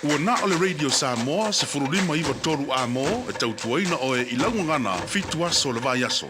Ua na o le Radio Samoa 15 93 Amo e tautuaina oe i lau gagana 7 aso o le vaiaso.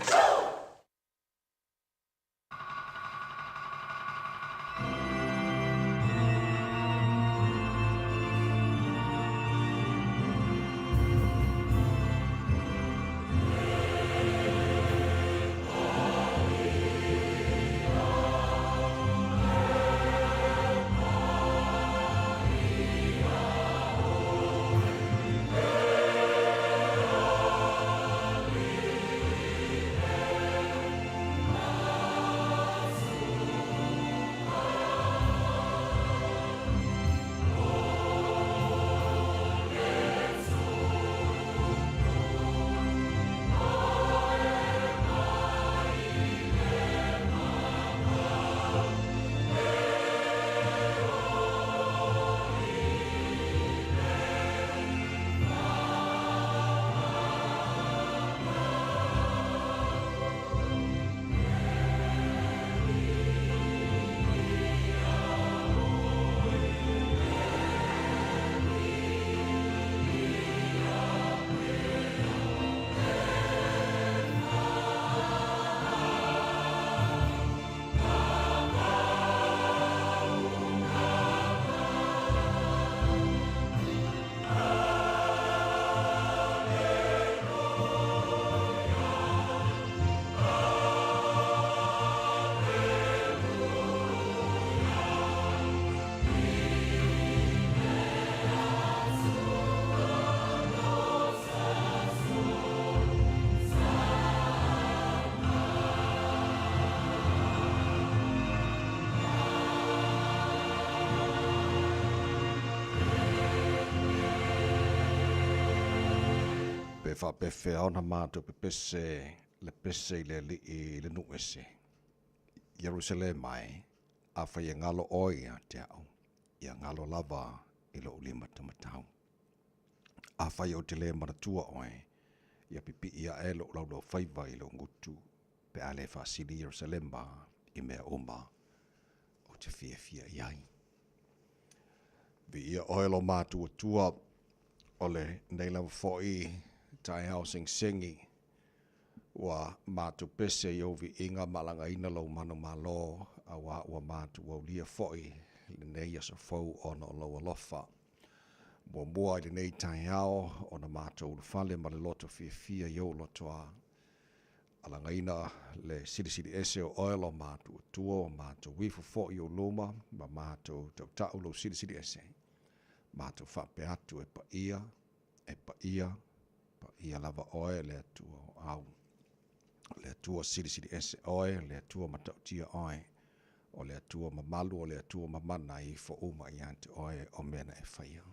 Pe faapefea ona matou pepese le pese i le Alii i le nuu ese. Ierusalema e, afai e galo oe ia te au, ia galo lava i lou limatamatau. Afai ou te le manatua oe, ia pipii ae lou laulaufaiva i lou gutu. Pe a le faasili Ierusalema i mea uma ou te fiafia i ai. Viia oe lo matou Atua o lenei lava foi taeao segisegi ua matou pese i ou viiga ma alagaina lou manumalo auā ua matou aulia foi lenei aso fou ona o lou alofa. Muamua i lenei taeao ona matou ulufale ma le loto fiafia i ou lotoa. Alagaina le Silisili Ese o oe lo matou Atua, ua matou ifo foi i ou luma, ma matou tautau lou Silisili Ese. Matou faapea atu, E paia, e paia, paia lava oe le Atua o au. O le Atua Silisili Ese oe, o le Atua matautia oe, o le Atua mamalu, o le Atua mamana e ifo uma ia te oe o mea na e faia.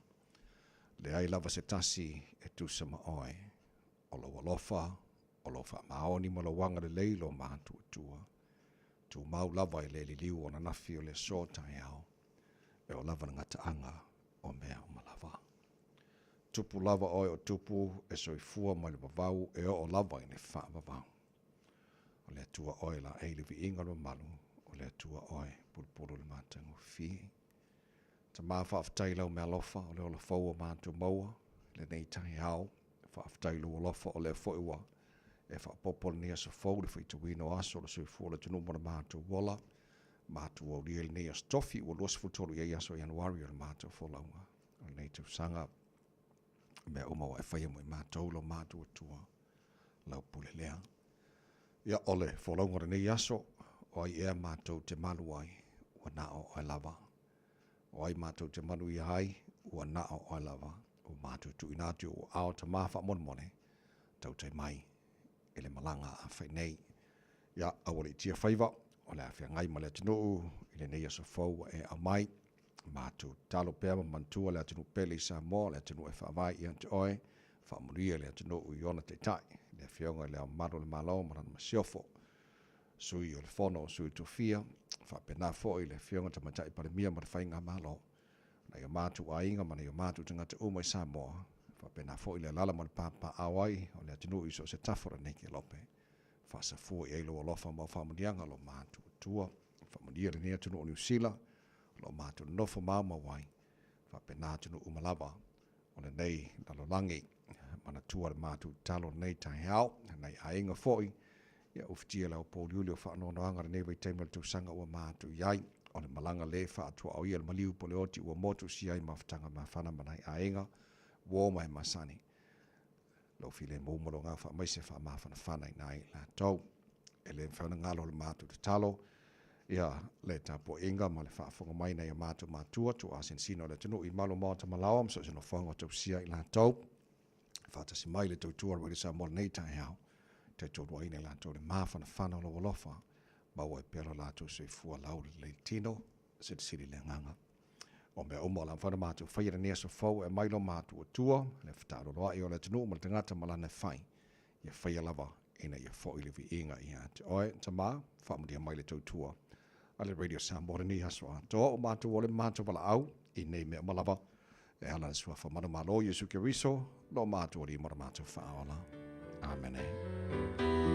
Leai lava se tasi e tusa ma oe. O lou alofa, o lou faamaoni ma lou agalelei lo matou Atua, tumau lava i le liliu o ananafi o le aso taeao, e oo lava le gataaga o mea uma lava. Tupu lava oe o Tupu e soifua mai le vavau e oo lava i le faavavau. O le Atua oe laei le viiga o le mamalu, o le Atua oe pulupulu le matagofie. Tama faafetai i lau mealofa o le ola fou ua matou maua lenei taeao. Faafetai i lou alofa o lea foi ua e faaopoopo lenei aso fou le faitauina o aso o le soifua o le atunuu ma le matou ola. Matou aulia i lenei aso tofi ua 23 i ai aso o Ianuari o le matou folauga o lenei tausaga. Mea uma ua e faia mo i matou lo matou Atua lau pule lea. Ia o le folauga o lenei aso, o ai ea matou te malu ai, ua na o oe lava. O ai matou te manuia ai, ua na o oe lava. Ua matou tuuina atu i ou aao Tama faamolemole, tautai mai i le malaga a fai nei. Ia, aua le itia faiva, o le a feagai ma le atunuu i lenei aso fou ua e aumai. Matou tatalo pea ma manatua le atunuu pele i Samoa, le atunuu e faavae ia te oe, faamanuia le atunuu i ona taitai, le Afioga i Le Ao Mamalu o le Malo ma lana Masiofo, Sui o le Fono o Sui Tofia, faapena foi le Afioga Tamaitai Palemia ma le Faigamalo, nai o matou aiga ma nai o matou tagata uma i Samoa, faapena foi le alaala ma le papaaao ai o le atunuu i so o se tafa o lenei kelope. Faasafua i ai lou alofa ma au faamanuiaga lo matou Atua. Faamanuia lenei atunuu o Niu Sila, o lo o matou nonofo maumau ai, faapena atunuu uma lava o lenei lalolagi. Manatua le matou tatalo lenei taeao, nai aiga foi, ia ufitia le aupōuliuli o faanoanoaga lenei vaitaimi o le tausaga ua matou i ai, o le malaga le faatuaoia le maliu po le oti ua motu sia ai mafutaga mafana ma nai aiga, uo ma e masani. Lou filemu ma lou agaga faamaise faamafanafana i nai latou. E le mafai ona galo le matou tatalo, ia le tapuaiga ma le faafofoga mai nai o matou matua, tuaa sinosino o le atunuu i malu maota malaoa ma so o se nofoaga o tausia i latou. Faatasi mai le tautua o le Radio Samoa lenei taeao, taitoluaina i latou le mafanafana o lou alofa, maua ai pea lo latou soifua laulelei tino, silisili le agaga. O mea uma o le a mafai ona matou faia lenei aso fou e aumai lo matou Atua, le fetaaloloai o le atunuu ma le tagata ma lana e fai, ia faia lava ina ia foi le viiga ia te oe. Tama, faamanuia mai le tautua a le Radio Samoa lenei aso atoa, o matou o le matou valaau i nei mea uma lava, e ala i le suafa manumalo Iesu Keriso, lo matou Alii ma lo matou Faaola. Amene.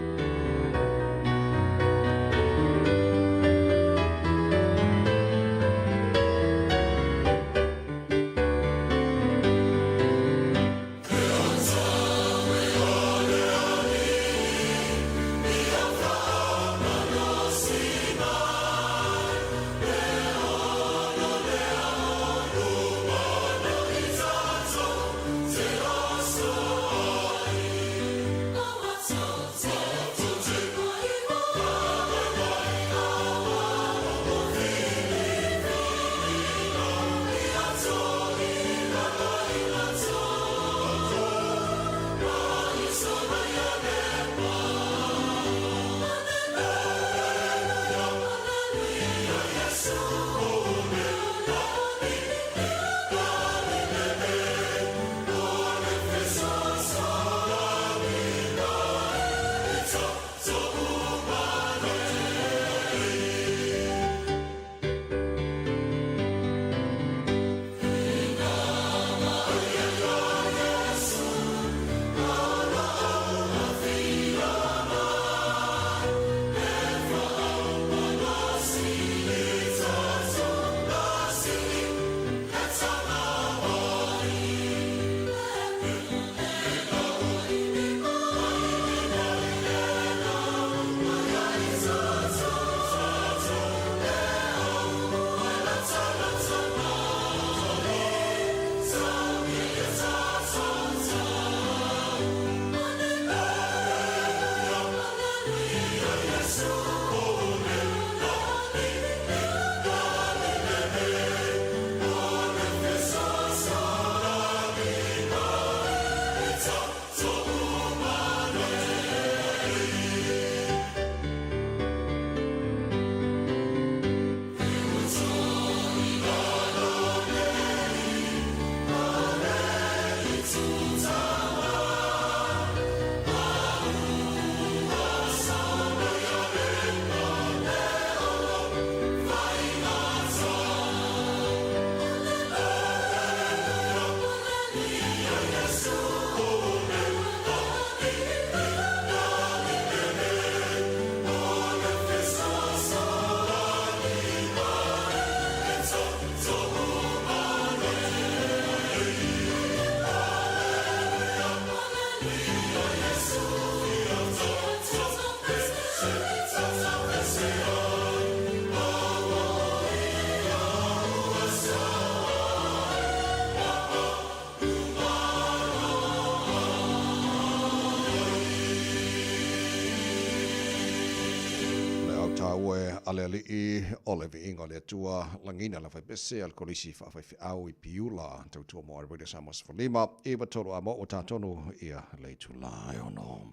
tāua e a le Alii, o le viiga o le Atua, lagiina le faipese a le Kolisi Faafaifeau i Piula, tautua mo le Radio Samoa 15, 9 3 a mo ua tātonu ia le itulā e ono.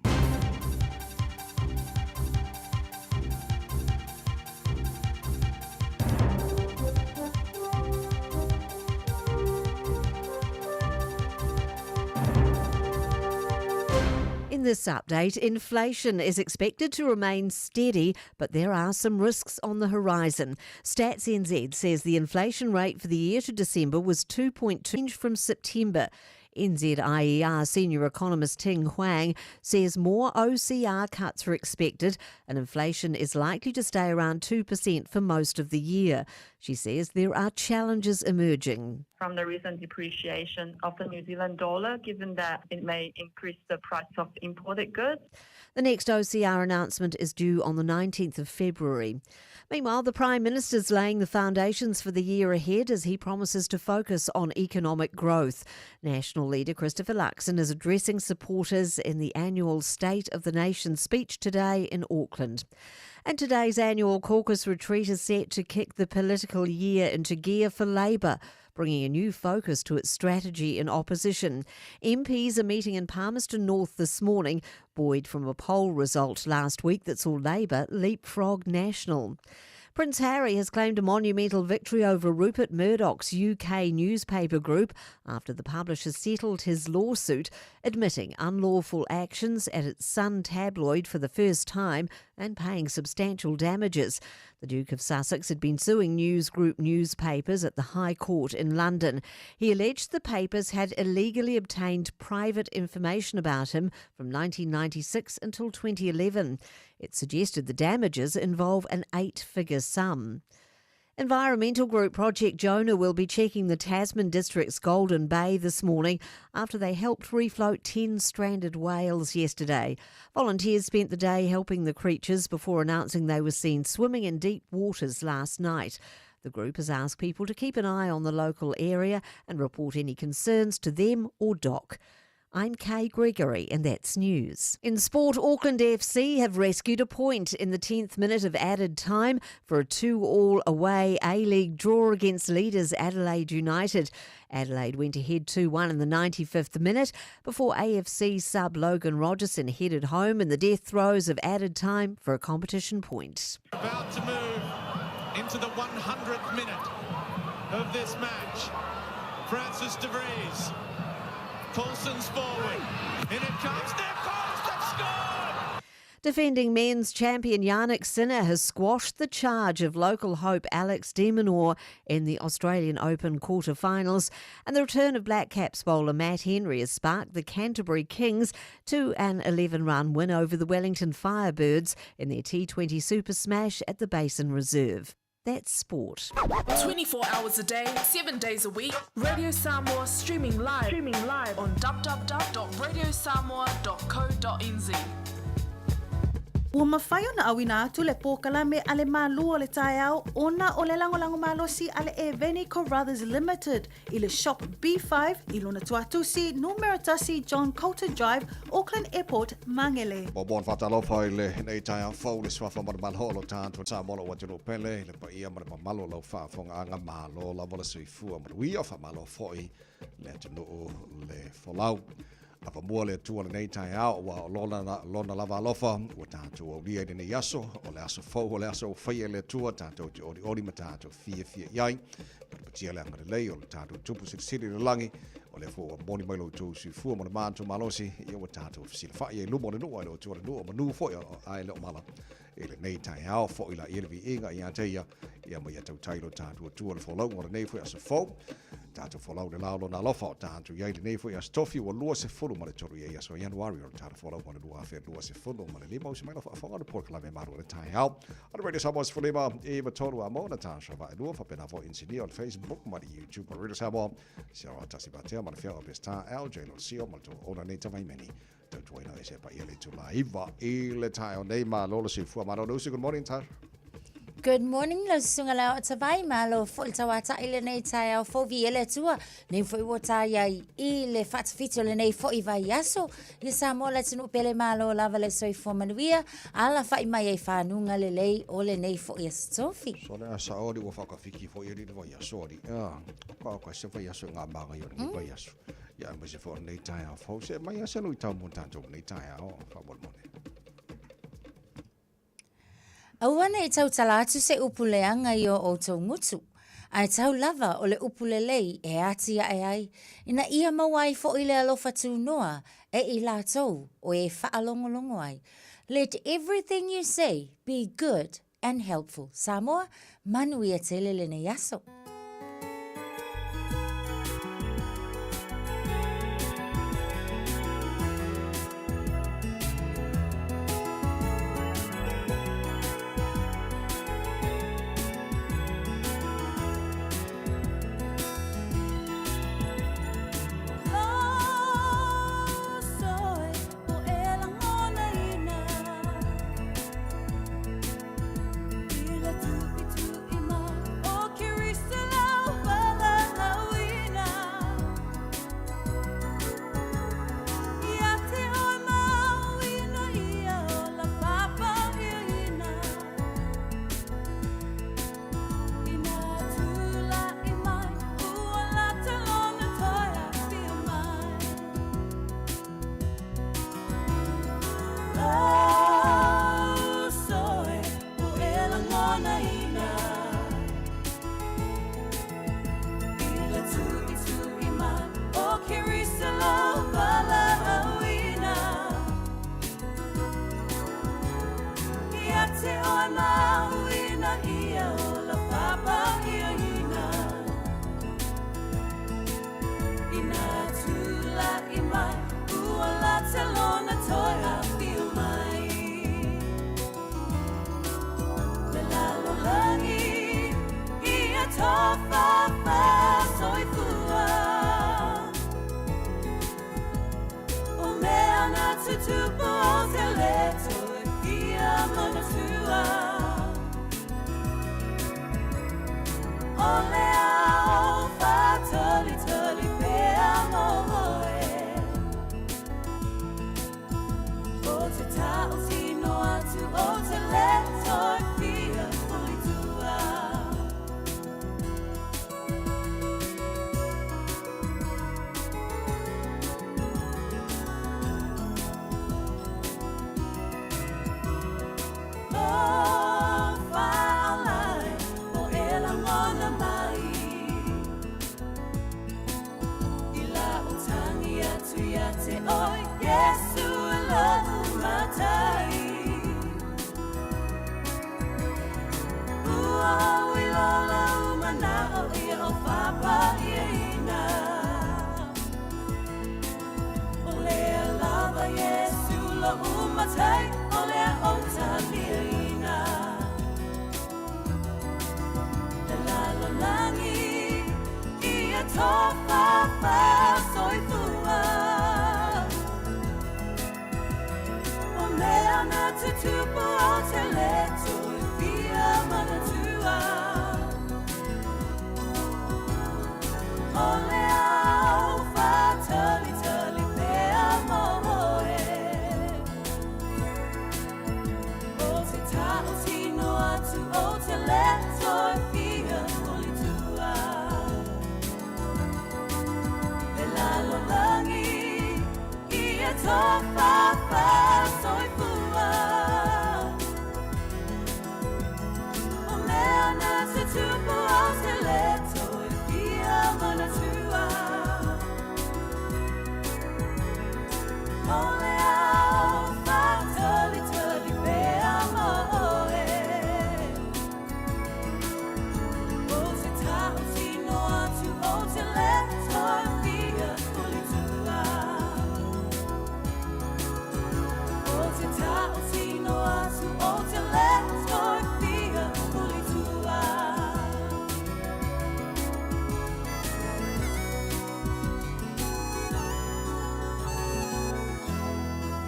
In this update, inflation is expected to remain steady, but there are some risks on the horizon. Stats NZ says the inflation rate for the year to December was 2.2 from September. NZIER senior economist Ting Huang says more OCR cuts are expected and inflation is likely to stay around 2% for most of the year. She says there are challenges emerging. From the recent depreciation of the New Zealand dollar, given that it may increase the price of imported goods. The next OCR announcement is due on the 19th of February. Meanwhile, the Prime Minister's laying the foundations for the year ahead as he promises to focus on economic growth. National leader Christopher Luxon is addressing supporters in the annual State of the Nation speech today in Auckland. And today's annual caucus retreat is set to kick the political year into gear for Labour, bringing a new focus to its strategy in opposition. MPs are meeting in Palmerston North this morning, buoyed from a poll result last week that saw Labour leapfrog National. Prince Harry has claimed a monumental victory over Rupert Murdoch's UK newspaper group after the publisher settled his lawsuit, admitting unlawful actions at its Sun tabloid for the first time and paying substantial damages. The Duke of Sussex had been suing News Group newspapers at the High Court in London. He alleged the papers had illegally obtained private information about him from 1996 until 2011. It suggested the damages involve an 8-figure sum. Environmental group Project Jonah will be checking the Tasman District's Golden Bay this morning after they helped refloat 10 stranded whales yesterday. Volunteers spent the day helping the creatures before announcing they were seen swimming in deep waters last night. The group has asked people to keep an eye on the local area and report any concerns to them or DOC. I'm Kay Gregory, and that's news. In sport, Auckland FC have rescued a point in the 10th minute of added time for a 2-all away A-League draw against leaders Adelaide United. Adelaide went ahead 2-1 in the 95th minute before AFC sub Logan Rogerson headed home in the death throes of added time for a competition point. About to move into the 100th minute of this match. Francis De Vries. Paulson's forward. In it comes. They're post. They've scored! Defending men's champion Jannik Sinner has squashed the charge of local hope Alex de Minaur in the Australian Open quarterfinals, and the return of Black Caps bowler Matt Henry has sparked the Canterbury Kings to an 11-run win over the Wellington Firebirds in their T20 Super Smash at the Basin Reserve. That's sport. 24 hours a day, 7 days a week, Radio Samoa streaming live, on www.radiosamoa.co.nz. Ua mafai ona auina atu le polokalame a le Malu o le Taeao ona o le lagolago malosi a le Eveni Carruthers Limited i le Shop B5 i lona tuatusi numera 1 John Coulter Drive, Auckland Airport, Mangere. Ua moa faatalofa i lenei taeao fou le suafa ma le malo o tatou Samoa lou atunuu pele, le paia ma le mamalu o lau faafofogaaga malo lava le soifua manuia faamalo foi le atunuu le folau. Avamua le Atua lenei taeao, ua o lona, lona lava alofa, ua tatou aulia i lenei aso, o le aso fou, o le aso ua faia e le Atua, tatou te olioli ma tatou fiafia i ai. Patipatia le agalelei o le tatou tupu silisili i le lagi, o lea foi ua moni mai lo outou soifua ma le matou malosi, ia ua tatou fesilafai ai i luma o le nuu, ae le o Atua le nuu, o manu foi ae le o mala i lenei taeao foi la ia le viiga ia te ia, ia ma ia tautai lo tatou Atua le folauga o lenei foi aso fou. Tatou folau le lao lona alofa o tatou i ai lenei foi aso tofi ua 23 i ai aso Ianuari o le tatou folau o le 2025 usi mai lau faafofoga le polokalame malu o le taeao. O le Radio Samoa 15 93 a mo Natasha Vaelua faapena foi inisinia o le Facebook ma le YouTube o Radio Samoa. Sarah Tasi Vatea ma le Fiaga Pestar LJ Losio ma le tou ona nei Tavaimeni. Tautuaina e se paia le itula 9 i le taeao nei malo le soifua malo le usi. Good morning, Tasha. Good morning lau susuga le aoa tavai, malo foi le tauata'i i lenei taeao fou viia le Atua, nei foi ua ta iai i le faatafiti o lenei foi vaiaso ia Samoa le atunuu pele malo lava le soifua manuia, alafa'i mai ai fanuga lelei o lenei foi aso tofi. So le a sao alii ua faatafiti foi alii le vaiaso alii a ka ka se vaiaso e ngā maga i o lenei vaiaso ia aemaise foi o lenei taeao fou se mai a se luitau mo tatou lenei taeao faamolemole. Aua ne i tautala atu se upu leaga i o outou gutu, ae tau lava o le upu lelei e atiae ai, ina ia maua ai foi le alofa tunoa e i latou o e faalogologo ai. Let everything you say be good and helpful. Samoa, manuia tele lenei aso.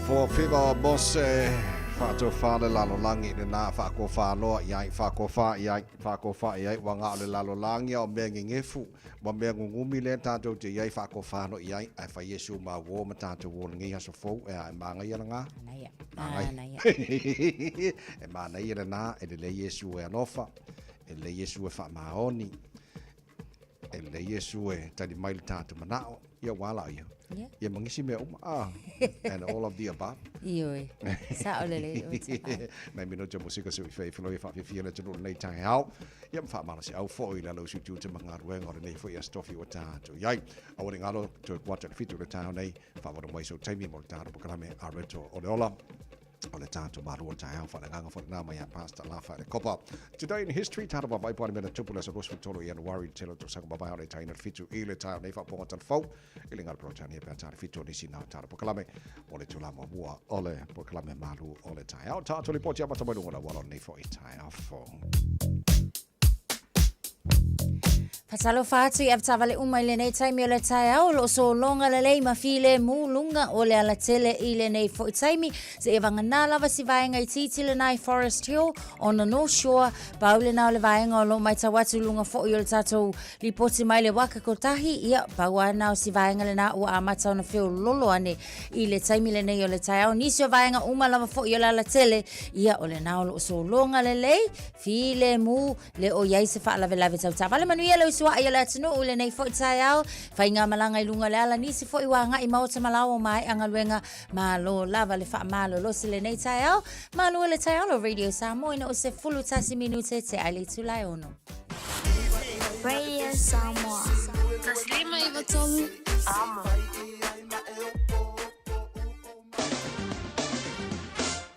Four Fever Mose. Faatofa le lalolagi i lena, faatofa loa i ai, faatofa i ai, faatofa i ai, ua na o le lalolagi a o mea gegefu, ma mea gugumi lea tatou te i ai, faatofa loa i ai, ae fai Iesu ma uo ma tatou uo lenei aso fou, ea, e manaia lena. Manaia. Manaia. E manaia lena, e lelei Iesu e alofa, e lelei Iesu e faamaoni, E lelei Iesu e tali mai le tatou manao, ia ua ala ia. Yeah. Ia ma nisi mea uma, ah, and all of the above. Ioe, sao lelei oe Tapai. Nai minute o musika se i fai filo i whaafifia le atunuu lenei taeao. Ia ma whaamalo se au foi i lalo usu tiute ma galuega o lenei foi aso tofi ua tatou i ai. Aua ne i galo, toe kuata i le 7 o le taeao nei, whaavalo mai sou taimi mo le tatou polokalame a Reto o le Ola. O le tatou malu o le taeao faaleagaga foi lena mai ia Pastor Lafa le Kopa. Today in history, tatou vaavaai po o a ni mea na tupu i le aso 23 Ianuari i le tele o tausaga mavae o le taina le 7 i le taeao nei faafofoga talafou i le galo Peretania pe a ta le 7 o nisi na o tatou polokalame mo le itula muamua o le polokalame malu o le taeao. Tatou lipoti amata mai luga o le auala o lenei foi taeao fou. Faatalofa atu i avetaavale uma i lenei taimi o le taeao, o lo o sologa lelei ma filemu luga o le alatele i lenei foi taimi. Seia vagana lava si vaega itiiti lena i Forest Hill on the North Shore, pau lena o le vaega o lo o matau atu i luga foi o le tatou lipoti mai le waka kotahi, ia, pau lava lena o si vaega lena ua amata ona feololo ane i le taimi lenei o le taeao. Nisi o vaega uma lava foi o le alatele, ia, o lena o lo o sologa lelei, filemu, Le o i ai se faalavelave tau taavale. Manuia le usuaʻi o le atunuu i lenei foi taeao. Faigamalaga i luga o le ala, nisi foi ua agai maota ma laoa maea galuega. Malo lava le faamalolosi lenei taeao. Malu le taeao lo Radio Samoa ina ua 11 minute tea i le itula e 6. Radio Samoa. 153 Amo.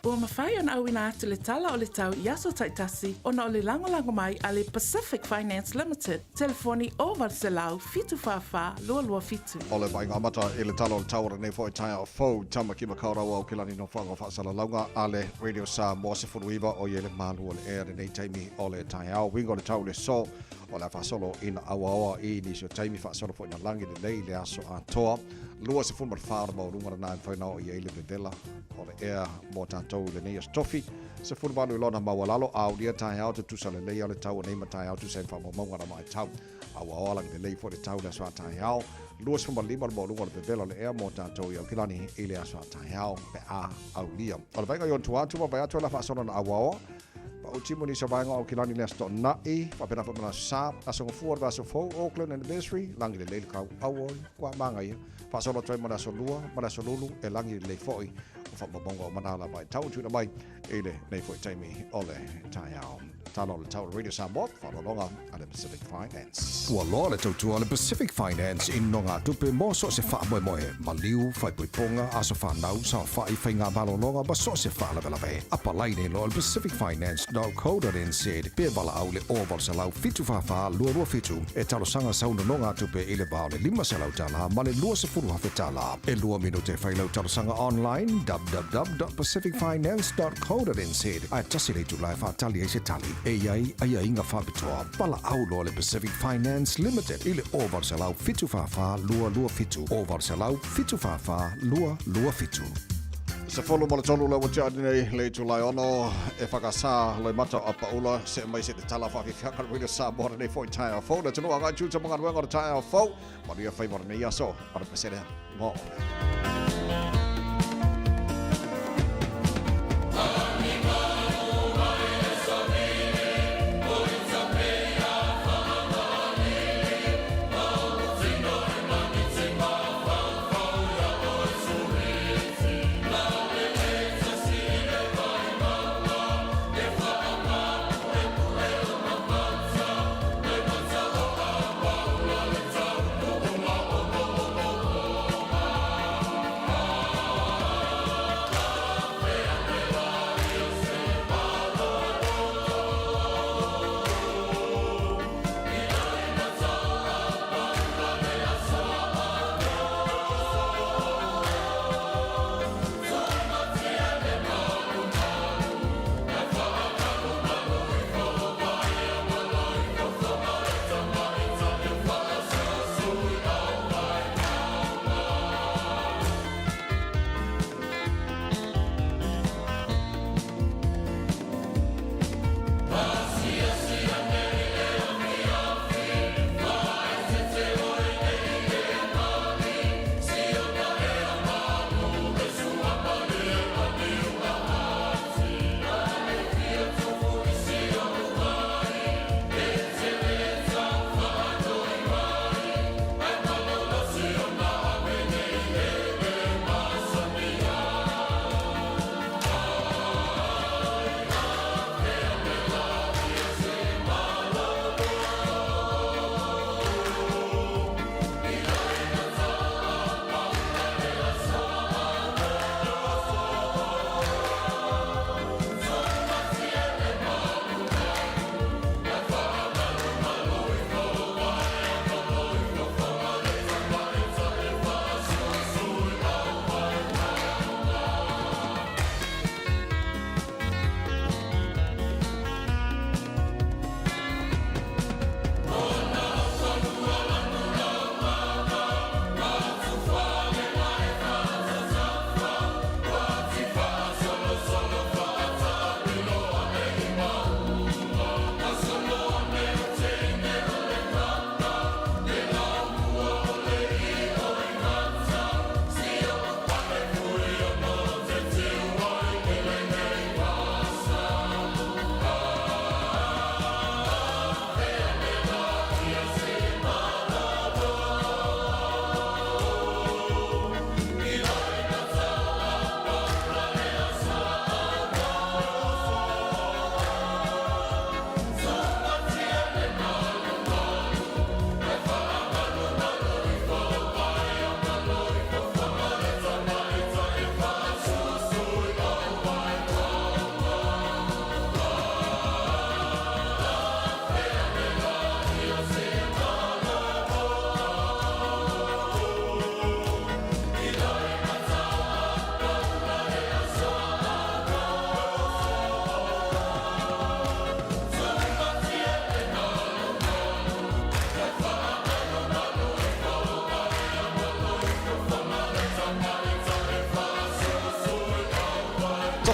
Ua mafai ona auina atu le tala o le tau i aso taitasi ona o le lagolago mai a le Pacific Finance Limited, telefoni 0800 744 227. O le vaaiga amata i le tala o le tau o lenei foi taeao fou, Tamaki Makaurau Aokelani Nofoaga o Faasalalauga a le Radio Samoa 19 o i ai le malu o le ea lenei taimi o le taeao. Uiga o le tau i le so o le a faasolo ina auaoa i nisi o taimi faasolo foi ina lagi lelei i le aso atoa. 24 o le maualuga lena e mafai ona oo i ai le vevela o le ea mo tatou i lenei aso tofi. 18 i lona maualalo, a aulia taeao tutusa lelei a le tau o nei ma taeao tusa i faamaumauga na maitau. A ua oa lagi lelei foi le tau i le aso a taeao. 25 le maualuga o le vevela o le ea mo tatou i Aukilani i le aso a taeao pe a aulia. O le vaaiga i ona tua atu, vaavaai atu e la faasolo na auaoa. Pau timu nisi o vaega o Aukilani i le Aso Toonai, faapena foi ma le Aso Sa, Aso Gafua o le vaiaso fou, Auckland Anniversary, lagi lelei le kau auoi, kua māngaia. Faasolo atu ai ma le Aso Lua ma le Aso Lulu e lagi lelei foi o faamaumauga o mana lava e tau tuuina mai i lenei foi taimi o le taeao. Tala o le tau o le Radio Samoa, faaaloaloga a le Pacific Finance. Ua loa le tautua a le Pacific Finance i nogatupe mo so o se faamoemoe, maliu, faaipoipoga, aso fanau, saofai, faiga malologa ma so o se faalavelave. Apalai nei loa i le pacificfinance.co.nz pe valaau i le 0800 744 227 e talosaga sau nonogatupe i le va o le $500 ma le $20,000. E lua minute e fai lau talosaga online www.pacificfinance.co.nz ae tasi le itula e faatali ai se tali. E i ai aiaiga faapitoa. Valaau loa le Pacific Finance Limited i le 0800 744 227, 0800 744 227. 13 le ua tea nei le itula e 6 e whakasā loimata o Apaula se mai se te tala whawhiwhianga le Radio Samoa lenei foi taeao fou le atunuu agai tū ta magaluega o le taeao fou manuia faiva o lenei aso o le pesere mō oe.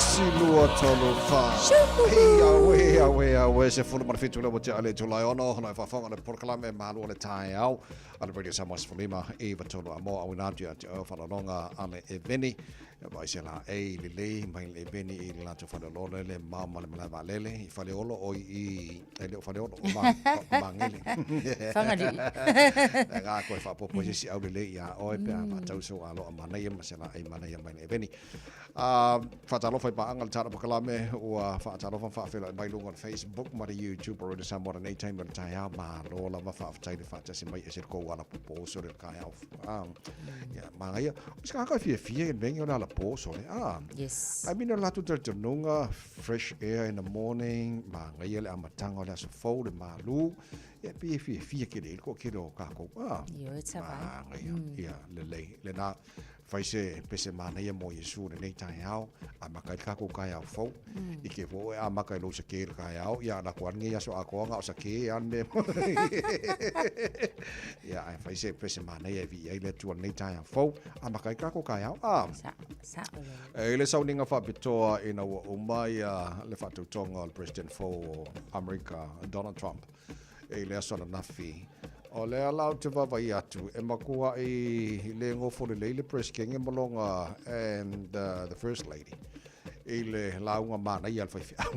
Tasi, lua, tolu, fa. Hei, auē, auē, auē, 17 lea ua tea i le itula e ono, ona e faafofoga i le polokalame Malu o le Taeao a le Radio Samoa 15 i 3 Amoa auina atu ia te oe o faalologa a le Eveni. Ia vaai se laei lelei mai le Eveni i le latou faleoloolo le mao ma le malae vaalele i Faleolo o i e le o Faleolo o ma, o Magele. Fagalii. E ngā koe faapopo se isi au lelei iā oe pe a faatau sou aloa manaia ma se laei manaia mai le Eveni. Faatalofa i paaga le tala pakalame ua faatalofa ma faafeiloai mai luga o le Facebook ma le YouTube o Radio Samoa lenei taimi o le taeao. Malo lava faafetai le faatasi mai ese le kou ala popo sole le taeao. Ia, manaia. O se tagata e fiafia i le mea o le alapo sole. Yes. I mean, o le latou talitonuga, fresh air in the morning, manaia le amataga o le aso fou, le malu. Ia, pei e fiafia tele ai le toatele o tatou. Ioe, tavai. Manaia. Ia, lelei. Lena, Fai se pese manaia mo Iesu i lenei taeao, amata ai le tatou taeao fou. I ke fua oe amata i lou sake i le taeao, ia alu atu lava lenei aso atoa na o sake lava le mea. Ia, ae fai se pese manaia e viia ai le Atua i lenei taeao fou, amata ai le tatou taeao. Sa, sa'o lelei. E i le sauniga faapitoa ina ua uma ia le faatautoga o le President fou o Amerika, Donald Trump, i le aso ananafi. O lea la ou te vaavaai atu, e matua'i le nofo lelei le Peresetene ma lona and the First Lady i le lauga manaia a le faifeau.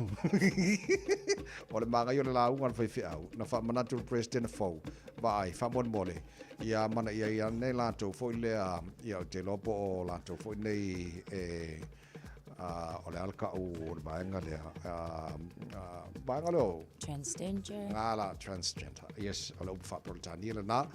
O le manaia o le lauga a le faifeau, na faamanatu le Peresetene fou, vaai, faamolemole, ia amanaia ai ane latou foi lea, ia ou te iloa po o latou foi nei e o le a le tau o le vaega lea, vaega lea o... Transgender. Ngā la, transgender. Yes, o le upu faa-Peretania lena.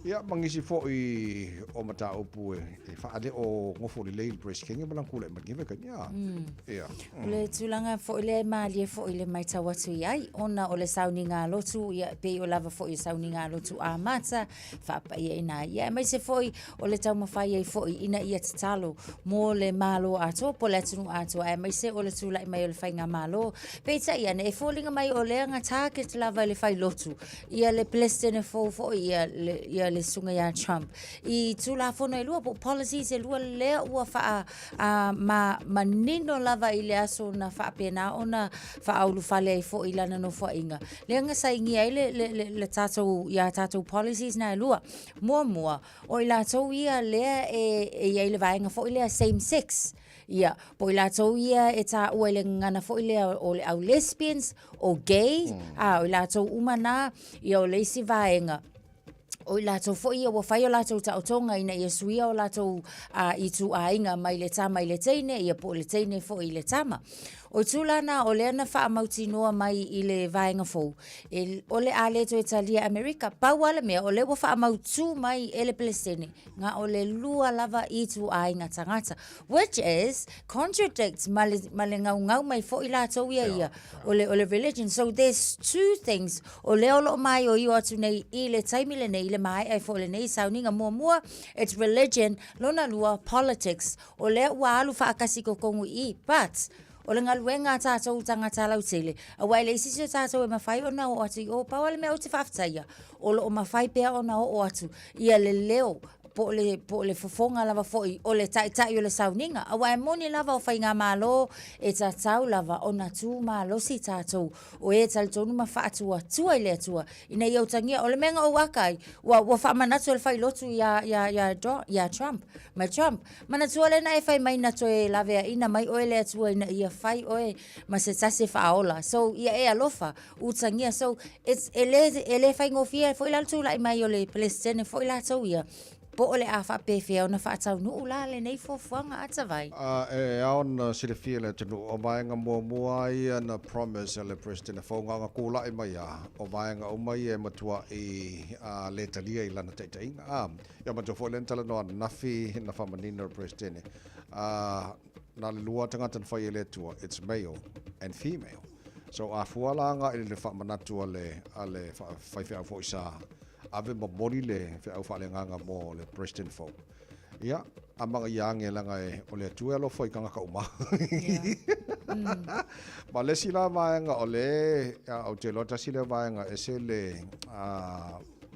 Ia, ma nisi foi o mataupu e faaleo nofo lelei i le Peresetene ma lana tulai mai lenei vaitaimi. Ia, ia. O le tulaga foi lea e malie foi le matau atu i ai, ona o le sauniga lotu, ia, pei o lava foi o sauniga lotu amata, faapaiaina ai. Ia, aemaise foi o le taumafai ai foi ina ia tatalo mo le Malo atoa po o le atunuu atoa, aemaise o le tulai mai o le faigamalo. Peitai ane, e foliga mai o lea na target lava e le fai lotu ia le Peresetene fou foi ia le, ia le susuga ia Trump i Tulafono e lua po o policies e lua lea ua faa a, ma, manino lava i le aso na faapena ona faaulufale ai foi i lana nofoaiga. Lea na sainia ai le, le, le, le tatou, ia tatou policies na e lua. Muamua, o i latou ia lea e, e i ai le vaega foi lea same sex. Ia, po o i latou ia e taua i le gagana foi lea o le au lesbians, o gay, a, o i latou uma na, ia o le isi vaega, o i latou foi ia ua fai o latou taotoga ina ia suia o latou ituaiga mai le tama i le teine, ia po o le teine foi i le tama. O itu la na o lea na faamautinoa mai i le vaega fou, e, o le a le toe talia e Amerika. Pau lava le mea, o lea ua faamautū mai e le Peresetene, na o le lua lava ituaiga tagata, which is contradicts ma le, ma le gaugau mai foi latou ia ia, o le, o le religion. So there's two things o lea o lo o maioio atu nei i le taimi lenei, i le maea ai foi o lenei sauniga. Muamua, it's religion, lona lua, politics. O lea ua alu faatasi i totonu i i, but o le galuega a tatou tagata lautele, aua e leai se isi o tatou e mafai ona oo atu i o. Pau lava le mea ou te faafetaia, o lo o mafai pea ona oo atu ia le leo po o le, po o le fofoga lava foi o le taitai o le sauniga. Aua e moni lava o faigamalo e tatau lava ona tu malosi tatou o e talitonu ma faatuatua i le Atua ina ia utagia. O le mea na ou aka ai, ua, ua faamanatu e le failotu iā, iā, iā, iā Trump. Mai Trump, manatua lea na e fai mai na toe laveaina mai oe le Atua ina ia fai oe ma se tasi e faaola. So, ia e alofa, utagia. So, it's, e le, e le faigofie foi la le tulai mai o le Peresetene foi latou ia, po o le a faapefea ona faataunuu la lenei fuafuaga a Tavai. A e ao ona silafia e le atunuu, o vaega muamua ia na promise a le President fou na ona tulai mai a, o vaega uma ia e matua'i le talia i lana taitaiga. A, ia matua foi lea na talanoa ananafi na faamanino e le President, a, na le lua tagata na fai e le Atua, it's male and female. So a fua la agai i le faamanatu a le, a le faifeau foi sa ave momoli le feau faaleagaga mo le President fou. Ia, a magaia age leaga e o le Atua e alofa i tagata uma. Ma le isi la vaega o le, ou te iloa tasi lea vaega ese le,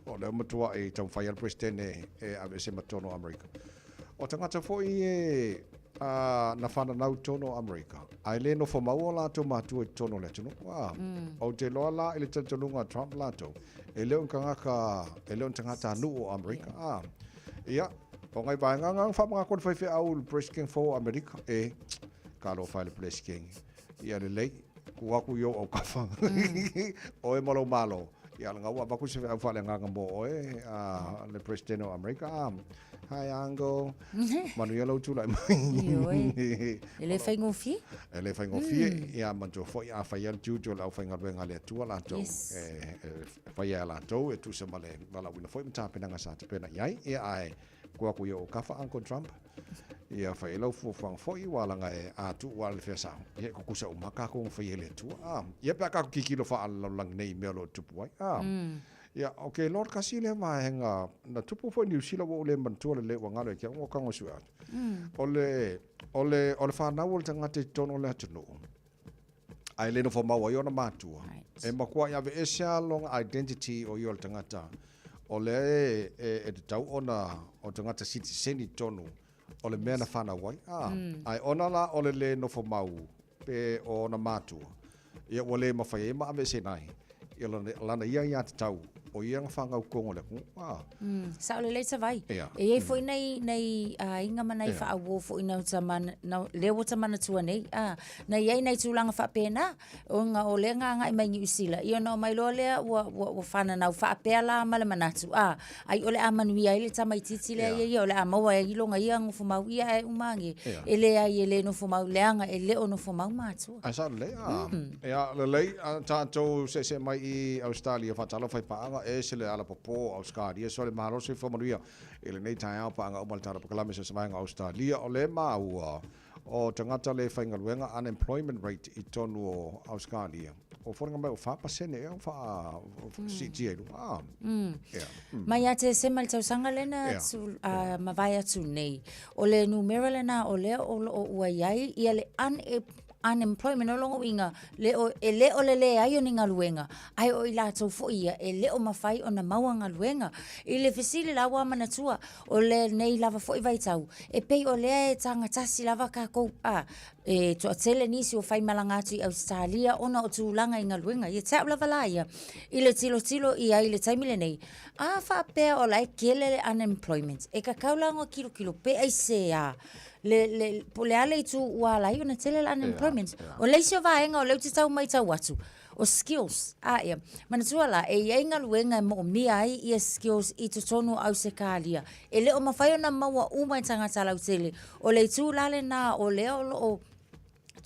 o lea ua matuai taumafai lava le Peresetene e aveese ma totonu o Amerika. O tagata foi e. Na fananau i totonu o Amerika, a e le nofo mau o latou matua i totonu o le atunuu. A, Ou te iloa la i le talitonuga a Trump latou, e le o ni tagata, e le o ni tagatanuu o Amerika. A, ia, o ngai vaega na na faamagatoa le faifeau i le President fou o Amerika, e, talofa e le President, ia lelei, tuu atu i ou autafa, oe ma lou Malo, ia leaga ua avatu se feau faaleagaga mo oe, a, le President o Amerika. A, Hi uncle. Manuia lou tulai mai. Ioe. E le faigofie. E le faigofie. Mm. Ia manatua foi a fai le tiute o le aufaigaluega a le Atua latou. Yes. E, e fai e latou e tusa ma le valaauina foi ma tapenaga sa tapena i ai. Ia ae tuu atu i ou kafa Uncle Trump. Ia fai ai lau fuafuaga foi ua laga e a tuu a le fea sao. Ia e tutusa uma kākou na fai e le Atua. Ah, ia pe a kākou tilotilo faalalolagi nei i mea o lo o tupu ai. Ah. Mm. Ia, ok, Lord, kasi lea vaega, na tupu foi Niu Sila ua ou le manatua lelei ua galo ia te au, ua tago sue atu. O le, o le, o le fanau o le tagata i totonu o le atunuu, ae le nofo mau ai ona matua, e matuai aveese lava lona identity o ia o le tagata, o lea e, e, e tatau ona o tagata sitiseni i totonu o le mea na fanau ai. A, ae ona la o le le nofo mau pe o ona matua, ia ua le mafai ai ma aveeseina ai ia lana, lana ia aiatatau o ia na fanau i totonu o le atunuu. A. Sao lelei Savai. Ia. E iai foi nai, nai aiga ma nai faauo foi na uta mana, na, lea ua ta manatua nei, a, na iai nai tulaga faapena, ona o lea na agai mai Niu Sila, ia ona omai loa lea ua, ua, ua fananau faapea la ma le manatu, a, ai o le a manuia ai le tamaititi lea ia ia, o le a maua ai lona ia nofomau ia ae uma ane, e leai e le nofomau leaga e le o nofomau matua. Ae sao lelei, a, ia lelei, a tatou seese mai i Ausetalia, faatalofa i paaga, e ese le alapopo o Ausetalia, so le Malo soifua manuia i lenei taeao, paaga uma le tala pakalame so se vaega o Ausetalia, o lea e maua, o tagata le faigaluega, unemployment rate i totonu o Ausetalia, o foliga mai ua 4% ea ua faa siitia i luga. Ah. Yeah. Mai ia Tesema i le tausaga lea na tu, mavae atu nei, o le numera lena o lea o lo o ua i ai ia le un, unemployment, o lona uiga, le o, e le o le leai o ni galuega, ae o i latou foi ia e le o mafai ona maua galuega. I le fesili la ua manatua, O lenei lava foi vaitau, e pei o lea e tagatasi lava kākou, a, e toatele nisi ua faimalaga atu i Ausetalia ona o tulaga i galuega. Ia te au lava la ia, i le tilotilo i ai i le taimi lenei, a faapea o la e tele le unemployment, e tatau la ona tilotilo pe aisea le, le, po o le a le itu ua ala ai ona tele le unemployment. O le isi o vaega o lea ou te tau matau atu, O skills, a ia, manatua la, e i ai galuega e moomia ai ia skills i totonu o Ausetalia. E le o mafai ona maua uma e tagata lautele. O le itu la lena o lea o lo o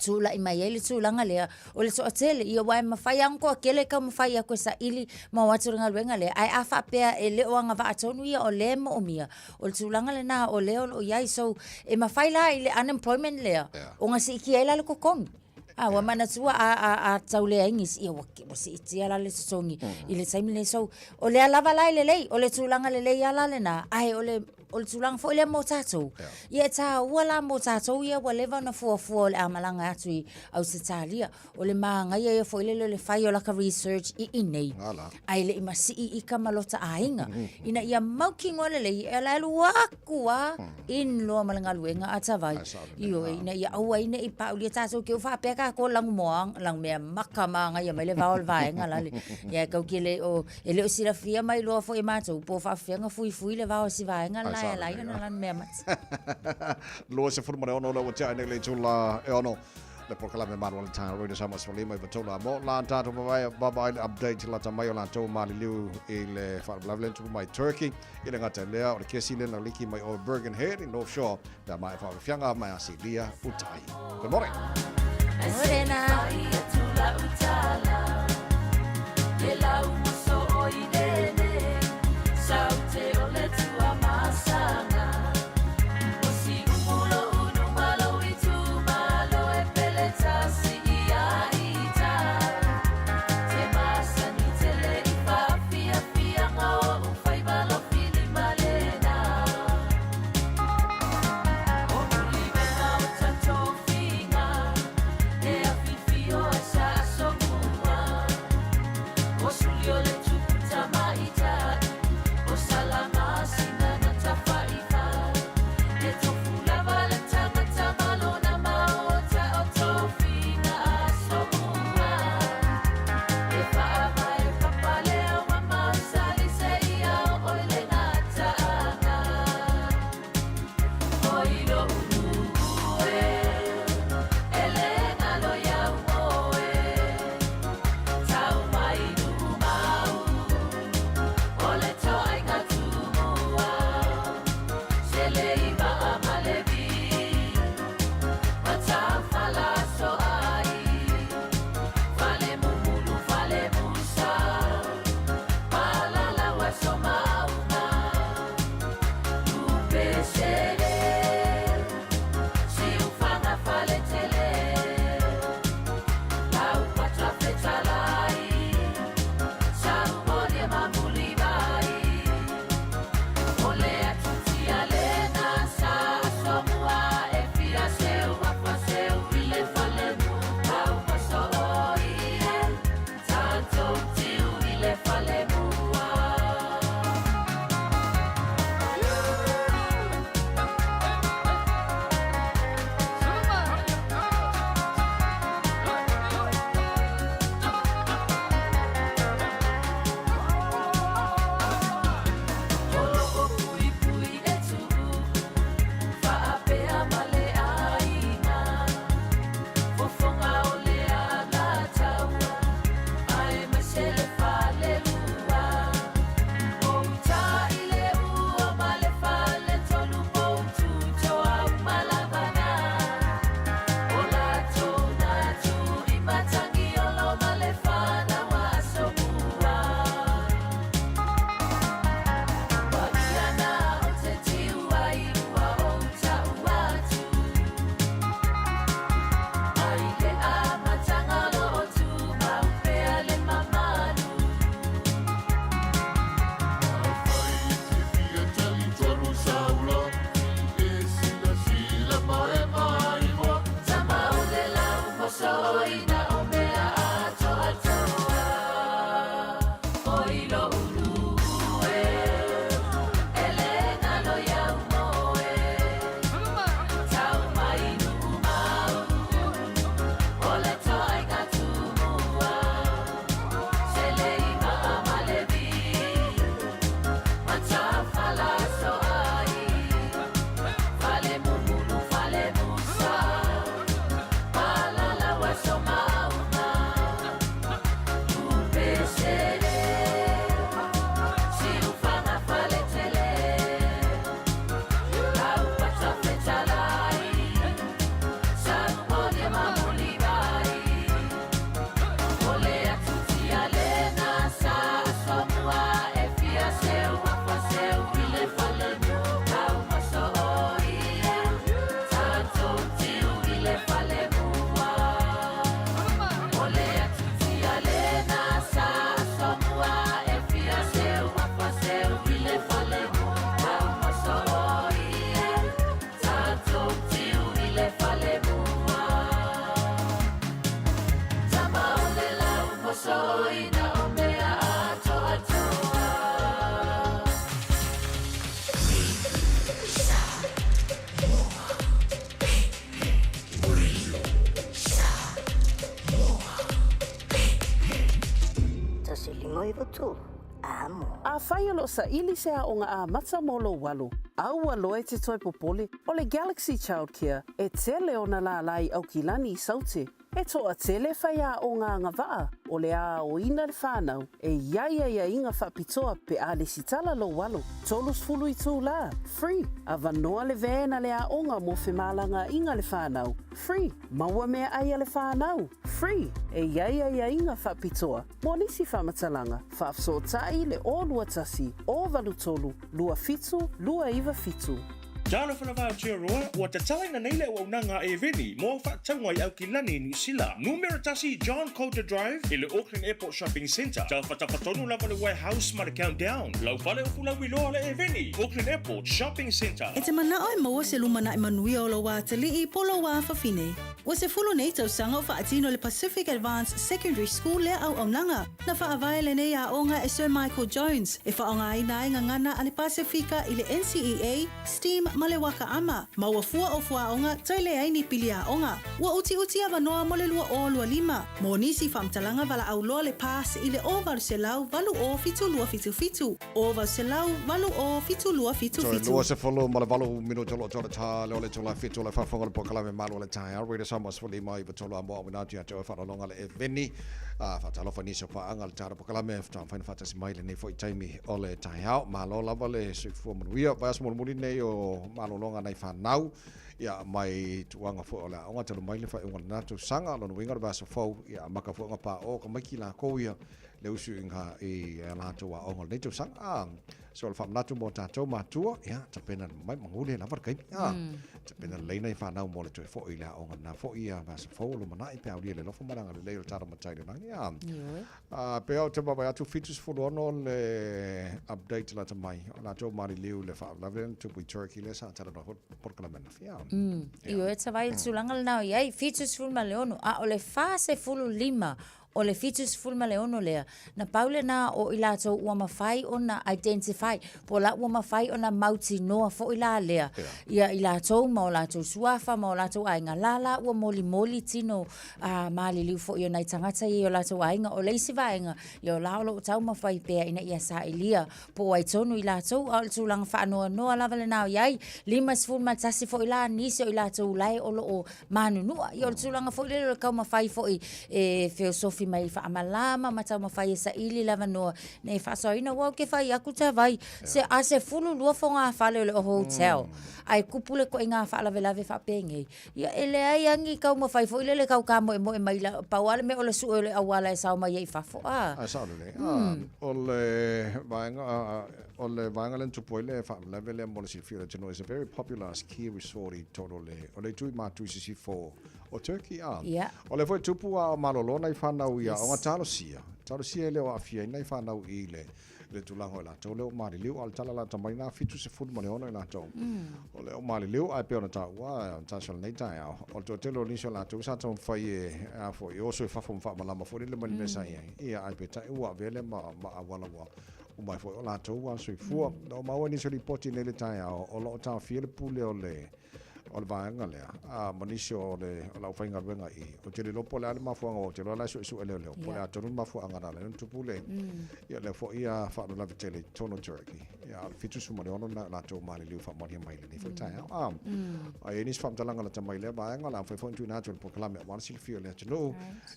tulai mai ai le tulaga lea o le toatele, ia aua e mafai lava ona toatele e taumafai atu e saili ma o atu i le galuega lea, ae a faapea e le o agavaa tonu ia o lea e moomia, o le tulaga lena o lea o lo o i ai. So, e mafai la i le unemployment lea ona siitia ai la le totogi. A ua manatua a, a, a tau leai nisi, ia ua, ua siitia la le totogi i le taimi lenei. So, o lea lava la e lelei, o le tulaga lelei lava la lena, ae o le, o le tulaga foi lea mo tatou, ia e taua la mo tatou ia ua leva ona fuafua o le a malaga atu i Ausetalia. O le mānaia ia foi lele o le fai o laka research i inei, ae le i masii ika ma lota aiga, ina ia mautinoa lelei, e ala e alu atu lava in loa ma le galuega a Tavai. Ioe, ina ia aua ai ne i paulia tatou ke u faapea kākou lanumoa, lanumea maka mānaia mai le vao o le vaega lale. Ia e kau ke le o, e le o silafia mai loa foi e mātou, po o faafefea ona fuifui le vao o si vaega la e ala ai ona lanumea mati. 26 lea ua tea ai nei le itula e ono le polokalame Malu o le Taeao Radio Samoa 15 i la mo la tatou vaavaai le update lata mai o latou maliliu i le faalavelave lea na tupu mai Turkey i le gata i lea o le kesi lea na liki mai o Bergen Head i North Shore pe a maea faafiafiaga mai Asilia Utai. Good morning. Morena. Afai o lo o saili se aoga amata mo lou alo, aua loa e te toe popole, o le Galaxy Childcare e tele ona lālā i Aukilani i Saute. E toatele faiaoga agavaa o le a aoina le fanau e i ai aiaiga faapitoa pe a lesitala lou alo. 30 itulā, free, avanoa le van a le aoga mo femalagaaiga le fanau, free, maua meaai a le fanau, free, e i ai aiaiga faapitoa mo nisi faamatalaga, faafesootai le 021 083 27 297. Talofa lava Aotearoa, ua tatalaina nei le auaunaga a Eveni mo au faatauga i Aukilani, Niu Sila. Numera tasi John Coulter Drive i le Auckland Airport Shopping Centre. Tafatafa tonu lava le warehouse ma le Countdown. Lau fale o Fulauiloa le Eveni, Auckland Airport Shopping Centre. E te manao e maua se lumanai manuia o lou atalii po o lou afafine. Ua 10 nei tausaga o faatino le Pacific Advanced Secondary School lea auaunaga. Na faavae lenei aoga e Sir Michael Jones e faaaogaina ai gagana a le Pasefika i le NCEA, STEAM ma le Waka Ama, ma ua fua o fuaoga toe leai ni pili aoga. Ua utiuti avanoa mo le 2025. Mo nisi faamatalaga valaau loa le PASS i le 0800 80 7277, 0800 80 Toe 7277. 28 minute o lo o tau le tā le o le itula e 7 o le faafofoga o le polokalame Malu o le Taeao, Radio Samoa 19 3 a moa auina atu ia te oe faaaloaloga le Eveni. A faatalofa i nisi o paaga o le tatou polokalame faatoa mafai ona faatasi mai lenei foi taimi o le taeao. Malo lava le soifua manuia. Vaiaso mulimuli lenei o malologa a nai fanau ia mai tulaga foi o le aoga talu mai le faaiuga o lena tausaga. Lona uiga o le vaiaso fou ia amata foi ona paoo tamaiti latou ia le usuiga i a latou aoga o lenei tausaga. A, so o le faamanatu mo tatou matua, ia tapena mai magule lava le taimi. A, tapena lelei nai fanau mo le toe foi i le aoga lena foi ia vaiaso fou o lumanai pe a aulia le alofa ma le agalelei o le tatou Matai i le lagi. A, a pei ou te vaavaai atu 76 le update lata mai o latou maliliu i le faalavelave lea na tupu i Turkey lea sa talanoa foi le polokalame ananafi. A, Ioe, tavai le tulaga lena o i ai, 76, a o le 45 O le 76 lea, na pau lena o i latou ua mafai ona identify, po o la ua mafai ona mautinoa foi la lea, ia i latou ma o latou suafa ma o latou aiga, la la ua molimoli tino a maliliu foi o nai tagata ia i o latou aiga. O le isi vaega, ia o la o lo o taumafai pea ina ia sailia po o ai tonu i latou, a o le tulaga faanoanoa lava lena o i ai, 51 foi la nisi o i latou la e o lo o manunua. Ia o le tulaga foi lele o le taumafai foi e feosofi mai faamalama ma taumafai e saili le avanoa ina ia faasaoina. Aua ou te fai atu Tavai, se a 12 fogafale o le hotel, ae tupu le ituaiga faalavelave faapenei, ia e leai lava ni taumafai foi lele e tau tamoemoe mai la, pau lava le mea o le sue o le auala e sao mai ai i fafo. A. Ae sao lelei. A, o le vaega, O le vaega lea na tupu ai le faalavelave lea mo le silafia o le atunuu is a very popular ski resort i totonu o le o le itu i matu i sisifo o Turkey a. Yeah. O lea foi e tupu a o malolo nai fanau i aoga talosia. Talosia e le o aafia ai nai fanau i le le tulaga o i latou lea ua maliliu, a o le tala lata mai lena 76 i latou o lea ua maliliu. Ae pei ona taua tasi o lenei taeao, o le toatele o nisi o latou sa taumafai e a foi e oso i fafo ma faamalama foi lele mai le mea sa i ai, ia ae peitai ua avea lea ma ma auala ua uma ai foi o latou a soifua. Na ou maua i nisi o lipoti nei le taeao o lo o taofia le pule o le o le vaega lea a ma nisi o le o le aufaigaluega i i. Ou te le iloa po o le a le mafuaaga aua ou te iloa la e suesue leoleo po o le a tonu le mafuaaga na ala ai ona tupu le ia lea foi a faalavelave tele i totonu o Turkey. Ia a o le 76 lena o latou maliliu faamaonia mai i lenei foi taeao. A a i ai nisi faamatalaga lata mai i lea vaega o le a mafai foi ona tuuina atu i le polokalame aua le silafia o le atunuu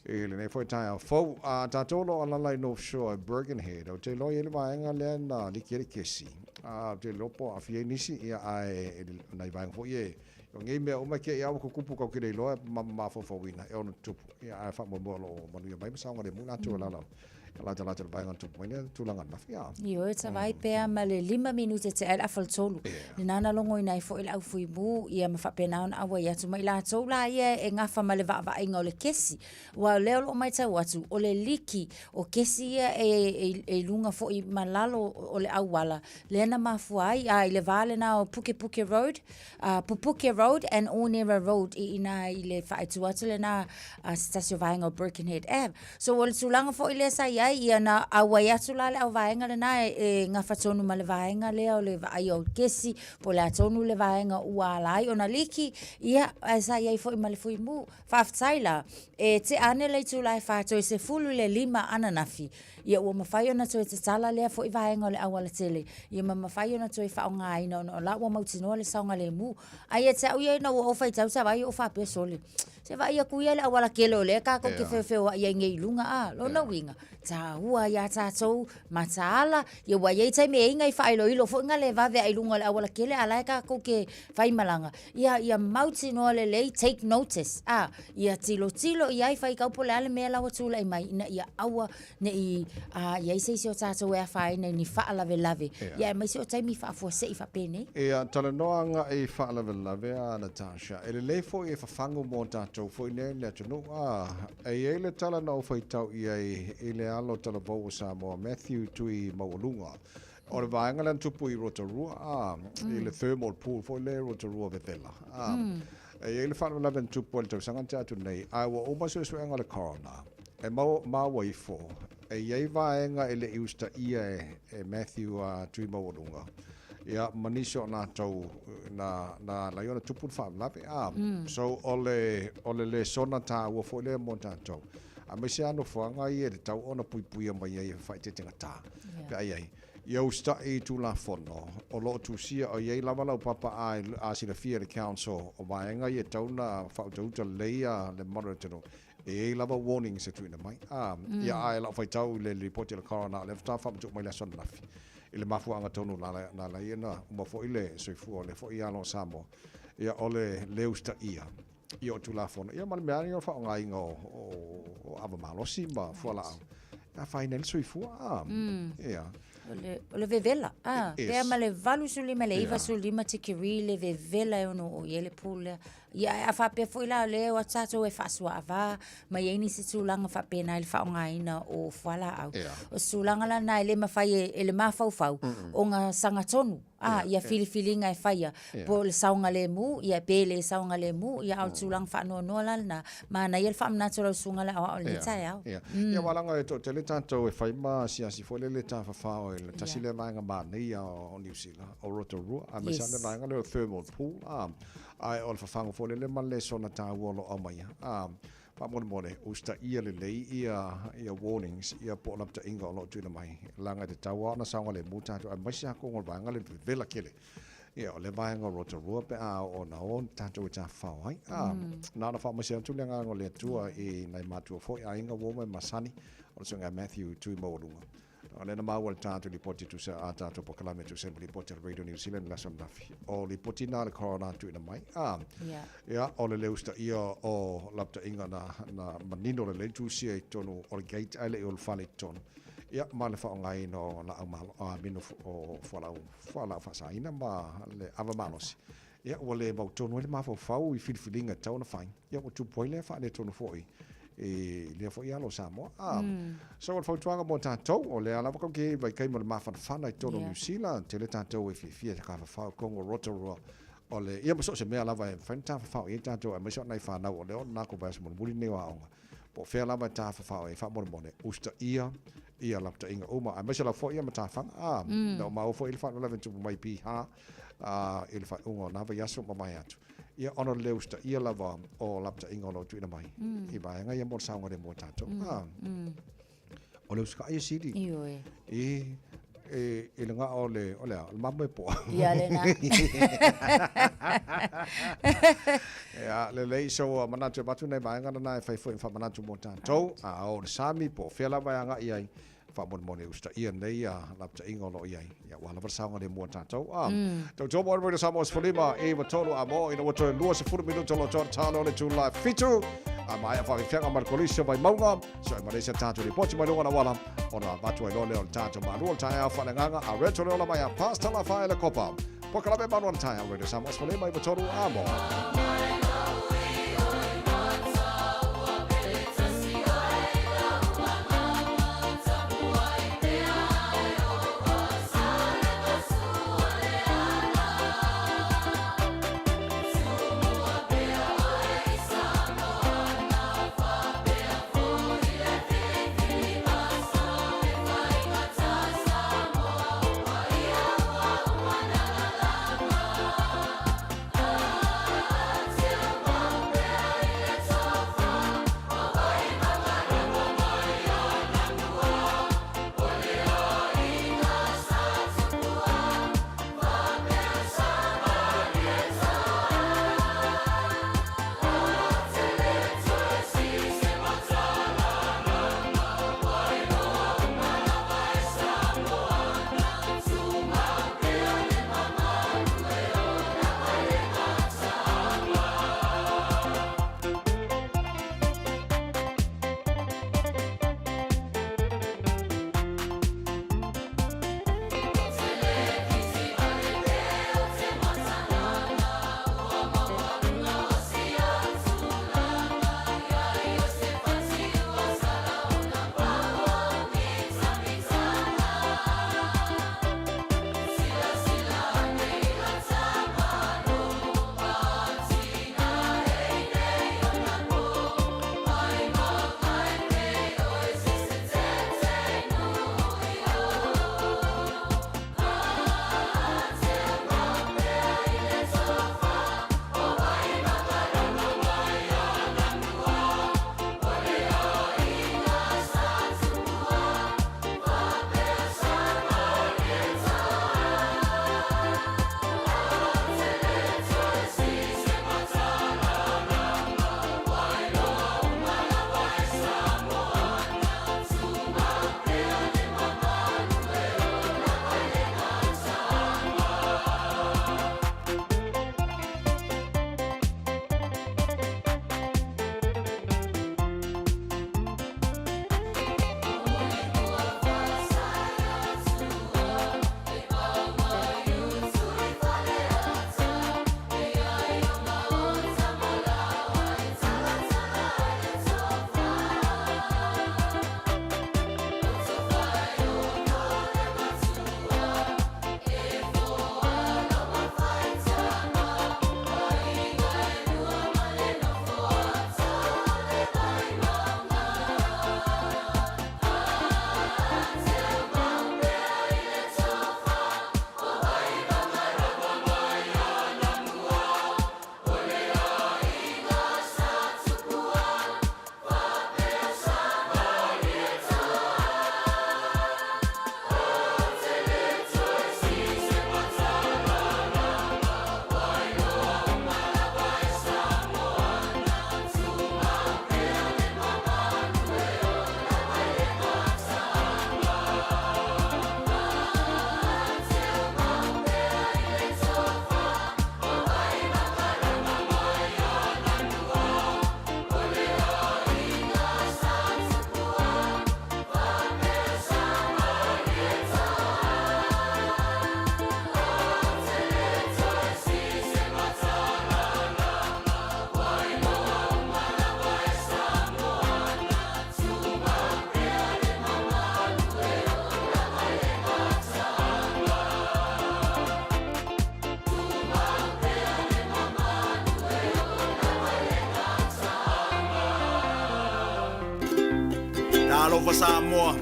i lenei foi taeao fou. A tatou o lo o alaala i North Shore i Birkenhead, ou te iloa e i ai le vaega lea na liki ai le kesi. A, ou te iloa po o aafia ai nisi, ia, ae o nai vaega foi ia, o nei mea uma e te i lava ua tutupu tatou te le iloa ma mafaufauina e ono tutupu, ia, ae faamoemoe o lo o manuia mai ma saogalemu latou e alaala i latalata i le vaega na tupu mai lea tulaga ananafi, ia. Ioe, tavai pea ma le lima minute tea ai le afa o le tolu. Lena na logoina ai foi le au fuimu, ia ma faapena ona auai atu ma i latou la ia e gafa ma le vaavaaiga o le kesi. Aua o lea o lo o matau atu, o le liki o kesi ia e i luga foi ma lalo o le auala, lea na mafua ai, a i le va lena o Pukepuke Road, Pupuke Road and Onera Road i ina i le faaitu atu lena a se tasi o vaega o Birkenhead Ave. So o le tulaga foi lea sa i ai, ia na auai atu la le auvaega lena e gafa tonu ma le vaega lea o le vaaia o kesi, po o le a tonu le vaega ua ala ai ona liki, ia, ae sa i ai foi ma le fuimu. Faafetai la, e tea ane le itula e fa toe 15 ananafi, ia ua mafai ona toe tatala lea foi vaega o le aualatele, ia ma mafai ona toe faaaogaina ona o la ua mautinoa le saogalemu. Ae ia te au ia ina ua ou faitau sa vaai ou faapea, sole, se vaai atu ia i le aualatele o lea tatou te feofeoai ai nei i luga, a, lona uiga, taua ia tatou mataala, ia ua i ai taimi e i ai nai faailoilo foi na le vave ae i luga o le aualatele a o la e tatou te faimalaga, ia, ia mautinoa lelei, take notice, a, ia tilotilo i ai, faitau po o le a le mea la ua tulai mai, ina ia aua ne i a, i ai se isi o tatou e afaina i ni faalavelave, ia aemaise o taimi faafuasei faapenei. Ia, talanoa agai i faalavelave a Natasha, e lelei foi e fafagu mo tatou foi nei le atunuu, a, e i ai le tala na ou faitau i ai i le alo talavou o Samoa, Matthew Tui Maualuga, O le vaega lea na tupu i Rotorua, a, i le thermal pool foi lea i Rotorua vevela. A, e i ai le faalavelave na tupu ai le tausaga na tea atu nei, ae ua uma suesuega a le coroner, e maua ifo, e i ai vaega e le i usitaia e, e Matthew a Tuimaualuga, ia, ma nisi o latou na, na ala ai ona tupu le faalavelave. A, so o le, o le lesona taua foi lea mo tatou. Aemaise lava nofoaga ia e tatau ona puipuia mai ai e faaeteetegatā. Pe a i ai, ia usitai i Tulafono o lo o tusia o i ai lava lau papa a a silafia e le Council o vaega ia e tatau ona faautauta lelei ia le mamalu o le atunuu. E i ai lava warnings e tuuina mai. A, ia ae lau faitau i le lipoti a le Coroner o lea faatoa faamatuu mai le aso ananafi i le mafuaaga tonu na ala ai ona uma foi le soifua o lea foi alo o Samoa. Ia o le le usitaia ia o Tulafono, ia ma le mea lava ia o le faaaogaina o, o, o ava malosi ma fualaau, e afaina ai le soifua. Ah, Ia. O le, o le vevela, ah, Yes. pea ma le 85 le Ia. 95 tikeri le vevela e ono oo i ai le pool lea. Ia, ae a faapea foi la o lea o tatou e faasuaava ma i ai nisi tulaga faapena i le faaaogaina o fualaau. Ia. O se tulaga la lena e le mafai e, e le mafaufau ona sagatonu a ia filifiliga e faia po o le saogalemu ia pe le saogalemu ia a o le tulaga faanoanoa la lena manaia le faamanatu o lau susuga le aoao i lenei taeao. Ia, ia aua leaga e toatele tatou e fai ma asiasi foi lele tafafao i le tasi lea vaega manaia o Niu Sila, o Rotorua, aemaise lava le vaega lea o le thermal pool, a, ae o le fafaga foi lele ma le lesona taua o lo o aumaia, a. Faamolemole, usitaia lelei ia ia warnings ia po o lapataiga o lo o tuuina mai, leaga e tatau lava ona saogalemu tatou aemaise lava koga o le vaega lea e vevela tele. Ia, o le vaega o Rotorua pe a oo ona o tatou e tafafao ai. A, na ona faamaise atu le agaga o le Atua i nai matua foi, aiga, uo ma e masani, o le Susuga ia Matthew Tuimaualuga. O lea na maua i le tatou lipoti tusa a tatou polokalame tusa ma lipoti a le Radio New Zealand i le aso ananafi. O lipoti na a le Coroner na tuuina mai. A, Yeah. ia, o le le usitaia o lapataiga na, na manino lelei tusia i totonu o le gate ae le i ulufale i totonu. Ia, ma le faaaogaina o laau malo, a mino o fualaau, fualaau faasaina ma le ava malosi. Ia, ua le mautonu ai le mafaufau i filifiliga e tatau ona fai. Ia, ua tupu ai lea faaletonu foi. i lea foi alo o Samoa. A, so o le fautuaga mo tatou, o lea lava tatou te i ai i vaitaimi o le mafanafana i totonu o Niu Sila, tele tatou e fiafia i le tafafao i totonu o Rotorua, o le, ia ma so o se mea lava e mafai ona tafafao i ai tatou, aemaise o nai fanau o lea o le latou vaiaso mulimuli lenei o aoga, po o fea lava e tafafao ai faamolemole, usitaia ia lapataiga uma, aemaise lava foi ia matafaga. A, na ou maua foi i le faalavelave na tupu mai i Piha, a, i le faaiuga o na vaiaso ua mavae atu. Ia, ona o le le usitaia lava o lapataiga o lo o tuuina mai i vaega ia mo le saogalemu o tatou. A, o le usitaia e sili. Ioe. I, i, i le gao o le, o le a, o le mamoe poa. Ia lena. Ia, lelei, so uh, manatu e avatu nai vaega lena e fai foi ma faamanatu mo tatou. A o le sami po o fea lava e agai ai, faamolemole usitaia nei ia lapataiga o lo o i ai. Ia, aua lava le saogalemu o tatou. Ah, mm. Tautua mo Radio Samoa 15, 9 3 a mo, ina ua toe 20 minuta o lo toa talo le tula fitu. A maea faafeafeaga ma le kolisi o Vaimauga, so e malei se tatou lipoti mai luga o le auala, ona avatu ai loa lea o le tatou malu o le taeao faaleagaga a Retro le ola mai a Pastor Lafaele Kopa. Pokalame malu o le taeao Radio Samoa 15, 9 3 a mo. Talofa Samoa,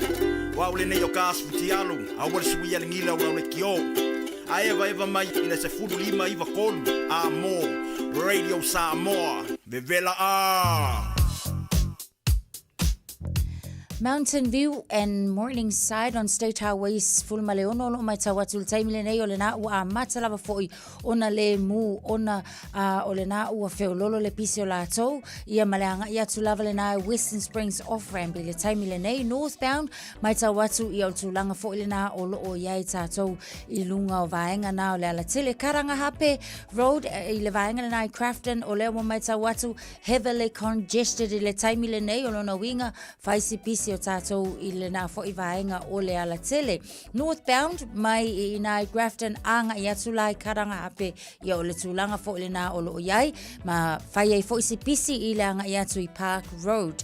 o au lenei o ka asu fitialu, aua le suia le gila o lau lekiō. A evaeva mai i le 15 93 A mo Radio Samoa, vevela a! Mountain View and Morningside on State Highway 16 o loo matau atu le taimi lenei o lena ua amata lava foi ona le mu ona uh, o lena ua feololo le pisi o latou ia ma le agai atu lava lena Western Springs off ramp i le taimi lenei northbound matau atu ia o le tulaga foi lena o loo iai tatou i luga o vaega na o le alatele Karangahape Road i le vaega lena i Crafton o lea ua matau atu heavily congested i le taimi lenei o lona uiga fai si pisi o tatou i lena foi vaega o le alatele. Northbound mai i ina i Grafton agai atu la i Karangahape ia o le tulaga foi lena o loo iai ma fai ai foi si pisi i le agai atu i Park Road.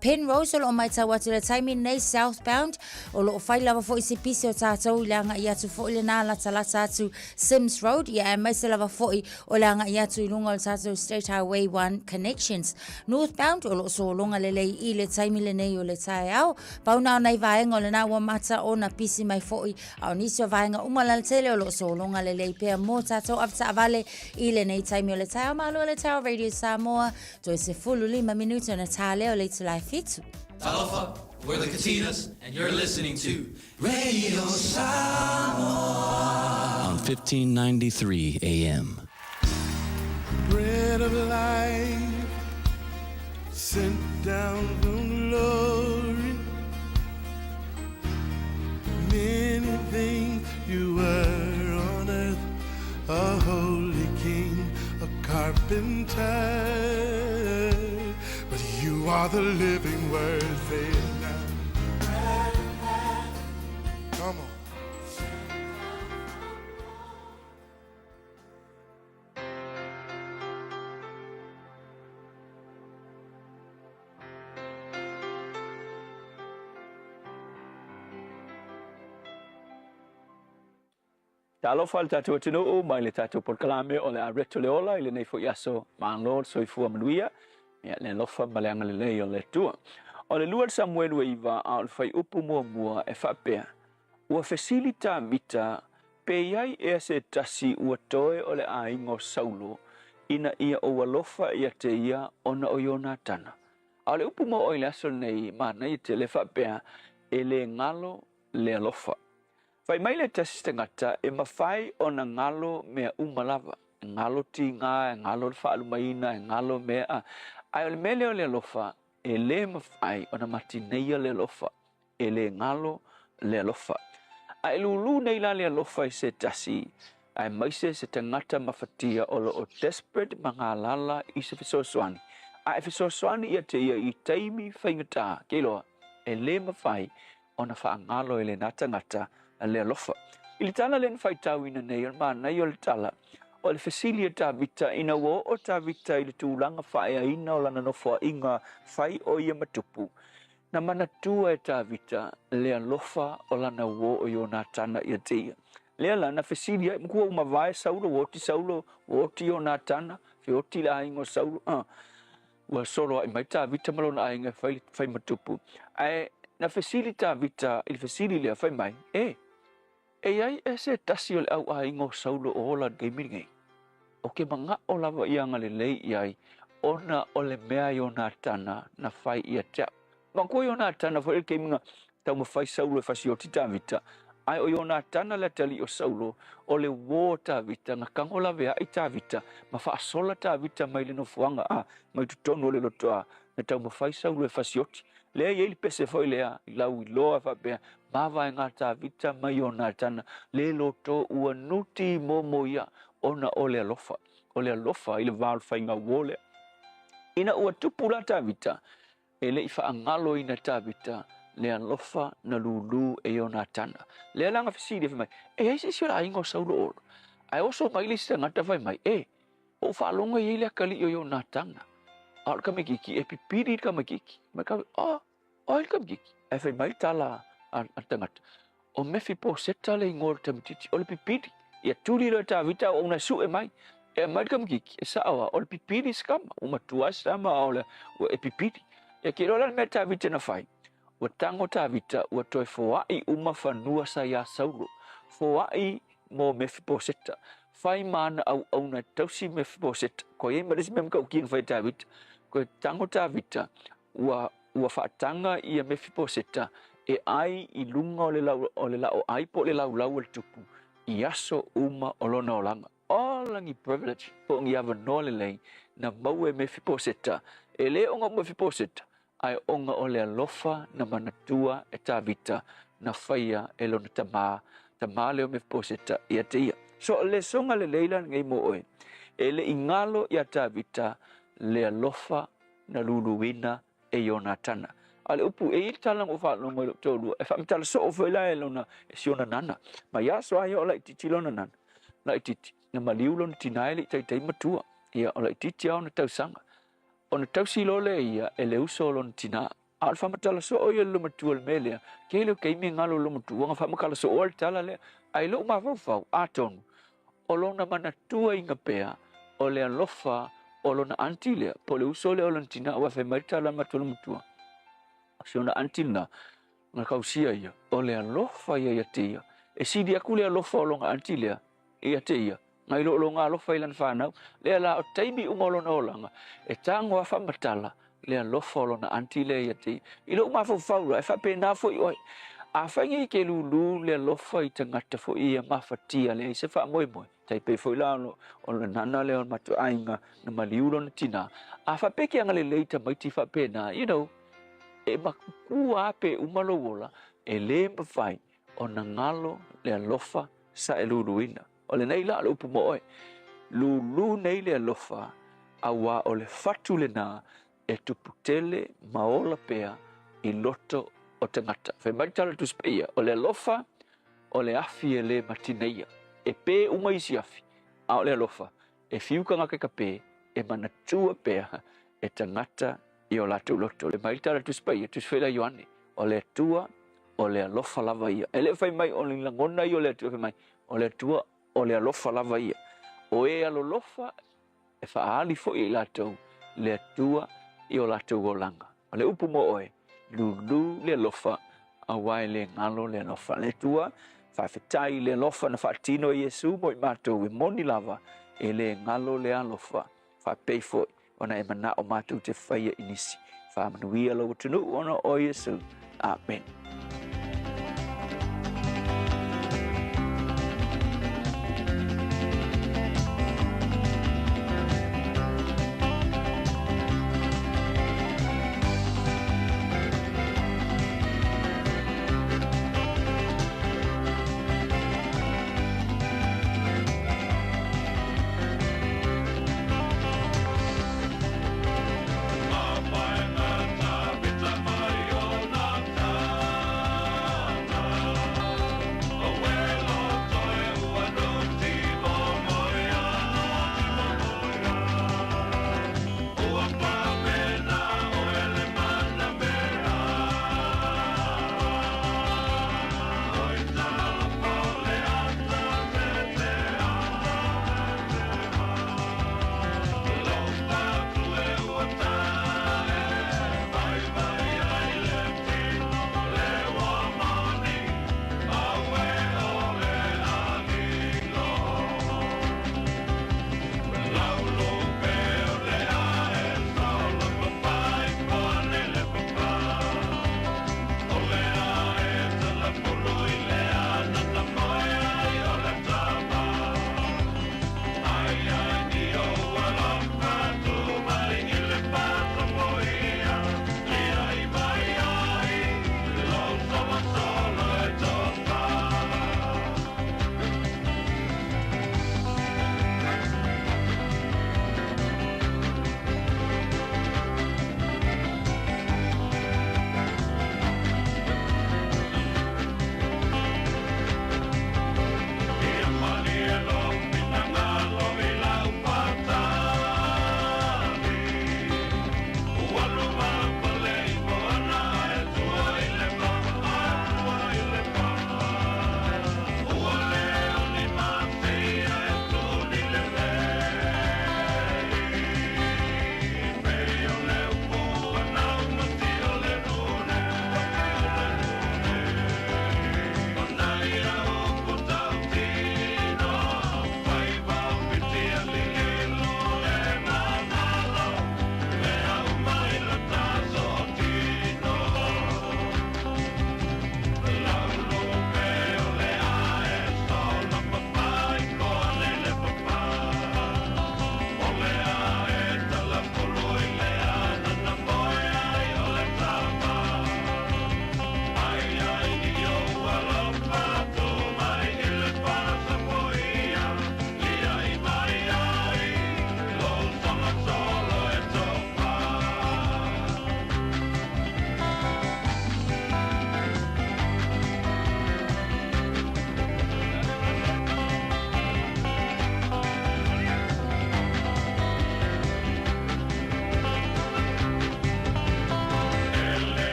Penrose o loo maitau atu le taimi nei southbound o loo fai lava foi si pisi o tatou i le agai atu foi lena latalata atu Sims Road ia aemaise lava foi o le agai atu i luga o le tatou State Highway 1 connections. Northbound o loo sologa lelei i le taimi lenei o le taeao. Pau na o nai vaega o lena ua mata ona pisi mai foi a o nisi o vaega uma lautele o loo sologa lelei pea mo tatou avetaavale i lenei taimi o le taeao. Malo le taeao Radio Samoa, toe 15 minute ona tā lea o le itula e 7. Talofa, we're the Katinas, and you're listening to Radio Samoa on 1593 AM. Bread of life sent down from glory. Many things you were on earth, a holy king, a carpenter. But you are the living word, say it now. Come on. Talofa le tatou atunuu mai le tatou polokalame o le Areto le Ola i lenei foi aso malo le soifua manuia ia le alofa ma le agalelei o le Atua. O le 2 Samuelu e 9 a o le fuaiupu muamua e faapea, Ua fesili Tavita pe i ai ea se tasi ua toe o le aiga o Saulo ina ia ou alofa ia te ia ona o Ionatana. A o le upu maoae i le aso lenei, manaia tele faapea, e le galo le alofa. Fai mai le tasi tagata e mafai ona galo mea uma lava, e galo tiga, e galo le faalumaina, e galo mea a, ae o le mea lea o le alofa, e le mafai ona matineia le alofa, e le galo le alofa. A e lūlū nei la le alofa i se tasi, aemaise se tagata mafatia o lo o desperate ma galala i se fesoasoani, a e fesoasoani ia te ia i taimi faigata, ke iloa, e le mafai ona faagalo e lena tagata le alofa. I le tala lea na faitauina nei, o le manaia o le tala, o le fesili a Tavita ina ua oo Tavita i le tulaga faaeaina o lana nofoaiga fai o ia ma tupu, na manatua e Tavita le alofa o lana uō o Ionatana ia te ia. Lea la na fesili ai, matua ua mavae Saulo, ua oti Saulo, ua oti Ionatana, feoti le aiga o Saulo, uh. Ua soloai mai Tavita ma lona aiga e fai, fai ma tupu. Ae na fesili Tavita i le fesili lea, fai mai, E, e i ai ea se tasi o le au aiga o Saulo o ola i le taimi lenei? Ou te mana'o lava ia agalelei i ai, ona o le mea Ionatana na fai ia te a'u. Manatua Ionatana foi i le taimi na taumafai Saulo e fasioti Tavita, ae o Ionatana le atalii o Saulo, o le uō o Tavita, na tago laveai Tavita, ma faasola Tavita mai le nofoaga, a, mai totonu o le lotoa, na taumafai Saulo e fasioti. Lea e i ai le pese foi lea i lau iloa faapea, mavaega Tavita ma Ionatana, le loto ua nuti momo ia ona o le alofa, o le alofa i le va o le faiga uō lea. Ina ua tupu la Tavita, E le i faagaloina e Tavita le alofa na lūlū e Ionatana. Lea la na fesili ai fai mai, E i ai se isi o le aiga o Saulo o ola? Ae oso mai le isi tagata fai mai, E, ua ou faalogo e i ai le atalii o Ionatana, a o le tamaitiiti e pipili i le tamaitiiti. Fai mai Tavita, O, o ai le tamaitiiti? Ae fai mai le tala a le tagata, O Mefiposeta le igoa o le tamaitiiti, o le pipili. Ia tuli loa e Tavita auauna e sue mai. E aumai le tamaitiiti, e sao lava, o le pipili se tama. Ua matua lava se tama a o le, ua e pipili. Ia te iloa la le mea a Tavita na fai, Ua tago Tavita ua toe foaʻi uma fanua sa iā Saulo, foaʻi mo Mefiposeta, fai ma ana auauna e tausi Mefiposeta. Koe i ai ma le isi mea matautia na fai e Tavita, koe tago Tavita ua ua faataga ia Mefiposeta e ʻai i luga o le lau o le laʻo ʻai po o le laulau a le tupu i aso uma o lona olaga. O lagi privilege po o ni avanoa lelei na maua e Mefiposeta, e lē ona o Mefiposeta, ae ona o le alofa na manatua e Tavita na faia e lona tamā, tamā lea o Mefiposeta ia te ia. So o le lesoga lelei la lenei mo oe, e le i galo iā Tavita le alofa na luluina e Ionatana. A o le upu, e i ai le tala na ou faalogo i lou toalua, e faamatala soo foi la e lona, e si ona nana. Mai aso lava ia o laitiiti lona nana, laitiiti, na maliu lona tina e le i taitai matua. Ia, o laitiiti lava ona tausaga. Ona tausi loa lea ia e le uso o lona tina. A o le faamatala soo ia e le lomatua i le mea lea, tele o taimi e galo i le lomatua ona faamatala sooa le tala lea. Ae i lou mafaufau, atonu, o lona manatuaina pea o le alofa o lona aunty lea, po o le uso lea o lona tina, aua fai mai le tala a le matou lomatua, o si ona aunty lena, na tausia ia, o le alofa ia ia te ia. E sili atu le alofa o lona aunty lea ia te ia, nai lo lona alofa i lana fanau. Lea la, o taimi uma o lona olaga, e tago lava faamatala le alofa o lona aunty lea ia te ia. I lou mafaufau la, e faapena foi oe. Afai nei e te lulu le alofa i tagata foi ia mafatia leai se faamoemoe, tai pei foi la o le nana lea o le matou aiga na maliu lona tina, a faapea e te agalelei i tamaiti faapena, you know, e makuku lava pe uma lou ola, e le mafai ona galo le alofa sa e luluina. O lenei la o le upu mo oe, lulu nei le alofa, auā o le fatu lenā e tupu tele ma ola pea i loto o tagata. Fai mai le tala Tusi Paia, o le alofa o le afi e lē matineia. E pē uma isi afi, a o le alofa, e fiu tagata i ka pē, e manatua pea e tagata i o latou loto. Le mai le tala Tusi Paia, Tusi foi la Ioane, o le Atua o le alofa lava ia. E le fai mai o ni lagona ia o le Atua, fai mai o le Atua o le alofa lava ia. O e alolofa e faaali foi e i latou le Atua i o latou olaga. O le upu mo oe, lulu le alofa, auā e le galo le alofa. Le Atua, faafetai i le alofa na faatino e Iesu mo i matou e moni lava, e le galo le alofa. Faapei foi ona e manao matou te faia i nisi. Faamanuia lou atunuu ona o Iesu. Amen.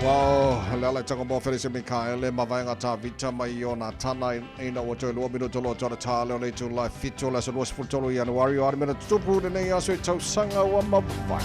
Wow, le ala i tango mo Felise Mikaele, mavaega Tavita mai Ionatana ina ua toe lua minuto loa atu ana tā leo le itula e fitu o le aso 23 Ianuari o a le mea na tutupu lenei aso i tausaga ua mavae.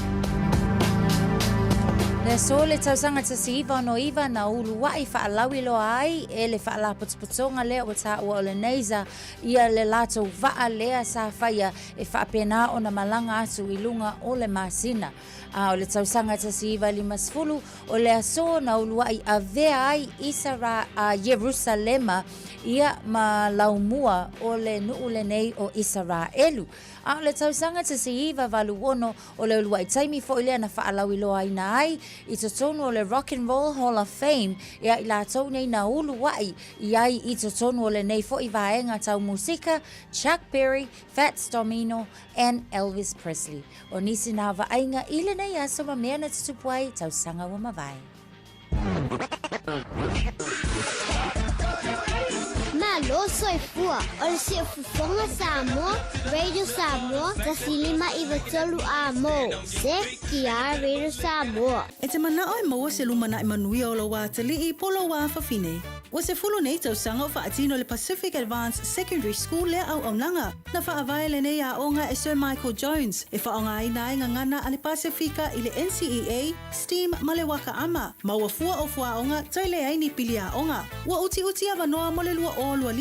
Le aso le tausaga 1969 na uluaʻi faalauiloa ai e le faalapotopotoga lea ua taua o le NASA ia le latou vaa lea sa faia e faapena ona malaga atu i luga o le masina. A o le tausaga 1950, o le aso na uluaʻi avea ai Isara, a Ierusalema ia ma laumua o le nuu lenei o Isaraelu. A o le tausaga 1986, o le uluaʻi taimi foi lea na faalauiloaina ai i totonu o le Rock and Roll Hall of Fame ia i latou nei na uluaʻi i ai i totonu o lenei foi vaega tau musika, Chuck Berry, Fats Domino and Elvis Presley. O nisi nā vaaiga i lenei aso ma mea na tutupu ai i tausaga ua mavae. Malo soifua, o le Siufofoga Samoa, Radio Samoa, 1593 A-mo, CKR Radio Samoa. E te manao e maua se lumanai manuia o lou atalii po o lou afafine. Ua 10 nei tausaga o faatino le Pacific Advanced Secondary School lea auaunaga. Na faavae lenei aoga e Sir Michael Jones e faaaogaina ai gagana a le Pasefika i le NCEA, STEAM ma le Waka Ama, ma ua fua o fuaoga toe leai ni pili aoga. Ua utiuti avanoa mo le 2025.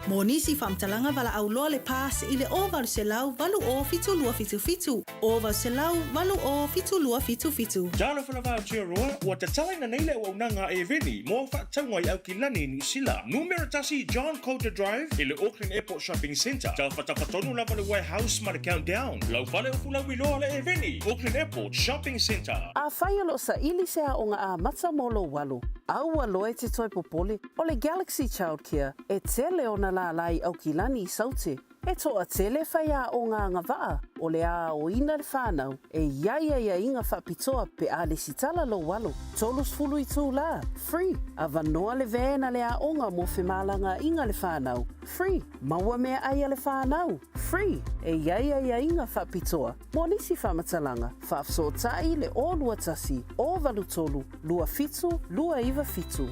Mo nisi faamatalaga valaau loa le PASS i le 0800 80 7277. 0800 80 7277. Talofa lava Aotearoa, ua tatalaina nei le auaunaga a Eveni mo au faatauga i Aukilani i Niu Sila. Numera tasi John Coulter Drive i le Auckland Airport Shopping Centre. Tafatafa tonu lava le Warehouse ma le Countdown. Lau fale o Fulauiloa le Eveni, Auckland Airport Shopping Centre. Afai o lo o saili se aoga amata mo lou alo, a ua loa e te toe popole, o le Galaxy Childcare e tele ona lālā i Aukilani i Saute. E toatele faiaoga agavaa o le aoina le whanau e i ai aiaiga faapitoa pe a lesitala lou alo. 30 itulā, free, avanoa le van a le aoga mo femalagaaiga le whanau, free, maua meaai a le whanau, free, e i ai aiaiga faapitoa mo nisi faamatalaga, faafesootai le 021 083 27 297.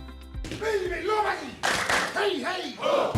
Hey, hey, ho!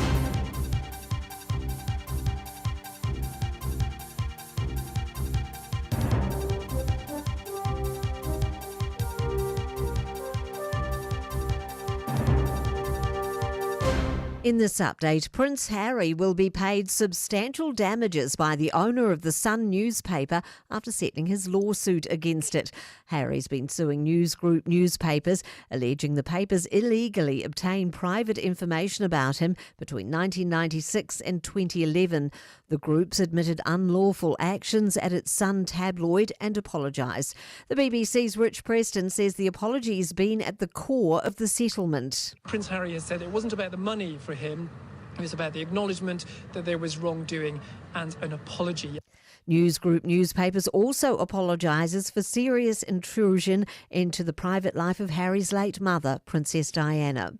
In this update, Prince Harry will be paid substantial damages by the owner of the Sun newspaper after settling his lawsuit against it. Harry's been suing News Group newspapers, alleging the papers illegally obtained private information about him between 1996 and 2011. The groups admitted unlawful actions at its Sun tabloid and apologised. The BBC's Rich Preston says the apology's been at the core of the settlement. Prince Harry has said it wasn't about the money for him. It was about the acknowledgement that there was wrongdoing and an apology. News Group newspapers also apologises for serious intrusion into the private life of Harry's late mother, Princess Diana.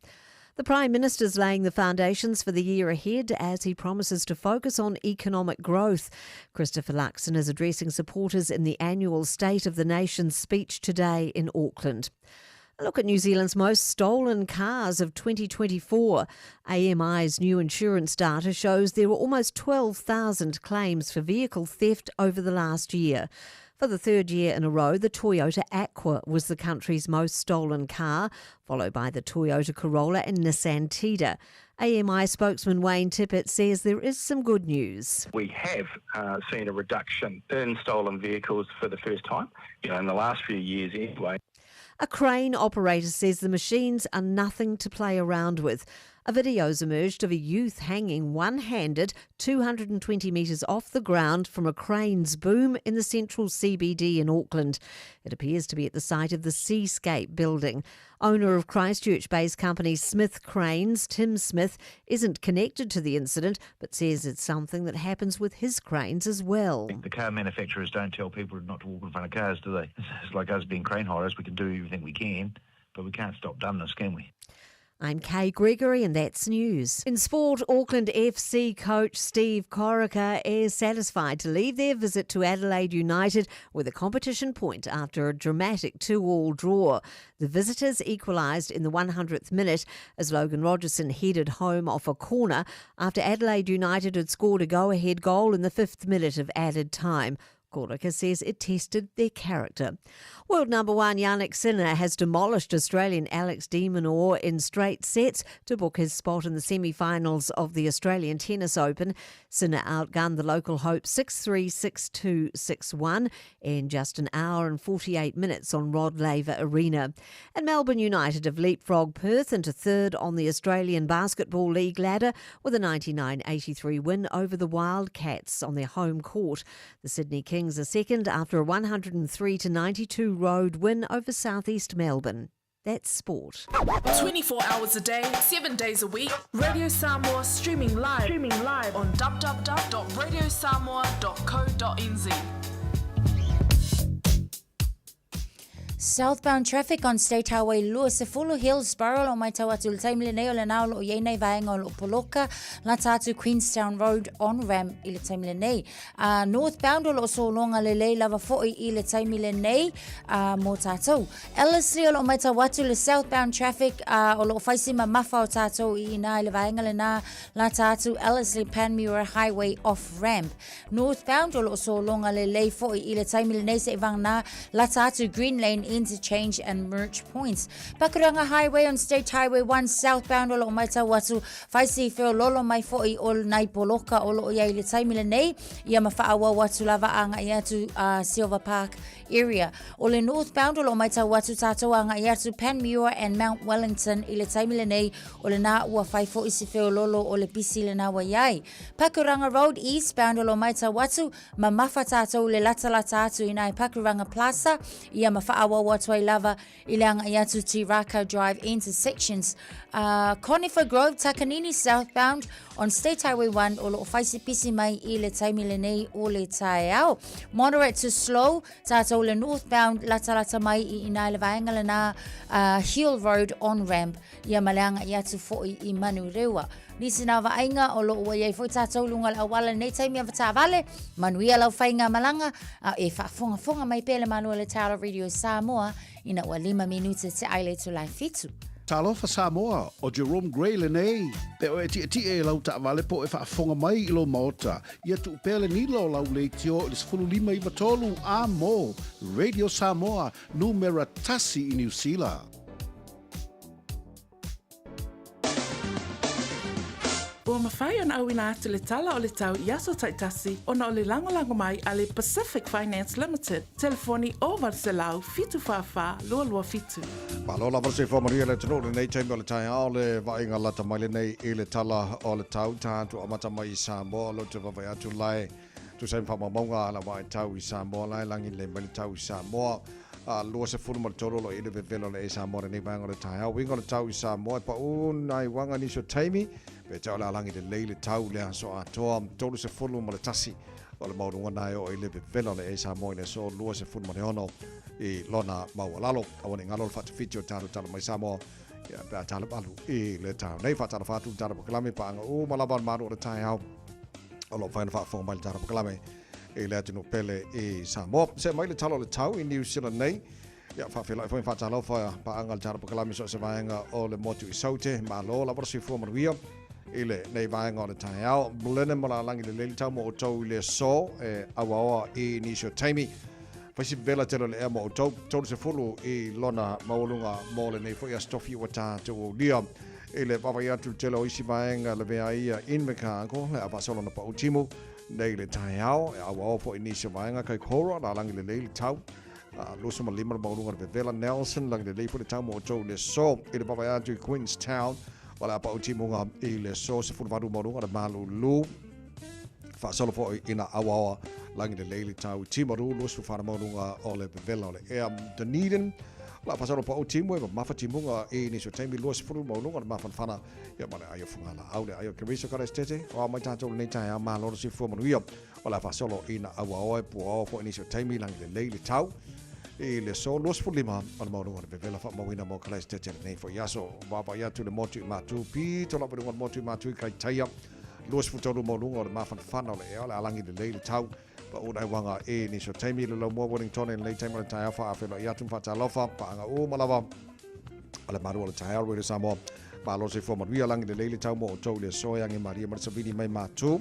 The Prime Minister's laying the foundations for the year ahead as he promises to focus on economic growth. Christopher Luxon is addressing supporters in the annual State of the Nation speech today in Auckland. A look at New Zealand's most stolen cars of 2024. AMI's new insurance data shows there were almost 12,000 claims for vehicle theft over the last year. For the third year in a row, the Toyota Aqua was the country's most stolen car, followed by the Toyota Corolla and Nissan Tiida. AMI spokesman Wayne Tippett says there is some good news. We have seen a reduction in stolen vehicles for the first time, you know, in the last few years anyway. A crane operator says the machines are nothing to play around with. A video's emerged of a youth hanging one-handed 220 metres off the ground from a crane's boom in the central CBD in Auckland. It appears to be at the site of the Seascape building. Owner of Christchurch-based company Smith Cranes, Tim Smith, isn't connected to the incident, but says it's something that happens with his cranes as well. The car manufacturers don't tell people not to walk in front of cars, do they? It's like us being crane hirers. We can do everything we can, but we can't stop dumbness, can we? I'm Kay Gregory and that's news. In sport, Auckland FC coach Steve Corica is satisfied to leave their visit to Adelaide United with a competition point after a dramatic 2-all draw. The visitors equalised in the 100th minute as Logan Rogerson headed home off a corner after Adelaide United had scored a go-ahead goal in the 5th minute of added time. Corica says it tested their character. World number 1 Jannik Sinner has demolished Australian Alex de Minaur in straight sets to book his spot in the semi-finals of the Australian Tennis Open. Sinner outgunned the local hope 6-3, 6-2, 6-1 in just an hour and 48 minutes on Rod Laver Arena. And Melbourne United have leapfrogged Perth into third on the Australian Basketball League ladder with a 99-83 win over the Wildcats on their home court. The Sydney Kings are second after a 103-92 road win over Southeast Melbourne. That's sport. 24 hours a day, 7 days a week. Radio Samoa streaming live, on www.radiosamoa.co.nz. Southbound traffic on State Highway 20 Hillsborough o lo o matau atu i le taimi lenei o lena o lo o i ai nei vaega o lo o poloka lata atu Queenstown Road on ramp i le taimi lenei. Northbound o lo o sologa lelei lava foi i le taimi lenei mo tātou. Ellerslie o lo o matau atu le southbound traffic o lo o fai si mamafa o tātou i inā i le vaega lenā lata atu Ellerslie Panmure Highway off ramp. Northbound o lo o sologa lelei foi i le taimi lenei seʻi vagana lata atu Green Lane Interchange and Merge Points. Pakuranga Highway on State Highway 1 southbound o lo o matau atu fai si feololo mai foi o nai poloka o lo o i ai i le taimi lenei ia ma faaauau atu lava agaʻi atu Silver Park area. O le northbound o lo o matau atu tātou agaʻi atu Panmure and Mount Wellington i le taimi lenei o lenā ua fai foi si feololo o le pisi lenā ua i ai. Pakuranga Road eastbound o lo o matau atu mamafa tātou le latalata atu i nai Pakuranga Plaza ia ma faaauau atu ai lava i le agaʻi atu Te Rākau Drive intersections. Conifer Grove, Takanini southbound on State Highway 1 o lo o fai si pisi mai i le taimi lenei o le taeao. Moderate to slow, tātou le northbound latalata mai i inā i le vaenga lenā Hill Road on ramp ia ma le agaʻi atu foi i Manurewa. Nisi nā vaaiga o lo o ua i ai foi tātou i luga o le auala i lenei taimi avetaavale, manuia lau faigamalaga, a e faafogafoga mai pea le Malo o le Tala Radio Samoa ina ua lima minute te ai le itula e fitu. Talofa Samoa, ʻo Jerome Gray lenei. Pe oe e tiʻetiʻe i lau taʻawale po e faafofoga mai i lou maota, ia tuu pea le nila o lau leitio i le 15 93 a mo Radio Samoa, numera tasi i Niu Sila. Ua mafai ona auina atu le tala o le tau i aso taitasi ona o le lagolago mai a le Pacific Finance Limited, telefoni 0 800 744 227. Malo lava le soifua manuia le atunuu i lenei taimi o le taeao le vaaiga lata mai lenei i le tala o le tau tatou amata mai i Samoa o lo te vaavaai atu lae tusa ai ma faamaumauga a la vaitau i Samoa lae lagi lelei mai le tau i Samoa a 23 o lo i le vevela o le e Samoa lenei vaega o le taeao. Uiga o le tau i Samoa e paʻu nai uaga nisi o taimi, pe te o le alagi lelei le tau le aso atoa 31 o le maualuga na e oo i le vevela o le e Samoa i le aso 26 i lona maualalo. Aua ne i galo le faatafiti o tatou tala mai Samoa ia pe a talovalu i le tao nei. Faatalofa atu i le tatou polokalame paaga uma lava o le malu o le taeao o lo o mafai ona faafofoga mai le tatou polokalame i le atunuu pele i Samoa. See mai le tala o le tau i New Zealand nei. Ia, faafeiloai foi ma faatalofa paaga le tatou polokalame so o se vaega o le motu i Saute. Malo lava le soifua manuia i lenei vaega o le taeao. Blenheim o le a lagi lelei le tau mo outou i le aso e auaoa i nisi o taimi. Fai si vela tele o le ea mo outou, 30 i lona maualuga mo lenei foi aso tofi ua tatou aulia. I le vaavaai atu i le tele o isi vaega lavea ai ia Invercargill, le a faasolo ona pau timu nei le taeao, e auaoa foi nisi o vaega Kaikoura, lalagi lelei le tau, 25 le maualuga o le vevela, Nelson, lagi lelei foi le tau mo outou i le aso. I le vaavaai atu i Queenstown, o le a pau timuga i le aso, 18 maualuga le malulu. Faasolo foi ina auaoa lagi lelei le tau i Timaru, 24 maualuga o le vevela o le ea. Dunedin, o le a faasolo pau timu e mamafa timuga i nisi o taimi, 20 maualuga le mafanafana ia ma le ai o Fugalaau, le ai o Keriso Karaisetete. O a mai tatou lenei taeao, malo le soifua manuia. O le a faasolo ina auaoa e puaoa foi nisi o taimi, lagi lelei le tau. I le aso 25 o le maualuga o le vevela faamauina mo Kalaesetete lenei foi aso. Vaavaai atu le motu i Matu, pito lava i luga o le motu i Matu i Kaitaia, 23 maualuga o le mafanafana o le ea, o le alagi lelei le tau, pau nai uaga e nisi o taimi le laumua Wellington i lenei taimi o le taeao faafeiloai atu ma faatalofa paaga uma lava o le malu o le taeao Radio Samoa. Malo soifua manuia lagi lelei le tau mo outou i le aso e age malie ma le savili mai Matu.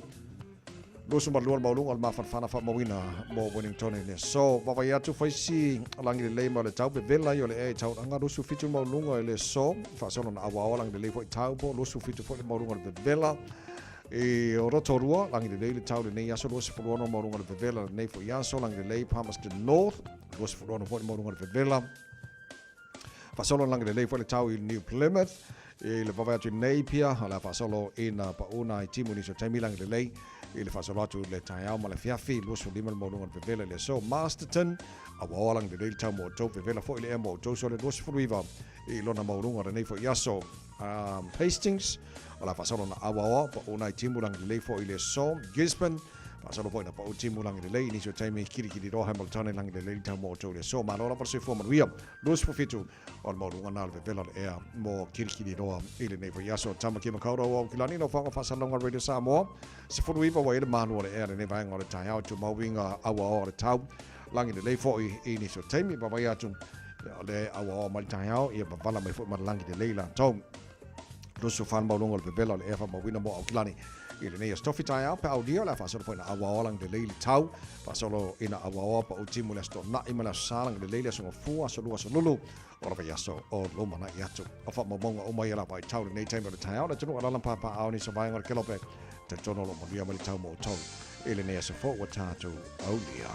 22 le maualuga o le mafanafana faamauina mo Wellington i le aso. Vaavaai atu faisi lagi lelei ma le tau vevela i o le ea i Tauranga 27 le maualuga i le aso. Faasolo na auaoa lagi lelei foi Taupo 27 foi le maualuga o le vevela. I Rotorua, lagi lelei le tau lenei aso 26 maualuga o le vevela lenei foi aso lagi lelei Palmerston North 26 foi le maualuga o le vevela. Faasolo lagi lelei foi le tau i New Plymouth i le vavae atu i Napier, o le a faasolo i na pauna i timu nisi o taimi lagi lelei i le faasolo atu le taeao ma le afiafi 25 le maualuga o le vevela i le aso Masterton, auaoa lagi lelei le tau mo outou vevela foi le ea mo outou so le 29 i lona maualuga o lenei foi aso Hastings, o le a faasolo na auaoa pauna i timu lagi lelei foi i le aso Gisborne, Faasolo foi na pau timu lagi lelei i nisi o taimi kilikiliroa Hamilton lagi lelei le tau mo outou i le aso. Malo lava le soifua manuia. 27 o le maualuga na o le vevela o le ea mo kilikiliroa i lenei foi aso. Tama ki Makaurau o Aukilani, lau whaonga whaasalonga Radio Samoa. 19 wa i le malu o le ea lenei vaenga o le taeao tumau inga auaoa o le tau. Lagi lelei foi i nisi o taimi vavai atu o le auaoa mai le taeao ia wavala mai foi ma le lagi lelei latou. 24 le maualuga o le vevela o le ea faamauina mo Aukilani i lenei aso tofi taeao pe aulia o le a faasolo foi ina auaoa lagi lelei le tau faasolo ina auaoa pau timu le aso toonai ma le aso sa lagi lelei le aso gafua aso lua aso lulu o le vaiaso o lumanai atu o faamaumauga uma ia lava i tau lenei taimi o le taeao le atunuu alaala ma papaaao nisi o vaega o le kelope Talitonu o lo o manuia mai le tau mo outou i lenei aso fou ua tatou aulia.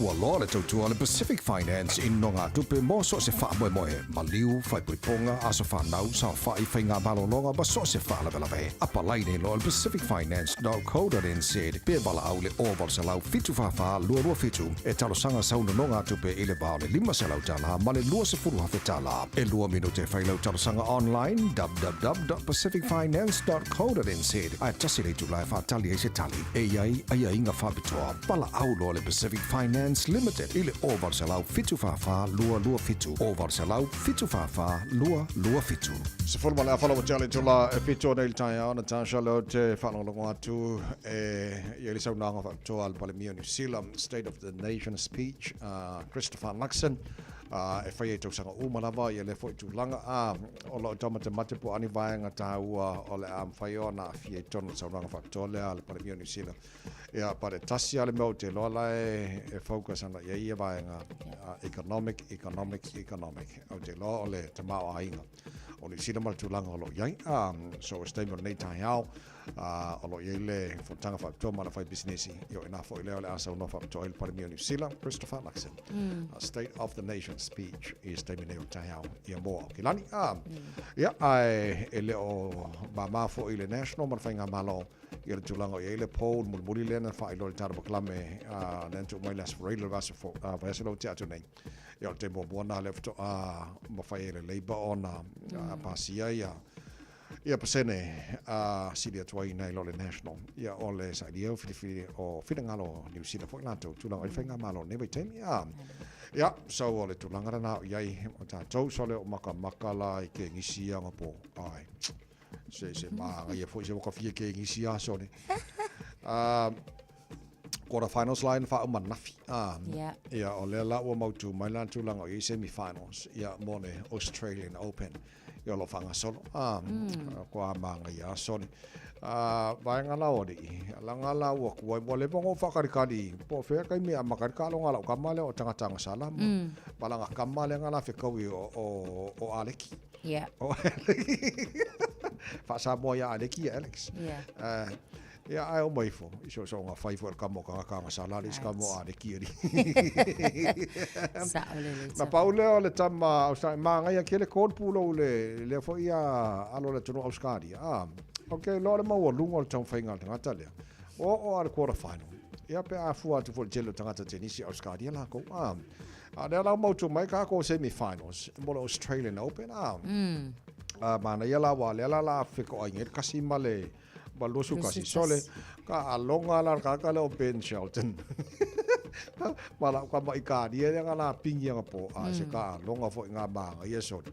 Ua loa le tautua a le Pacific Finance i nogatupe mo so o se faamoemoe, maliu, faaipoipoga, aso fanau, saofai, faiga malologa ma so o se faalavelave. Apalai nei loa i le pacificfinance.co.nz pe valaau i le 0800 744 227 e talosaga sau nonogatupe i le va o le $500 ma le $20,000. E lua minute e fai lau talosaga online www.pacificfinance.co.nz ae tasi le itula e faatali ai se tali e i ai aiaiga faapitoa. Valaau loa le Pacific Finance Limited i le 0800 744 227, 0800 744 227. Sefulu ma le afa lau tia le itula e fitu nei i le taeao, Natasha leo te faalogologo atu e i ai le saunoaga faapitoa a le Palemia o Niu Sila, State of the Nation Speech a Christopher Luxon. ā, e whai ai tausaga uma lava ia lea foi tulaga, ā, o lo o taumatemate po o ani vaega tāua o le a mawhai ona aafia i totonu o le saunoaga faapitoa lea a le Palemia o Niu Sila. Ia, but e tasi lava le mea ou te iloa la e, e focus ana i ai ia vaega, economic, economic, economic. Ou te iloa o le tamaoaiga o Niu Sila ma le tulaga o lo o i ai. Ā, so o se taimi o lenei taeao, ā, o lo o i ai le fonotaga faapitoa ma le faipisinisi, ia o i ina foi lea o le a saunoa faapitoa ai le Palemia o Niu Sila, Christopher Luxon. A State of the Nation speech i se taimi nei o le taeao ia mo Aukilani. Ā, ia, ae e le o māmā foi i le National ma le Faigamalo ia le tulaga o i ai le poll mulimuli lea na faailoa i le tatou polokalame, ā, lea na tuu mai le Aso Faraile o le vaiaso fou, ā, vaiaso lea ua tea atu nei. Ia o le taimi muamua lena lea faatoa mafai ai e le Labour ona pasia ia Ia pasene a sili atu ai nai lo le National. Ia o le sailia o filifili o finagalo o Niu Sila foi latou tulaga o le faigamalo nei vaitaimi. A ia so o le tulaga lena o i ai o tatou so le o makamaka la i ke ngisi ia ngapo ai. Se se maangaia foi se wakafia ke ngisi a so ne. A quarter finals la ina faauma ananafi. A ia o lea la ua mautu mai la tulaga o i ai semi finals ia mo le Australian Open. Ia o lo o faagasolo. A, kua māngaia a soli. A, vaega la o alii, langa la ua kuai, ua leva ona ou faakalikali, po o fea taimi e amata ai le taaloga a lau tama lea o tagata agasala ma, ma lana tama lea na la fetaui o, o, o Aleki. Yeah. O Aleki. Faa-Samoa ia Aleki ia Alex. Yeah. Ia, ae oma ifo, i soosooga fai foi o le kama o tagata agasala, le isi kama o Aleki alii. Sao lelei Na tama. pau lea o le tama Australia, māngaia tele code pulou le lea foi a alo o le atunuu Australia. Ah, ok, loa le maualuga o le taumafaiga a le tagata lea. Ua oo lava i le quarter final. Ia pe a fua atu foi i le tele o tagata tenisi Australia lakou. Ah, a lea la ua mautu mai kākou semi finals mo le Australian Open. Ah, ah, manaia la aua lea la la fetoaiga ai le kasi ma le ma 21. Sole, ka aloga la le tagata lea o Ben Shelton. Ma lau ka mai kāria le nga la pingi anga po a se ka longa fo nga manga ia sole.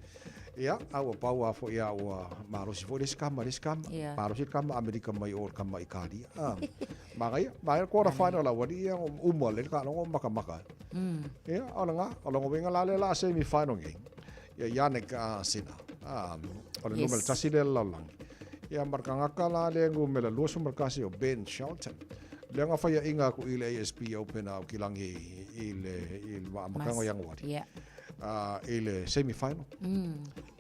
Ia, a ua pau a fo ia ua malosi fo le skama le skama. Malosi kama Amerika mai o ka mai kāria. Ah. Manga ia, ma ko ra final la wali ia uma le ka longo maka maka. Ia, o nga, o longo winga la le la semi final ngi. Ia Yannick Sinner. Ah, o le numera tasi le lalolagi. Ia ma le kagaka la lea numera 21 o Ben Shelton. Lea na faiaʻiga aku i le ASB Open a Aukilagi i le i le amataga o Ianuari. I le semi final.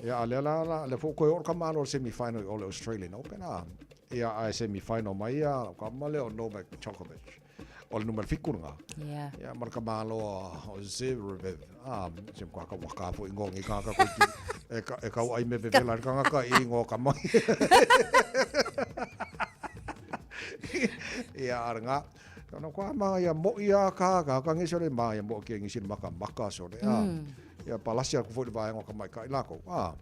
Ia a lea la la lea foi toe oo le kama le semi final i o le Australian Open a. Ia ae semi final mai ia lau kama lea o Novak Djokovic. O le numera 7 lena. Ia ma le tamāloa o Zverev. Ah, se mkua ka waka fo ingoa ngi kaka ko ti e ka e kau ai me vevela le kangaka i ingoa ka mai. Ia ara ngā. No kua ma ia mo ia ka ka ka ngisi le ma ia mo ki ngisi maka maka so le. Ah. Ia palasi aku fo le vaenga ka mai ka i lako. Ah.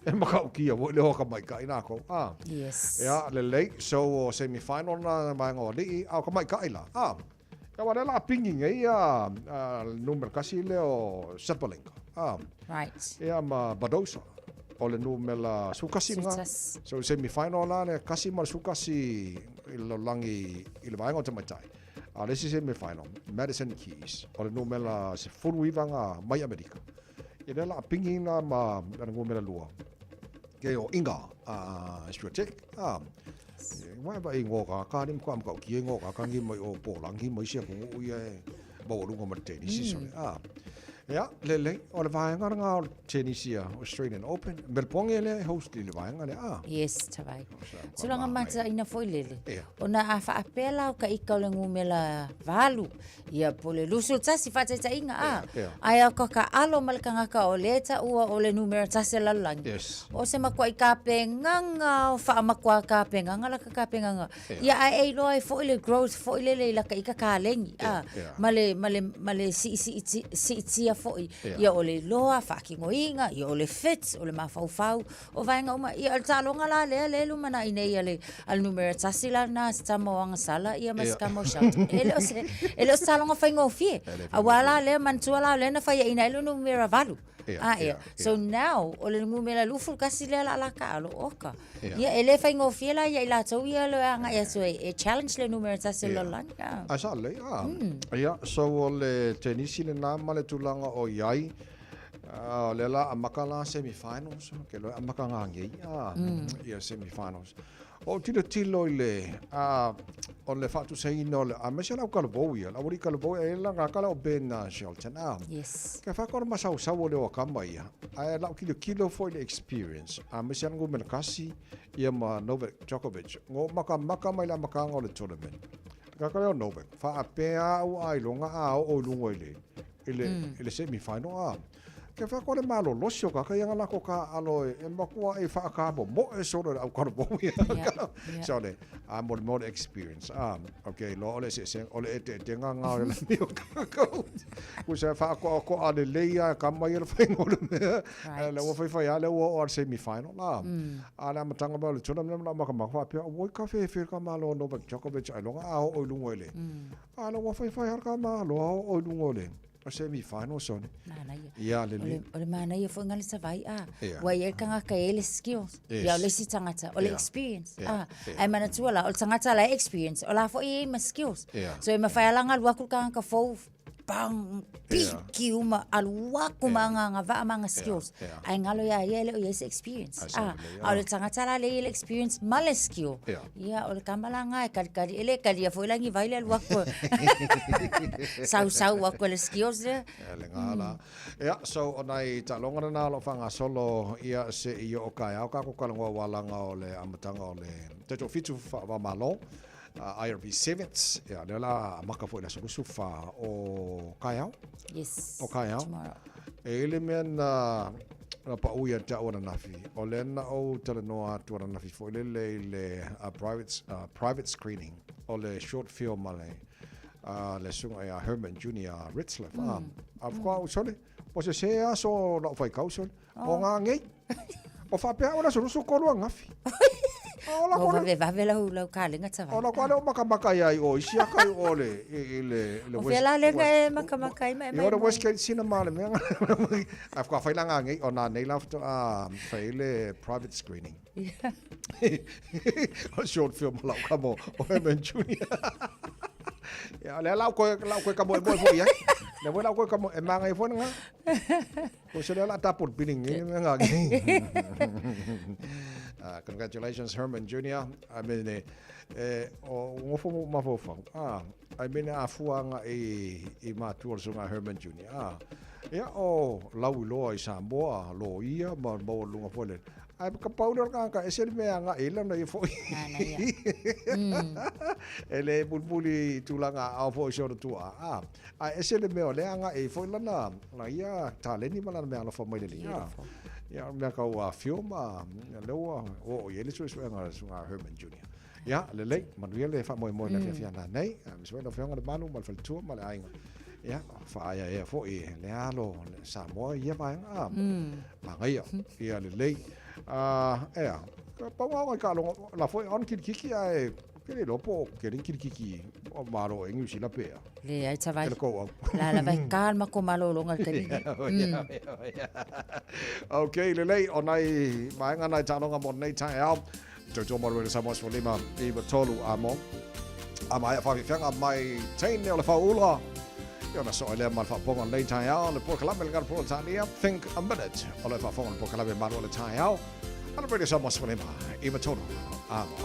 E makaukia foi le hoa maikaʻi lākou. Ah. Yes. Ia, lelei. So, o semi-final na vaega o alii, a o ka maikaʻi la. Ah. Ia wa lea la pingi nei ia numera kasi lea o Sabalenka. Ah. Right. Ia ma Badosa. O le numera sukasi nga. So semi-final la le kasi ma le sukasi i le lalolagi i le vaega o tamaitai. A le isi semi-final, Madison Keys. O le numera 19 nga mai Amerika. Ia lea la pingi na ma le numera lua. Ke o Inga a Swiatek. A Wai vai ngō ka ka ni mka mka ki ngō ka kangi mai o Pōlangi mai sia kungu ia e maualuga ma le tenisi sole. A Ia, lelei, o le vaega lena o le tenisi a Australian Open. Melbourne e lea e host i le vaega lea. A. Yes, tawai. Tulaga mataina foi lele. Ona a faapea la o ka ika o le numera 8 Ia po le 21 faataitaiga a. Ae a ka kaalo ma le kagaka o lea e taua o le numera tasi o le lalolagi. Yes. O se makuaʻi kapegaga o faamakuā kapegaga la ka kapegaga. Ia ae e iloa ai foi le growth foi lele i laka ika kalegi a. Ma le ma le ma le siisii siitia foi. Ia o le iloa faakinoina, ia o le fit, o le mafaufau. O vaega uma, ia o le taaloga la lea lea e lumanai nei a le, a le numera tasi la lena a se tama o Agasala ia ma se tama o Shelton. E le o se, e le o se taaloga faigofie. Auā la lea, manatua la o lea na faiaina ai le numera 8. A ia. So now, o le numera 21 lea la la taalo, oka. Ia, e le faigofie la ia i latou ia le agai atu e, e challenge le numera tasi o le lalolagi. A sa lelei, a. Ia, so o le tenisi lena ma le tulaga o i ai, O lea la amaka la semi-finals, ke loe amaka ngā ngei, a, ia semi-finals. O tilo tilo i le, a, o le faatusaina o le, a mese lau kalavou ia, lau wali kalavou ia, la ngā kala o Ben Shelton, a. Yes. Ke whakora masausau o leo kama ia, a lau kilo kilo foi le experience, a mese angu mena kasi, ia ma Novak Djokovic, ngō maka maka mai la makanga o le tournament. Ka kala o Novak, whaapea au ai longa a o o lungo i le, i le, mm. i le semi-final a. Ke wha kore malo losio ka kai anga lako ka alo e, e makua e whaaka mo mo e solo le au karo mo ia. So le a mo mo experience. Ah, okay, lo ole se se ole e te te nga nga le mi o ka ko. Ku se wha ko ko a le leia ka mai le whai ngolo me. Le o whai whai a le o o semi final la. A la matanga ba le tuna me la maka maka wha pia o ka fe fe ka malo Novak Djokovic ai longa a o lungo le. A la ua faifai hara ka malo a o lunga o le semi final sone. Manaia. Ia le le. O le manaia foi ngale savai a. Yeah. Ua ia kangaka e le skills. Yes. Ia o le isi tagata o le Yeah. experience. Yeah. A. Ai manatua la o le tagata la e experience o la foi e ma skills. Yeah. So e mawhai ala ngalu aku le kangaka fou bang piki uma alu aku ma nga nga vaa ma nga skills. Yeah. Ai ngalo ia ia le o ia se experience. Ai, sa A. lelei, A o le tagata la le ia le experience ma le skill. Yeah. Ia, o le kama la nga e kalikali, e le kalia foi langi vai le alu aku. Sau sau aku le skills lea. E le ngā la. Ia, so o nai taaloga lena o lo o faagasolo ia se i oo kaeao ka ko kalangoa ualaga o le amataga o le 37 faava-o-Malo, IRB Sevens. Ia, lea la amaka foi i le aso 24 o kaeao. Yes. O kaeao. Tomorrow. E i le mea na na paʻu ia te au ananafi, o lea na ou talanoa atu ananafi foi lele i le private, private screening o le short film a le, a le susuga ia Herman Junior Retzlaff. Mm. A mm. sole, o se se aso o lau faikau sole, o ngā ngei. O faapea o le aso lusu kolu angafi. Ua vavevave lau lau kalega tavai. Ona koa leo makamaka ia i o isi aka i o le i le le O fea la lenga e makamaka ai ma e mai. I o le Westgate Cinema le mea. A whaka whai langa ngei o nā nei la whatoa whai le private screening. O short film lau ka mo o Herman Jr. Ia lea lau koe lau koe ka moe moe foi ai. Lea foi lau koe ka moe e manga i foi nga. Ko se lea la double billing ni me nga. Congratulations Herman Jr. I mean e eh, o ngofo mo mafofau. Ah, I mean a fuanga i i matua le sunga Herman Jr. Ah. Ia o lau iloa i Samoa, lo ia ma maua lunga foi le Ai ka pau lea o le tagata ese le mea agai i lana ia foi. Nana ia. E le mulimuli i tulaga aao foi i si ona tuaa. A, ae ese le mea o lea agai ai foi lana, lana ia taleni ma lana mea alofa mai le alii. A, ia o le mea kau afio ma lea ua oo i ai le suesuega a le Susuga Herman Junior. Ia, lelei, manuia le faamoemoe i le afiafi ana nei. Aemaise foi lau Afioga le Malu ma le faletua ma le aiga. Ia, faaeaea foi le alo le Samoa i ia vaega. A, manaia, ia lelei. A, ea, pau lava o nai taaloga, la foi on kilikiki ae ke le iloa po o tele ni kilikiki o Malo e Niu Sila pe a. Leai, tavai. E le kou au. La lava e ka le makou malologa i le taimi lenei. Ok, lelei, o nai vaega nai taaloga mo lenei taeao. Tautua mo le Samoa 15 i 3 a mo. A mai a whawhiwhianga mai teine o le whaula. I ona soe lea ma le whaaponga o lenei taeao, le polokalame le ngana Peretania, Think a Minute. O le whaafonga le polokalame malu o le taeao. A le Radio Samoa 15 i 3 a mo.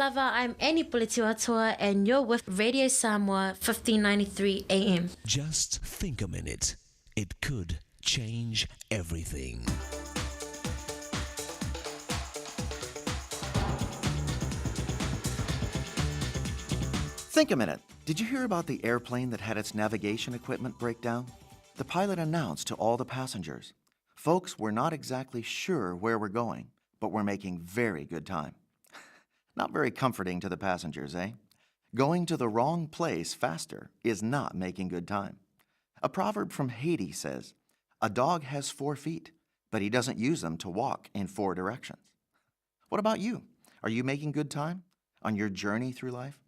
lava, I'm Annie Puletiuatoa and you're with Radio Samoa 1593 AM. Just think a minute. It could change everything. Think a minute. Did you hear about the airplane that had its navigation equipment break down? The pilot announced to all the passengers Folks, we're not exactly sure where we're going, but we're making very good time. Not very comforting to the passengers, eh? Going to the wrong place faster is not making good time. A proverb from Haiti says, A dog has four feet, but he doesn't use them to walk in four directions. What about you? Are you making good time on your journey through life?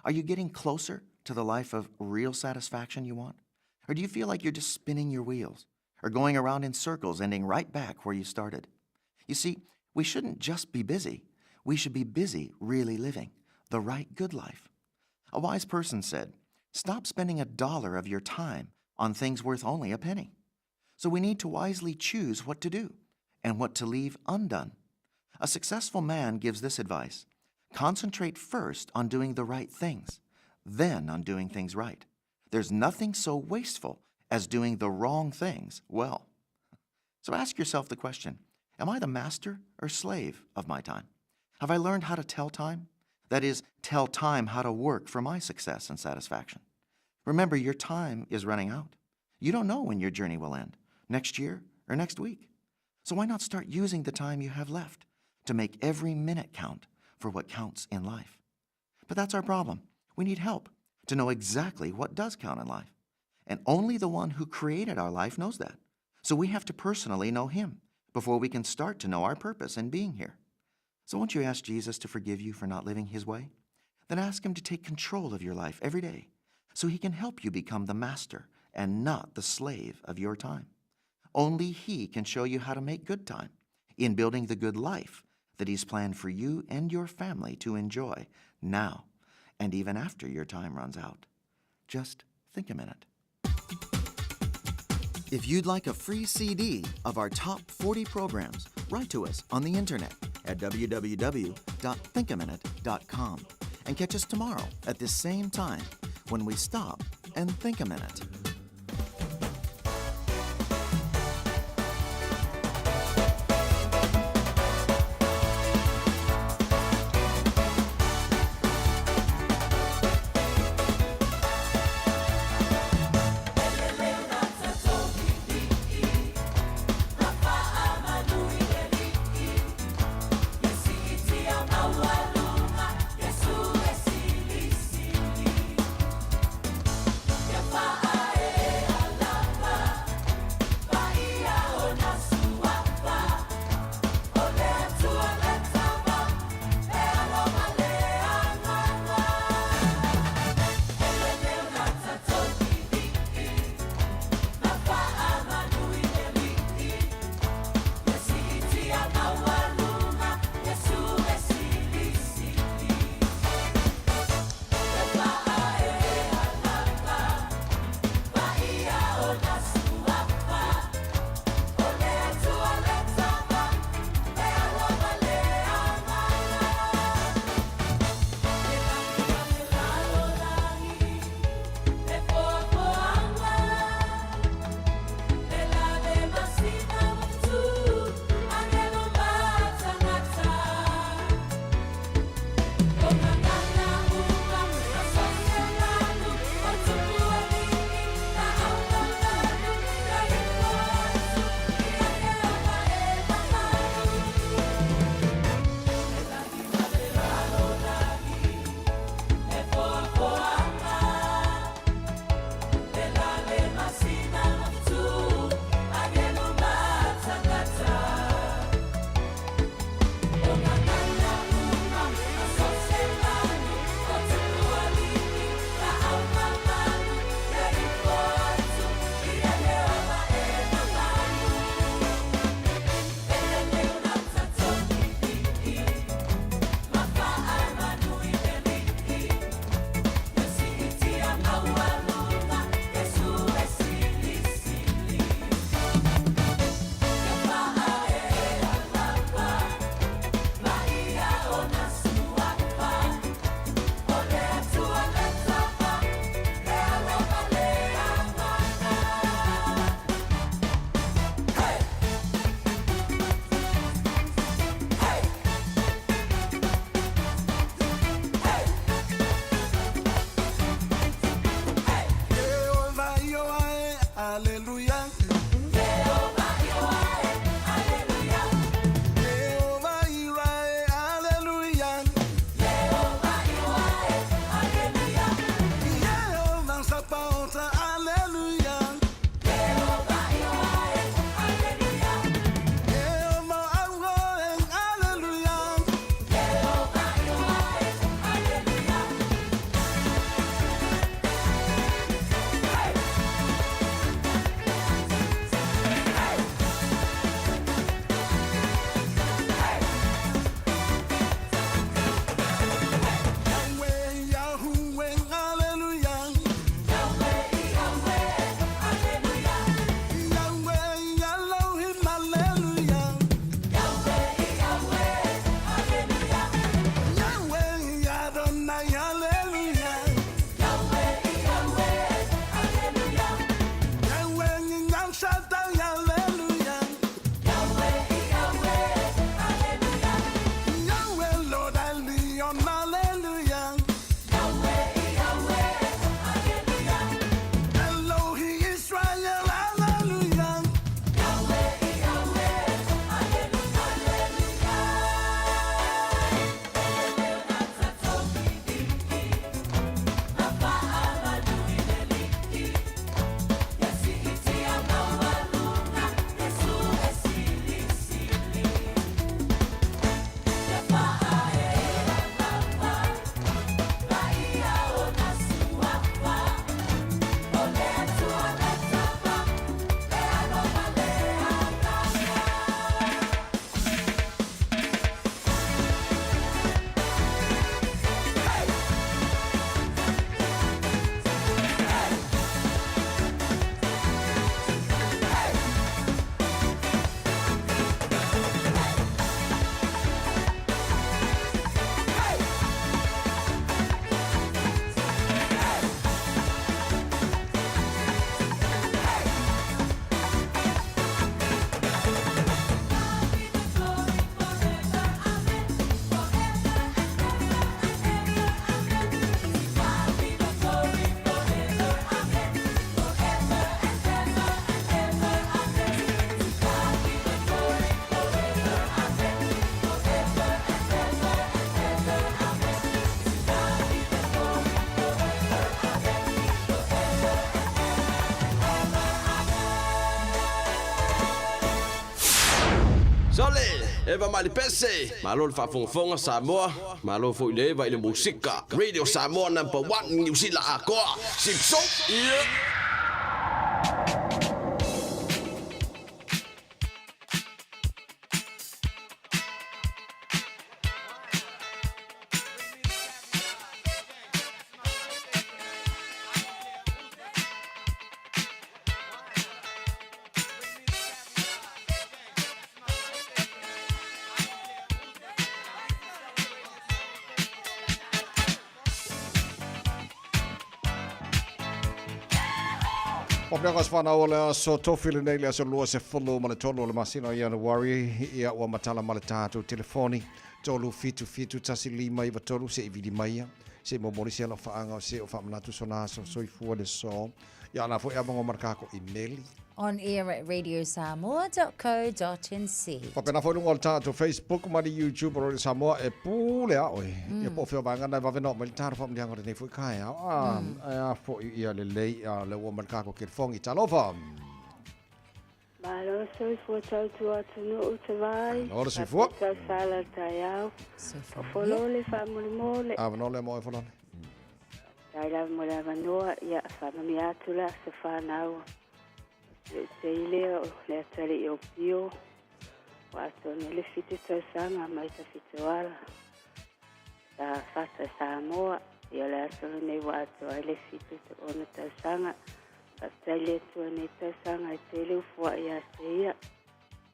Are you getting closer to the life of real satisfaction you want? Or do you feel like you're just spinning your wheels or going around in circles, ending right back where you started? You see, we shouldn't just be busy. We should be busy really living the right good life. A wise person said, Stop spending a dollar of your time on things worth only a penny. So we need to wisely choose what to do and what to leave undone. A successful man gives this advice concentrate first on doing the right things, then on doing things right. There's nothing so wasteful as doing the wrong things well. So ask yourself the question Am I the master or slave of my time? Have I learned how to tell time? That is, tell time how to work for my success and satisfaction. Remember, your time is running out. You don't know when your journey will end, next year or next week. So why not start using the time you have left to make every minute count for what counts in life? But that's our problem. We need help to know exactly what does count in life. And only the one who created our life knows that. So we have to personally know him before we can start to know our purpose in being here. So won't you ask Jesus to forgive you for not living his way? Then ask him to take control of your life every day so he can help you become the master and not the slave of your time. Only he can show you how to make good time in building the good life that he's planned for you and your family to enjoy now and even after your time runs out. Just think a minute. If you'd like a free CD of our top 40 programs, write to us on the internet at www.thinkaminute.com and catch us tomorrow at this same time when we stop and think a minute. Yeah. Sole, eva mai le pese, malo le faafogafoga Samoa, malo foi le eva i le musika. Radio Samoa number one Niu Sila atoa. Sipso, yeah. Papiaga se whanau o le aso tofi lenei le aso 23 ma le 3 o le masina o Ianuari ia ua matala ma le tātou telefoni 3 7 7 1 5 9 3 se i vili mai ia se i momoli se alofaaga o se o faamanatu sona aso soifua le so Ia ana foi amongo ma le kako imeli. On air at radiosamoa.co.nz. Faapena foi luga o le tatou Facebook ma le YouTube o Radio Samoa e pule a oe. Ia po o fea vaega na e vave na oo mai le talo faamanuiaga o lenei foi taeao. A, e a foi ia lelei a le ua ma le kako kelifogi. Talofa! Malo soifua tautua atunuu te vai. Malo le soifua. Faapea tausala le taeao. O Folole faamolemole. Avanoa lea mo oe Folole. Faafetai lava mo le avanoa, ia faamanuia atu le aso fanau. Le utei lea o le atalii o Pio, ua atoa nei le 7 tausaga mai Tafitoala. Sa fata Samoa, ia o le aso lenei ua atoa ai le 76 tausaga. Faafetai le Atua i nei tausaga e tele ufua'i ia te ia.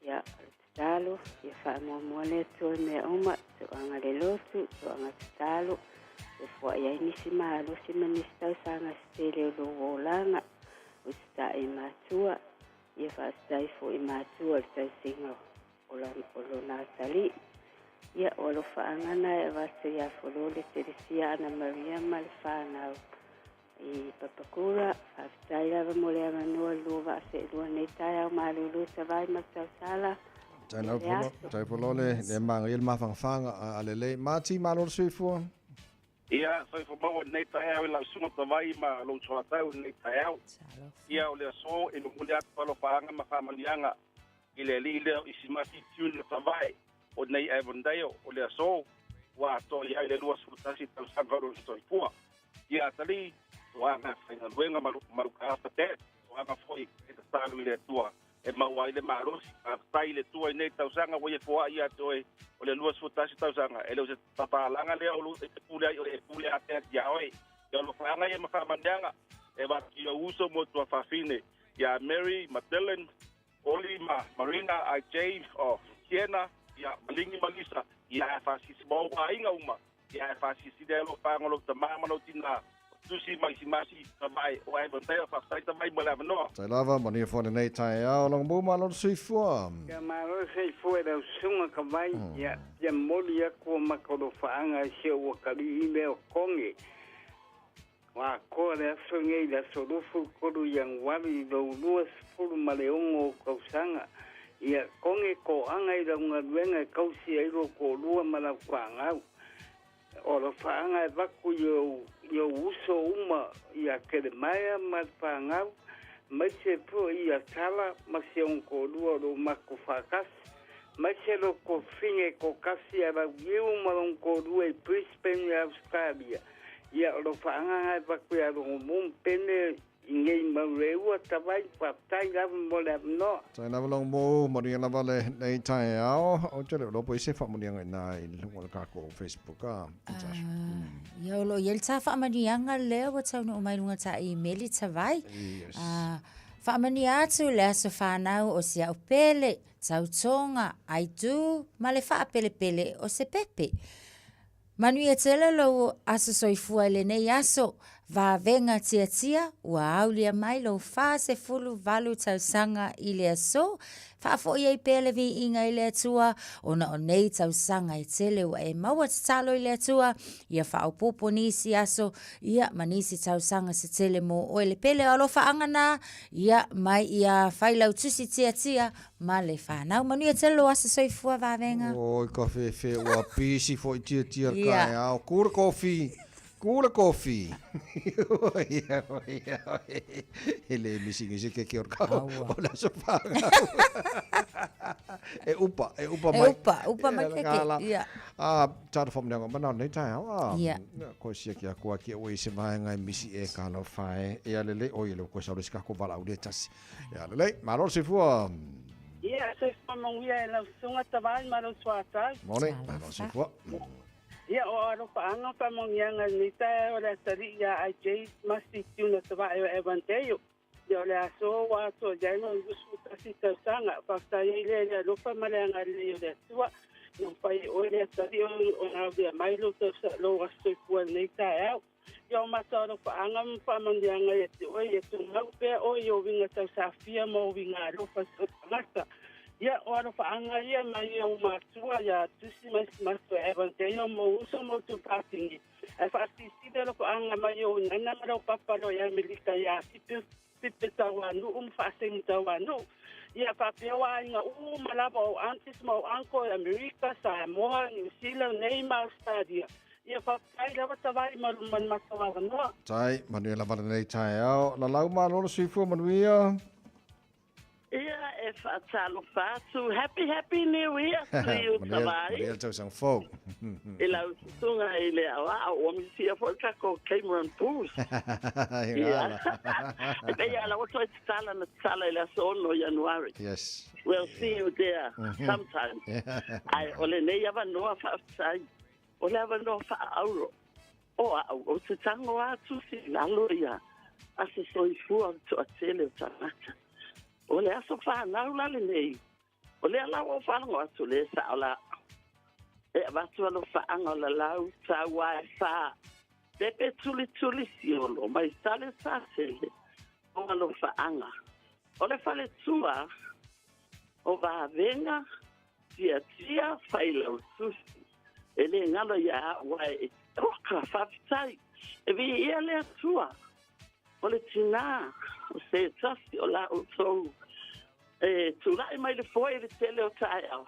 Ia, o le tatalo, ia faamuamua le Atua i mea uma, toaga le lotu, toaga tatalo, e fua'i ai nisi malosi ma nisi tausaga se tele o lou olaga, usita'i i matua, ia faafetai foi i matua i le tausiga o lona atalii. Ia, o alofaaga na e avatu ia Folole Telesia Ana Maria ma le fanau I Papakura, faafetai lava mo le avanoa i lua vaa seelua nei taeao malulu tavai ma le tausala. Tai lau polo, tai polo le le manga il mafangafanga a le lei mati malo le soifua. Ia, soifua maua i lenei taeao i lau susuga Tavai ma lou soatau i lenei taeao. Ia, o le aso e momoli atu alofaaga ma faamanuiaga i le alii lea o Isimasi Junior Tavae o nei Avondale o le aso ua atoa i ai le 21 tausaga o lona soifua. Ia atalii, toaga faigaluega ma malukaasa te, toaga foi e tatalo i le Atua e maua ai le malosi. Faafetai i le Atua i nei tausaga ua ia foai ia te oe o le 21 tausaga, e le o se papalaga lea o lou e te pule ai oe e pule ātea atu iā oe. Ia alofaaga ia ma faamaneaga e avatu i ou uso mo tuafafine ia Mary ma Dylan, Oli ma Marina, IJ, o Siena, ia Malingi ma Lisa, ia e faasisi ma ou aiga uma, ia e faasisi lea lou faga o lou tamā ma lou tinā, o Tusi ma Isimasi, Tavae, o Ivan Taylor, faafetai Tavae mo le avanoa. Tai lava, manuia foi lenei taeao, lagomau malo le soifua. Ia malo soifua i lau susuga Kavai, ia fia momoli atu o matou alofaaga i si ou atalii lea o Tony. Ua atoa le aso nei i le aso 23 Ianuari i lou 26 ou tausaga. Ia toge toaga i lau galuega e tausi ai lou toalua ma lau fanau. O alofaaga e avatu i ou i ou uso uma ia Keremaia ma le fanau, aemaise foi ia Tala ma si ona toalua o lo o matou faatasi, aemaise lo tofine toatasi ia Lauliu ma lona toalua i Brisbane i Australia. Ia, o lo faaagaga e avatu ia Logomu ma Pene i nei mau leua, Tavai, faafetai lava mo le avanoa. Tai lava Logomu, manuia lava lenei taeao. Ou te le o iloa po i se faamanuiaga i ina i luga o le takou Facebook a. Ia, o lo o i ai le ta faamanuiaga lea ua taunuu mai luga ta imeli Tavai. Yes. Faamanuia atu le aso fanau o si au pele, tautoga, aitu ma le faapelepele o se pepe. Manuia tele lou aso soifua i lenei aso, vavega tiatia ua aulia mai lou 48 tausaga i le aso, faafo'i ai pea le viiga i le Atua, ona o nei tausaga e tele ua e maua tatalo i le Atua, ia faaopoopo nisi aso, ia ma nisi tausaga se tele mo oe le pele o alofaaga na, ia mai ia Failautusi tiatia Ma le fanau. Manuia tele lou aso soifua vavega. Oi ka fefe ua pisi foi tiatia le taeao. Ku le kofi. Ku le kofi. E le misi nisi ke ke o le aso fanau. E upa, e upa mai. E upa, upa mai ke ke. Ia. A, tāna whamneanga mana nei tae au. A, Ia. Ko sia ki a koa ki o i se vaenga e misi e ka lau whae. E a lele, o i le koe sa ore sika ko wala ure tasi. E a lele, malo se fua. Ia, se fua monguia e lau sunga tawai malo suatau. Mone, malo se fua. Ia, o alofaʻaga faamanuiaga i lenei taeao o le atalii ia IJ Masi Tuna Tavae o Evanteio. Ia, o le aso ua atoa i ai lona 21 tausaga. Faafetai ai lea i le alofa ma le agalelei o le Atua, na mafai e oe le atalii ona aulia mai lou tausa, lou aso soifua i lenei taeao. Ia, o matou alofaʻaga ma faamanuiaga ia te oe, ia tumau pea oe i ou uiga tausafia ma ou uiga alofa i so o se tagata. Ia, o alofaʻaga ia mai ou matua iā Tusi Masimaso e Evangelio ma ou uso ma outou pāpine. Ae faasilisili alofaʻaga mai ou nana ma lau papa loa i Amerika iā Sipe Sipe Tauanuʻu ma Faasegi Tauanuʻu. Ia, faapea o aiga uma lava o aunties ma ou uncle i Amerika, Samoa, Niu Sila nei ma Australia. Ia, faafetai lava Tavai ma ma le matou avanoa. Tai, manuia lava lenei taeao. Lalau malo le soifua manuia. Ia, e faatalofa atu. Happy, happy new year to you, Tavai. Manuia le tausaga fou. I lau susuga i le aoao, ua misia foi le tatou Cameron Bruce. Ia. E pei lava ua toe tatala na tatala i le aso 6 o Ianuari. Yes. We'll see you there sometime. Ae o lenei avanoa faafetai, o le avanoa faaauro. O au, ou te tago atu i lalo ia aso soifua o le toatele o tagata. O le aso whanau la lenei, o lea la ua ou faalogo atu le sao la e avatu alofaʻaga o lalau tauā e whā pepe tulituli siolo mai sale satele o alofaʻaga. O le faletua o Vavenga Tiatia Failautusi e le galo ia au ae e oka faafetai e viia le Atua o le tinā o se tasi o la outou e tulai mai le foe i le tele o taeao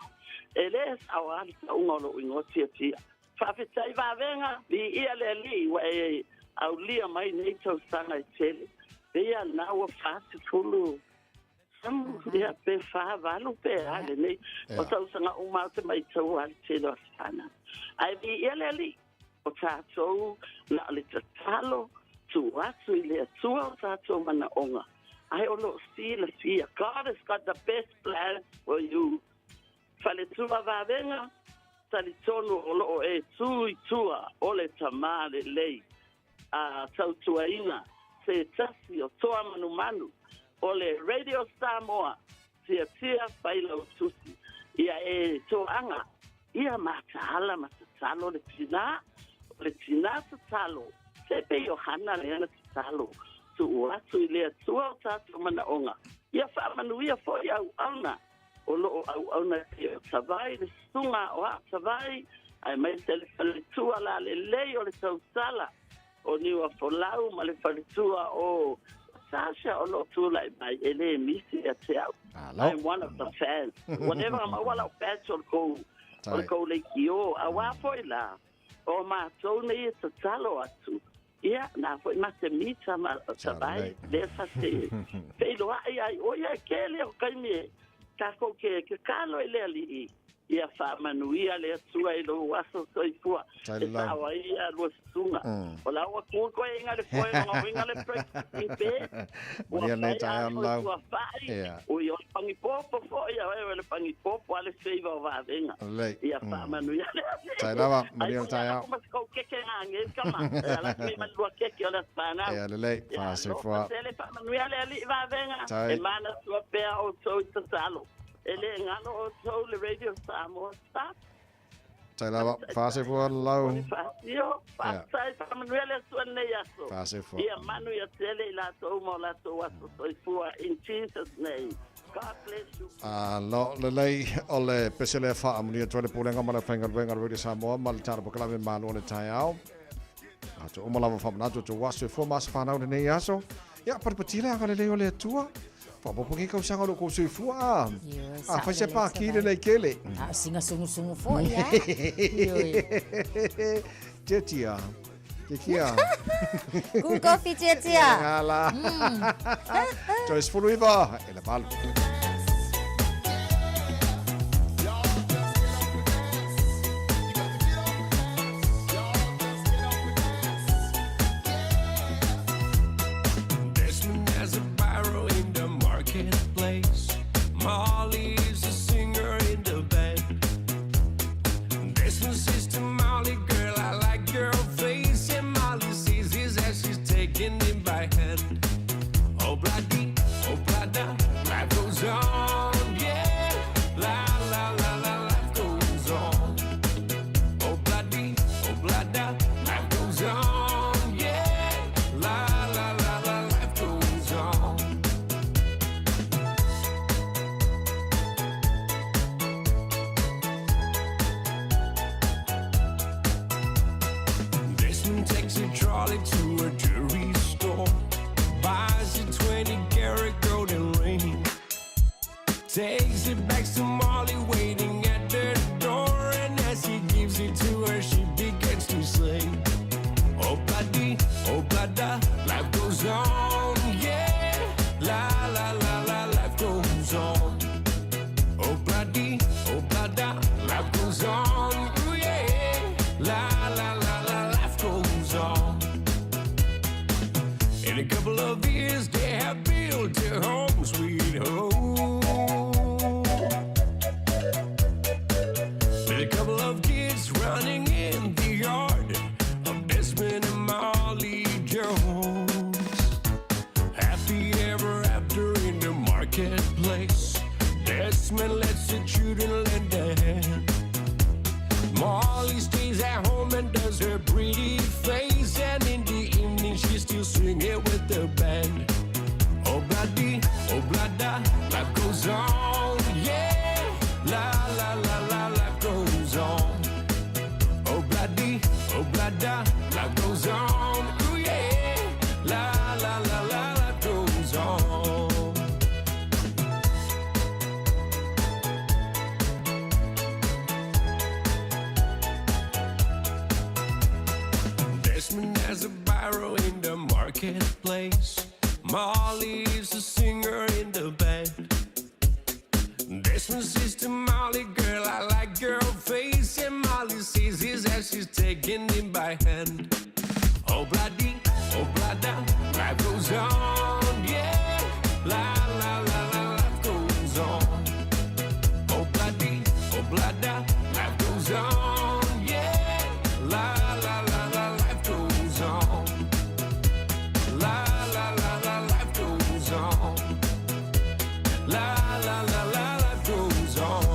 e le sao a le tauga o lou igoa Tiatia. Faafetai Vavenga, viia le Alii ua e aulia mai nei tausaga e tele. Pei na ua 40 Ia, pe 48 pe a lenei. O tausaga uma o te maitaua a le tele o aso fanau. Ae viia le Alii, o tatou na o le tatalo tuu atu i le Atua o tatou manaoga. Ae o lo o silafia, God has got the best plans for you. Faletua Vavenga, talitonu o lo o e tū i tua o le Tamā lelei. a tautuaina se tasi o toa manumanu o le Radio Samoa Tiatia Failautusi ia e toaga ia mataala ma tatalo le tinā o le tinā tatalo se pei o Hana lea na tatalo tuu atu i le Atua o tatou manaoga ia faamanuia foi auauna o lo o auauna e o Tavai le susuga o Aa Tavai aemaise le faletua lalelei o le tausala o Niuafolau ma le faletua o Sasha o lo o tulai mai e le misi ia te au. I'm one of the fans. Ua leva ona maua lau badge o le kou o le kou leitio auā foi la o matou nei e tatalo atu Ia, na foi ma te mita ma Tavai, lea sa te feiloai ai ʻo ia e kele o kaimi e kākou ke ke kalo i le aliʻi. Ia faamanuia le Atua i lou aso soifua e sao ai ia lua susuga. O la ua ku koe inga le foe ona uiga le break i pe. Ua fai a koe tua fai, ui o le pangipopo foi ia oe o le pangipopo a le feiva o Vavenga. Ia faamanuia le Alii. Tai lava, manuia le taeao. Ma se kou keke ngā nge kama. E ala ki ma lua keke o le whanau. Ia lelei, whasoifua. Ia, tele whaamanuia le Alii Vavenga. Tai. E manatua pea outou i tatalo. E le ngalo outou le Radio Samoa staff. Tai lava, whasoifua lau. O le whaasio, whaatai, whaamanuia le Atua nei aso. Whasoifua. Ia manuia tele i latou ma o latou aso soifua. In Jesus name. God bless you. Alo lelei o le pese lea faamanuia atu ai le Pulega ma le Aufaigaluega a le Radio Samoa ma le Tala Pokalame Malo o le taeao. Atu uma lava faamanatu atu aso e fua ma aso fanau lenei aso. Ia, patipatia le agalelei o le Atua. Faaopoopo ki kausaga o lo kou soifua a. Ioe, A fai se saolelei pākī Tavai. lelei kele. A o singa sungusungu foi, a. Ioe. Tia tia. Tia tia. Cool coffee, tia tia. Ngā la. Joyce Fuluiva, e le valu. Takes it back to Molly waiting at the door, and as he gives it to her, she begins to sing. Oh bloody, oh blada, life goes on, yeah. La la la la, life goes on. Oh bloody, oh blada, life goes on, ooh, yeah. La la la la, life goes on. In a couple of years, they have built a home, sweet home. With a couple of kids running in the yard of Desmond and Molly Jones. Happy ever after in the marketplace. Desmond lets the children lend a hand. Molly stays at home and does her pretty face. And in the evening, she's still singing with the band. Oh, bloody, oh, blada, life goes on, yeah. La, la, la, la, life goes on. Oh, bloody, oh, blada, life goes on, ooh, yeah. La, la, la, la, life goes on. Desmond has a biro in the marketplace. Molly is a singer in the band. Desmond says to Molly, girl, I like your face. And Molly sees his as she's taking him by hand. Oh, bloody, oh, blada, life goes on, yeah. La, la, la, la, life goes on. Oh, bloody, oh, blada, life goes on, yeah. La, la, la, la, life goes on. La, la, la, la, life goes on. La, la, la, la, life goes on.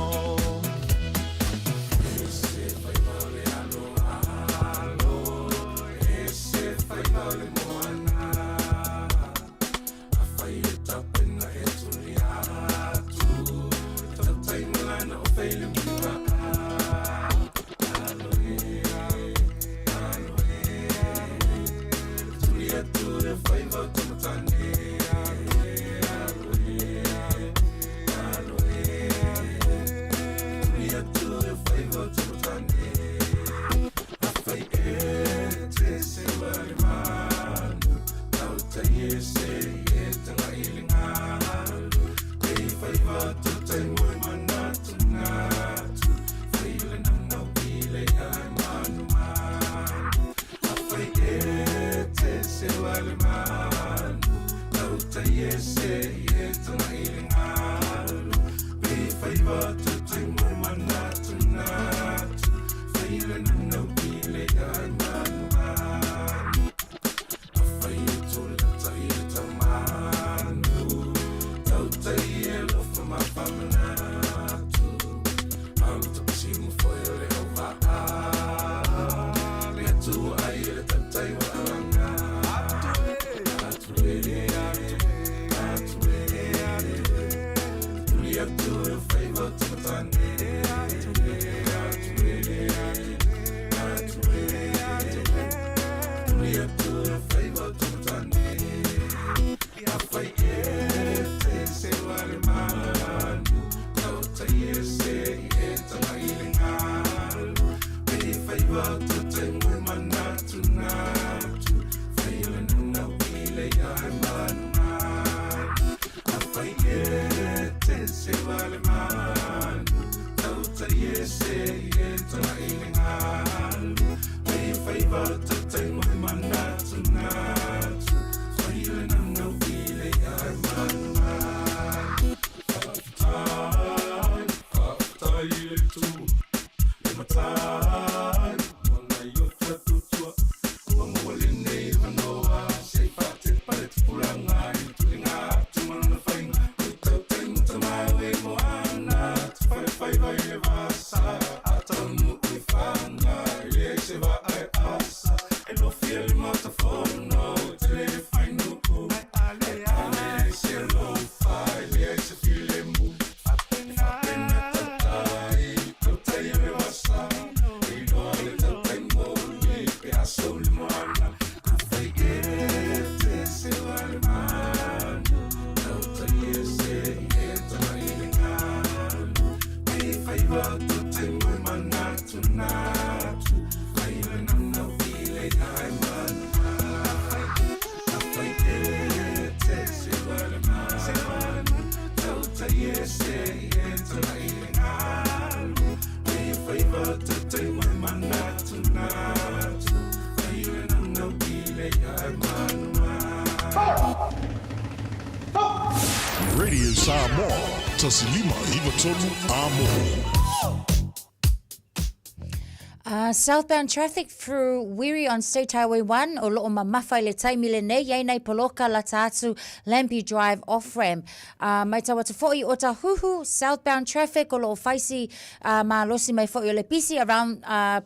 manatunatu Ai le naunau i le i'a e manumanu. Radio Samoa, 1593 Amo. Southbound traffic through Wiri on State Highway 1 o loo mamafa i le taimi lenei, iai nei poloka lata atu Lampi Drive off-ramp. Maitau atu foi o Tahuhu, southbound traffic o loo faisi malosi mai foi o le pisi around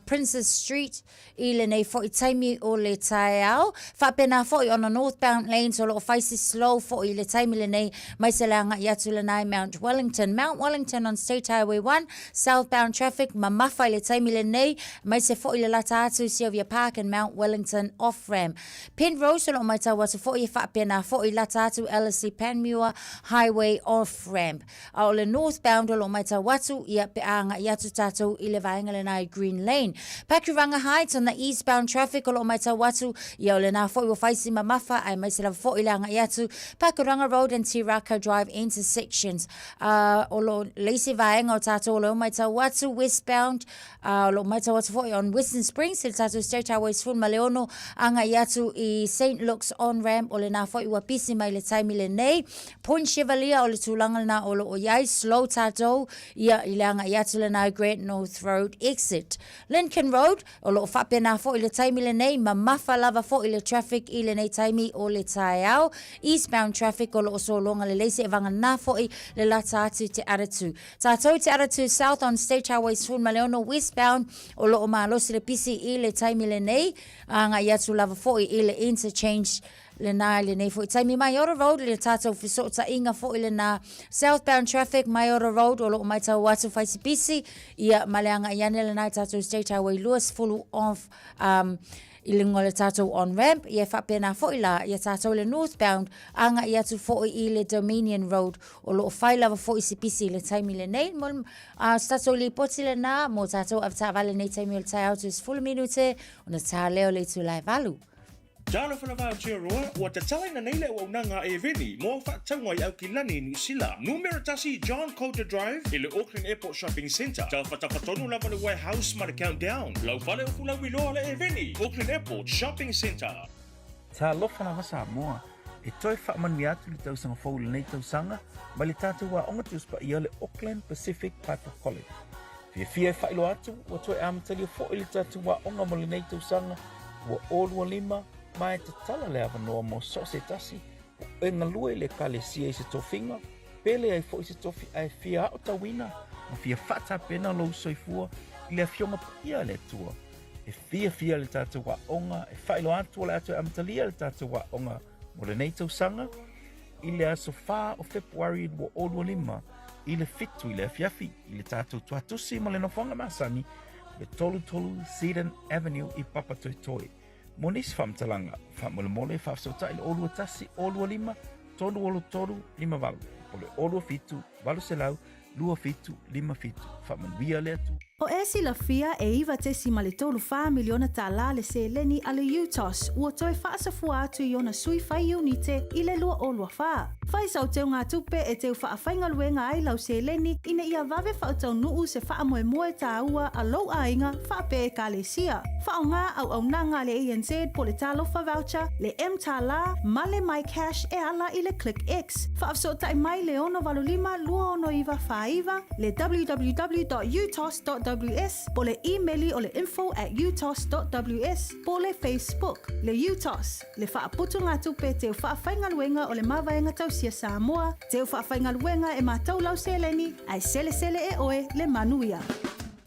Princes Street I lenei foi taimi o le taeao, faapena foi ona northbound lanes o lo o fai si slow foi i le taimi lenei mai se le agai atu lena i Mount Wellington. Mount Wellington on State Highway 1, southbound traffic mamafa i le taimi lenei mai se foi le lata atu Sylvia Park and Mount Wellington off-ramp. Penrose o lo o matau atu foi e faapena foi lata atu Ellerslie Panmure Highway off-ramp. A o le northbound o lo o matau atu, ia, pe a agai atu tātou i le vaega lena i Green Lane. Pakuranga Heights on the eastbound traffic o lo o matau atu, ia, o lena foi ua fai si mamafa, aemaise lava foi le agai atu, Pakuranga Road and Te Rakau Drive intersections. A o lo le isi vaega o tātou o lo o matau atu, westbound, a o lo o matau atu foi on Western Springs, i le tātou State Highway 16, agai atu i St Luke's on-ramp, o lena foi ua pisi mai le taimi lenei. Point Chevalier o le tulaga lena o lo o i ai, slow tatou ia i le agai atu lena i Great North Road exit. Lincoln Road, o lo o faapena foi le taimi lenei, mamafa lava foi le traffic i lenei taimi o le taeao. Eastbound traffic o lo o sologa lelei seivagana foi le lata atu Te Aratū. Tatou Te Aratū South on State Highway 16 westbound o lo o malosi le pisi i le taimi lenei, agai atu lava foi i le interchange Lena i lenei foi taimi Maiora Road i le tātou fesootaiga foi lena Southbound traffic Maiora Road o loo maitau atu fai si pisi ia ma le agai ane lena i tātou State Highway 20 off i luga o le tātou on ramp ia e faapena foi la ia tātou le northbound agai atu foi i le Dominion Road o loo fai lava foi si pisi i le taimi lenei mo se tātou lipoti lena mo tātou avetaavale nei taimi o le taeao toe 10 minute ona tā lea o le itula e 8. Talofa lava Aotearoa, ua tatalaina nei le auaunaga a Eveni mo au faatauga i Aukilani i Niu Sila. Numera 1 John Coulter Drive i le Auckland Airport Shopping Centre. Tafatafa tonu lava le warehouse ma le Countdown. Lau fale o Fulauiloa le Eveni, Auckland Airport Shopping Centre. Talofa lava Samoa, e toe faamanuia atu le tausaga fou i lenei tausaga mai le tatou aoga Tusi Paia o le Auckland Pacific Bible College. Fiafia e faailoa atu ua toe amatalia foi le tatou aoga mo lenei tausaga 2025 ma e tatala le avanoa mo so o se tasi o e galue i le Ekalesia i se tofiga, pe leai foi se tofi ae fia aotauina ma fia faatapena lou soifua i le Afioga Paia a le Atua. E fiafia le tatou aoga e faailoa atu o le a toe amatalia le tatou aoga mo lenei tausaga i le aso 4 o Fepuari 2025 i le 7 i le afiafi i le tatou tuatusi ma le nofoaga masani le 33 Seddon Avenue i Papatoetoe. Mo nisi faamatalaga, faamolemole faafesootai le 021 025 363 58 po le 027 800 2757. Faamanuia le Atua. O e silafia e 9.34 miliona tālā le seleni a le UTOS ua toe faasafua atu i ona sui fai iunite i le 2024. Fai sau teugatupe e teu faafaigaluega ai lau seleni ina ia vave faataunuu se faamoemoe tāua a lou aiga faapea Ekalesia. Faaaoga auaunaga a le ANZ po le Talofa Voucher, le M-Tālā ma le MyCash e ala i le ClickX. Faafesootai mai le 685 26949, le www.utos.ws po le imeli o le info at utos.ws po le Facebook. Le UTOS, le faaputugatupe teu faafaigaluega o le Mavaega Tausia Samoa, teu faafaigaluega e matou lau seleni, ae selesele e oe le manuia.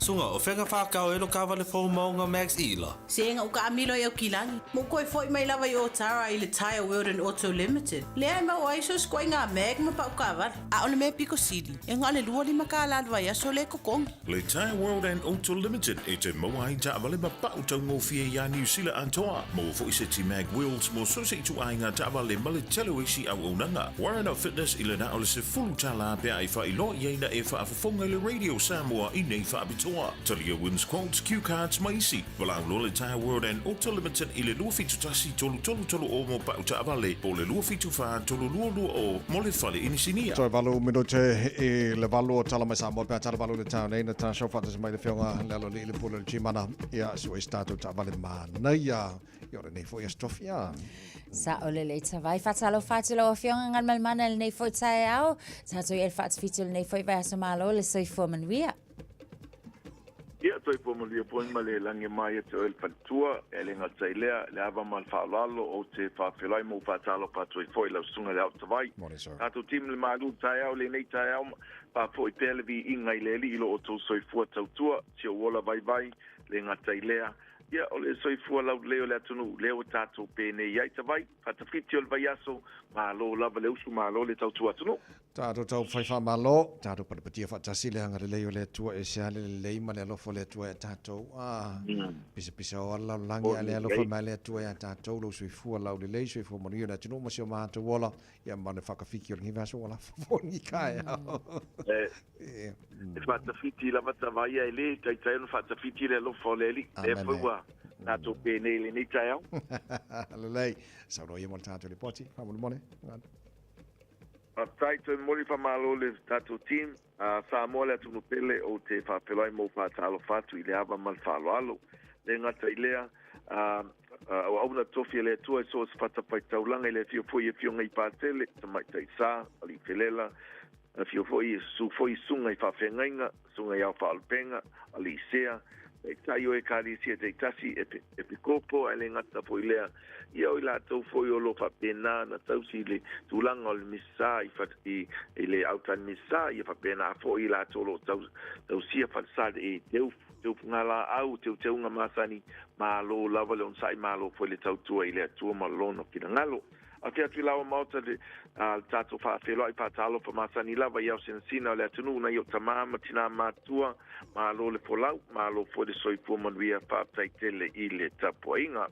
Suga, o fea ka whakao e lo kawale fou maunga Max Ila? Sega u kaamilo i Aukilani, ma u koe foi mai lava i Otara i le Tyre World and Auto Limited, lea e maua ai so se ituaiga mag ma pau kaavale. A o le mea piko sili, e na o le 25 kālā le vaiaso lea e totogi. Le Tyre World and Auto Limited e toe maua ai taavale ma pau taugofie iā Niu Sila atoa. Maua foi seti mag wheels mo so se ituaiga taavale ma le tele o isi auaunaga. Warren Fitness i le na o le $10 pe a e faailoa i ai na e faafofoga i le Radio Samoa i nei faapitoa. atoa. Talia wins quotes, cue cards ma isi. Valaau loa le Tyre World and Auto Limited i le 271 3330 mo pau taavale po o le 274 3220 mo le fale inisinia. Toe valu minute i le valu o tala mai Samoa pe a tala valu le tau nei na tā show whātasi mai le whionga le alo li le pule le chimana ia sua i tātou taavale manaia i ora nei foi astofia. Sa o le lei tawai whatalofa atu lau afioga Galumalemana i lenei foi taeao. Tatou i e le faatafiti o lenei foi vaiaso malo le soifua manuia. Ia, soifua manuia foi ma le lagi mai ia te oe le faletua, e le gata i lea, le ava ma le faaaloalo ou te faafeiloai ma ou faatalofa atu ai foi i lau susuga i le Aotavai. Morning, sir. Tatou team le malu taeao lenei taeao, faafoi pea le viiga i le Alii i lo outou soifua tautua, si ou ola vaivai, le gata i lea, ia, o le soifua laulelei o le atunuu, lea ua tatou penei ai tavai, faatafiti o le vaiaso, malo lava le usu, malo le tautua atunuu. Tatou tau fai faamalo, tatou patapatia faatasi le agalelei o le Atua, e ese lava le lelei ma le alofa o le Atua ia tatou. Ah, pisapisa o ala lalolagi a le alofa mai le Atua ia tatou, lou soifua laulelei, soifua manuia o le atunuu ma si o matou ola, ia ma le whakawhiki o lenei vaiaso ua lafo foi ni taeao. E faatafiti lava tavaia e le taitai ona faatafiti le alofa o le Alii. Lea foi ua tatou penei i lenei taeao. Lelei. Saunoa ia mo le tatou lipoti. Faamolemole. Faafetai toe momoli faamalo le tatou team a Samoa le atunuu pele ou te faafeiloai ma ou faatalofa atu i le ava ma le faaaloalo. Le gata i lea, auauna tofi a le Atua i so o se fatafaitaulaga i le afio foi i Afioga i Patele, Tamaitai Sa, Alii Felela, afio foi, susu foi i susuga i faafeagaiga, susuga i Ao Faaulupenga, Alii Sea, Taitai o Ekalesia taitasi, Epikopo, ae le gata foi i lea, ia o i latou foi o lo o faapena ona tausi i le tulaga o le Misa i, i, i le autani Misa, ia faapena foi i latou o lo o tau, tausia falesa e teu, teufugalaau, teuteuga masani, malo lava le onosai, malo foi le tautua i le Atua ma Lona finagalo. Ake atu i laua maota le, a, le tatou faafeiloai faatalofa masani lava i aosinasina o le atunuu nai o tamā ma tinā matua, malo le folau, malo foi le soifua manuia, faafetai tele i le tapuaiga.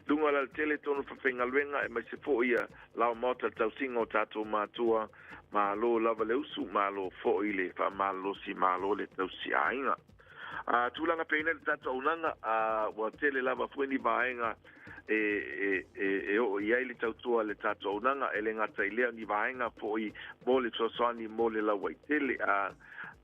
Luga o le alatele tonu fafaigaluega aemaise foi ia lao maota le tausiga o tatou matua, malo lava le usu, malo foi le faamalolosi, malo le tausi aiga. A, tulaga peinei le tatou auaunaga, a, ua tele lava foi ni vaega e, e, e, e oo i ai le tautua a le tatou auaunaga, e le gata i lea o ni vaega foi mo le fesoasoani mo le lauaitele, a,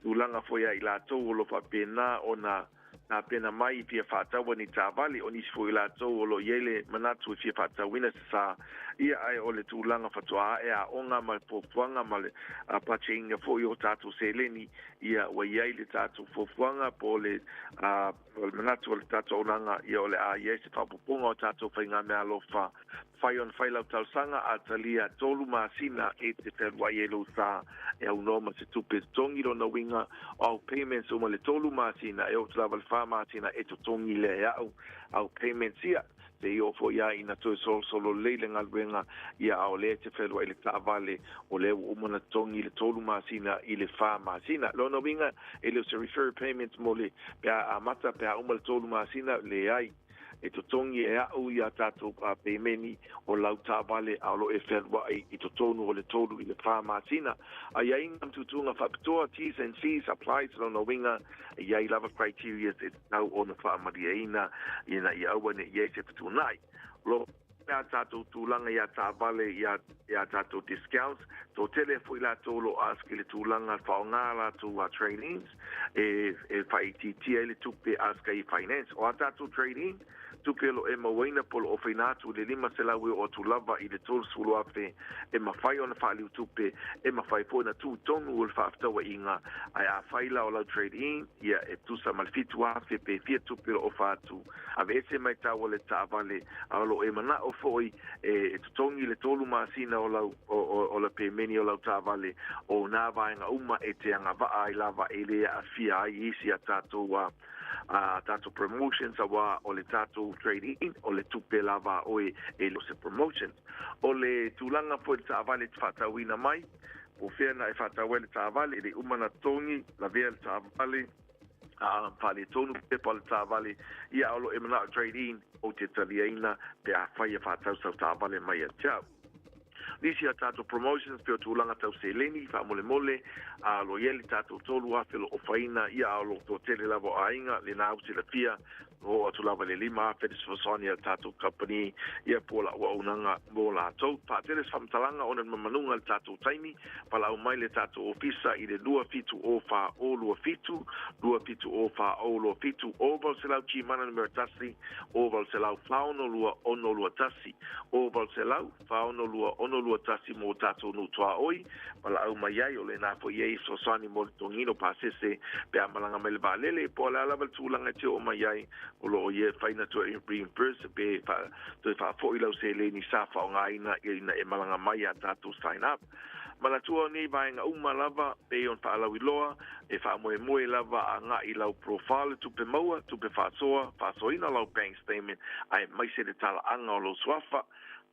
tulaga foi a i latou o lo o faapena ona tapena mai e fia faataua ni taavale, o nisi foi o i latou o lo o i ai le manatu e fia faatauina se sa, ia ae o le tulaga faatoa ae aoga ma le fuafuaga ma le pacheina foi o tatou seleni, ia ua i ai le tatou fuafuaga po o le, o le manatu o le tatou auaunaga, ia o le a i ai se faaopoopoga o tatou faigameaalofa. Mafai ona fai lau talosaga a talia tolu masina e te fealuai ai lou sa e aunoa ma se tupe totogi. Lona uiga, o au payments uma le tolu masina e oo atu lava le fa masina e totogi lea e au au payments ia. Se i oo foi a ina toe solosolo lelei le galuega ia a o lea e te fealuai i le taavale o lea ua uma ona totogi le tolu masina i le fa masina. Lona uiga, e le o se refer payment mo le pe a amata pe a uma le tolu masina, leai. E totogi e a'u i a tatou pemeni o lau taavale a o lo o e fealua'i i totonu o le tolu i le fa masina. Aiaiga ma tuutuuga faapitoa, T's and C's apply, se lona uiga e i ai lava criterias e tatau ona faamalieina ina ia aua ne i ai se fetuunai. O lo a tatou tulaga i a taavale i a, i a tatou discounts, toatele foi latou o lo o ask i le tulaga faaaoga latou a trade-ins e, e faaitiitia ai le tupe ask ai i finance. O a tatou trade-in, tupe o lo o e mauaina po o lo o ofaina atu i le 500 e oo atu lava i le 30,000 e mafai ona faaliu tupe, e mafai foi ona tuu tonu o le faafetauaiga, ae afai la o lau trade-in, ia e tusa ma le 7,000 pe fia tupe o lo o ofa atu. Aveese mai tau o le taavale, a o lo o e manao foi e totogi le tolu masina o lau, o, o, o le pemeni o lau taavale, o nā vaega uma e te agavaa ai lava e le aafia ai isi a tatou a, a tatou promotions auā o le tatou trade in, o le tupe lava a oe e le o se promotion. O le tulaga foi i le taavale e te faatauina mai, po o fea na e faatau ai le taavale, e le i uma ona totogi, lavea le taavale, a faaletonu pepa o le taavale, ia a o lo o e manao trade in, ou te taliaina pe afai e faatau sau taavale mai ia te au. Nisi a tatou promotions pei o tulaga tau seleni faamolemole a o lo o i ai le tatou 3000 o lo o ofaina ia a o lo o toatele lava o aiga lena ua silafia ua oo atu lava i le 5000 le fesoasoani a le tatou company ia po o le auaunaga mo latou. Faatele se faamatalaga ona o le mamanuga i le tatou taimi, valaau mai le tatou ofisa i le 270 4027, 270 4027, 800 Gmana numera 1, 800 462 621, 800 462 621 mo tatou nuu tuaoi, valaau mai ai, o lena foi e i ai fesoasoani mo le togina o pasese pe a malaga mai le vaalele, po o le a lava le tulaga e te oo mai ai, o lo o ia e fai na toe reimburse pe toe faafoi lau seleni sa faaaogaina ina e malaga mai ia tatou sign up. Manatua o nei vaega uma lava pei ona faalauiloa, e faamoemoe lava agai i lau profile le tupe maua, tupe faasoa, faasoaina lau bank statement aemaise le talaaga o lou suafa.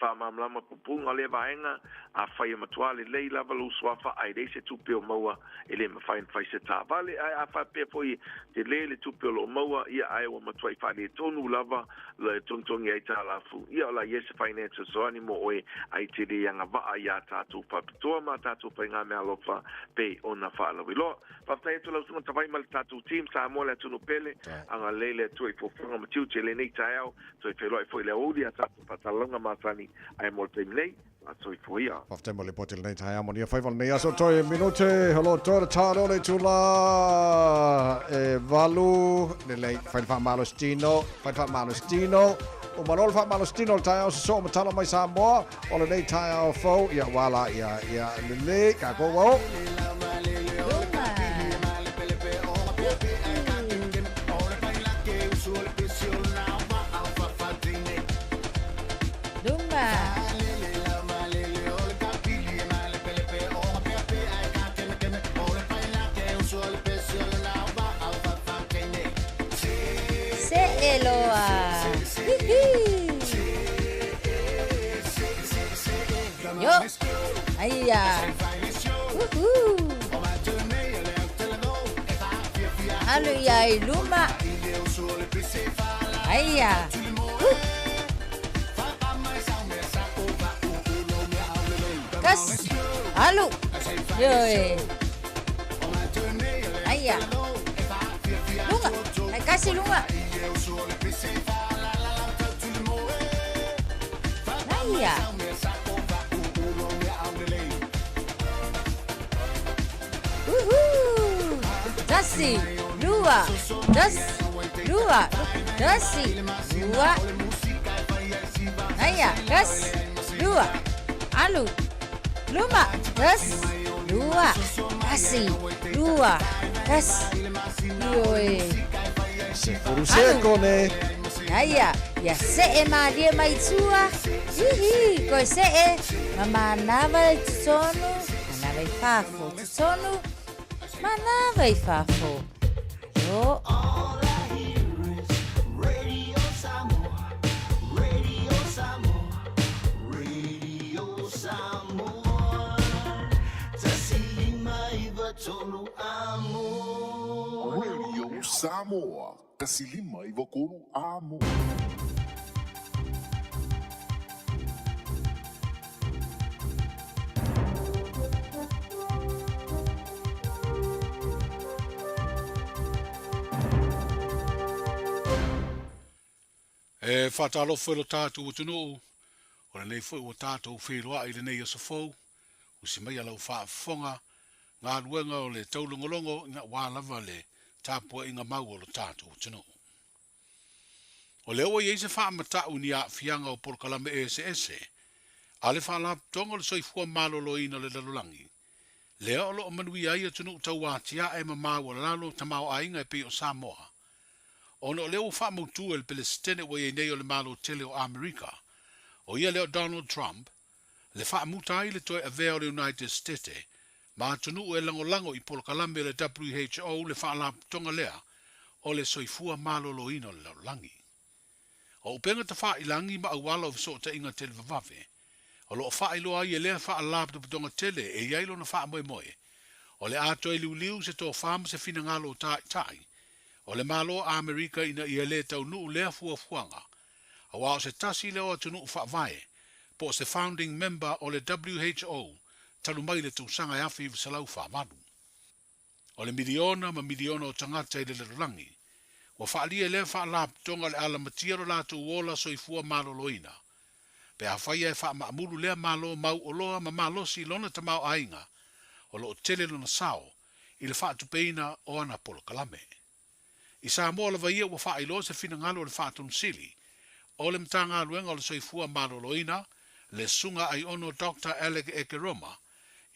Faamalamalama pupuga o lea vaega, afai e matua lelei lava lou suafa ae leai se tupe o maua, e le mafai ona fai se taavale. Ae a faapea foi e tele le tupe o lo o maua, ia ae ua matuai faaletonu lava le togitogi aitalafu, ia o la i ai se finance fesoasoani mo oe ae te le agavaa iā tatou faapitoa ma tatou faigameaalofa pei ona faalauiloa. Faafetai atu lau Susuga Tavai ma le tatou team, Samoa le atunuu pele, agalelei le Atua i fuafuaga ma tiute i lenei taeao, toe feiloai foi i le aoauli a tatou faasalalauga masani, ae mo le taimi nei, faasoifua ia. Faafetai mo le lipoti i lenei taeao manuia faiva o lenei aso toe minute o lo o toe le talo le itula e valu lelei fai le faamalositino fai le faamalositino ua malo le faamalositino o le taeao sosoo ma tala mai Samoa o lenei taeao fou ia ua la ia ia lelei kākou ua oo. Luma. Se'e loa. Hihi. Yo. Aia. Uhu. Alu ia i luma. Aia. Uh. Kas. Alu. Yoi. Aia. Lunga. Ai kasi lunga. Aia. Uhu. Tasi, lua, tas, lua, tasi, lua. Aia, tas, lua. Alu, luma, tas, lua, tasi, lua, tas. Ioe. Se furu seko ne. Aia, ia se'e malie mai tua. Hihi, koe se'e, ma manava i totonu, manava i fafo, totonu, manava i fafo. Alo. Radio Samoa, 159 Amoa. E faatalofa i lo tatou atunuu, o lenei foi ua tatou feiloai i lenei aso fou, usi mai a lau faafofoga, galuega o le taulogologo ina ua lava le tapuaiga mau a lo tatou atunuu. O lea ua i ai se faamatau i ni aafiaga o polokalame eseese a le Faalapotopotoga o le Soifua Maloloina o le Lalolagi, lea o lo o manuia ai atunuu tauatiae ma maualalo tamaoaiga e pei o Samoa, ona o lea ua faamautu e le Pelesitene ua i ai nei o le Malo Tele o Amerika, o ia lea o Donald Trump, le faamuta ai le toe avea o le United Stete ma atunuu e lagolago i polokalame o le WHO le faalapotopotoga lea o le Soifua Maloloina o le Lalolagi. O upega tafailangi ma auala o fesootaiga televavave o lo o faailoa ai e lea faalapotopotoga tele e i ai lona faamoemoe o le a toe liuliu se tofa ma se finagalo o taitai o le Malo o Amerika ina ia le taunuu lea fuafuaga aua o se tasi lea o atunuu faavae po o se founding member o le WHO talu mai le tausaga e 1948. O le miliona ma miliona o tagata i le lalolagi ua faaalia e lea Faalapotopotoga o le a lamatia lo latou ola soifua maloloina pe afai e faamaamulu lea Malo mauoloa ma malosi i lona tamaoaiga o lo o tele lona sao i le faatupeina o ana polokalame. I Samoa lava ia ua faailoa se finagalo o le Faatonu Sili o le Matagaluega o le Soifua Maloloina, le Susuga Aiono Doctor Alec Ekeroma,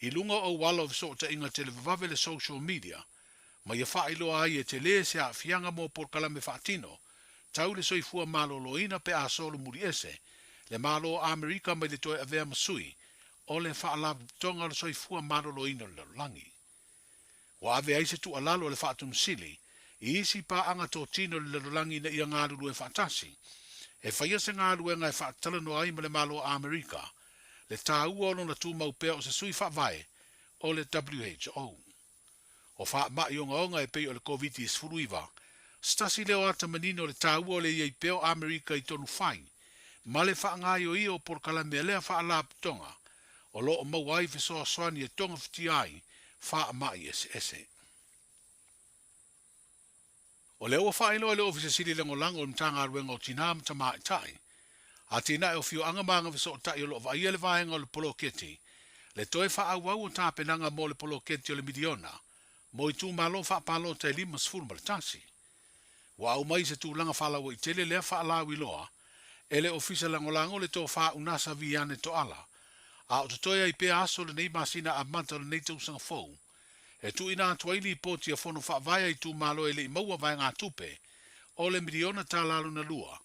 i luga o auala o fesootaiga televavave le social media, ma ia faailoa ai e tele se aafiaga mo polokalame faatino tau le soifua maloloina pe a solomuli ese le Malo o Amerika mai le toe avea ma sui o le Faalapotopotoga o le Soifua Maloloina o le Lalolagi. Ua ave ai se tuualalo a le Faatonu Sili i isi paaga totino i le lalolagi ina ia galulue faatasi e faia se galuega e faatalanoa ai ma le Malo o Amerika le taua o lona tumau pea o se sui faavae o le WHO. O faamai ogaoga e pei o le Koviti-19, se tasi lea o ata manino o le taua o le i ai pea o Amerika i tonu fai ma le faagaoioia o polokalame a lea Faalapotopotoga o lo o maua ai fesoasoani e togafitia ai faamai eseese. O lea ua faailoa e le Ofisa Sili Lagolago o le Matagaluega o Tinā ma Tamaitai, Atinae o Afioaga ma Agafesootai o lo o vaaia le vaega o le poloketi, le toe faaauau o tapenaga mo le poloketi o le miliona mo itumalo faapalota e 51. Ua aumai i se tulaga faalauaitele lea faalauiloa e le Ofisa Lagolago le Tofa Unasa Viane Toala, a o totoe ai pea aso lenei masina amata o lenei tausaga fou e tuuina atu ai lipoti a Fono Faavae a itumalo e le i maua vaegatupe o le miliona tala lona lua,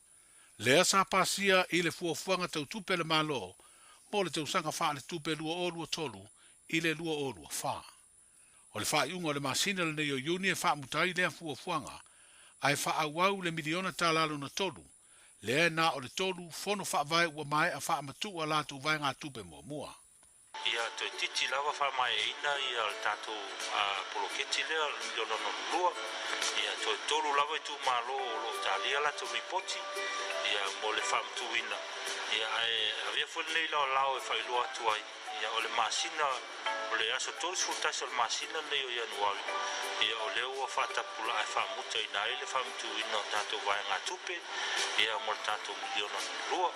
lea sa pasia i le fuafuaga tau tupe a le Malo mo le tausaga faaletupe 2023 i le 2024. O le faaiuga o le masina lenei o Iuni e faamuta ai lea fuafuaga, ae faaauau le miliona tala lona tolu, lea e na o le tolu Fono Faavae ua maea faamatuu a latou vaegatupe muamua. Ia toeitiiti lava faamaeaina ia le tatou poloketi lea o le miliona lona lua. Ia toe tolu lava itumalo o lo o talia latou lipoti ia mo le faamatuuina. Ia ae avea foi lenei laolao e faailoa atu ai ia o le masina o le aso 31 o le masina lenei o Ianuari ia o lea ua faatapulaa e faamutaina ai le faamatuuina o tatou vaegatupe ia mo le tatou miliona lona lua.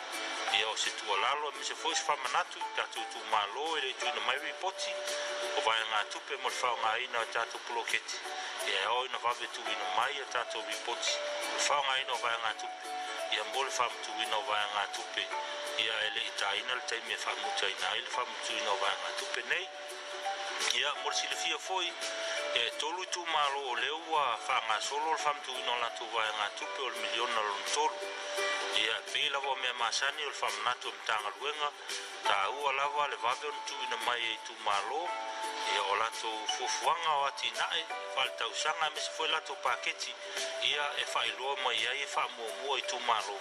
Ia o se tuualalo aemaise foi se faamanatu i tatou itumalo e le i tuuina mai ripoti o vaegatupe mo le faaaogaina o tatou poloketi, ia e ao ina vave tuuina mai a tatou ripoti o le faaaogaina o vaegatupe ia mo le faamatuuina o vaegatupe ia e le i taina le taimi e faamutaina ai le faamatuuina o vaegatupe nei. Ia, mo le silafia foi, e tolu itumalo o lea ua faagasolo le faamatuuina o latou vaegatupe o le miliona lona tolu. Ia, e pei lava o mea masani o le faamanatu a Matagaluega, taua lava le vave ona tuuina mai e itumalo, ia, o latou fuafuaga o atinae faaletausaga aemaise foi latou paketi, ia, e faailoa mai ai e faamuamua itumalo,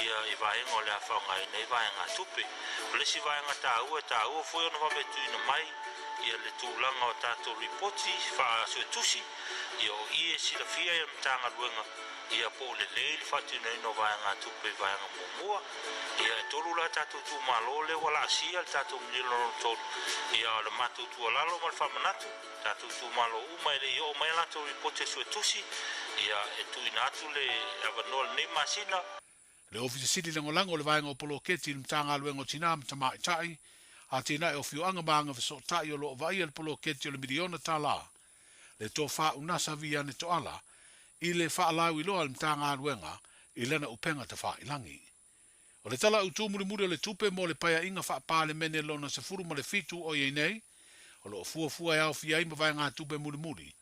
ia, i vaega o le a faaaogaina ai vaegatupe. O le isi vaega taua e taua foi ona vave tuuina mai ia le tulaga o tatou lipoti faasuetusi, ia o i e silafia ai e le Matagaluega ia po o lelei le faatinoina o vaegatupe i vaega muamua. Ia e tolu la tatou itumalo lea ua laasia le tatou miliona lona tolu. Ia o le matou tuualalo ma le faamanatu, tatou itumalo uma e le i oo mai a latou lipoti a suetusi, ia e tuuina atu le avanoa lenei masina. Le Ofisa Sili Lagolago o le Vaega o Poloketi i le Matagaluega o Tinā ma Tamaitai, Atinae o Afioaga ma Agafesootai o lo o vaaia le poloketi o le miliona tala, le Tofa Unasa Viane Toala, i le faalauiloa a le Matagaluega i lana upega tafailagi. O le Tala Autu Mulimuli o le Tupe mo le Paeaiga Faa-Palemene Lona 17 o i ai nei, o lo o fuafua e aofia ai ma vaegatupe mulimuli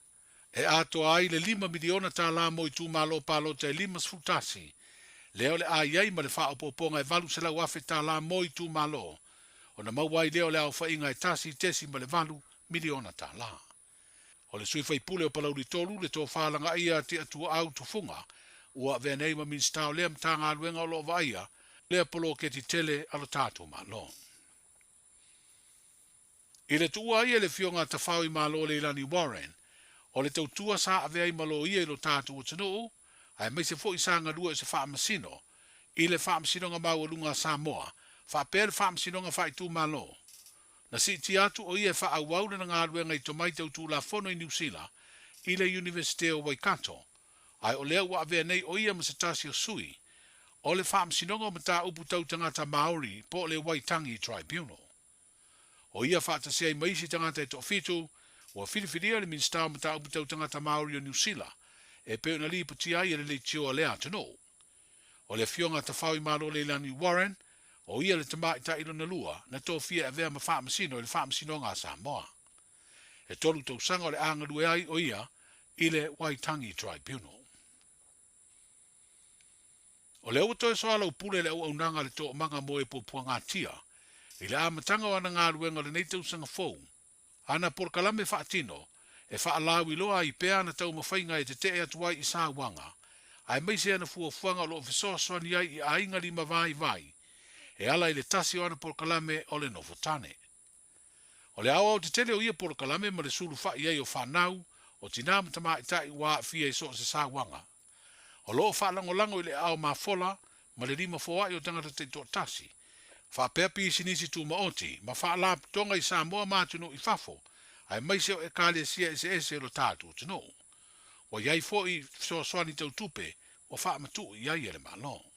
e atoa ai le $5 miliona mo itumalo palota e 51, lea o le a i ai ma le faaopoopoga e $800,000 mo itumalo, ona maua ai lea o le aofaiga e $1.8 miliona. O le sui faipule o Palauli 3, le Tofa Lagaia Tiatuaau Tufuga, ua avea nei ma Minisita o lea Matagaluega o lo o vaaia lea poloketi tele a lo tatou Malo. I le tuua ai e le Afioga a Tafao i Malo Leilani Warren, o le tautua sa avea ai ma loia i lo tatou atunuu, aemaise foi sa galue o se faamasino i le Faamasinoga Maualuga a Samoa, Faapea le Faamasinoga Faaitumalo, na siitia atu o ia e faaauau lana galuega i tomai tau Tulafono i Niu Sila i le Iunivesite o Waikato, ae o lea ua avea nei o ia ma se tasi o sui o le Faamasinoga o Mataupu Tau Tagata Māori po o le Waitangi Tribunal. O ia faatasi ai ma isi tagata e toafitu, ua filifilia e le Minisita o Mataupu Tau Tagata Māori o Niu Sila e pei ona lipotia ai e le leitio a lea atunuu. O le Afioga a Tafaoimalo Leilani Warren, o ia le tamaitai lona lua na tofia e avea ma Faamasino i le Faamasinoga a Samoa. E tolu tausaga o le a galue ai o ia i le Waitangi Tribunal. O lea ua toe soalaupule le auaunaga a le Toomaga mo e Puapuagatia i le amataga o ana galuega o lenei tausaga fou, ana polokalame faatino e faalauiloa ai pea ana taumafaiga e tetee atu ai i sauaga, aemaise ana fuafuaga o lo o fesoasoani ai i aiga limavaivai e ala i le tasi o ana polokalame o le nofo tane. O le aoaotetele o ia polokalame ma le sulufai ai o fanau, o tinā ma tamaitai ua aafia i so o se sauaga. O lo o faalagolago i le aao mafola ma le lima foai o tagata taitoatasi, faapea pisinisi tumaoti ma faalapotopotoga i Samoa ma atunuu i fafo, aemaise o Ekalesia eseese o lo tatou atunuu. Ua i ai foi fesoasoani tau tupe ua faamatuu i ai e le Malo.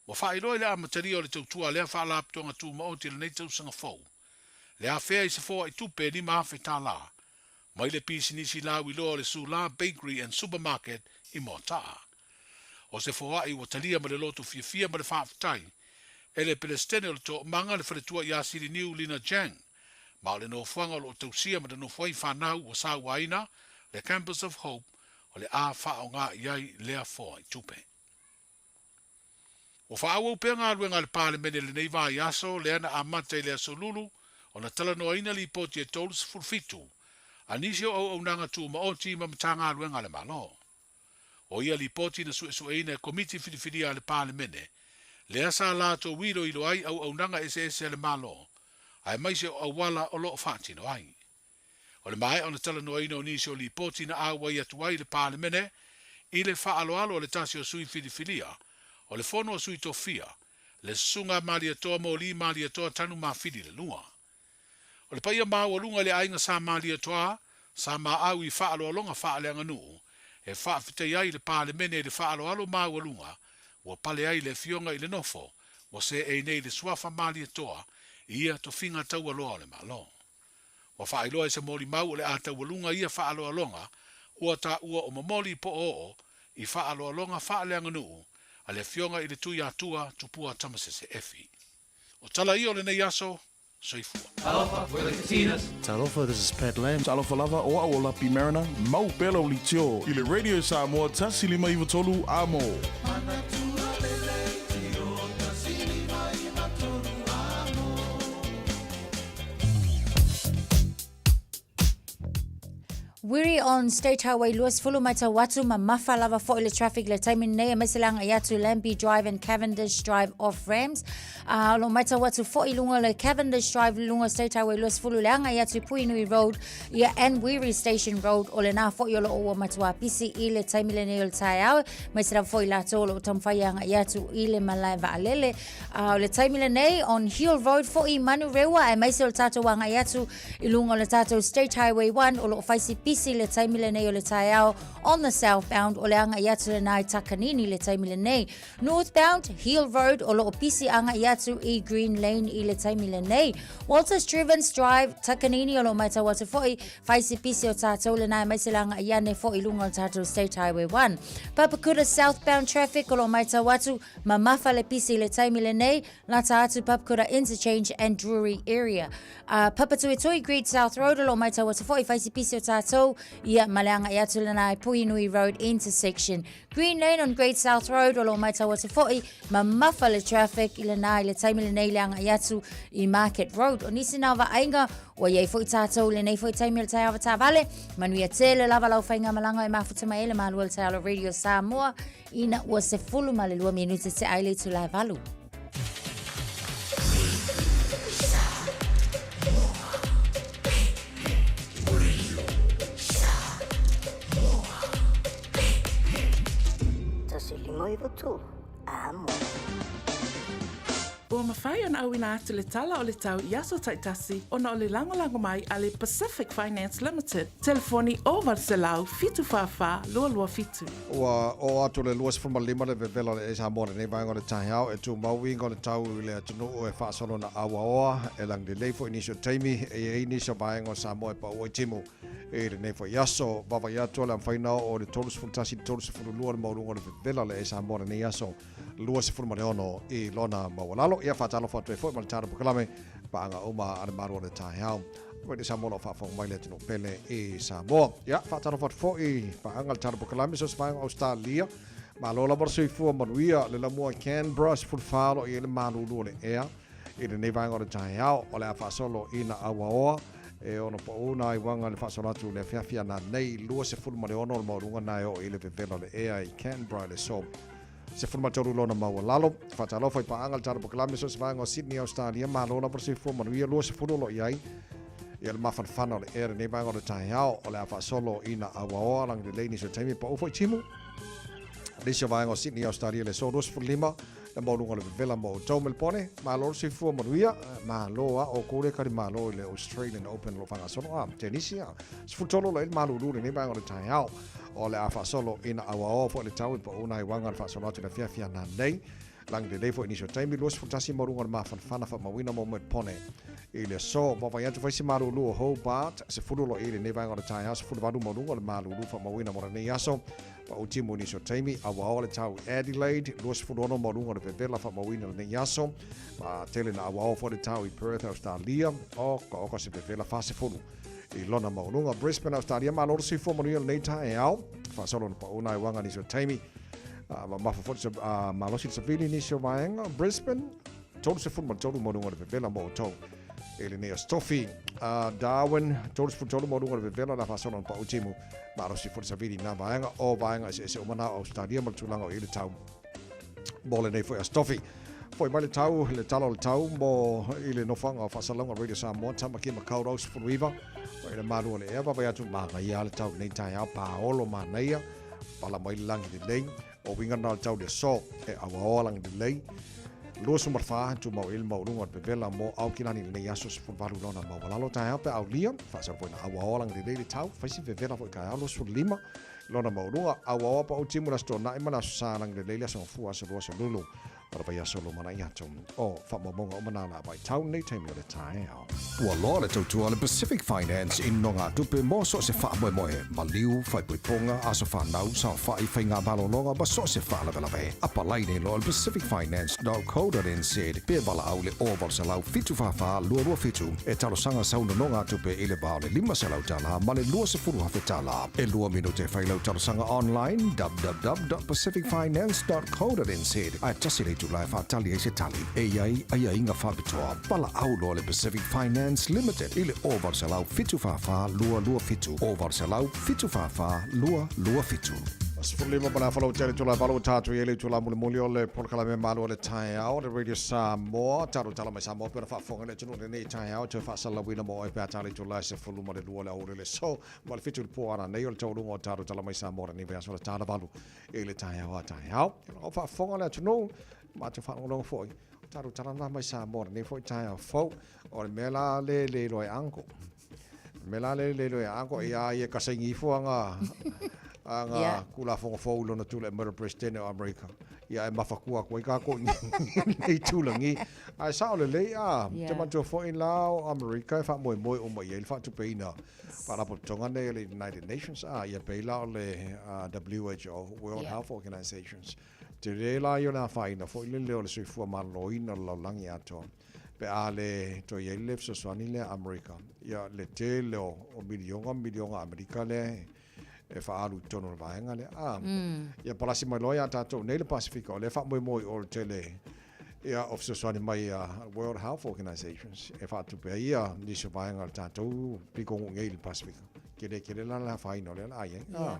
Ua faailoa i le amatalia o le tautua a lea Faalapotopotoga Tumaoti i lenei tausaga fou, le afea i se foai tupe e $5,000 mai le pisinisi lauiloa o le Sula Bakery and Supermarket i Moataa. O se foai ua talia ma le loto fiafia ma le faafetai e le Pelesitene o le Toomaga, le faletua ia Siliniu Lina Jang, ma o le nofoaga o lo o tausia ma nonofo ai fanau ua sauaina le Campus of Hope o le a faaaoga i ai lea foai tupe. Ua faaauau pea galuega a le Palemene i lenei vaiaso lea na amata i le Aso Lulu ona talanoaina lipoti e 37 a nisi o auaunaga tumaoti ma Matagaluega a le Malo. O ia lipoti na suesueina e Komiti Filifilia a le Palemene lea sa latou iloilo ai auaunaga eseese a le Malo aemaise o auala o lo o faatino ai. O le maea ona talanoaina o nisi o lipoti na auai atu ai le Palemene i le faaaloalo a le tasi o sui filifilia o le Fono a Sui Tofia, le Susuga a Malietoa Moli Malietoa Tanu Mafili le Lua. O le paia maualuga i le aiga Sa Malietoa, sa maau i faaaloaloga faaleaganuu e faafetai ai le Palemene i le faaaloalo maualuga ua pale ai le Afioga i le Nofo ua seei nei le suafa Malietoa i ia tofiga taualoa o le Malo. Ua faailoa e se molimau o le a taualuga ia faaaloaloga ua taua o momoli po o oo i faaaloaloga faaleaganuu a le Afioga i le Tuiatua Tupua Tamasese Efi. O tala ia o lenei aso, soifua. Talofa, we're the Katinas. Talofa, this is Pat Lam. Talofa lava, o au o Lapi Mariner, mau pea lau leitio i le Radio Samoa 153 Amo. Wiri on State Highway 20 matau atu ma mafa lava foi le traffic le taimi nei aemaise le agai atu Lambie Drive and Cavendish Drive off Rams. Uh, lo matau atu foi lunga le Cavendish Drive lunga State Highway 20 le agai atu Puinui Road ia and Wiri Station Road o le nā foi o lo ua matua pisi i le taimi le nei o le taeao maise lava foi latou o lo o taumafai agai atu i le malae vaalele. A o le taimi lenei, on Hill Road foi i Manurewa, aemaise o le tatou agai atu i luga o le tatou State Highway 1, o lo o fai si pisi le taimi lenei o le taeao on the southbound, o le agai atu lena i Takanini le taimi lenei. Northbound, Hill Road, o lo o pisi agai atu i Green Lane i le taimi lenei. Walter Strevens Drive, Takanini, o lo o matau atu foi, fai si pisi o tatou lena aemaise le agai ane foi i luga o le tatou State Highway 1. Papakura southbound traffic, o lo o matau atu, Mamafa le pisi i le taimi lenei, lata atu Papakura Interchange and Drury Area. Uh, Papatuitui, Great South Road, o lo mai tau atu foi, whaisi pisi o tātou, ia ma le anga i atu lena i Puhinui Road intersection. Green Lane on Great South Road, o lo mai tau atu foi, mamafa le traffic i lena i le taimi lenei le anga i atu i Market Road. O nisi nā vaaiga, ua iai foi tātou lenei foi taimi o le taiawa tāvale, manuia tele lava lau whainga malanga e mafuta mai e le malua le taialo Radio Samoa, Ina ua 12 minute te ai le itula e valu. 153, amo. Ua mafai ona auina atu le tala o le tau i aso taitasi ona o le lagolago mai a le Pacific Finance Limited, telefoni 0800 744 227. Ua oo atu le 25 le vevela o le ea Samoa lenei vaega o le taeao e tumau uiga o le tau i le atunuu e faasolo naʻauaoa e lagilelei foi nisi o taimi e i ai nisi o vaega o Samoa e paua i timu i lenei foi aso. Vaavaai atu o le a mafai ona oo i le 31 i le 32 le maualuga o le vevela o le ea Samoa lenei aso 26 i lona maualalo. Ia faatalofa atu ai foi ma le tala pokalame paaga uma a le Malo o le taeao. Mai le Samoa o lo o faafofoga mai le atunuu pele i Samoa. Ia faatalofa atu foi paaga le tala pokalame so se vaega o Australia. Malo lava le soifua manuia le lamua i Canberra 14 o lo o i ai le malulu o le ea i lenei vaega o le taeao o le a faasolo i Naʻauaoa e ono pau nā iwaga le faasolo atu i le afiafi ananei 26 le maualuga na e oo i le vevela o le ea i Canberra i le aso 13 lona maualalo. Faatalofa i paaga le tala pokalame so o se vaega o Sydney, Australia. Malo lava le soifua manuia 20 o lo o i ai ia le mafanafana o le ea lenei vaega o le taeao o le a faasolo i Naʻauaoa lagilelei nisi o taimi pau foi timu. Nisi o vaega o Sydney, Australia le aso 25 le maualuga o le vevela mo outou Melbourne. Malo le soifua manuia. Malo a outou le kali malo i le Australian Open o lo o faagasolo a tenisi a. 13 o lo o i ai le malulu lenei vaega o le taeao. O le a faasolo i naʻauao foi le tau i pau nai uaga le faasolo atu i le afiafi ananei. Lagi lelei foi nisi o taimi 21 maualuga o le mafanafana faamauina mo Melbourne i le aso. Vaavaai atu fai si malulu o Hobart, 10 o lo o i ai lenei vaega o le taeao, 18 maualuga o le malulu faamauina mo lenei aso. Pau timu i nisi o taimi, auao le tau i Adelaide, 26 maualuga o le vevela faamauina lenei aso. Ma tele naʻauao foi le tau i Perth, Australia, oka oka se vevela 40 i lona maualuga. Brisbane, Australia, malo le soifua manuia lenei taeao. Faasolo na pau nai uaga nisi o taimi. Mamafa foi le malosi le savili nisi o vaega. Brisbane, 33 maualuga o le vevela mo outou i lenei aso tofi. Darwin, 33 maualuga o le vevela la faasolo na pau timu. Malosi foi le savili nā vaega o vaega eseese uma na o Australia ma le tulaga o i le tau mo lenei foi aso tofi. Foi mai le tau, le tala o le tau mo i le nofoaga o Faasalauga Radio Samoa, Tamaki Makaurau 19, i le malu o le ea, vaavaai atu manaia le tau lenei taeao, paolo manaia, pala mai le lagi lelei, o uiga na o le tau le aso, e auaoa lagi lelei, 24 tumau i le maualuga o le vevela mo Aukilani lenei aso 18 lona maualalo taeao pe aulia, faasolo foi na auaoa lagi lelei le tau, fai si vevela foi taeao 25 lona maualuga, auaoa pa o timu le aso Toonai ma le aso Sa lagi lelei le aso Gafua aso 2 aso Lulu. O le vaiaso lumanai atu o faamaumauga uma nā la vaitau nei taimi o le taeao. Ua loa le tautua a le Pacific Finance i nogatupe mo so o se faamoemoe, maliu, faaipoipoga, aso fanau, saofai, faiga malologa ma so o se faalavelave. Apalai nei loa i le pacificfinance.co.nz pe valaau i le 0800 744 227 e talosaga sau nonogatupe i le va o le $500 ma le $20,000. E lua minute e fai lau talosaga online www.pacificfinance.co.nz ae tasi le itula e faatali ai se tali e i ai aiaiga faapitoa. Valaau loa le Pacific Finance Limited i le 0800 744 227, 0800 744 227. 15 ma le afa lautele itula e valu o tatou i ai le itula mulimuli o le polokalame malu o le taeao o le Radio Samoa. Talo tala mai Samoa pe ona faafofoga i le atunuu lenei i taeao toe faasalalauina mo oe pe a tala itula e 12 le aoauli o le aso ma le 7 i le po ananei o le taualuga o talo tala mai Samoa lenei vaiaso le tala valu i le taeao a taeao. O faafofoga le atunuu, matou faalogologo foi. O tatou tala na mai Samoa lenei foi taeao fou. O le mea la le le iloa e uncle. Le mea la le le iloa e uncle, ia ia kasaigi ifo anga anga yeah. kulafono fou lona tula'i mai o le Presidente o Amerika. Ia e mafakua atu ai kākou i nei tūlagi. Ae sao lelei a, yeah. te manatua foi la o Amerika e faamoemoe uma i ai le faatupeina Faalapotopotoga nei a le United Nations, a ia pei la o le WHO, World Health Organizations. Tele la ia o le afaina foi le leo o le soifua maloloina o le lalolagi atoa. Pe a le toe i ai le fesoasoani lea a Amerika, ia le tele o milioga ma milioga Amerika lea e faaalu i totonu o le vaega lea. A, ia palasi mai loa ia tatou nei le Pasifika, o lea e faamoemoe i o le tele ia o fesoasoani mai a World Health Organizations e faatupe ai ia nisi o vaega o le tatou pikogu nei i le Pasifika. Kele kele la le afaina o lea la ai ai. Yeah.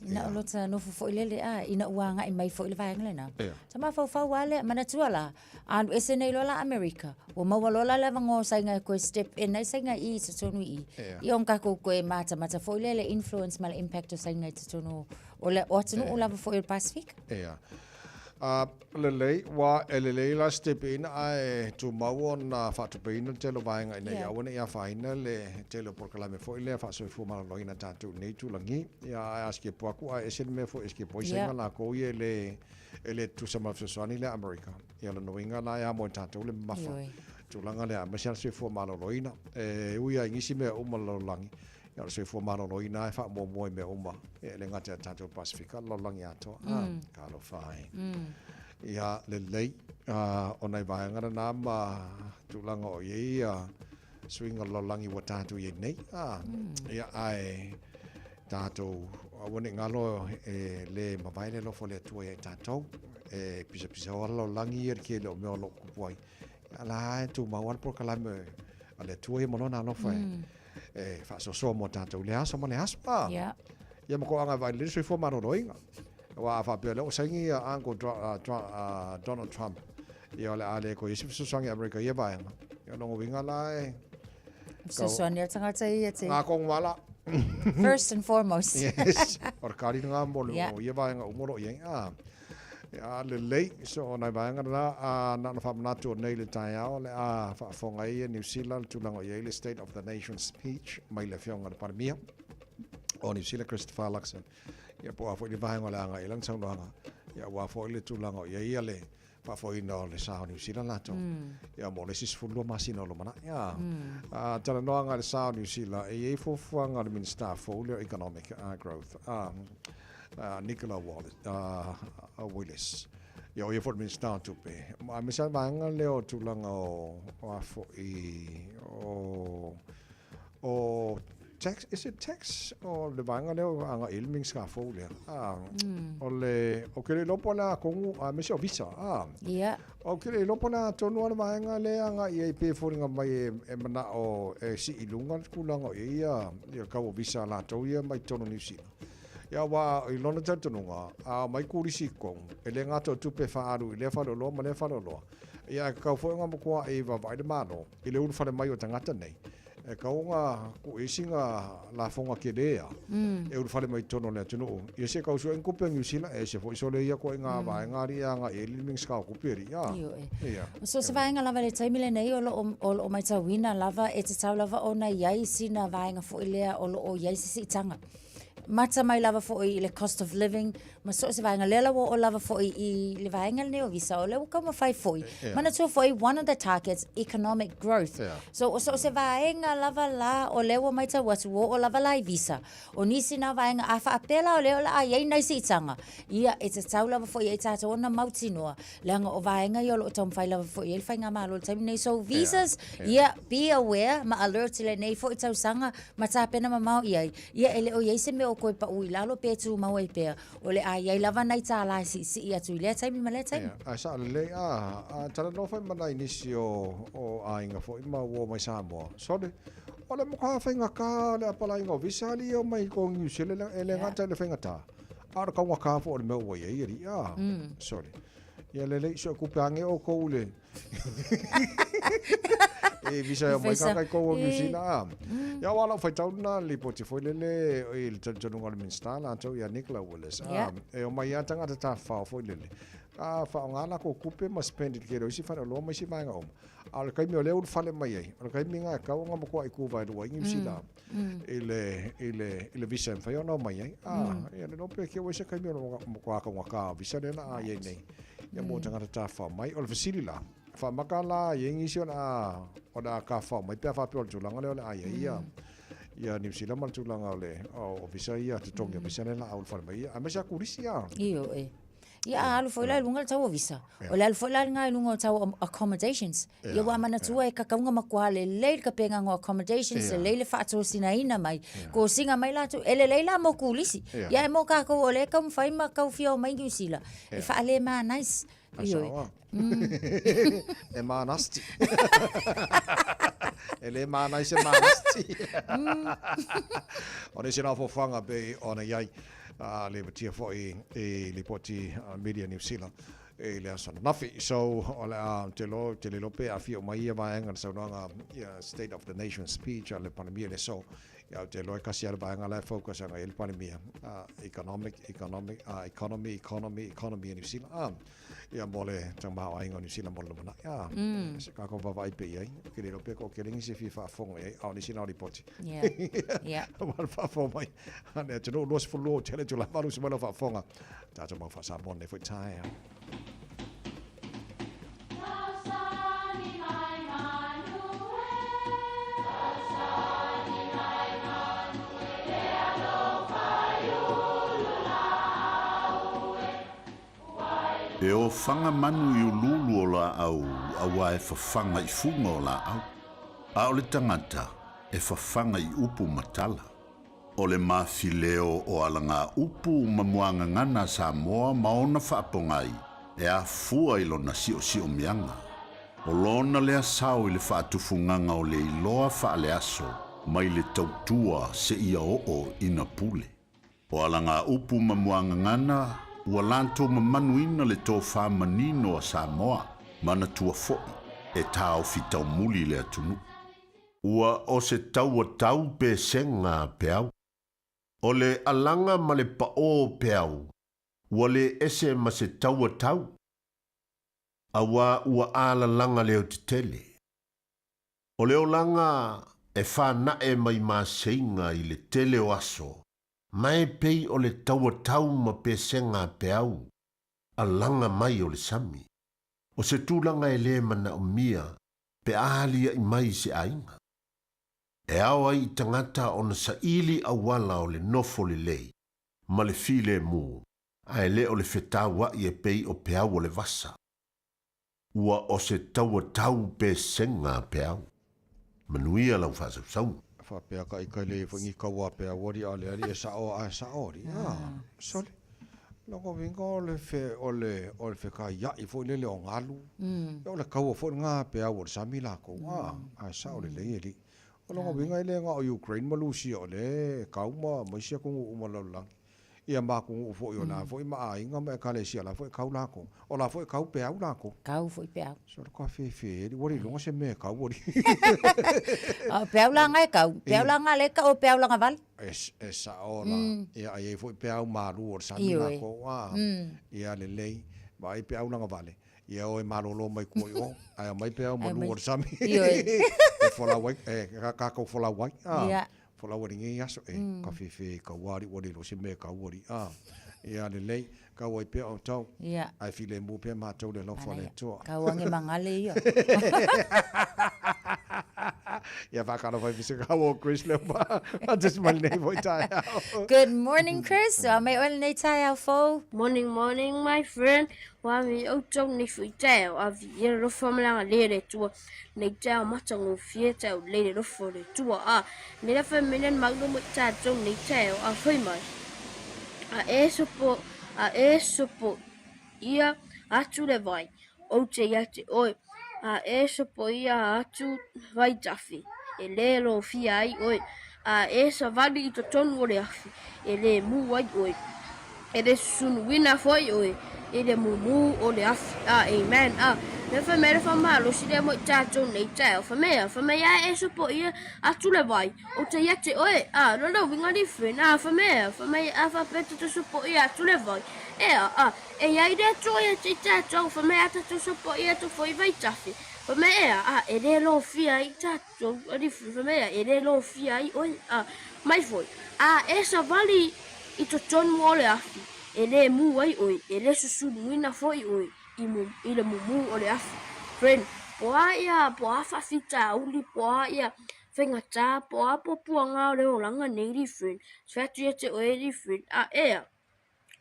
Ina o lota nofo foi lele a ina ua agai mai foi le vaega lena. Yeah. Sa mafaufau lava lea, manatua la, alu ese nei loa la Amerika, ua maua loa la le avanoa o saiga e toe step in ai saiga i i totonu i i. Yeah. Ia ona tatou toe matamata foi lea le influence ma le impact o saiga i totonu o le o atunuu lava foi o le Pasifika. Yeah. Lelei, ua e lelei la stepe ina ae tumau ona faatupeina le tele o vaega ina ia aua ne i afaina le tele o polokalame foi lea faasoifua maloloina tatou i lenei itulagi. Ia ae a sikepu atu ae ese le mea foi e sikepu ai Saina lakou ia e le e le tutusa ma le fesoasoani lea a Amerika. Ia o lona uiga la e amo e tatou le mamafa tulaga lea aemaise lava le soifua maloloina. E ui lava i nisi mea uma o le lalolagi, ia o le soifua maloloina lava e faamuamua i mea uma, e le gata ia tatou i le Pasefika, o le lalolagi atoa. Talofa e. Ia lelei, o nai vaega na ma tulaga o i ai ia suiga o le lalolagi ua tatou i ai nei. Ia ae tatou aua ne i galo e le mavae le alofa o le Atua ia i tatou. E pisapisaoa le lalolagi ia i le tele o mea o lo o tutupu ai. Ia la e tumau lava le polokalame a le Atua ia ma lona alofa e faasoasoa mo tatou i lea aso ma lea aso. Ia ma toaga e vaai lelei le soifua maloloina. Aua a faapea o lea ua saini ia Uncle Donald Trump, ia o le a le toe i ai se fesoasoani a Amerika i ia vaega. Ia o lona uiga la e... Fesoasoani a le tagata ia te... Ngā kongu ala. First and foremost. Yes. O le kari ngā mo le yeah. ia vaega uma o lo o i ai. Ah. Ia, lelei, so o nai vaega na, a na ona faamanatu o nei le taeao, le a faafofoga ai Niu Sila le tulaga o i ai le State of the Nation Speech mai le Afioga i le Palemia o Niu Sila, Christopher Luxon. Ia po o a foi le vaega o le agai i lana saunoaga, ia aua foi le tulaga o i ai ia le faafoeina o le sa o Niu Sila latou. Ia mo le isi 12 masina o lumanai. Ia, talanoaga i le sa o Niu Sila, e i ai fuafuaga a le Minisita fou lea o Economic Growth, Nicola Wallace, Willis. Ia o ia foi le Minisita o Tupe. Aemaise lava le vaega lea o tulaga o, o a foi, o, o tax, is it tax? O le vaega lea o agai i ai le Minisita fou lea. O le, ou te le iloa po o le a tonu, aemaise o visa. Ia. Ou te le iloa po o le a tonu lava le vaega lea e agai i ai pe foliga mai e manao e sii i luga le tulaga o i ai ia le tau o visa a latou ia mai totonu o Niu Sila. Ia aua i lona talitonuga, a omai turisi i totonu, e le gata o tupe e faaalu i lea faleoloa ma lea faleoloa, ia ae tatau foi ona matuai vaavaai le Malo i le ulufale mai o tagata nei. E tatau ona tuu i ai sina lafoga tele lava e ulufale mai totonu o le atunuu. Ia se tau sue ni tupe a Niu Sila, e ese foi sole ia ituaiga vaega alii e agai i ai le Minisita o Tupe alii. Ioe. So se vaega lava i le taimi lenei o lo o, o lo o matauina lava e tatau lava ona i ai sina vaega foi lea o lo o i ai se siitaga. Mata mai lava foi i le cost of living ma so o se vaega. Lea la ua oo lava foi i le vaega lenei o visa, o lea ua taumafai foi. Yeah. Manatua foi, one of the targets, economic growth. Yeah. So, o so o se vaega lava la o lea ua matau atu, ua oo lava la i visa. O nisi na vaega, a faapea la o lea o le a i ai nai siitaga, ia, e tatau lava foi ia i tatou ona mautinoa, leaga o vaega ia o lo o taumafai lava foi i ai le Faigamalo i le taimi lenei. So, visas, yeah, yeah. be aware ma alert i lenei foi tausaga ma tapena mamao i ai. Ia, e le o i ai se mea o toe pau i lalo pe tumau ai pea, o le a i ai lava nai tālā e siisii atu i lea taimi ma lea taimi. Ia, ae sao lelei, a, a talanoa foi ma nai nisi o, o aiga foi ma uo mai Samoa. Sole, o le matua faigata le apalaiga o visa alii e omai i ko Niu Sila, e le gata i le faigata, a o le taugata foi o le mea ua i ai alii, a, sole. Ia lelei, so e kupe ange oukou i le, E visa e mai kaka i kou o New Zealand. Ah. Ia wa lau faitau na lipoti foi lele i le talitonuga o le Minista latou ia Nicola Willis. Ah, e omai lava tagata tafafao foi lele. A faaaoga latou tupe ma spend i le tele o isi faleoloa ma isi vaega uma. A o le taimi o lea ua ulufale mai ai, o le taimi lena e tatau ona matuai tu vaelua ai Niu Sila i le, i le, i le visa e mafai ona omai ai. Ah, ia le iloa pe keu ai se taimi o le matua taugata o visa lea o le a i ai nei. Ia mo tagata tafafao mai. O le fesili la, faamaka la i ai nisi o le a, o le a tafafao mai pe a faapea o le tulaga lea o le a i ai ia, ia Niu Sila ma le tulaga o le o visa ia, totogi o visa lea o le a ulufale mai ia, aemaise lava turisi a. Ioe. Ia a alu foi la i luga le tau o visa. O le alu foi la lena i luga o tau o accommodations. Ia ua manatua e kakauga matua lelei le kapegaga o accommodations, lelei le faatosinaina mai. Kosiga mai latou, e lelei la mo turisi. Ia e mo kakou o lea e taumafai ma tau fia omai Niu Sila, e faale ma nice. Ai sao a. E manasti. E le manai se manasti. O nisi na fuafuaga pei ona i ai a lipotia foi i lipoti Media New Zealand i le aso ananafi. So, o le a te lo, te le iloa pe aafia uma ia vaega i le saunoaga ia State of the Nation Speech a le Palemia i le aso. Ia, ou te iloa e tasi lava le vaega la e focus agai i ai le Palemia, economic, economic, economy, economy, economy a Niu Sila, a. Ia, mo le tamaoaiga o Niu Sila mo le lumanai, a. Se tatou vaavaai pea i ai. Ou te le iloa pe toatele nisi e fia faafofoga i ai, a o nisi na o lipoti. Ia, ia. Aua le faafofoga mai a le atunuu 22 o tele itula 8 usi mai lau faafofoga. Tatou mau faa-Samoa nei foi taeao. E ofaga manu i uluulu o laau auā e fafaga i fuga o laau, a o le tagata e fafaga i upu ma tala. O le mafileo o alagaupu ma muagagana a Samoa ma ona faapogai e afua i lona siosiomiaga. O lona lea sao i le faatufugaga o le iloa faaleaso mai le tautua seia oo ina pule. O alagaupu ma muagagana ua latou mamanuina le tofa manino a Samoa, manatua foi e taofi taumuli le atunuu. Ua o se taua tau pesega a peau. O le alaga ma le paʻō peau, ua lē ese ma se taua tau, auā ua alalaga leotetele. O le olaga e fanaʻe mai maseiga i le tele o aso, ma e pei o le taua tau ma pesega a peau, alaga mai o le sami. O se tulaga e lē manaomia pe a aliaʻi mai i se aiga. E ao ai i tagata ona saili auala o le nofo lelei ma le filemu, ae le o le fetauaʻi e pei o peau o le vasa. Ua o se taua tau pesega a peau. Manuia lau faasausauga. Faapea ka ika le foi ni kaua pe awari a le ali e sao a sao ali. Ah, sole. Loko vinga o le fe o le o le fekai foi lele o galu. O le kaua foi ngā pe au o le sami lākou. Ah, a sao lelei e li. O lona uiga e le na o Ukraine ma Lusia o lea e kau ma ma isi atunuu uma o le lalolagi. Ia ma atunuu foi o la foi ma aiga ma ekalesia o la foi e kau lakou. O la foi e kau peau lakou. Kau foi peau. So le kafefe e ua le iloga se mea e kau ali. O peau la nga e kau. Peau la nga le kau o peau la nga vale. E, e sao la. Ia ai ai foi peau malu o le sami lakou. Ah, ia lelei. Vaai peau la nga vale. Ia o e malolo mai kua i o, ae aumai peau malu o le sami. E folau ai, e kākou folau ai. Ia. Folau ai lenei aso, e ka fefe i kaua ali ua le iloa se mea e kau ali. Ia lelei, kau ai pea outou. Ia. Ae filemu pea matou le alofa o le Atua. Kau ange mangale ia. Ia whakaro whai whise ka o Chris leo pa. Just mai nei foi taeao. Good morning Chris. A mai oe lenei taeao fou. Morning, morning my friend. Ua ave i outou nei foi taeao, ave i le alofa ma le agalelei o le Atua, nei taeao matagofie, taeao lelei le alofa o le Atua, a nei la fai mai le mau mo i tatou nei taeao, a fai mai, a e sopo, a e sopo ia atu le vai, ou te ia te oe, a e sopo ia atu vai tafe, e lē lofia ai oe, a e savali i totonu o le afi, e lē mū ai oe, e le susunuina foi oe i le mumu o le afi. A, amen. A, me fai mai le whamalosi lea mo i tātou nei taeao. Fai mai a, fai mai a e sopo ia atu le vai, o te ia te oe, a, no le uiga li friend, a, fai mai a, fai mai a whapea te sopo ia atu le vai, e a, a, e iai le Atua ia te i tātou, fai mai a tātou sopo ia atu foi vai tafe, fai mai e a, a, e le lofia ai tātou. Fai mai e le lofia ai oe, a, mai foi, a e savali i totonu o le afi, e le mū ai oe, e le susunuina foi oe i, mu, i le mumu o le afi. Friend, po a ia, po a faafitauli, po a ia faigata, po a puapuaga o le olaga nei li friend, fai atu ia te oe li friend, a ea,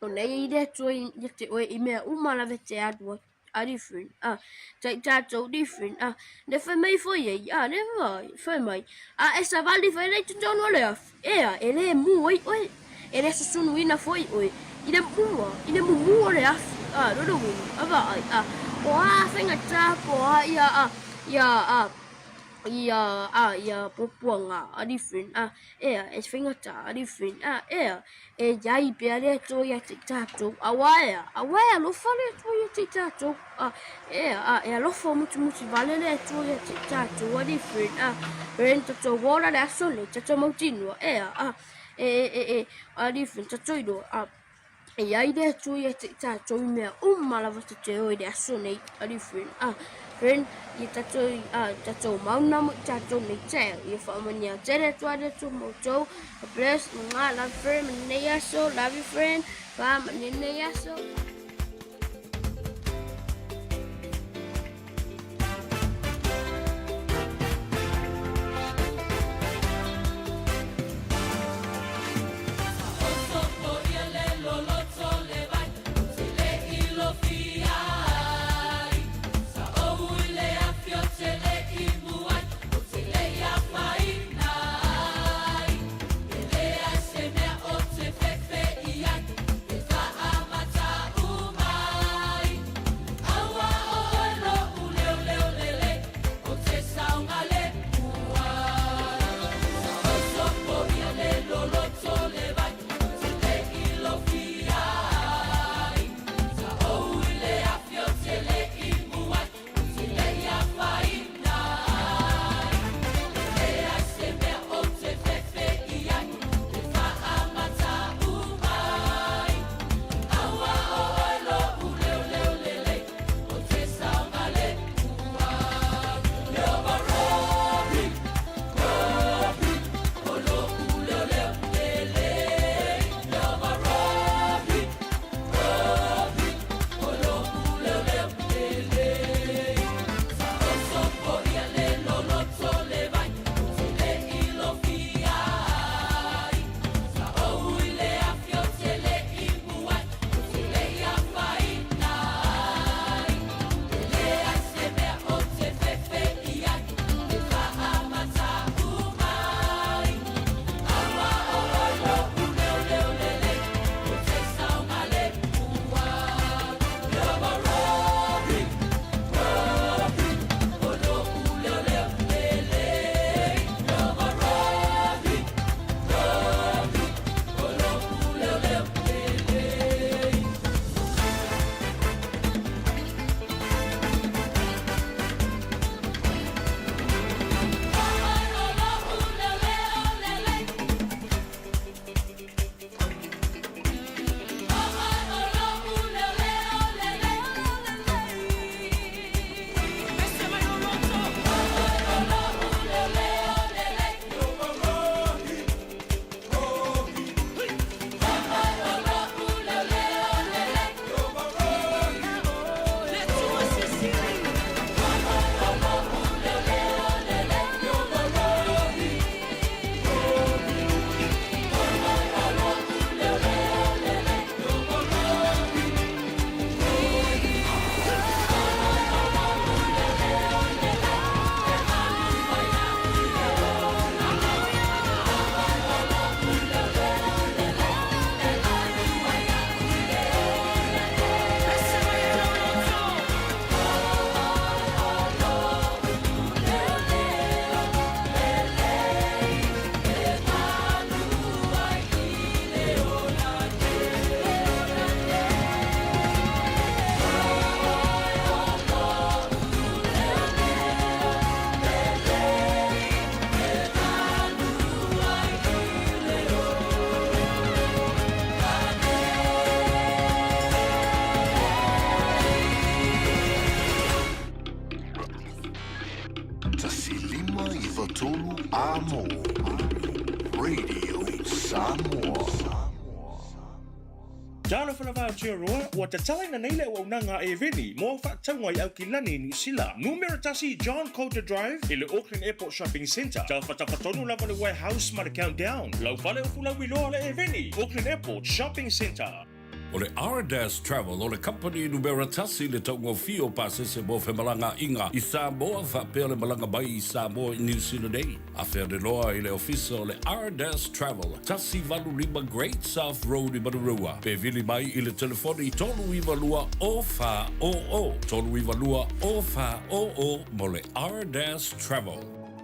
O nei i le Atua ia te oe i mea uma lave te alu ai. A different, a, tai tātou different, a, le whai mai foi ei, a, le whai, whai mai, a, e savali whai rei te tonu o le awhi, e a, e le mū ai oe, e le susunu ina foi oe, i le mua, i le mumu o le awhi, a, roro wini, a vaai, a, o a whainga tā, po a, ia, a, ia, a, Ia a ia puapuaga alii friend a ea e faigata alii friend a ea e iai pea le Atua ia te i tatou auā ea auā e alofa le Atua ia te i tatou a ea a e alofa mutumuti vale le Atua ia te i tatou alii friend a friend tatou ola le aso nei tatou mautinoa ea a e e e alii friend tatou iloa a E i ai le Atua ia te i tātou i mea uma lava te te o i le aso nei, alii friend. Ah, friend, ia tātou, ah, tātou mauna mo i tātou nei te, ia whaamania te le Atua le Atua mo tau. God bless, mga, love friend, nei aso, love you friend, whaamania nei aso. 105 93 Amo Radio Samoa. Talofa lava Aotearoa, ua tatalaina nei le auaunaga a Eveni mo au faatauga i Aukilani, Niu Sila. Numera tasi John Coulter Drive i le Auckland Airport Shopping Centre. Tafatafa tonu lava le warehouse ma le Countdown. Lau fale o fulauiloa le Eveni, Auckland Airport Shopping Centre. O le Ardas Travel o le kamupani numera tasi i le taugofie o pasese mo femalagaaiga i Samoa faapea le malaga mai i Samoa i Niu Sila nei. Afe ane loa i le ofisa o le Ardas Travel, 185 Great South Road i Manurewa, pe vili mai i le telefoni 392 0400, 392 0400 mo le Ardas Travel.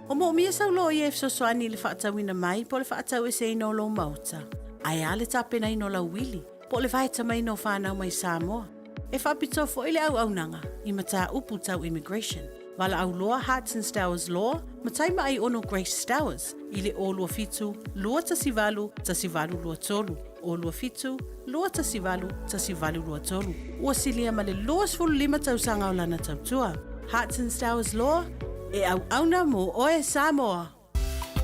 O moomia sau loia e fesoasoani i le faatauina mai po o le faataueseina o lou maota, ae a le tapenaina o lau uili po o le vaetamaina o fanau mai Samoa. E faapitoa foi le auaunaga i mataupu tau immigration. Valaau loa Hearts and Stowers Law ma Taimaai Ono Grace Stowers i le 027 218 1823, 027 218 1823. Ua silia ma le 25 tausaga o lana tautua. Hearts and Stowers Law, e auauna mō oe Samoa!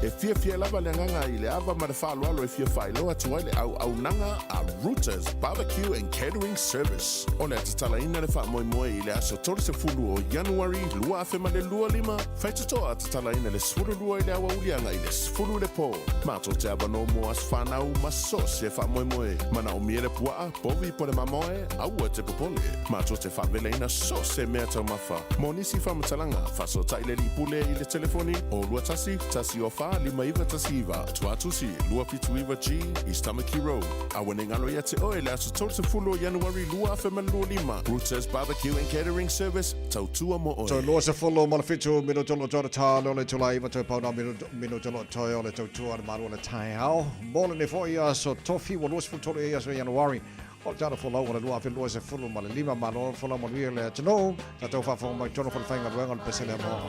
E fiafia lava le agaga i le ava ma le faaaloalo e fia faailoa atu ai le auaunaga a Rooters Barbecue and Catering Service. O le a tatalaina le faamoemoe i le aso 30 o Ianuari 2025, faitotoa tatalaina le 12 i le aoauli agai le 10 i le po. Matou te avanoa mo aso fanau ma so o se faamoemoe. Manaomia le puaa, povi po o le mamoe, aua te popole. Matou te faavelaina so o se mea taumafa. Mo nisi faamatalaga, faasootai le alii pule i le telefoni o 21 104 5919, Tuatusi 279G, East Tamaki Road. Aua ne i galo ia te oe le aso 30 o Ianuari 2025, Rooters Barbecue and Catering Service, tautua mo oe. Toe 27 minute o lo toe tā le o le itula iva toe pauna minute o lo toe o le tautua a le Malo o le taeao. Mo lenei foi aso tofi ua 23 ai aso Ianuari o le tala folau o le 2025. Malo folau manuia le atunuu. Tatou faafofoga mai tonu fale faigaluega o le pese lea mo.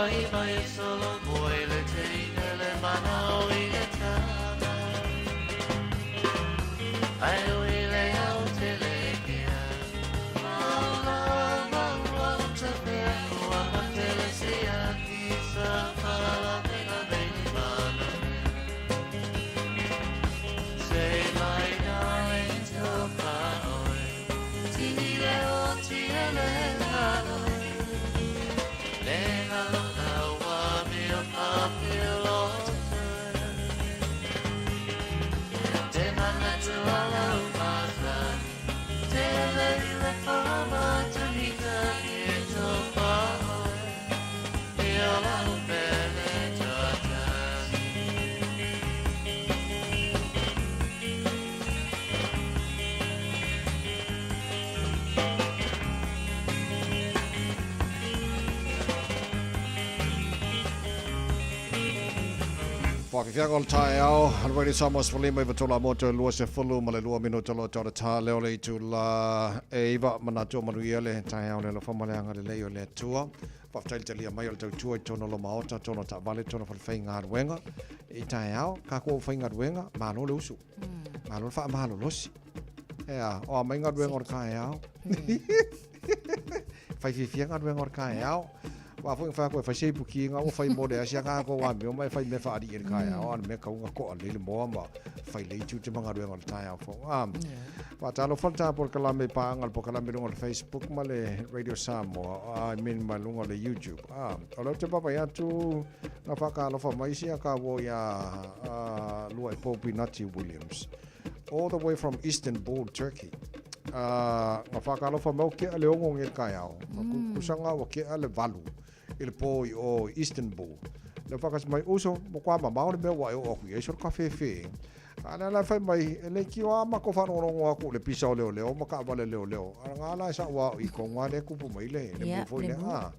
Vai mai solo moi le teine le mana o i le tama. Ai o i le au te le kea. Maula maua o te pea kua matele si aki sa whala mena meni mana mea. Say my darling tō oi. Tini leo ti ele lalo. Le lalo laua mea papilo. Te mana tuala umasa. Te lei le whama tuhika i tō oi. E ola upele tuatasi. Whakawhianga o le taeao, le Radio Samoa 15 i vatola moto 20 ma le 2 minuta lo tau tā leo le itu la e iwa manatu o manuia le taeao le alofa ma le anga le lei o le atua. Whaftai le talia mai o le tautua i tono lo maota, tono ta vale, tono whalewhai ngā ruenga. I taeao, ka kua whai ngā ruenga, malo le usu. Malo le wha malo losi. Ea, o a mai ngā ruenga o le taeao. Whai whiwhia ngā ruenga o le taeao. Wa foi wha koe whai seipu ki ngā o whai mo le asia ngā ko wā meo mai whai me whaari i le taeao, ana me kaunga koa le le moa ma whai le itu te mga ruenga o le taeao fo. Wha talo whalta por kalame pānga le po kalame lunga le Facebook ma le Radio Samoa, I mean ma lunga le YouTube. O leo te papa ia tu ngā whakaalofa mai sia ka wo ia lua e Popi Nati Williams. All the way from Istanbul, Turkey. Ngā whakaalofa mau ke a le ongo nge kai ao. Kusanga wa ke a le valu i le pō i o Istanbul. Le whakas mai uso mo kwa ma maori mea wa e o aku i soro ka whewhe. A la la whai mai, e le ki o ama ko wharongongo aku le pisa o leo leo, ma ka wale leo leo. A ngā la sa wa i ko ngā le kupu mai le, le Yeah, mu foi le le, mu. a.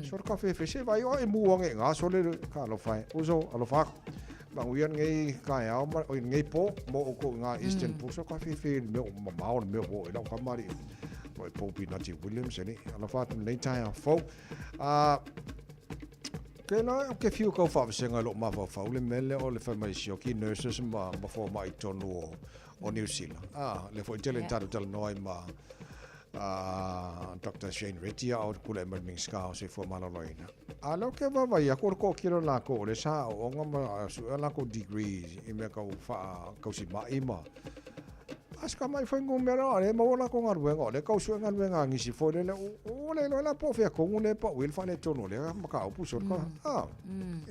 Soro ka whewhe, se vai o e muange ngā so le ka lo whai. Uso, alo whaku. Mangu ia ngei kai ao, ma, o ngei pō, mō o ko ngā Eastern Pō, so ka whewhe le mea o mamao le mea o e lau ka mari. Mo e Popi Nati Williams, e ni, ala whātu nei tai a fau. Ke la o ke fiu kau whaawesenga lo mawhawhau le mele o le whai mai sioki nurses ma fō mai tonu o New Zealand. Le fo i tele taro tala noa i ma Dr. Shane Retia o kula e mai ska o se fo maloloina. A leo ke wawa ia ko ko kiro la ko le sa o nga ma su la ko degree i mea kau wha kau si mai ma. Aska mai fo ngu mera le mo la ko ngaruenga le kau su ngaruenga ngisi fo le le o le la po fe ko le pa wil fa le tono le ma ka upu so ka.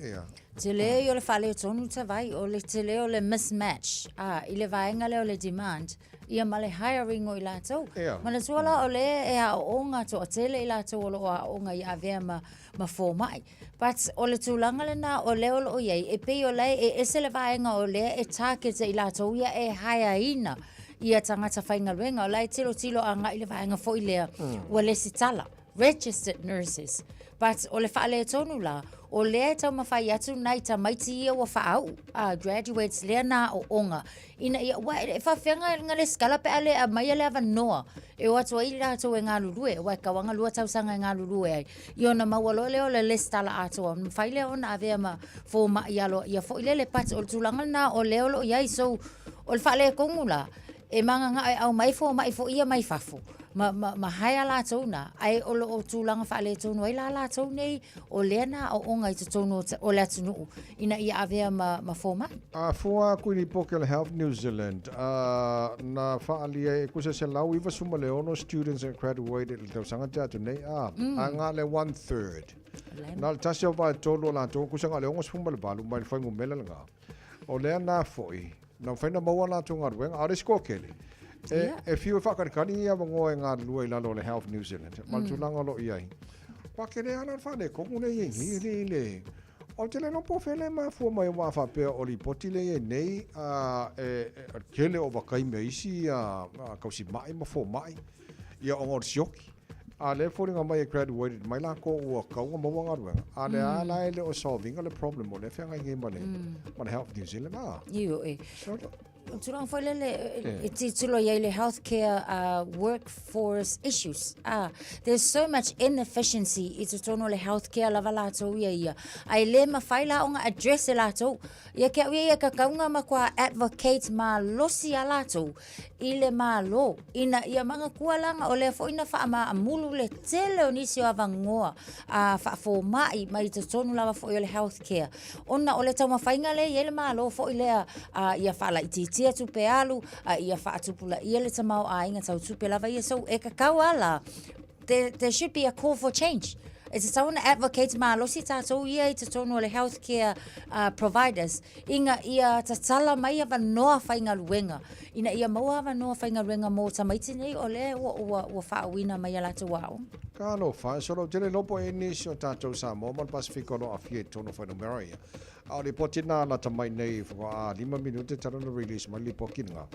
Ia. Te leo i o le whale tonu te vai, o le te leo le mismatch, i le vaenga leo le demand, ia ma le hiring o i lātou. Ia. Ma le tuala o le e a o ngā toa tele i lātou o lo a o ngā i avea ma fō mai. But o le tūlanga le nā o leo lo iei, e pei o le e ese le vaenga o le e target i lātou ia e haeaina ia tangata whaingaluenga. O lai tilo tilo a ngā i le vaenga fo i lea, ua le sitala, registered nurses. But o le whaale tonu la, o lea tau mawhai atu nai ta maiti ia ua whaau, graduates lea nā o onga. Ina ia, wa, e whawhenga e ngā le skala pe ale a mai ale awa noa. E o atu ai rātou e ngā lulue, wa e kawanga lua tausanga e ngā lulue ai. I ona maua loa leo le lestala atoa. Mwhai lea ona avea ma fō ma i alo. Ia fo i lele pat o le tūlanga nā o leo lo iai. So, o le whaale e kongu la, e manga ngā e au mai fō mai fō ia mai fafo. Ma haea lātou nā, ai o lo o tūlanga whaale tonu ai la lātou nei, o lea nā o onga i te tonu o le atunuu, ina ia avea ma fō mai. A fua kuini poke le Health New Zealand, na whaalia e kusa se lau iwa suma le ono students and graduated le tausanga te atu nei, a ngā le 1/3. Nā le tasi o vai tolu o lātou, kusa ngā le ongo suma le valu, mai le whaingu mele le ngā. O lea nā foi, nā whaina maua lātou ngā ruenga, a resko kele. E whiu e whakarikani ia wangoa e ngā lua i lalo le Health New Zealand. Ma le tūlanga lo iai. Kwa kere ana whane, kongu nei e ngi le le. O te le no po whele ma fua mai wā whapea o li poti le e nei, e kele o wakai mea isi, kausi mai ma fō mai, ia o ngō sioki. A le fōringa mai e graduated, mai la ko ua kaunga maua ngā ruenga. A le ala e le o solvinga le problem o le whenga ngai ma le Health New Zealand. Iyo e. So, O tulaga foi lele e tilotilo i ai le healthcare workforce issues. There's so much inefficiency i totonu o le healthcare lava latou ia ia. Ae le mafai la ona address e latou. Ia ke au ia ia kakauga matua advocate malosi a latou i le Malo ina ia manatua laga o lea foi na faamaamulu le tele o nisi o avanoa a faafomai mai totonu lava foi o le health care ona o le taumafaiga lea e i ai le Malo foi lea a ia faalaitiitia tupe alu a ia faatupulaia le tamaoaiga tau tupe lava ia. So e tatau lava la, there should be a call for change. E tatau ona advocate malosi tatou ia i totonu o le health care providers ina ia tatala mai avanoa faigaluega, ina ia maua avanoa faigaluega mo tamaiti nei o lea ua, ua, ua faauuina mai a latou aoga. Talofa, e solo tele lopo e nisi o tatou Samoa ma le Pasifika o lo o afia i totonu o fuainumera ia. A o lipoti na lata mai nei faatoa 5 minute talu ona release mai le lipoti lena.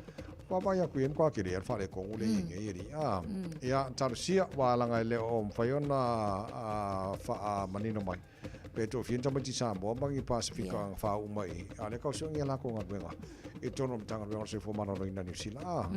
Vaavaai atu i ai matua tele le faaletonu lea e i ai nei alii. A, ia, talosia, aua leaga e le o mafai ona faamanino mai pe toafia ni tamaiti Samoa ma ni Pasifika na faauu mai i, a o lea e tausiaina a latou galuega i totonu o le Matagaluega o le Soifua Maloloina i Niu Sila. A,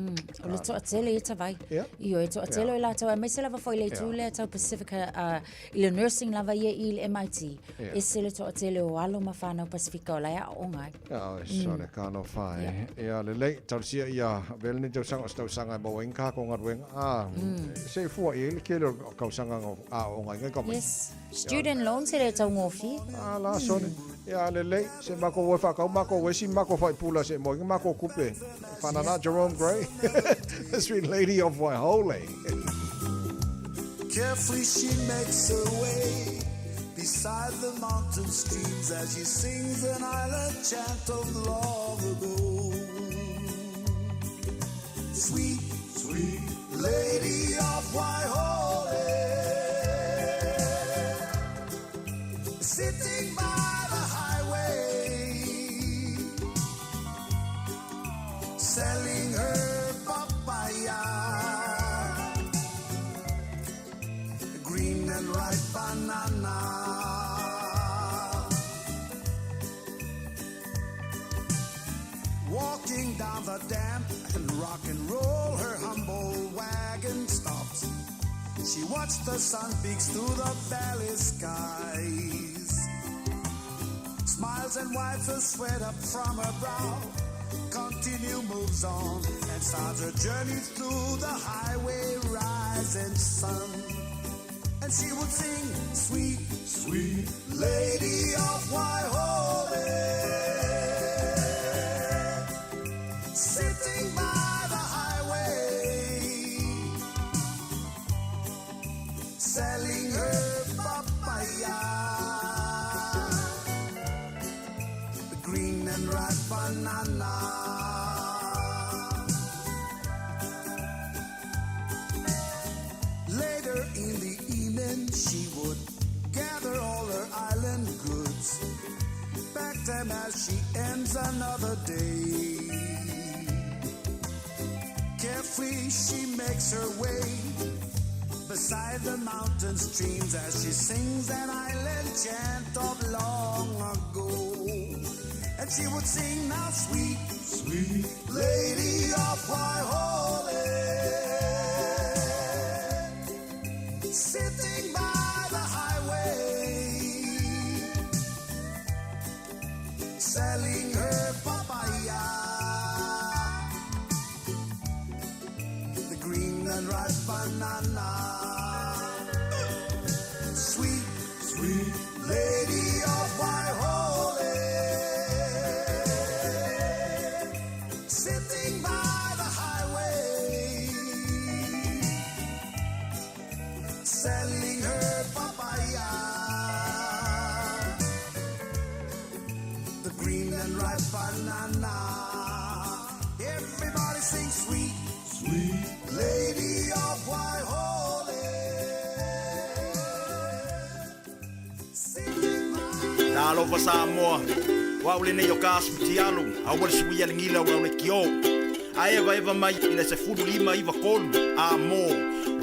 O le toatele ia Tavai. Ioe, e toatele o i latou, aemaise lava foi i le itu lea tau Pasifika i le nursing lava ia i le MIT, ese le toatele o alo ma fanau Pasifika o la e aooga ai. Ia, sole talofa e. Ia, lelei, talosia ia avea lenei tausaga o se tausaga e maua ai ni tatou galuega. A, se i fua i ai le tele o tausaga na aooga ai nai tamaiti. Yes, student loans e le taugofie. A la, sole. Ia, lelei, se matou o e faatau matou esi matou faipula se i maua ai ni matou tupe. Whanana Jerome Gray, the sweet lady of Waihole. Carefully she makes her way beside the mountain streams as she sings an island chant of long ago. Sweet, sweet lady of Waihole, sitting by the highway, selling her papaya, green and ripe banana. Walking down the damp and rock and roll, her humble wagon stops. She watched the sun peeks through the valley skies. Smiles and wipes the sweat up from her brow. Continue moves on and starts her journey through the highway rising sun. And she would sing, sweet, sweet lady of Waihole. Sitting by the highway, selling her papaya, the green and ripe banana. Later in the evening, she would gather all her island goods, pack them as she ends another day. Carefully she makes her way beside the mountain streams as she sings an island chant of long ago. And she would sing now, sweet, sweet lady of Waihole, sitting by the highway, selling her papaya, the green and ripe banana. Sweet, sweet lady of Waihole, sitting by the highway, selling her papaya, the green and ripe banana. Everybody sing sweet, sweet lady of Waihole. Talofa Samoa, o au lenei o ka asu tialu, aua le suia le gila o au le kio. A evaeva mai i le 15 93 a mo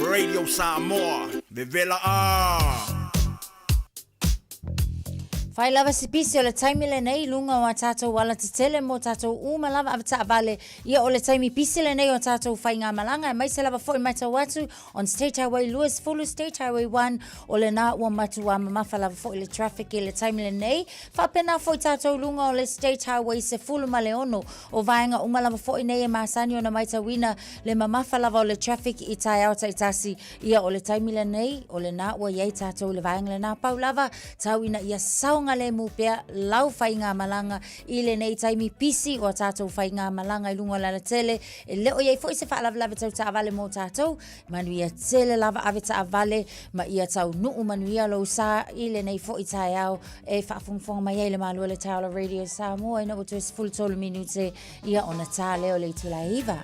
Radio Samoa, vevela a! Fai lava si pisi o le taimi lenei i luga o a tatou alatetele mo tatou uma lava avetaavale, ia o le taimi pisi lenei o a tatou faigamalaga aemaise lava foi matau atu on State Highway 20, State Highway 1, o lena ua matuā mamafa lava foi le traffic i le taimi lenei. Faapena foi tatou i luga o le State Highway 16, o vaega uma lava foi nei e masani ona matauina le mamafa lava o le traffic i taeao taitasi. Ia o le taimi lenei, o lena ua i ai tatou i le vaega lena. Pau lava, tau ina ia saogalemu pea lau faigamalaga i lenei taimi pisi o a tatou faigamalaga i luga o le alatele. E le o i ai foi se faalavelave tau taavale mo tatou. Manuia tele lava ave taavale ma ia taunuu manuia lou sa i lenei foi taeao e faafogafoga mai ai le malu o le taeao o le Radio Samoa ina ua toe 13 minute ia ona tā lea o le itula e 9.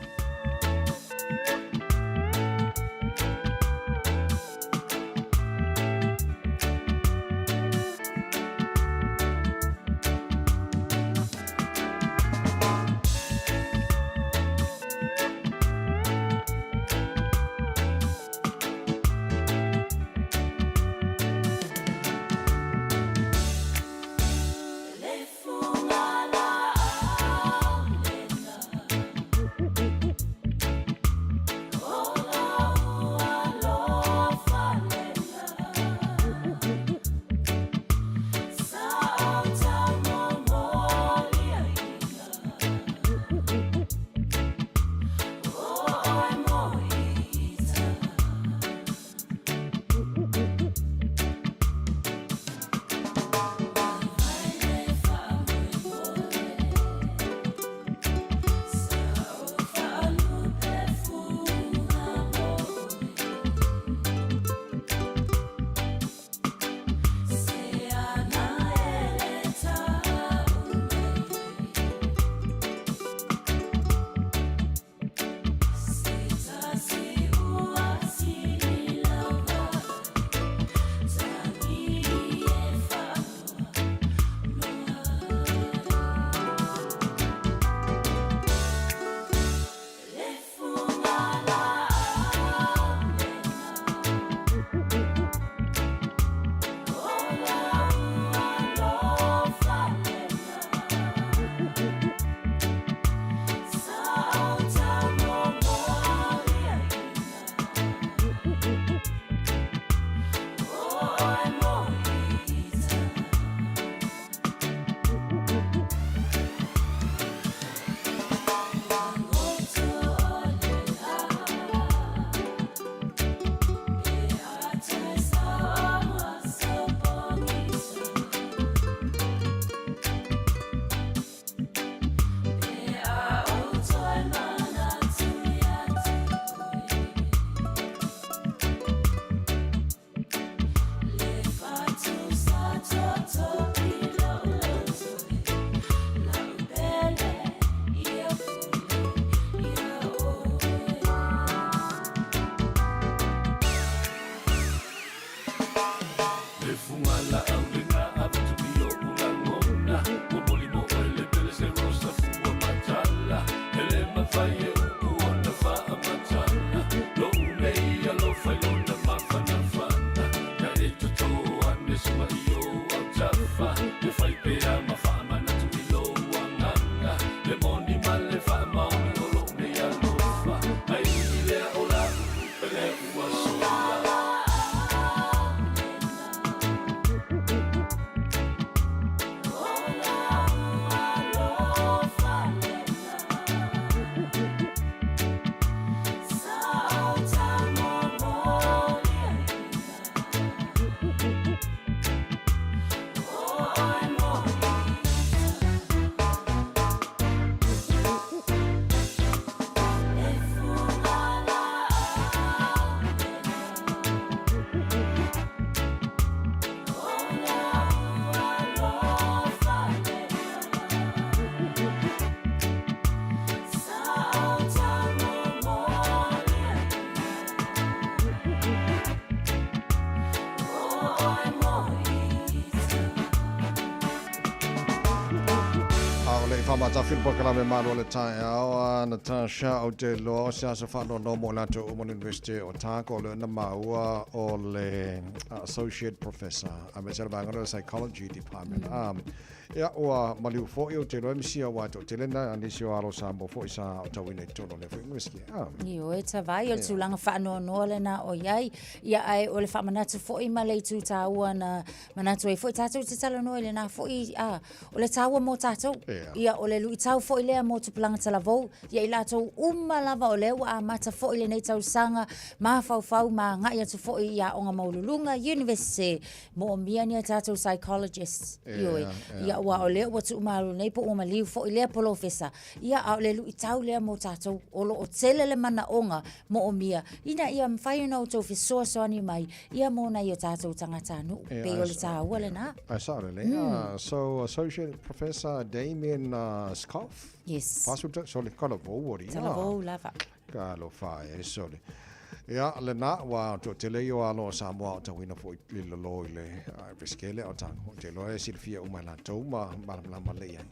A o le i faamatafili polokalame malo o le taeao a Natasha ou te iloa o se aso faanoanoa mo i latou uma o le University o Otago o lea na maua o le Associate Professor aemaise le vaega lea o le Psychology Department. Ia, ua maliu foi ou te iloa e misia aua e toatele na nisi o alo Samoa foi sa aotauina i totonu o lea foi University. Ioe, tavai, o le tulaga faanoanoa lena o i ai. Ia, ae o le faamanatu foi ma le itu taua na manatu ai foi tatou te talanoa i lena foi, a, o le taua mo tatou. Ia, o le luitau foi lea mo tupulaga talavou, ia i latou uma lava o lea ua amata foi lenei tausaga, mafaufau ma agai atu foi i aoga maualuluga, University, Moomia ni a tatou psychologists, ioe, ia aua o lea ua tuumalo nei po ua maliu foi lea polofesa, ia a o le luitau lea mo tatou, o lo o tele le manaoga moomia ina ia mafai ona outou fesoasoani mai ia mo nai o tatou tagatanuu, pei o le taua lena. Ae sao lelei. So Associate Professor Damien Scoff. Yes. Fasu sole talavou ori. Talavou lava. Talofa e sole. Ia, lena, ua toatele ia o alo o Samoa aotauina foi i lalo i le Riskele o Otago. Ou te iloa e silafia uma e latou ma malamalama lelei ai.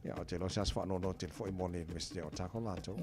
Ia, ou te iloa se aso faanoanoa tele foi mo le University o Otago latou.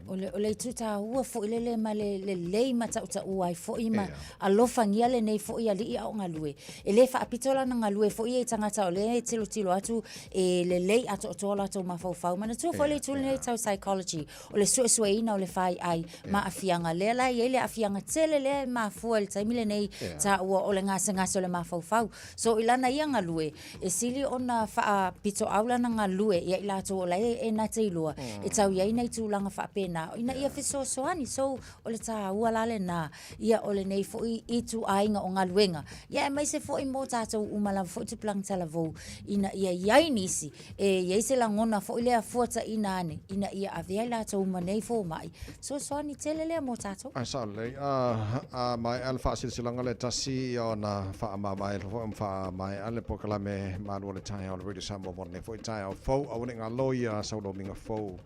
O le, o le itu taua foi lele ma le lelei ma tautaua ai foi ma alofagia lenei foi alii a o galue. E le faapito lana galue foi ia i tagata o lea e tilotilo atu e lelei atoatoa latou mafaufau. Manatua foi le itu lenei tau psychology. O le suesueina o le faiai ma aafiaga, lea la e i ai le aafiaga tele lea e mafua i le taimi lenei taua o le gasegase o le mafaufau. So i lana ia galue, e sili ona faapitoau lana galue ia i latou o la e na te iloa e tau i ai nai tulaga faapena ina ia fesoasoani. So o le taua la lena ia o lenei foi ituaiga o galuega, ia aemaise foi mo tatou uma lava foi tupulaga talavou ina ia i ai nisi E i ai se lagona foi lea fuataina ane ina ia avea i latou ma nei fomai, fesoasoani tele lea mo tatou. Ae sao lelei, a maea le faasilasilaga lea tasi ia ona faamavae foi ma faamaea le polokalame malu o le taeao o le Radio Samoa mo lenei foi taeao fou. Aua ne i galo ia sau lomiga fou,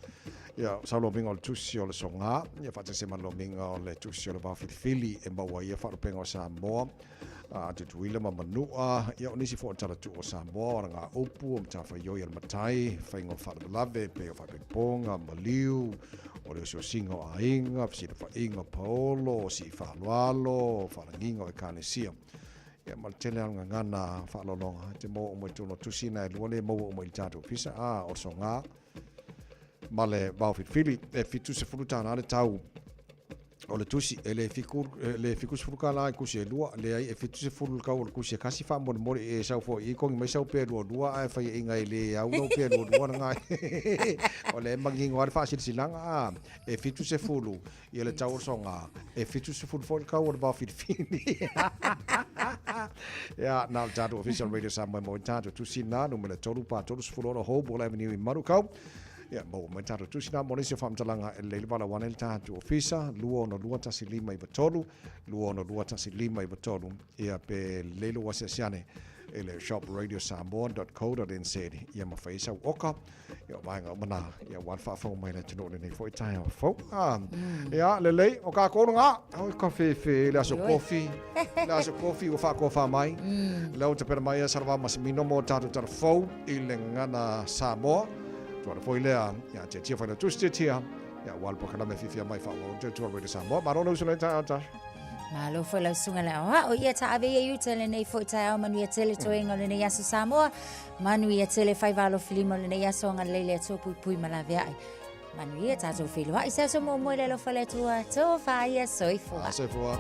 ia sau lomiga o le tusi o le soga, ia faatasi ai ma le lomiga o le tusi o le vaofilifili e maua ai ia faalupega o Samoa. a Tutuila ma Manua, ia o nisi foi o talatuu o Samoa, o alagaupu, o matafaioi a le matai, faiga o faalavelave, pei o faapeipoga, maliu, o le osiosiga o aiga, fesilafaiga o paolo, o sii faaaloalo, faalagiga o ekalesia. Ia ma le tele lava o gagana faaaloaloga e te maua uma i totonu o tusi na e lua lea e maua uma i le tatou ofisa, a o le soga ma le vaofilifili. E $70 le tau o le tusi, e le fiku, e le $70 i tusi e lua, leai e 70 le tau o le tusi e kasi faamolemole e sau foi i kongi mai sau pea lualua ae faiaina e le au lau pea lualua lena. O lea e manino lava le faasilasilaga a e 70 ia le tau o le soga, e 70 foi le tau o le vaofilifili. Ia, na o le tatou ofisa o le Radio Samoa e maua ai tatou tusi na, numera 3 pa 36 Hoball Avenue i Manukau. Ia, maua mai tatou tusi na mo nisi o faamatalaga e lelei le valaau ane i le tatou ofisa, 262 1593, 262 1593, ia pe lelei lou asiasi ane i le shopradiosamoa.co.nz ia ma fai ai sau oka, ia o vaega uma na, ia aua le faafofoga mai a le atunuu i lenei foi taeao fou. Ah, ia, lelei, o kākou lena, oi ka fefe, le aso kofi, le aso kofi ua faatofa mai, lea ua tapena mai ia Salevao Masimino mo tatou tala fou i le gagana Samoa. Tuala foi lea, ia tiatia Failautusi tiatia, ia aua le polokalame fiafia mai faaauau le tautua Radio Samoa. Malo le uso le taeao Tasha. Malo foi lau susuga le aoao ia taave ia i uta i lenei foi taeao manuia tele toega o lenei aso Samoa. Manuia tele faiva alofilima o lenei aso agalelei le Atua puipui ma laveai. Manuia tatou feiloai se aso muamua i le alofa o le Atua. Tofa ia soifua. Soifua.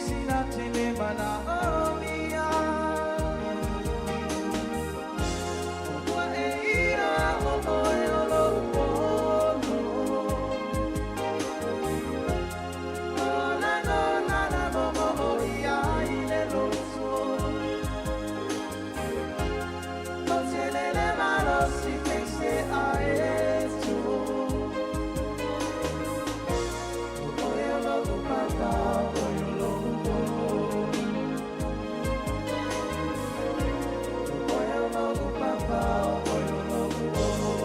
sina te le mana o mia. Ua e ira o oe o lo olo. O la no na na mo mo o ia i le loto. O te lele malo si te se a e tō. Oe o lo papa, oe o lo olo. Oe o lo papa, oe o lo olo.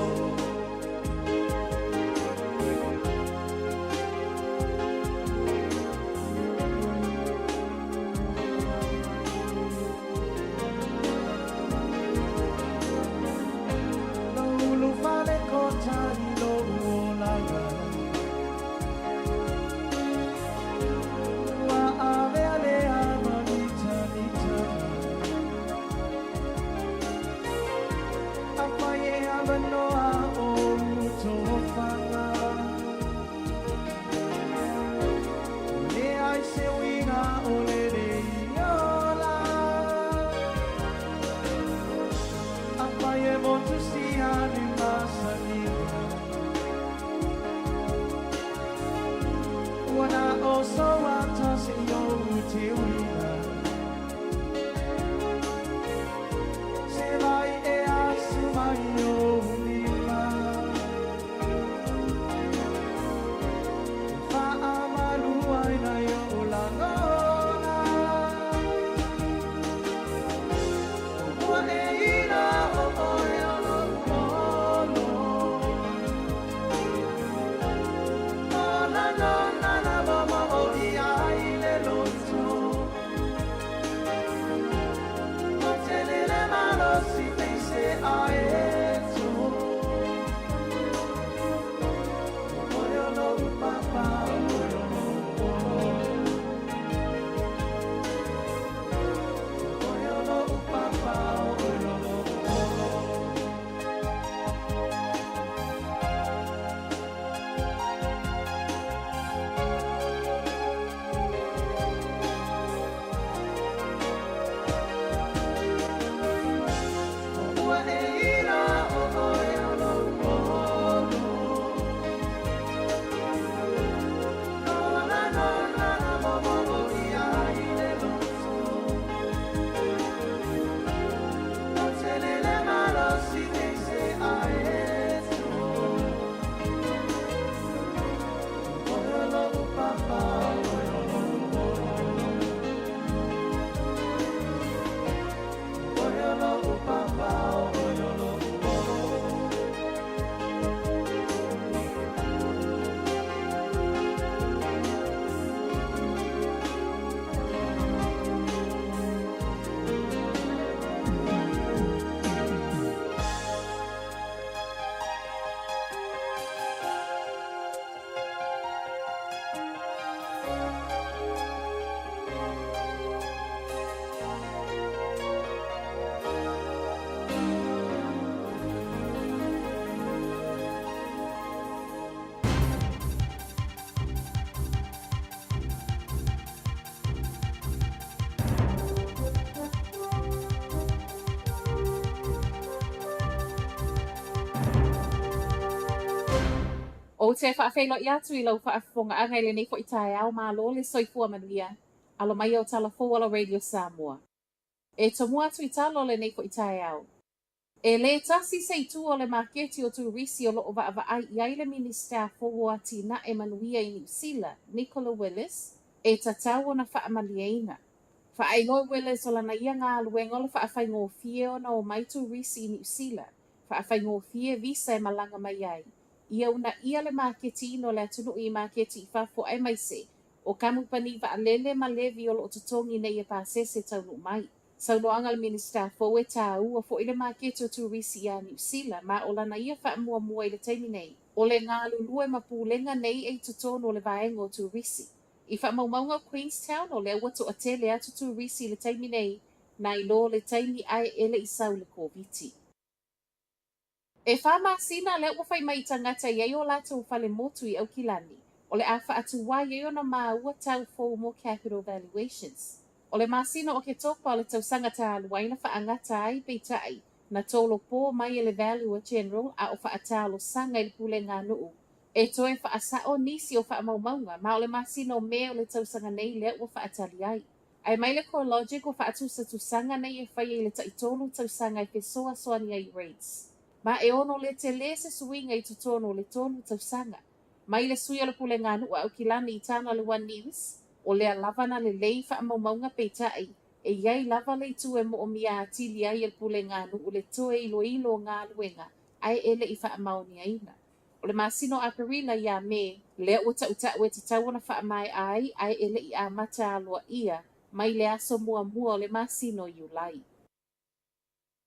Lo ulu fale kota i lo uolanga. Ua avea le ama mita mita. A whai e awanoa o utofanga. Le ai se uiga o le le iola. A whai e motu si ane masanina. Ua na o so ata se i o te uiga. Se vai e asu mai o lima. Whaamalua i nai o langona. Ua e ira o oe o lo olo. O la no na na mo mo o ia i le loto. O te lele malo si te se a e tō. Oe o lo papa, oe o lo olo. Oe o lo papa, oe o lo olo. Ua e ira o oe o lo olo. O la no na na mo mo mo ia i le loto. O te lele malo si te se a e tō. Oe o lo papa, oe o lo olo. Oe o lo papa, oe o lo olo. Ou te faafeiloai atu i lau faafofogaaga i lenei foi taeao malo le soifua manuia. Alo mai au tala fou ala Radio Samoa. E tomua atu i talo lenei foi taeao. E lē tasi se itu o le maketi o turisi o lo'o vaavaai i ai le Minisita fou o Atinae Manuia i Niu Sila, Nicola Willis, e tatau ona faamalieina. Faailoa e Willis o lana ia galuega o le faafaigofie ona omai turisi i Niu Sila, faafaigofie visa e malaga mai ai, ia uunaia le maketiina o le atunuu i maketi i fafo aemaise o kamupani vaalele ma levi o loo totogi nei e pasese taunuu mai. Saunoaga a le Minisita fou e tāua fo'i le maketi o turisi iā Niu Sila ma o lana ia faamuamua i le taimi nei o le galulue ma pulega nei e i totonu o le vaega o turisi. I faamaumauga o Queenstown o lea ua toatele atu turisi i le taimi nei nai lo le taimi ae e le i sau le Koviti. E fa masina lea ua fai mai tagata i ai o latou fale motu i Aukilani. O le a faatuai ai ona maua tau fou mo capital valuations. O le masina o Oketopa o le tausaga talu ai na faagata ai, peitai, na tolopo mai e le Valuer General a o faatalosaga i le puleganuu e toe faasao nisi o faamaumauga, ma o le masina o Me o le tausaga nei lea ua faatali ai. Ae mai le CoreLogic ua faatusatusaga nei e faia i le taitolu tausaga e fesoasoani ai i rates. Ma e ono le tele se suiga i totonu o le tolu tausaga. Mai le sui o le puleganuu a Aukilani i tala i le One News, o lea lava na lelei faamaumauga peitai, e i ai lava le itu e moomia atili ai e le puleganuu le toe iloilo o galuega ae e le i faamaoniaina. O le masina o Aperila ia Me, lea ua tautau e tatau ona faamaea ai ae e le i amata aloaia mai le aso muamua o le masina o Iulai.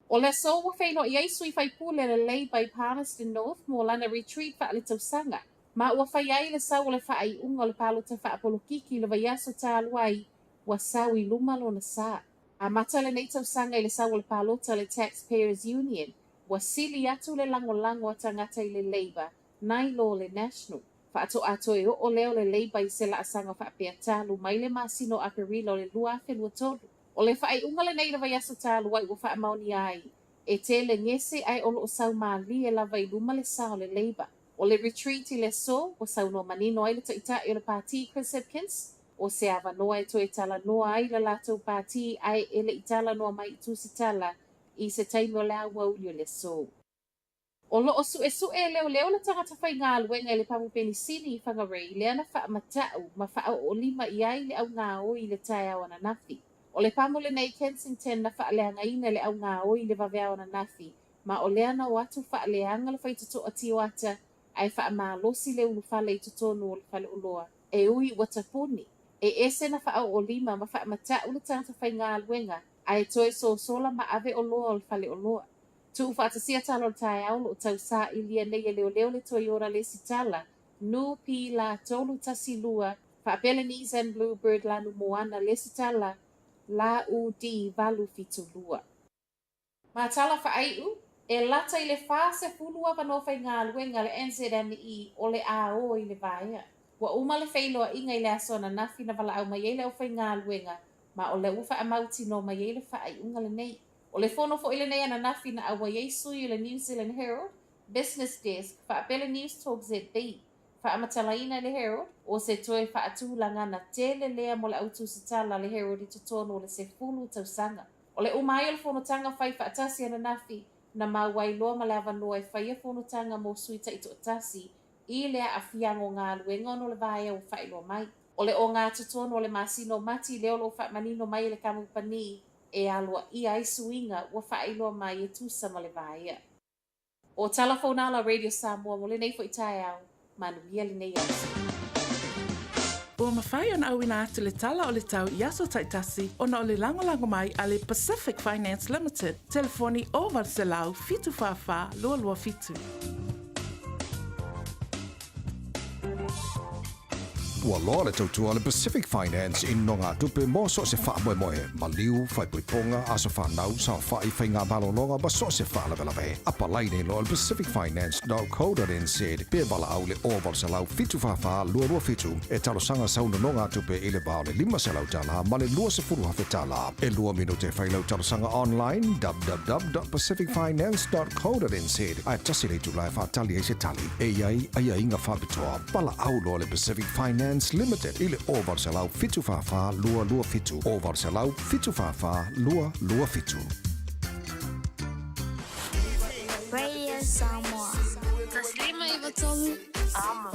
O le aso ua feiloai ai sui faipule le Labour i Palmerston North mo lana retreat faaletausaga, ma ua fai ai le sau o le faaiuga o le palota faapolokiki i le vaiaso talu ai ua sau i luma lona sa. Amata lenei tausaga i le sau o le palota a le Taxpayers Union, ua sili atu le lagolago a tagata i le Labour nai lo le National. Faatoa toe oo lea o le Labour i se laasaga faapea talu mai le masina o Aperila o le 2023. O le faaiuga lenei i le vaiaso talu ai ua faamaonia ai, e tele gese ae o lo o sau malie lava i luma le sa o le Labour. O le retreat i le aso, ua saunoa manino ai le Taitai o le Pati Chris Hipkins, o se avanoa e toe talanoa ai le latou pati ae e le i talanoa mai i tusitala i se taimi o le aoauli o le aso. O lo o suesue e leoleo le tagata faigaluega i le pamu penisini i Whangarei lea na faamatau ma faaoolima i ai le augaoi i le taeao ananafi. O le pamu lenei i Kensington na faaleagaina e le augaoi i le vaveao ananafi ma o lea na o atu faaleaga le faitotoa tioata ae faamalosi le ulufale i totonu o le faleoloa e ui ua tapuni. E ese na faaoolima ma faamatau le tagata faigaluega ae toe sosola ma ave oloa o le faleoloa. Tuufaatasia tala o le taeao o lo o tausailia nei e leoleo le Toyota lesitala NP La 312 faapea le Nissan Bluebird Lanu Moana lesitala La UD 872. Ma tala faaiu, e lata i le 40 avanoa faigaluega a le NZME o le a o i le vaea. Ua uma le feiloaiga i le aso ananafi na valaau mai ai le aufaigaluega ma o lea ua faamautinoa mai ai le faaiuga lenei. O le fono foi lenei ananafi na auai ai sui o le New Zealand Herald, Business Desk, faapea le Newstalk ZB. Faamatalaina e le Herald, o se toe faatulagana tele lea mo le au tusitala a le Herald i totonu o le 10 tausaga. O le uma ai o le fonotaga fai faatasi ananafi, na maua ai loa ma le avanoa e faia fonotaga mo sui taitoatasi i le aafiaga o galuega ona o le vaea ua faailoa mai. O le ogatotonu o le masina o Mati lea o lo o faamanino mai e le kamupani e aloaia ai suiga ua faailoa mai e tusa ma le vaea. O tala fou na a la Radio Samoa mo lenei foi taeao. Manuia lenei aso. Ua mafai ona auina atu le tala o le tau i aso taitasi ona o le lagolago mai a le Pacific Finance Limited, telefoni 0800 744 227. Ua loa le tautua a le Pacific Finance i nonogatupe mo so o se faamoemoe, maliu, faaipoipoga, aso fanau, saofai, faiga malologa ma so o se faalavelave. Apalai nei loa i le pacificfinance.co.nz pe valaau i le 0800 744 227 e talosaga sau nonogatupe i le va o le $500 ma le $20,000. E lua minute e fai lau talosaga online www.pacificfinance.co.nz ae tasi le itula e faatali ai se tali. E i ai aiaiga faapitoa. Valaau loa le Pacific Finance Limited i le 0800 744 227, 0800 744 227. Radio Samoa. 153 Amo.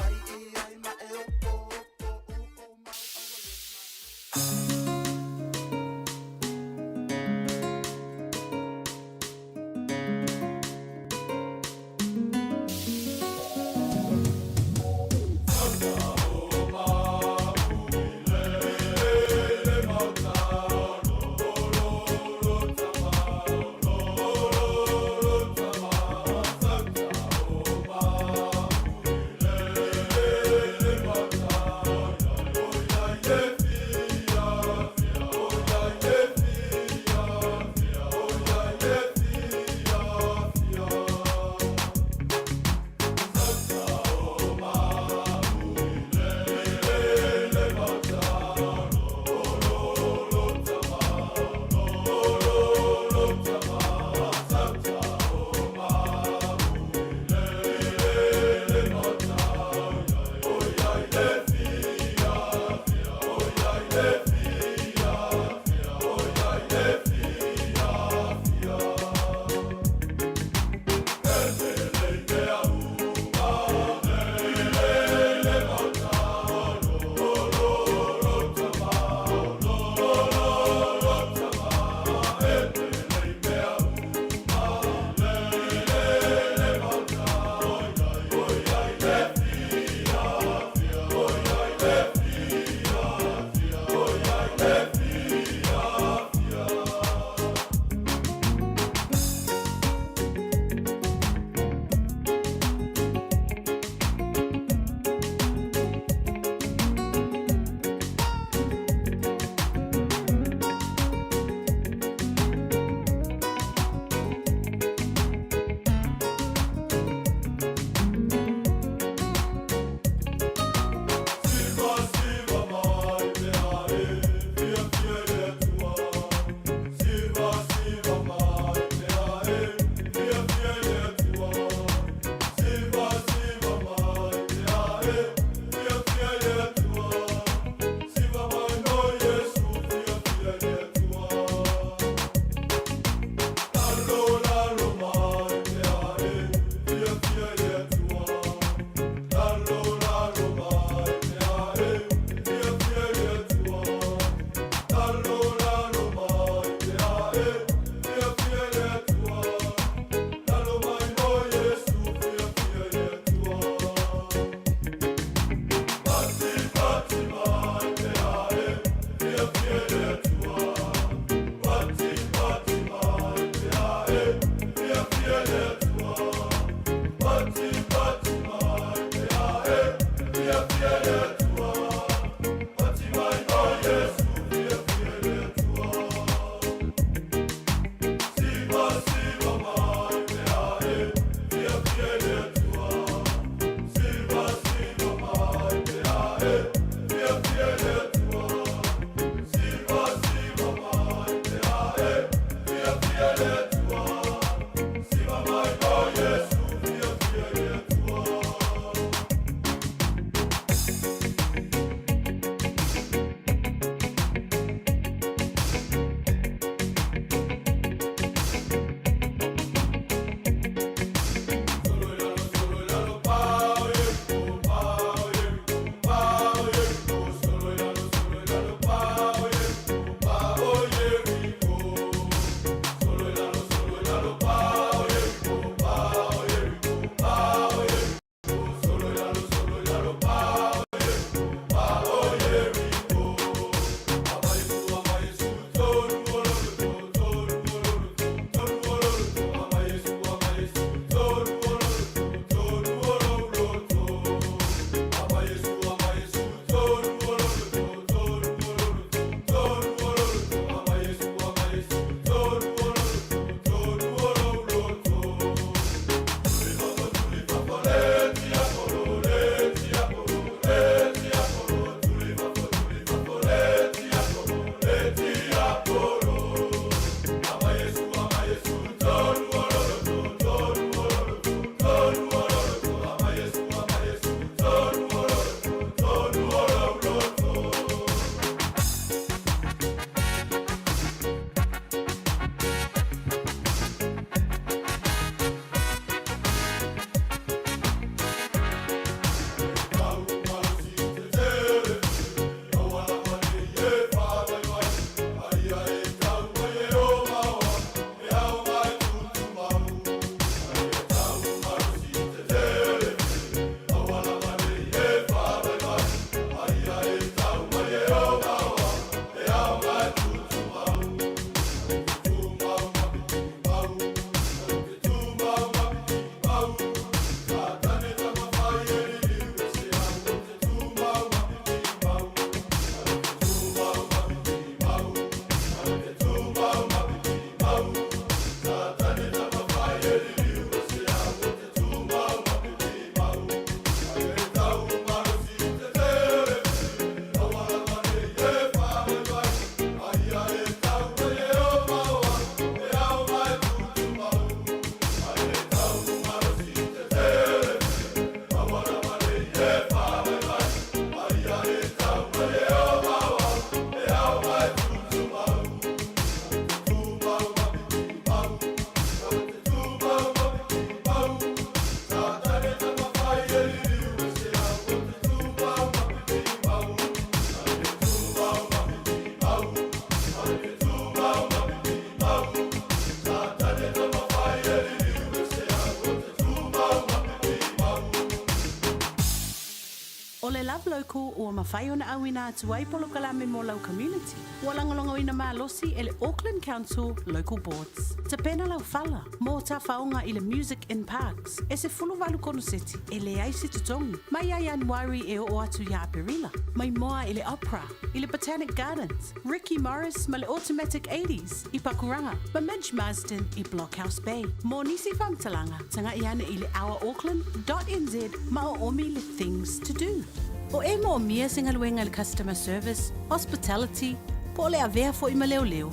Love Local ua mafai ona auina atu ai polokalame mo lau community. Ua lagolagoina malosi e le Auckland Council Local Boards. Tapena lau fala mo tafaoga i le Music in Parks e 18 konoseti e leai se totogi, mai ia Ianuari e oo atu ia Aperila, mai moa i le Opera, i le Botanic Gardens, Ricky Morris ma le Automatic Eighties i Pakuranga, ma Midge Marsden i Blockhouse Bay. Mo nisi faamatalaga, taga'i ane i le ourauckland dot nz ma oomi le Things to Do. O e moomia se galuega i le customer service, hospitality, po o le avea foi ma leoleo,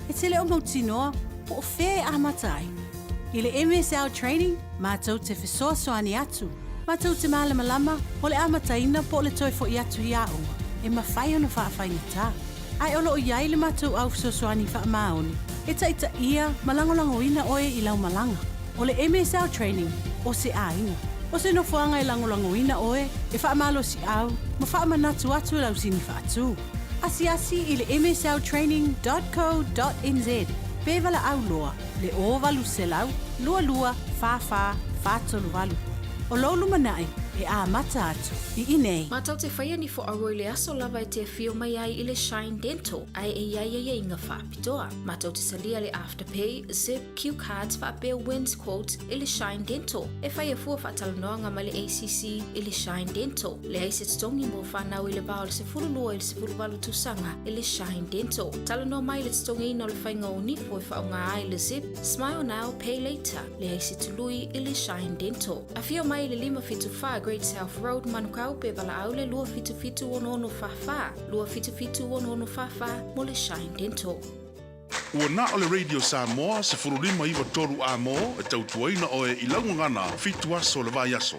e te le o mautinoa po o fea e amata ai. I le MSL Training, matou te fesoasoani atu, matou te malamalama o le amataina po o le toe foi atu i aoga e mafai ona faafaigata. Ae o lo o i ai le matou au fesoasoani faamaoni e taitaia ma lagolagoina oe i lau malaga. O le MSL Training o se aiga. O se nofoaga e lagolagoina oe, e faamalosiau ma faamanatu atu lau sini faatu. Asiasi i le msltraining dot co dot nz pe valaau loa le 0800 22 44 438. O lou lumanai e amata atu i inei. Matou te whaia ni whaaro i le aso lava e te whio mai ai i le Shine Dental ae e iai ai inga whaapitoa. Matou te salia le Afterpay, Zip, Cue Cards faapea Wins Quotes i le Shine Dental. E whai e fua whaatalanoanga mai le ACC i le Shine Dental. Leai se totogi mo whanau i le va o le 12 i le 18 tausaga i le Shine Dental. Talanoa mai le totogiina o le faiga o nifo e faaaoga ai le Zip, Smile Now, Pay Later. Leai se tului i le Shine Dental. Afio mai i le 574 Great South Road, Manukau pe valaau le 277 6644, 277 6644 mo le Shine Dental. Ua na o le Radio Samoa 15 9 3 amo e tautuaina oe i lau gagana fitu aso o le vaiaso.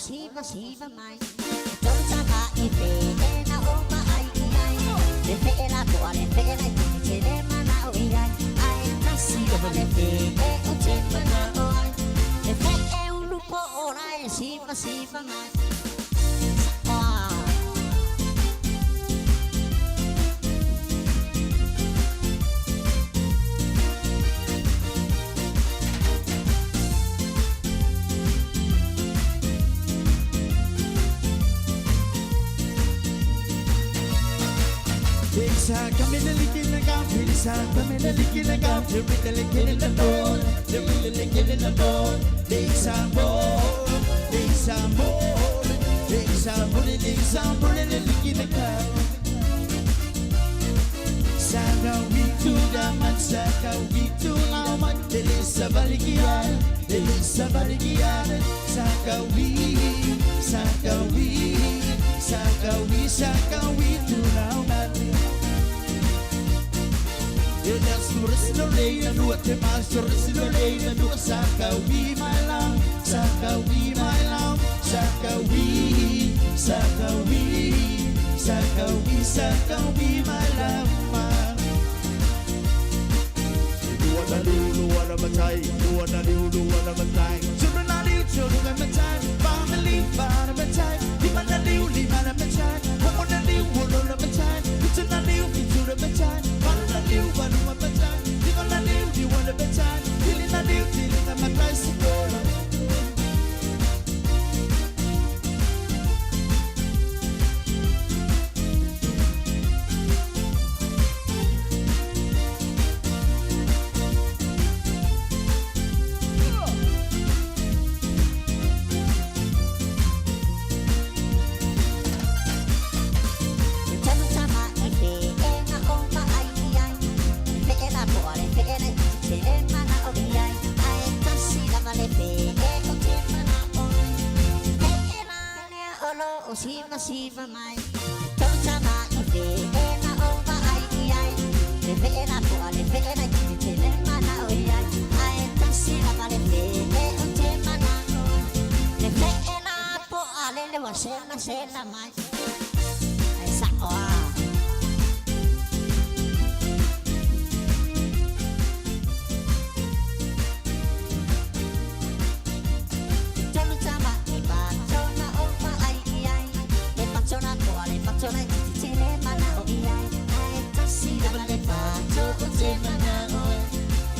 siva siva mai. E tolu tama i fe e na o ma ai i ai. Le fe e la poa le fe e la i te le mana o i ai. Ai tasi lava le fe e o te mana o ai. Le fe e ulu po o lai e siva siva mai. Ah. E tolu tama i fe e na o ma ai i ai. Le fe e la poa le fe e la i te le mana o i ai. Ai tasi lava le fe e o te mana o ai. Fe e la lea o lo o siva siva mai. E tolu tama i fe e na o ma ai i ai. Le fe e la poa le fe e la i te le mana o i ai. Ai tasi lava le fe e o te mana o ai. Le fe e la poa le le wa sela sela mai. Ai sa o a. Tolu tama i patona o ma ai i ai. Le patona poa le patona i te te le mana o i ai. Ai tasi lava le pato o te mana o ai.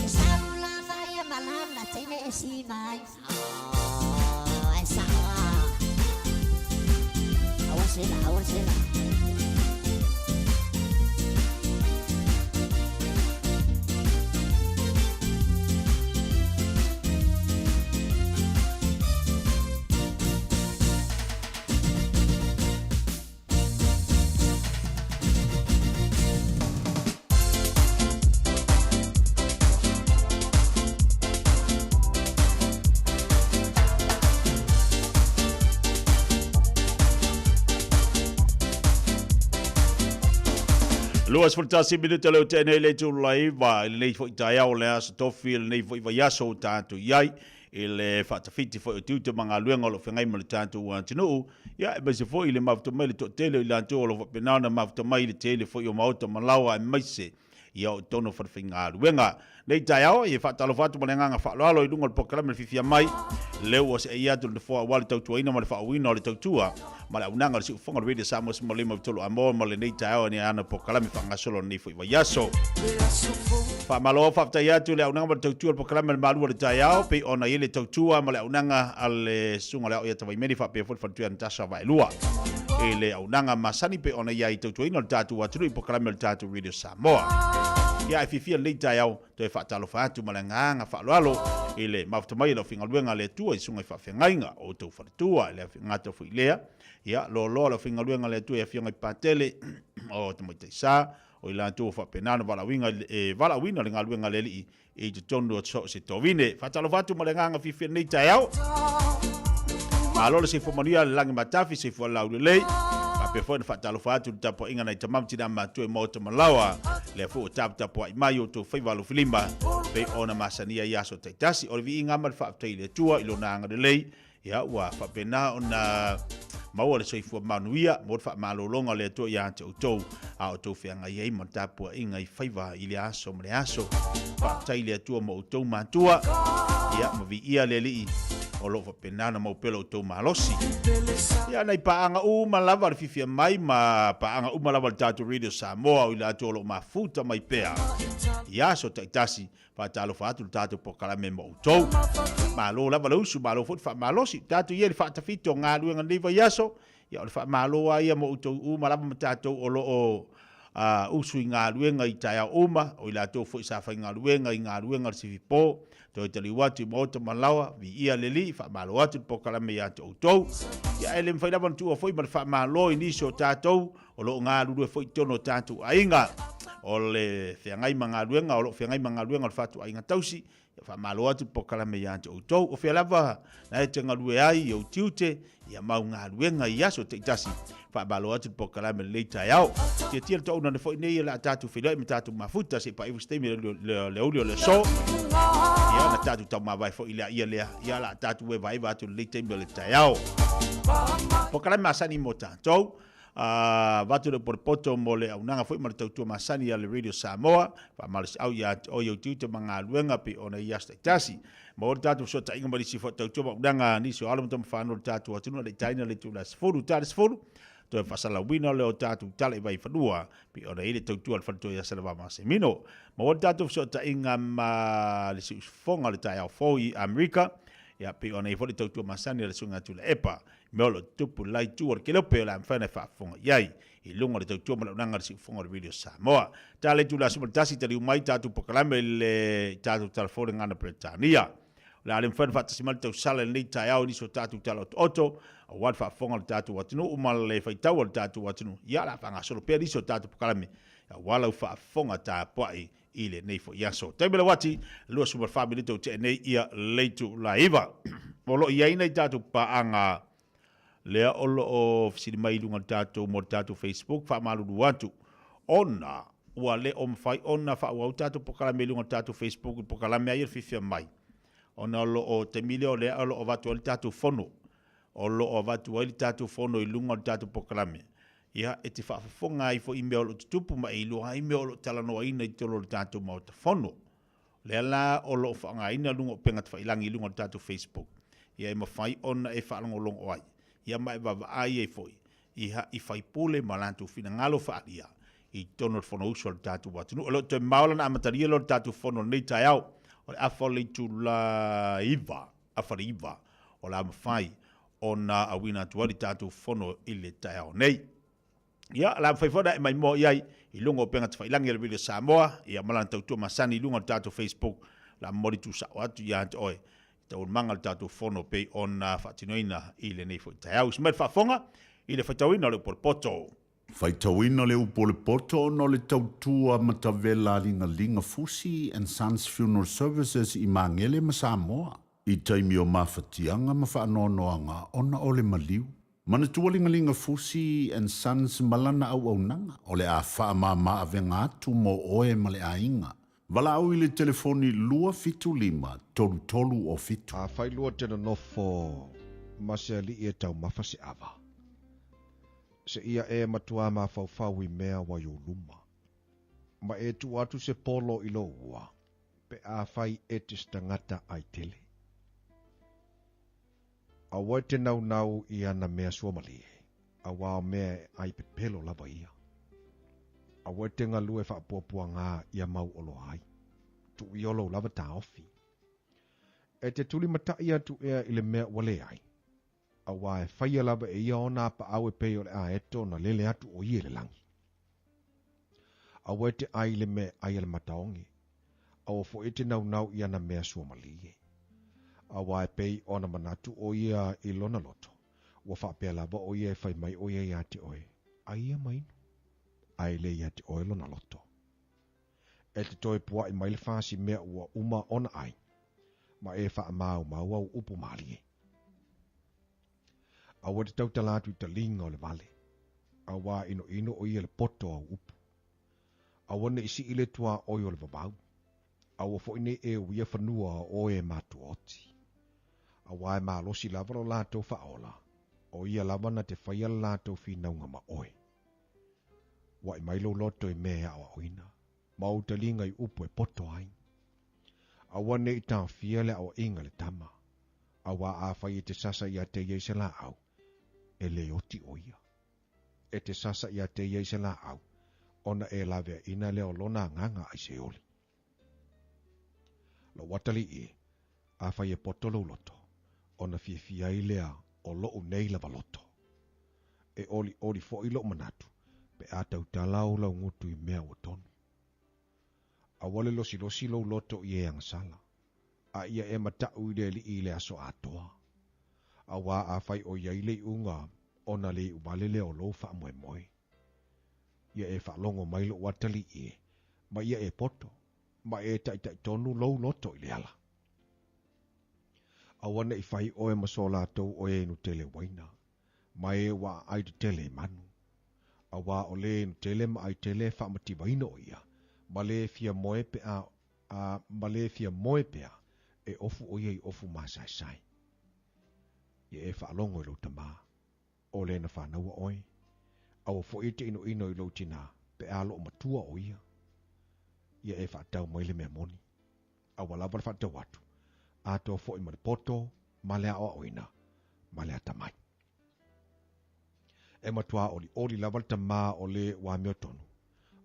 E sau lava ia malama teine e si mai. Oh, ai sa o a. Awa sela, awa sela. 21 minute leo tēnei le tū laiva i lenei foi taeao le aso tofi i lenei foi vaiaso o tātou i ai i le whaatawhiti foi o tiute ma ngā luenga o lo whengai ma le tātou atunuu ia e maise foi i le mafuta mai le toatele o i latou o lo whapena ona mafuta mai i le tele foi o maota ma laoa e maise ia o tonu whalewhaingaluega. Nei taeao, e whaatalofa atu ma le agaga faaaloalo i luga o le polokalame le fiafia mai, leu ua seei atu le nofoa aua le tautuaina ma le faauuina o le tautua ma le auaunaga o le siufofoga o le Radio Samoa 153 Amoa ma lenei taeao ni ana polokalame faagasolo o lenei foi vaiaso. Faamalo faafetai atu le auaunaga ma le tautua o le polokalame le malu o le taeao pei ona i ai le tautua ma le auaunaga a le susuga o le Ao ia Tavaimeli faapea foi le faletua ia Natasha Vaelua i le auaunaga masani pei ona i ai tautuaina o le tatou atunuu i polokalame o le tatou Radio Samoa. Ia e fiafia lenei taeao toe faatalofa atu ma le agaga faaaloalo i le mafuta mai o le aufaigaluega a le Atua i susuga i faafeagaiga o outou faletua i le gata foi lea ia loaloa le aufaigaluega a le Atua i afioga i Patele o Tamaitai Sa o i latou o faapena ona valaauina e valaauina le galuega a le Alii i totonu o so o se tovine. Faatalofa atu ma le agaga fiafia lenei taeao. Malo le soifua manuia le lagi matafi, soifua laulelei. Faapea foi ona faatalofa atu i le tapuaiga nai tama ma tina matua i Maota Malaoa. Lea foi ua taputapuai mai outou faiva alofilima pei ona masania i aso taitasi. O le viiga ma le faafetai i le Atua i lona agalelei. Ia, ua faapena ona maua le soifua manuia mo le faamalologa o le Atua ia te outou, a outou feagai ai ma le tapuaiga i faiva i le aso ma le aso. Faafetai i le Atua mo outou matua, ia, ma viia le Alii o lo o faapena ona maua pea lo outou malosi. Ia, nai paaga uma lava le fiafia mai ma paaga uma lava le tatou Radio Samoa o i latou o lo o mafuta mai pea i aso taitasi. Faatalofa atu le tatou polokalame mo outou. Malo lava le usu, malo foi le faamalosi. Tatou ia i le faatafiti o galuega lenei vaiaso, ia o le faamalo lava ia mo outou uma lava ma tatou o lo o usu i galuega i taeao uma, o i latou foi sa faigaluega i galuega o le sifipo, toe taliu atu i maota ma laoa, viia le Alii, faamalo atu le polokalame ia te outou. Ia ae le mafai lava ona tuua foi ma le faamalo i nisi o tatou o lo o galulue foi i totonu o tatou aiga o le feagai ma galuega, o lo o feagai ma galuega o le fatuaiga tausi. Ia faamalo atu le polokalame ia te outou. O fea lava na e te galue ai i ou tiute, ia mau galuega i aso taitasi. Faamalo atu le polokalame lenei taeao. Tiatia le toauna ne foi nei o le a tatou feiloai ma tatou mafuta se i paaiu se taimi le aoauli o le aso. Ia na tatou taumavae foi i le ia lea, ia la tatou evaeva atu lenei taimi o le taeao. Polokalame masani mo tatou. Avatu le potopoto mo le auaunaga foi ma le tautua masani a le Radio Samoa, faamalosiau ia te oe i ou tiute ma galuega pei ona i aso taitasi. Maua le tatou fesootaiga ma nisi foi tautua ma auaunaga a nisi o alo ma tamafanau o le tatou atunuu a le i taina le itula 10 ta le 10, toe faasalalauina lea o tatou tala i Vaifanua pei ona i ai le tautua a le faletua ia Salevama Semino. Maua le tatou fesootaiga ma le siufofoga o le taeao fou i Amerika, ia pei ona i ai foi le tautua masani a le Susuga Tuilaepa. Mea o lo o tutupu i le la itu o le kelope o le a mafai ona e faafofoga i ai i luga o le tautua ma le auaunaga a le siufofoga o le Radio Samoa. Ta le itula 11 taliu mai tatou polokalame i le tatou tala fou le gagana Peretania. O le a le mafai ona faatasi mai le tausala i lenei taeao i nisi o tatou tala otooto aua le faafofoga a le tatou atunuu ma le faitau a le tatou atunuu. Ia, o le a faagasolo pea nisi o tatou polokalame aua lau faafofoga tapuai i lenei foi aso. Taimi le uati, 24 minute o tea nei ia le itula 9. O lo o i ai nai tatou paaga lea o lo o fesili mai i luga o le tatou mo le tatou Facebook, faamalulu atu ona ua le o mafai ona faaauau tatou polokalame i luga o le tatou Facebook i polokalame lava ia le fiafia mai ona o lo o taimi lea o lea o lo o avatu ai le tatou fono o lo o avatu ai le tatou fono i luga o le tatou polokalame. Ia, e te faafofoga ai foi i mea o lo o tutupu ma e iloa ai mea o lo o talanoaina i totonu o le tatou Maota Fono. O lea la o lo o faaaogaina luga o upega tafailangi i luga o le tatou Facebook, ia e mafai ona e faalogologo ai, ia ma e vaavaai ai foi ia i faipule ma latou finagalo faaalia i totonu o le Fonousu a le tatou atunuu. O lo o toe mamao lana amatalia lea o le tatou Fono i lenei taeao, o le afa o le itula 9, afa le 9 o le a mafai ona auina atu ai le tatou fono i le taeao nei. Ia, o le a mafai foi ona e maimoa i ai i luga o upega tafailangi a le Radio Samoa, ia ma lana tautua masani i luga o le tatou Facebook, o le a momoli tuusao atu ia te oe i taualumaga o le tatou fono pei ona faatinoina i lenei foi taeao. Usi mai le faafofoga i le faitauina o le upu o le poto. Faitauina le upu o le poto ona o le tautua matavela a Ligaliga Fusi and Sons Funeral Services i Magele ma Samoa. I taimi o mafatiaga ma faanoanoaga ona o le maliu. Manatua Ligaliga Fusi and Sons ma lana auaunaga o le a faamama avega atu mo oe ma le aiga. Valaau i le telefoni 275 33 o 7. Afai lua te nonofo ma se alii e taumafa se ava. Seia e matuā mafaufau i mea ua i ou luma. Ma e tuu atu se polo i lou ua, pe afai e te se tagata ai tele. Aua e te naunau i ana mea suamalie, auā o mea e ai pepelo lava ia. Aua e te galue faapuapuagā ia mau oloa ai. Tuu ia o lou lava taofi. E te tulimatai atu ea i le mea ua leai. Auā e faia lava e ia ona apaau e pei o le aeto ona lele atu o ia i le lagi. Aua e te ʻai i le mea e ʻai a le mataoge, aua foi e te naunau i ana mea suamalie. Auā e pei ona manatu ʻo ia i lona loto, ua faapea lava ʻo ia e fai mai ʻo ia iā te ʻoe, ʻAi ia ma inu, a e le iā te ʻoe lona loto. E te toe puaʻi mai le fasi mea ua uma ona ʻai, ma e faamaumau au upu mālie. Aua e te tautala atu i taliga o le vale, auā ʻinoʻino ʻo ia i le poto au upu. Aua ne i siʻi le tuaoi o le wawau, aua foi ne i e uia fanua o e matuaoti. Auā e malosi lava lo latou faaola, o ia lava na te faia le latou finauga ma oe. Uaʻi mai lou loto i mea e aʻoaʻoina, ma ou taliga i upu e poto ai. Aua ne i taofia le aʻoaʻiga a le tama, auā afai e te sasa iā te ia i se lāʻau, e lē oti ʻo ia. E te sasa iā te ia i se lāʻau, ona e laweaʻina lea o lona agaga a i se oli. Lou atalii, afai e poto lou loto, ona fiafia ai lea o loʻu nei lava loto. E ʻoliʻoli foʻi loʻu manatu, pe a tautala ou laugutu i mea ua tonu. Aua le losilosi lou loto i e agasala, a ia e mataʻu i le aliʻi i le aso atoa. Auā afai ʻo ia i le iʻuga, ona le iʻu wale lea o lou faamoemoe. Ia e faalogo mai loʻu atalii e, ma ia e poto, ma e taʻitaʻi tonu lou loto i le ala. Aua ne i fai ʻoe ma so latou o e inu tele waina, ma e ua ʻaʻai tetele i manu. Auā o lē inu tele ma ʻai tele e faamativaina ʻo ia, ma lē fia moe pe a, a ma lē fia moe pea, e ofu ʻo ia i ofu māsaesae. Ia e faalogo i lou tamā. ʻO lē na whānaua ʻoe. Aua foʻi e te ʻinoʻino i lou tinā, pe a loʻo matua ʻo ia. Ia e faatau mai le mea moni. A ua lava le faatau atu, atoa foʻi ma le poto, ma le aʻoaʻoina, ma le atamai. E matuā ʻoliʻoli lava le tamā o lē ua amiotonu,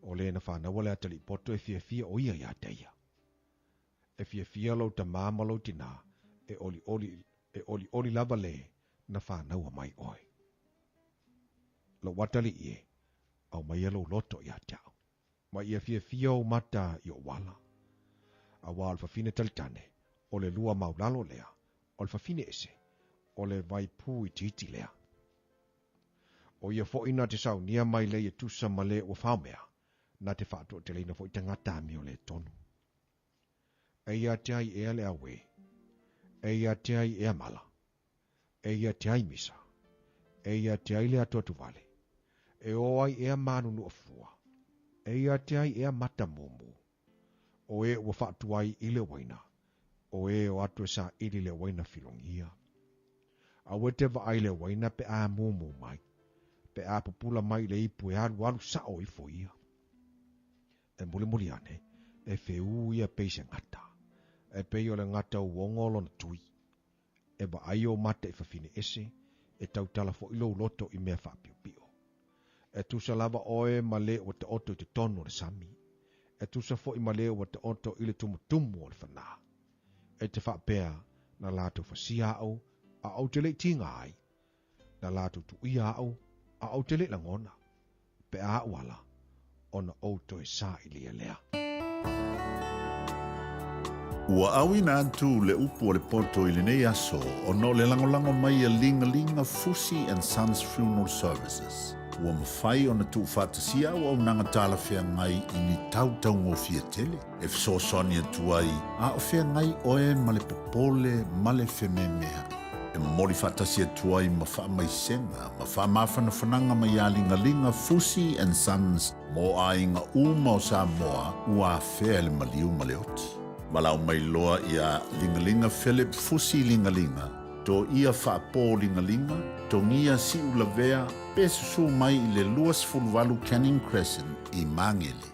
ʻo lē na whānaua le atalii poto e fiafia ʻo ia iā te ia. E fiafia lou tamā ma lou tinā, e ʻoliʻoli, e ʻoliʻoli lava lē na whānaua mai ʻoe. Lou atalii e, aumaia lou loto iā te aʻu. Ma ia fiafia ou mata i oʻu ala. Auā o le fafine talitane, o le lua maulalo lea, o le fafine ese, o le waipū itiiti lea. ʻO ia foʻi na te saunia mai lei e tusa ma le ua faomea, na te faatoateleina foʻi tagata amiolē tonu. Eia te ai ea le auē. Eia te ai ea mala. Eia te ai misa. Eia te ai le atuatuvale. E ō ai ea mānunuʻa fua. Eia te ai ea mata mūmū. ʻO e ua faatuai i le waina, ʻo e o atu e saʻili le waina filogia. Aua e te vaai le waina pe a mūmū mai, pe a pupula mai le ipu e alualu saʻo ifo ia. E mulimuli ane, e feū ia pei se gata, e pei o le gata uogo o lona tui. E vaai ou mata i fafine ese, e tautala foʻi lou loto i mea faapiopio. E tusa lava ʻoe ma lē ua taoto i totonu o le sami, e tusa foʻi ma lē ua taoto i le tumutumu o le fanā. E te faapea, na latou fasia aʻu, a ou te le i tiga ai, na latou tuuia aʻu, a ou te le i lagona, pe a aʻu ala, ona ou toe sailia lea. Ua auina atu le upu o le poto i lenei aso ona o le lagolago mai a Ligalinga Fusi and Sons Funeral Services. Ua mafai ona tuufaatasia auaunaga talafeagai i ni tautaugofie tele e fesoasoani atu ai a o feagai oe ma le popole ma le fememeaʻi. E momoli faatasi atu ai ma faamaisega ma faamafanafanaga mai iā Ligaliga Fusi and Sons mo aiga uma o Samoa ua afea e le maliu ma le oti. Valaau mai loa iā Ligaliga Philip Fusi Ligaliga, Toia Faapō Ligaliga, Togia Siulavea, pe susū mai i le 28 Canning Crescent i Magele.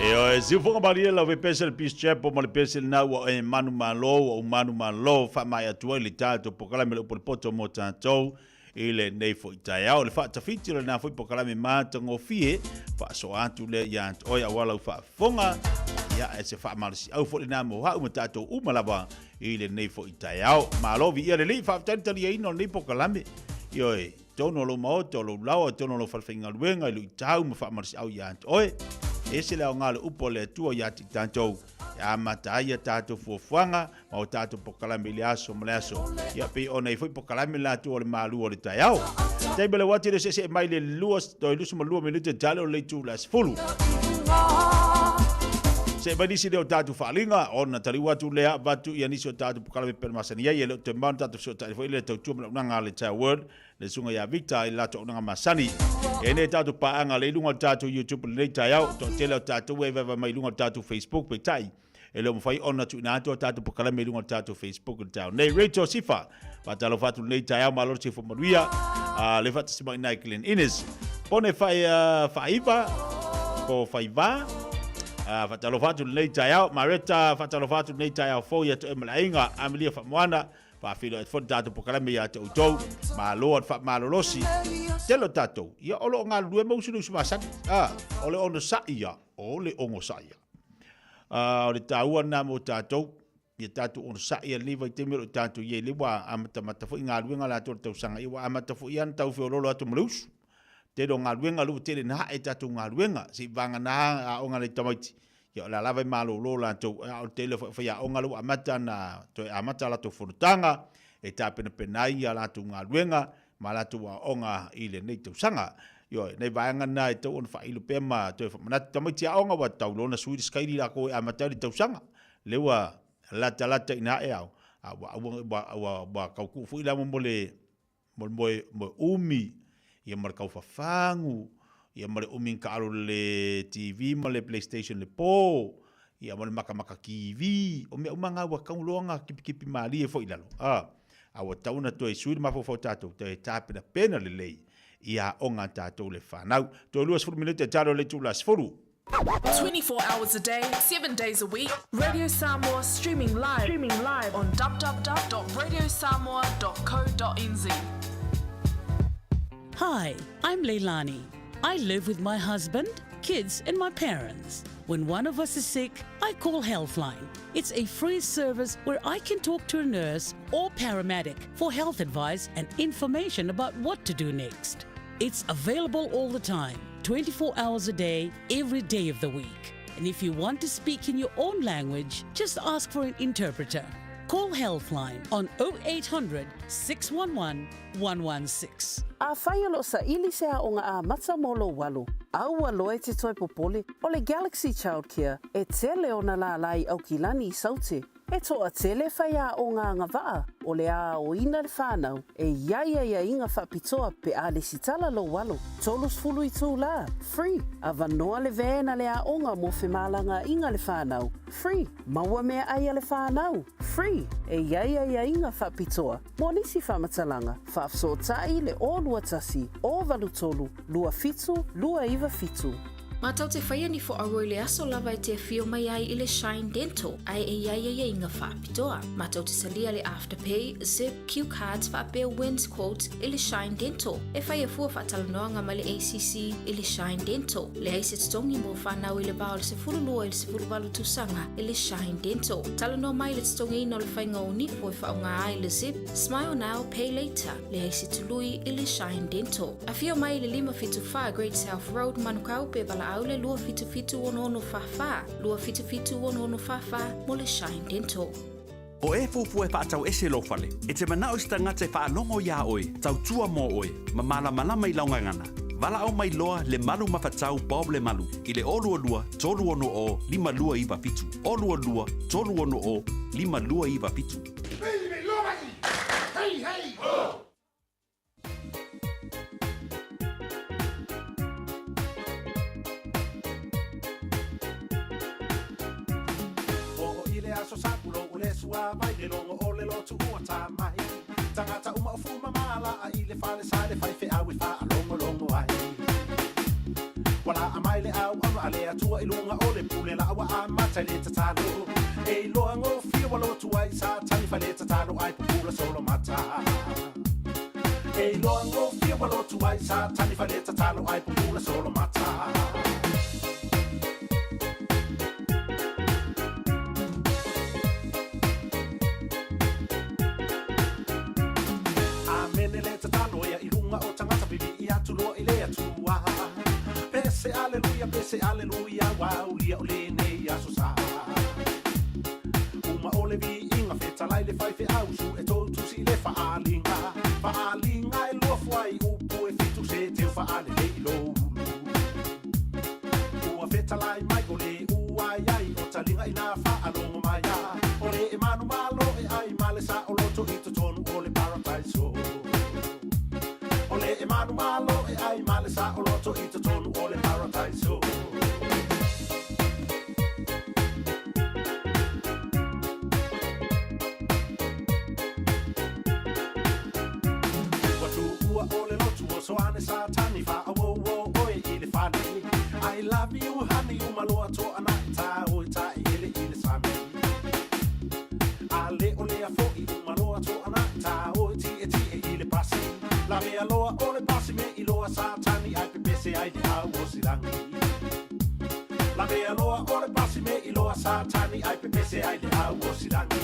Ioe, siufoga malie lau fe pese le Peace Chapel ma le pese lena ua e manumalo, ua ou manumalo, faamaea atu ai le tatou pokalame le upu o le poto mo tatou i lenei foi taeao. Le faatafiti o lena foi pokalame matagofie, faasoa atu lea ia te oe aua lau faafofoga, ia e se faamalosiau foi lena mo hau ma tatou uma lava i lenei foi taeao. Malo viia le Alii, faafetai le taliaina o lenei pokalame. Ioe, totonu o lou maota, o lou laoa, totonu o lou falefaigaluega, i luitau ma faamalosiau ia te oe. E ese le aoga o le upu a le Atua ia te i tatou, e amata ai a tatou fuafuaga ma o tatou pokalame i le aso ma le aso. Ia pei ona i foi pokalame la atu o le malu o le taeao. Taimi le uati le sese'e mai le 2 toe 22 minute tale o le itu la 10. Se mai nisi lea o tatou faaaliga ona taliu atu lea avatu ia nisi o tatou pokalame pe masani ai e le o toe mamao ona tatou fesootai foi le tautua ma le auaunaga a le Tell Word le susuga ia Victor i le latou auaunaga masani. E nei tatou paaga le i luga o le tatou YouTube i lenei taeao, toatele o tatou e vaevae mai i luga o le tatou Facebook peitai e le o mafai ona tuuina atu a tatou pokalame i luga o le tatou Facebook i le taeao nei. Rachel Sifa, faatalofa atu lenei taeao, malo le soifua manuia. Le faatasi mai i Glenn Innes. Pone fai, faaiva, po faiva, faatalofa atu lenei taeao. Mareta, faatalofa atu lenei taeao fou ia te oe ma le aiga. Amelia Faamoana, faafeiloai atu foi le tatou pokalame ia te outou. Malo le faamalolosi. Tele o tatou, ia o lo o galulue ma usu le usu masani. O le onosai ia, o le onosai ia. O le taua lena mo tatou, ia tatou onosai ia lenei vaitaimi o lo o tatou i ai, lea ua amatamata foi galuega latou o le tausaga, ia ua amata foi ia ona tau feoloolo atu ma le usu. Tele o galuega, lea ua tele ina hae tatou galuega, se i vagana aoga a nai tamaiti, ia o le a lava e malolo latou, a o le tele foi o faiaoga lea ua amata ona toe amata a latou fonotaga, e tapenapena ai a latou galuega ma a latou aoaoga i lenei tausaga. Ioe, nai vaega na e tatau ona faailo pea ma toe faamanatu. Tamaiti aoga ua tatau loa ona sui le sikaili lakou e amata ai le tausaga. Lea ua latalata ina ae ao, a ua, ua, ua, ua, ua taukuu foi la mo le, mo le moe, moe umi, ia ma le taufafagu, ia ma le umi na taalo i le TV ma le PlayStation i le po, ia ma le makamaka TV. O mea uma na ua tatau loa ona kipikipi malie foi i lalo. A, a ua tatau ona toe sui le mafaufau o tatou, toe tapenapena lelei i aoga a tatou le fanau. Toe 20 minute e talo i le itula 10. 24 hours a day, 7 days a week, Radio Samoa streaming live, streaming live on www.radiosamoa.co.nz. Hi, I'm Leilani. I live with my husband, kids, and my parents. When one of us is sick, I call Healthline. It's a free service where I can talk to a nurse or paramedic for health advice and information about what to do next. It's available all the time, 24 hours a day, every day of the week. And if you want to speak in your own language, just ask for an interpreter. Call Healthline on 0800 611 116. Afai o lo o saili se aoga amata mo lou alo, aua loa e te toe popole, o le Galaxy Childcare e tele ona lālā i Aukilani i Saute. E toatele faiaoga agavaa o le a aoina le fanau e i ai aiaiga faapitoa pe a lesitala lou alo. 30 itulā, free, avanoa le van a le aoga mo femalagaaiga le fanau, free, maua meaai a le fanau, free, e i ai aiaiga faapitoa mo nisi faamatalaga, faafesootai le 021 083 27 297. Matou te whaia ni fo aua i le aso lava e te afio mai ai i le Shine Dental, ae e i ai aiaiga faapitoa. Matou te talia le Afterpay, Zip, Q Cards faapea Wins Quote i le Shine Dental. E whaia fua faatalanoaga ma le ACC i le Shine Dental. Leai se totogi mo whanau i le va o le 12 i le 18 tausaga i le Shine Dental. Talanoa mai i le totogiina o le whainga o nifo e whaonga ai le Zip, Smile Now, Pay Later. Leai se tului i le Shine Dental. Afio mai i le 574 Great South Road, Manukau, pe valaau le 277 6644, 277 6644 mo le Shine Dental. O e fuafua e faatau ese lou fale, e te manao i se tagata e faalogo iā oe, tautua mo oe, ma malamalama i lau gagana. Valaau mai loa le Malu Mafatau Bob Lemalu i le 022 360 5297, 022 360 5297. Oo i le aso sapulo o le suavai le logo o le lotu ua tā mai. Tagata uma o fumamala a i le fale sa le faifeau e faalogologo ai. Ua laa mai le auauna a le Atua i luga o le pule. fetai le tatalo. E iloa gofie ua lotu ai Satani fale tatalo ai pupula solo mata. E iloa gofie ua lotu ai Satani fale tatalo ai pupula solo mata. Amene le tatalo ia i luga o tagata vivi'i atu loa i le Atua. Pese aleluia, pese aleluia, ua aulia o lenei aso sa. Uma o le viiga fetalai le faifeau su e tou tusi i le faaliga. Faaliga e luafu ai upu e fitu se teu faalelei i lou ulu. Ua fetalai mai o le ua ai ai o taliga ina faalogo mai a. O le e manumalo e ai ma le saoloto i totonu o le paradaiso. O le e manumalo e ai ma le saoloto i totonu o le paradaiso. Ua tuua o le lotu o soane Satani faauouo oe i le fale. I love you honey umaloa toa na i tā o i tā e ele i le sami. A le o lea fo'i umaloa toa na i tā o i tie tie i le pasi. La mea loa o le pasi me i loa Satani ai pepese ai le au o silangi. La mea loa o le pasi me i loa Satani ai pepese ai le au o silangi.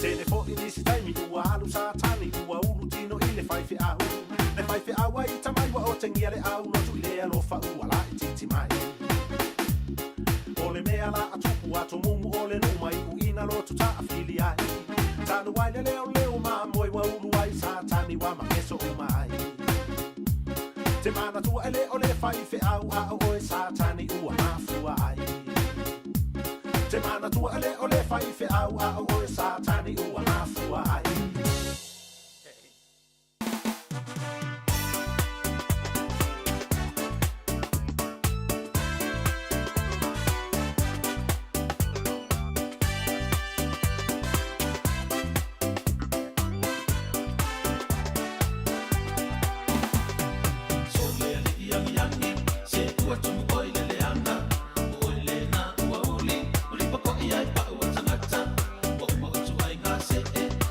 Tele fo'i nisi taimi ua alu Satani ua ulu tino i le faifeau. Le faifeau ai tamai ua otegia le au lotu i le alofa ua laitiiti mai. O le mea la atupu atomumu o le nuu mai uina lotu taafili ai. Tanu ai le leo leo mamoe ua ulu ai Satani ua makeso uma ai. Te manatua e le o le faifeau a o oe Satani ua mafua ai. Te manatua e le o le faifeau a o oe Satani ua mafua ai. Se ua tumu oi le leaga, o oi le na ua uli, uli pako'i ai pa'u o tagata, ua uma utu ai gase e.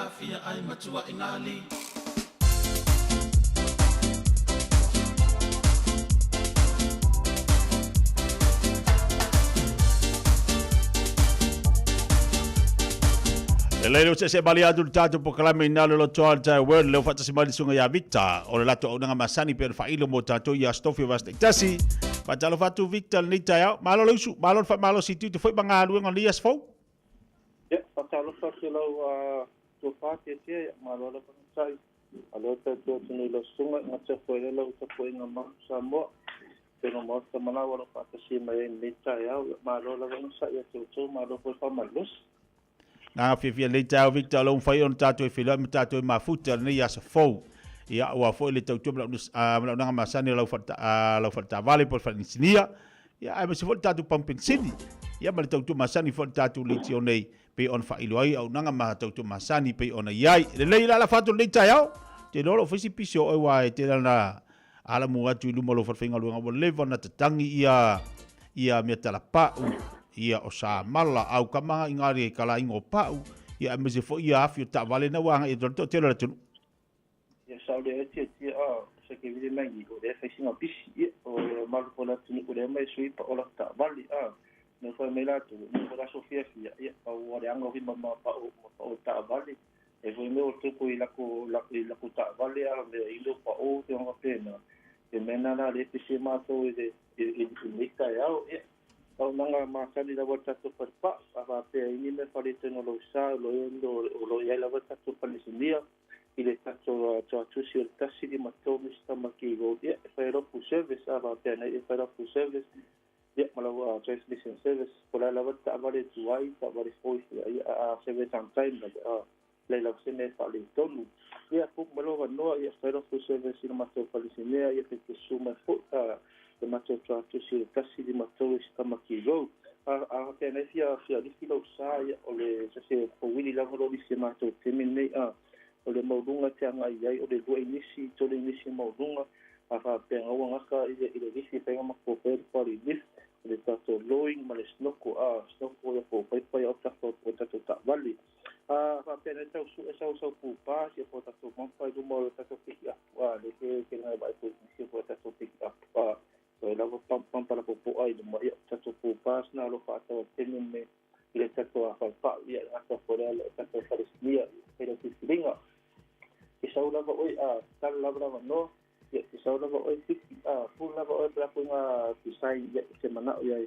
afia ai matua i ngali. E lei se se bali atu le tātou pokalame i nalo lotoa le tai world leo whatasi mai le sunga ia Victor o le lato au nanga masani pe whailo mo tātou ia Stofi o Vasta Tasi. Whatalo whatu Victor le nei tai au. Malo le usu, malo le whamalo si tu te fwoi manga aluenga ni as fou. Ia, faatalofa atu i lau tofa tietie, ia, malo lava na tai. Alo e tautua atu nei lau susuga, i gata foi ai lau tapuaiga malu Samoa. Peno maota manao o lo faatasia mai ai i lenei taeao. Ia, malo lava na sai ia te outou, malo foi faamalosi. Nā fiafia lenei taeao Victor o lo mafai ona tātou e feiloai ma tātou e mafuta lenei aso fou. Ia, ua foi le tautua malaunaga masani o lau whaletavale po le whalenisinia. Ia, aemaise foi le tatou pamu penisini. Ia, ma le tautua masani foi le tatou leitio nei, pei ona faailoa ai auaunaga ma tautua masani pei ona i ai. Lelei la lafo atu lenei taeao, te iloa o lo o fai si pisi o oe aua e tele ana alamu atu i luma o lou falefaigaluega ua leva ona tatangi ia ia mea talapau, ia o samala, au kama i ngā kalainga o pau, ia aemaise foi ia afi o taavale na ua agai atu ai le toatele o le atunuu. Ia sa o lea tiatia a sa ke vile mai o lea fai singa bisi ia o le malu fo la tunu o lea mai sui pa o la ta vale a no fai mai la tu no fo la sofia fia ia pa o le anga o ma ma pa o ma pa o ta vale e foi me o tuku i lako lako i lako ta vale a me i lo pa o te anga pena e mena la le pisi mātou i le i i i mita e au ia au nanga masani lava tatou fale pa a faapea ini me fale teno lo sa lo lo lo ia lava tatou fale sinia i le tatou tuatusi o le 153 Mister Maki Road. Ia, e fai loa full service, a faapea nei e fai loa full service, ia, ma lau transmission service, po o le a lava le taavale tuai, taavale foi, ia, a service on time lava, a leai lava se mea e faaletonu. Ia, pu mai lou avanoa, ia, fai loa full service i le matou falesimea, ia, pe te susu mai foi, a, le matou tuatusi o le 153 Mister Maki Road. A, a faapea nei fia, fia lifi lou sa, ia, o le, se se fauili lava lou lifi e matou i le taimi lenei, a, O le maualuga te agai i ai, o le lua inisi, tolu inisi maualuga, a faapea ua gata i le i le lifi faiga ma fofo le pali lift, o le tatou lowing ma le snoko, a snoko ia po paipai o tatou o tatou taavale. A faapea nei tau sue sau sau pupa sia po tatou mampa i luma o le tatou piki apu a le ke ke ngai vai po nisi po tatou piki apu a so e lava pam pampa la popoa i luma ia tatou pupa sina lo faatau tene me i le tatou afaupau, ia e gata foi lea le tatou Palesinia i fai lau filifiliga. Ke sau lava oe a tatalo lava lava noa, ia ke sau lava oe piki a pulu lava oe pela koe ngā design ia i te manao ia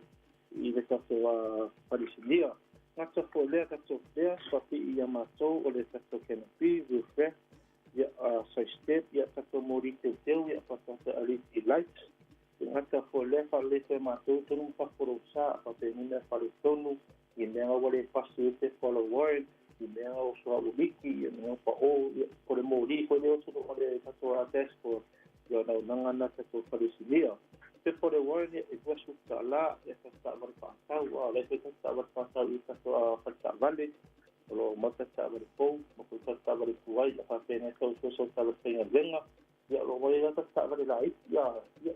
i le tatou a Palesinia. Gata foi lea tatou players whapii ia matou o le tatou canopy, roof rack, ia a side step, ia tatou moli teuteu, ia patata LED light. E gata foi lea faalelefa e matou tonu ma fafo sa faapeni mea faaletonu i mea ua le pasi ai pepa o lau warrant i mea o suauu liki ia mea pa o ia po le moli foi le otu o le tatou a dashboard ia na unanga na tatou falesinia pepa o le warrant ia e $20 ia tatou taavale faatau a le foi tatou taavale faatau i tatou a fale taavale o lo o mau tatou taavale fou ma foi tatou taavale tuai ia faapena tau sua taavale faigaluega Ia, o lo o ai lava taavale laiti, a, ia,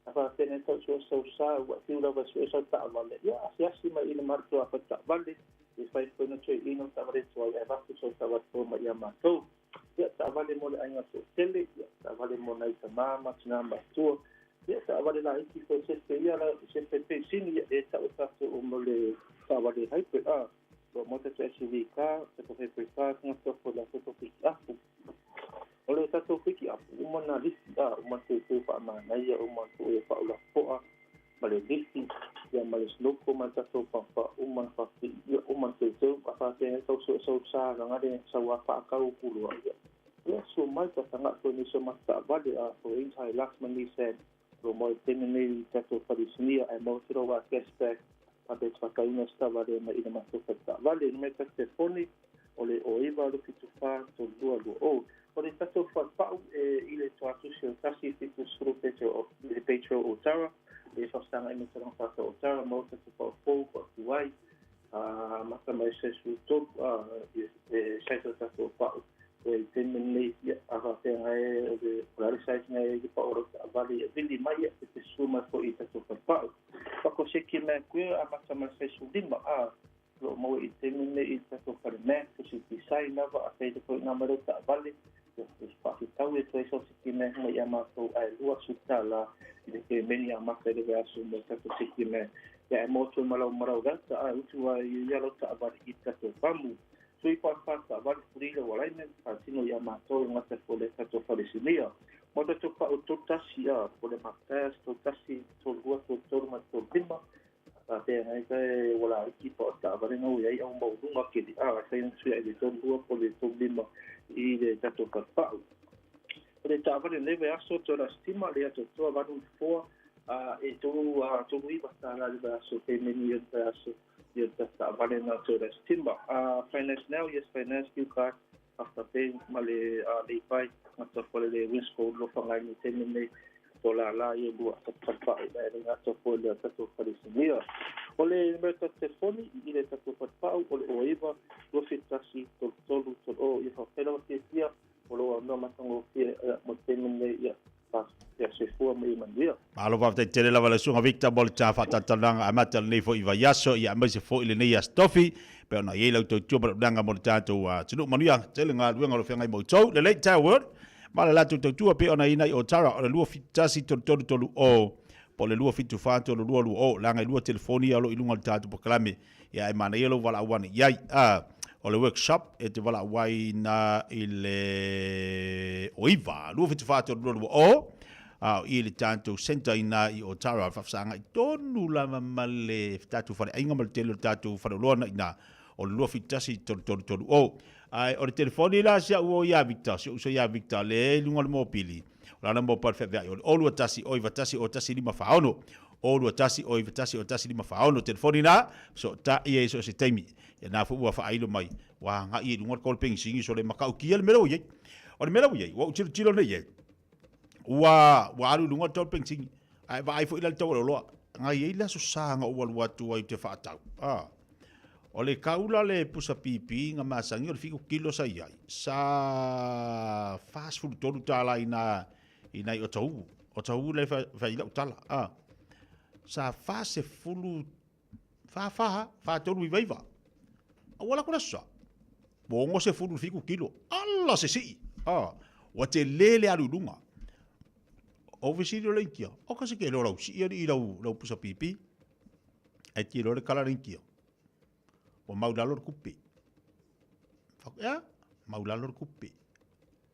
a faapea nei tau sue sau sa, ua fiu lava e sue sau taavale. Ia, asiasi mai i le matou afa taavale, e fai foi na toe ino taavale tuai ae avatu sau taavale fou mai ia matou. Ia, taavale mo le aiga toatele, ia, taavale mo nai tamā ma tinā matua. Ia, taavale laiti foi sefe ia la, sefe peisini, ia, e tau tatou mo le taavale hybrid, a, lo mo tatou SUV car, tatou hybrid car, tagata foi la tatou pick up. O le tatou piki apu uma nā lifi a uma teuteu faamanaia uma tuu ia faaulafoa ma le lifi ia ma le snoko ma le tatou papa uma na faapipii ia uma na teuteu a faapea ai tau suesau sa lagale sau a faakau pulua ia ia sua mai tatagaa foi nisi o matou taavale a o Intai Lux ma Nissan o lo mau i taimi nei i tatou falesinia ae maua tele o a cashback faapea te faatauina se taavale mai i le matou fale taavale numera tatou telefoni o le 09 74 32 20. O le tatou faapau e i le tuatusi o 1 70 Petro o le Petro o Tara, e whakatanga i me taranga tātou o Tara, mau tatou whaopou, whaatuai, a mata mai se su tolu, a e saito tātou pau. E tēnei nei, ia, a whapea ngai e, o le, o le sai ngai e ki pa ora ta vale e vili mai ia, te su mai fo i tatou whapau. Whako seki mea koe, a mata mai sai su lima, a, lo o maua i taimi nei i tatou whare Mac, o CPC, design lava afai te foi ngā mai taavale ia faafetau e toe sau se kime mai ia matou ae $20 i le pemeni a maka i le vaiaso mo tatou sikime ia e maua atu ai ma lau ma lau delta a e utu ai ia lau taavale i tatou pamu. Sui pāpā taavale fuli lau alignment faatino ia matou e gata foi le tatou falesinia. Mo tatou pau 31 a po le Matias 31 32 33 ma 35 faafeagai ka ua laiti pa o taavale na ua i ai au maualuga keli a e fai ona suiaʻi le 32 po le 35 i le tatou falepau. O le taavale lenei vaiaso toe lastima le atoatoa valu nofoa a e $39 le vaiaso pemeni ia le vaiaso ia le taavale na toe lastima. Finance Now, Yes Finance, Q Card, Afterpay ma le Laybuy gata foi le Winsco lofaga i le taimi lenei o lala ia lua falepau e le gata foi le tatou falesinia. O le numera tatou telefoni i le tatou falepau o le 09 271 33 30 ia faafetai lava fiafia o lou avanoa matagofie mo le taimi lenei ia ia soifua ma ia manuia. Malo faafetai tele lava le Susuga Victor mo le ta faatalatalanoaga amata lenei foi vaiaso ia aemaise foi lenei Aso Tofi pei ona i ai lau tautua ma le unaga mo le tatou atunuu. Manuia tele galuega o lo feagai ma outou. Lelei Tower World ma le latou tautua pei ona i ai o Tara o le 2713330 po o le 2743220 leaga e lua telefoni ia o lo o i luga o le tatou polokalame ia e manaia lou valaau ane i ai. O le workshop e te valaau ai na i le 09 2743220 a o i le tatou centre ina i Otara faafesagai tonu lava ma le tatou faleaiga ma le tele o le tatou faleoloa na ina o le 2713330. Ae o le telefoni la si au o ia Victor, si ou uso ia Victor le i luga o le mopili, o lana mobile feaveai o le 021 091 0146. 021 091 0146 telefoni na, fesootai ai so o se taimi. Ia na foi ua faailo mai, ua agai i luga le kol pegisigi so le matautia le mea la ua i ai. O le mea la ua i ai, ua ou tilotilo nei i ai, ua, ua alu i luga le tau o le pegisigi, ae vaai foi la i le tau o le oloa. Na i ai le aso sa na ou alu atu ai ou te faatau. Ah. O le kaula le pusa pipi na masani o le 7 kilo sa i ai, sa $43 i nā i nai Otahuhu. Otahuhu le fai lau tala. Ah. Sa 40 fa fa fa tolu iva iva. A ua lako le aso sa. Ua 67 kilo. Ala se sii. Ah. Ua tele le alu i luga. O fesili o le Initia, o ka se ke lo lau sii ali i lau, lau pusa pipi. Ai ti lo le kala le Initia. Ua mau lalo le kupe. Whaku, ea, mau lalo le kupe.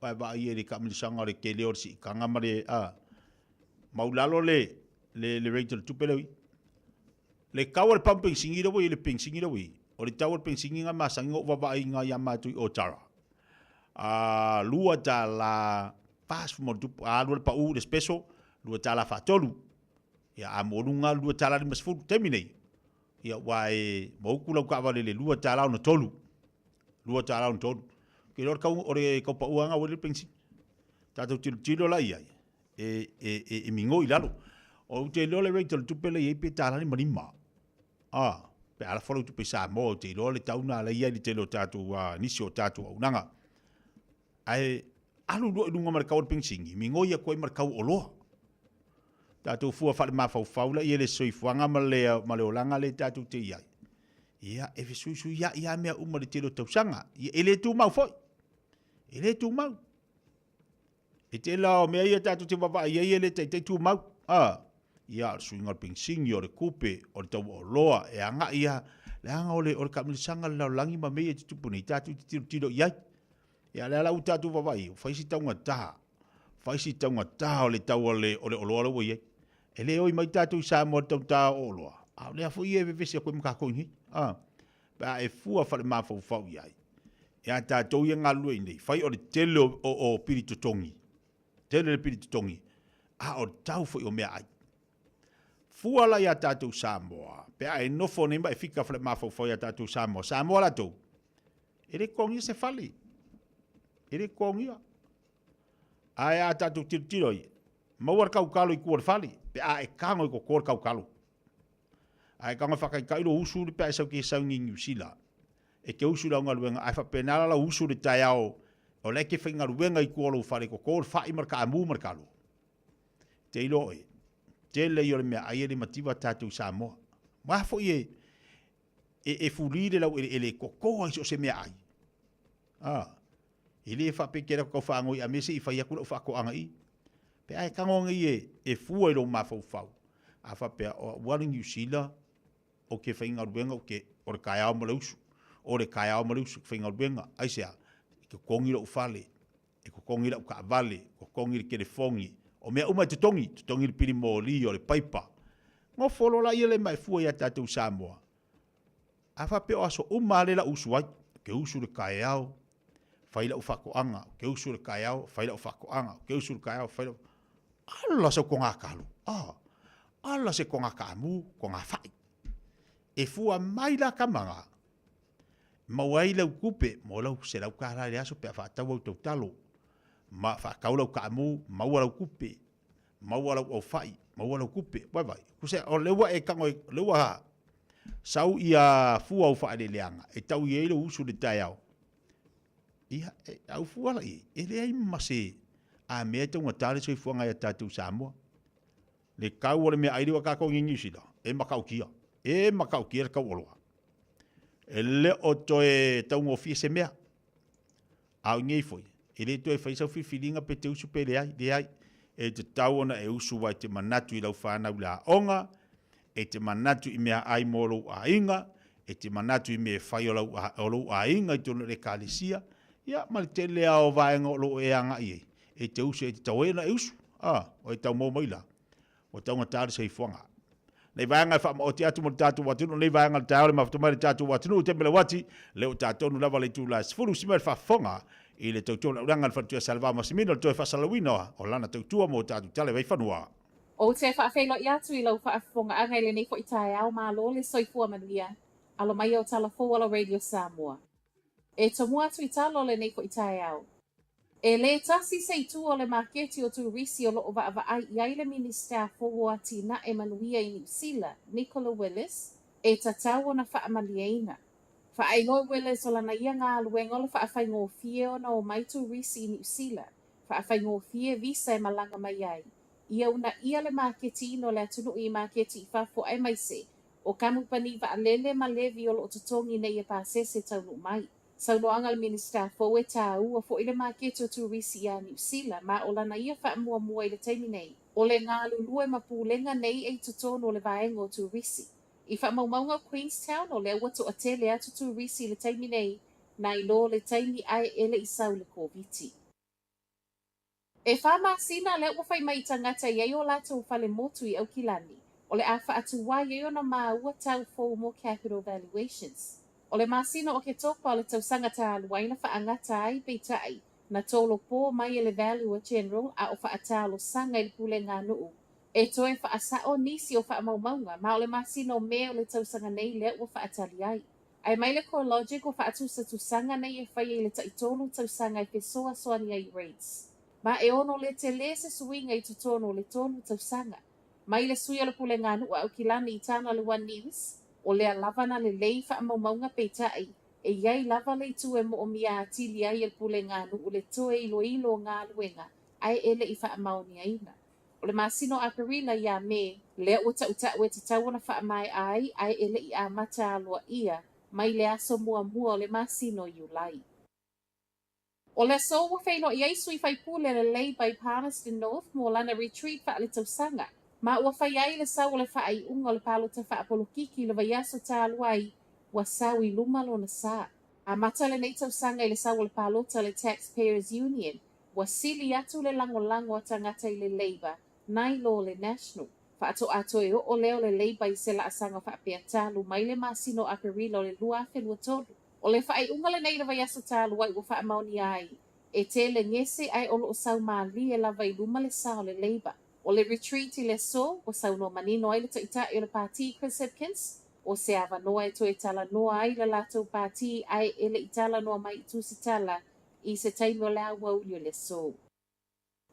Wae vaai e le kaamilosaga o le tele o le siitaga ma le, a, mau lalo le, le, le rate o le tupe lea ua i. Le tau o le pamu penisini lea ua i ai, le penisini lea ua i ai, o le tau o le penisini na masani ona ou vaavaai i ina ia matou i Otara, a, $2.40, a alu le pau le special, $2.43. Ia, a maualuga $2.50, taimi nei, ia, ua e mautu lau taavale i le $2.63. $2.63. Ou te iloa o le tau, o le tau pau lava lena ua i ai le penisini. Tatou tilotilo la i ai, e, e, e, e migoi i lalo. Ou te iloa le rate o le tupe lea e i ai pe $1.05. Ah, pe a lafo lau tupe i Samoa, ou te iloa le tau lena lea e i ai i le tele o tatou, nisi o tatou auaunaga. Ae alu loa i luga ma le tau o le penisini, migoi atu ai ma le tau o oloa. Tatou fua faale-mafaufau la i le soifuaga ma le, ma le olaga lea tatou te i ai. Ia, e fesuisuiaʻi lava mea uma i le tele o tausaga. Ia, e le tumau foi. E le tumau. E tele lava o mea ia tatou te vaavaai ai e le taitai tumau. A, ia, o le suiga o le penisini, o le tupe, o le tau o oloa, e agai lava. Leaga o le, o le taamilosaga a le lalolagi ma mea ia e tutupu nei, tatou te tilotilo i ai. Ia, lea la ua tatou vaavaai, ua fai si taugata, fai si taugata o le tau o le, o le oloa la ua i ai. E le oi mai tatou i Samoa i le taugata o oloa, a o lea foi e vevesi atu ai ma tatou i inei. A, pe a e fua faale-mafaufau i ai, ia tatou ia e galulue i inei, fai o le tele o, o, o pili totogi, tele le pili totogi, a o le tau foi o meaai. Fua la iā tatou Samoa, pe a e nofo nei ma e fika faale-mafaufau iā tatou Samoa, Samoa latou, E le totogia se fale. E le totogia. Ae a tatou tilotilo ai, maua le kaukalo i tua o le fale, pe a e tago i toto le kaukalo. Ae tago e faataitai lou usu pe a e sau te sauni i Niu Sila. E te usu i lau galuega, ae faapena la lau usu i le taeao, o la e te faigaluega i tua o lou fale, toto le fai ma le taamu ma le kalo. Te iloa oe, tele ia o le meaai e le mativa tatou i Samoa. Aua foi e, e, e fuli le laueleele e toto ai so o se meaai. A, e le faapea e te alu atu tau faanoi a mea se i fai atu lau faatoaga i i. Pe a e tago nei e, e fua i lou mafaufau, a faapea, o au lava le Niu Sila, ou te faigaluega, ou te, o le taeao ma le usu, o le taeao ma le usu ou te faigaluega. Aisea? E totogi lou fale, e totogi lau taavale, totogi le telefoni, o mea uma e totogi, totogi le pili moli, o le paipa. Nofo loa laia lea ma e fua ia tatou i Samoa. A faapea o aso uma lava lea la usu ai, ou te usu i le taeao, fai lau faatoaga, ou te usu i le taeao, fai lau faatoaga, ou te usu i le taeao, fai lau... Ala sau togakalu, ah, ala se togakaamu, togafai. E fua mai la tama na, maua ai lau tupe mo lau $100 i le aso pe a faatau au tautalo, ma faatau lau kaamu, maua lau tupe, maua lau aufai, maua lau tupe. Vaivai, kuse, o lea ua e tago, lea ua sau ia fua o faaeleeleaga e tau i ai lou usu i le taeao. Ia, e, au fua la i ai, e leai ma se a mea e taugata le soifuaga ia tatou Samoa. Le tau o le meaai lea ua tatou i Niu Sila, e matautia, e matautia le tau oloa. E le o toe taugofie se mea. A o nei foi, e le toe fai sau filifiliga pe te usu pe leai, leai. E tatau ona e usu aua e te manatu i lau fanau i le aoga, e te manatu i meaai mo lou aiga, e te manatu i mea e fai o lau, o lou aiga i totonu o le Ekalesia, ia, ma le tele lava o vaega o lo o e agai ai, e te usu, e tatau ai ona e usu. A, o e tau maua mai la, ua taugata le soifuaga. Nei vaega e faamaoti atu mo le tatou atunuu, nei vaega o le taeao le mafuta mai le tatou atunuu, te mele uati, le o tatonu lava le itula e 10 sima le faafofoga i le tautua o le aulaga le faletua Salevao Masimino le toe faasalalauina o lana tautua mo tatou tala i Vaifanua. Ou te faafeiloai atu i lau faafofogaaga i lenei foi taeao, malo le soifua manuia. Alo mai au tala fou a lau Radio Samoa. E tomua atu i talo lenei foi taeao. E le tasi se itu o le maketi o turisi o lo o vaavaai i ai le Minisita fou o Atinae Manuia i Niu Sila, Nicola Willis, e tatau ona faamalieina. Faailoa e Willis o lana ia galuega o le faafaigofie ona omai turisi i Niu Sila, faafaigofie visa e malaga mai ai, ia uunaia le maketiina o le atunuu i maketi i fafo aemaise o kamupani vaalele ma levi o lo o totogi nei e pasese taunuu mai. Saunoaga a le Minisita fou e tāua foi le maketi o turisi iā Niu Sila ma o lana ia faamuamua i le taimi nei, o le galulue ma pulega nei e i totonu o le vaega o turisi. I faamaumauga o Queenstown, o lea ua toatele atu turisi i le taimi nei nai lo le taimi ae e le i sau le Koviti. E fa masina lea ua fai mai i tagata i ai o latou fale motu i Aukilani, o le a faatuai ai ona māua tau fou mo Capital Valuations. O le masina o Oketopa o le tausaga talu ai na faagata ai, peitai, na tolopo mai e le Valuer General a o faatalosaga i le pulega a nuu e toe faasao nisi o faamaumauga ma o le masina o Me o le tausaga nei lea ua faatali ai. Ae mai le CoreLogic ua faatusatusaga nei e faia i le taitolu tausaga e fesoasoani ai i rates. Ma e ono le tele se suiga i totonu o le tolu tausaga. Mai le sui o le Pulega a Nuu a Aukilani i tana le One News, o lea lava na lelei faamaumauga peitai, e i ai lava le itu e moomia atili ai e le Pulega a Nuu le toe iloilo o galuega ae e le i faamaoniaina. O le masina o Aperila iā Me, lea ua tautau e tatau ona faamaea ai ae e le i amata aloaia mai le aso muamua o le masina o Iulai. O le aso ua feiloai ai sui faipule le Labour i Palmerston North mo lana retreat faaletausaga, ma ua fai ai le sau o le faaiuga o le palota faapolokiki i le vaiaso talu ai ua sau i luma lona sa. Amata lenei tausaga i le sau o le palota a le Taxpayers Union Ua sili atu le lagolago a tagata i le Labour nai lo le National. Faatoa toe oo lea o le Labour i se laasaga faapea talu mai le masina o Aperila o le 2023. O le faaiuga lenei i le vaiaso talu ai ua faamaonia ai, e tele gese ae o lo o sau malie lava i luma le sa o le Labour. O le retreat i le aso, ua saunoa manino ai le Taitai o le Pati Chris Hipkins, o se avanoa e toe talanoa ai le latou pati ae e le i talanoa mai i tusitala i se taimi o le aoauli o le aso.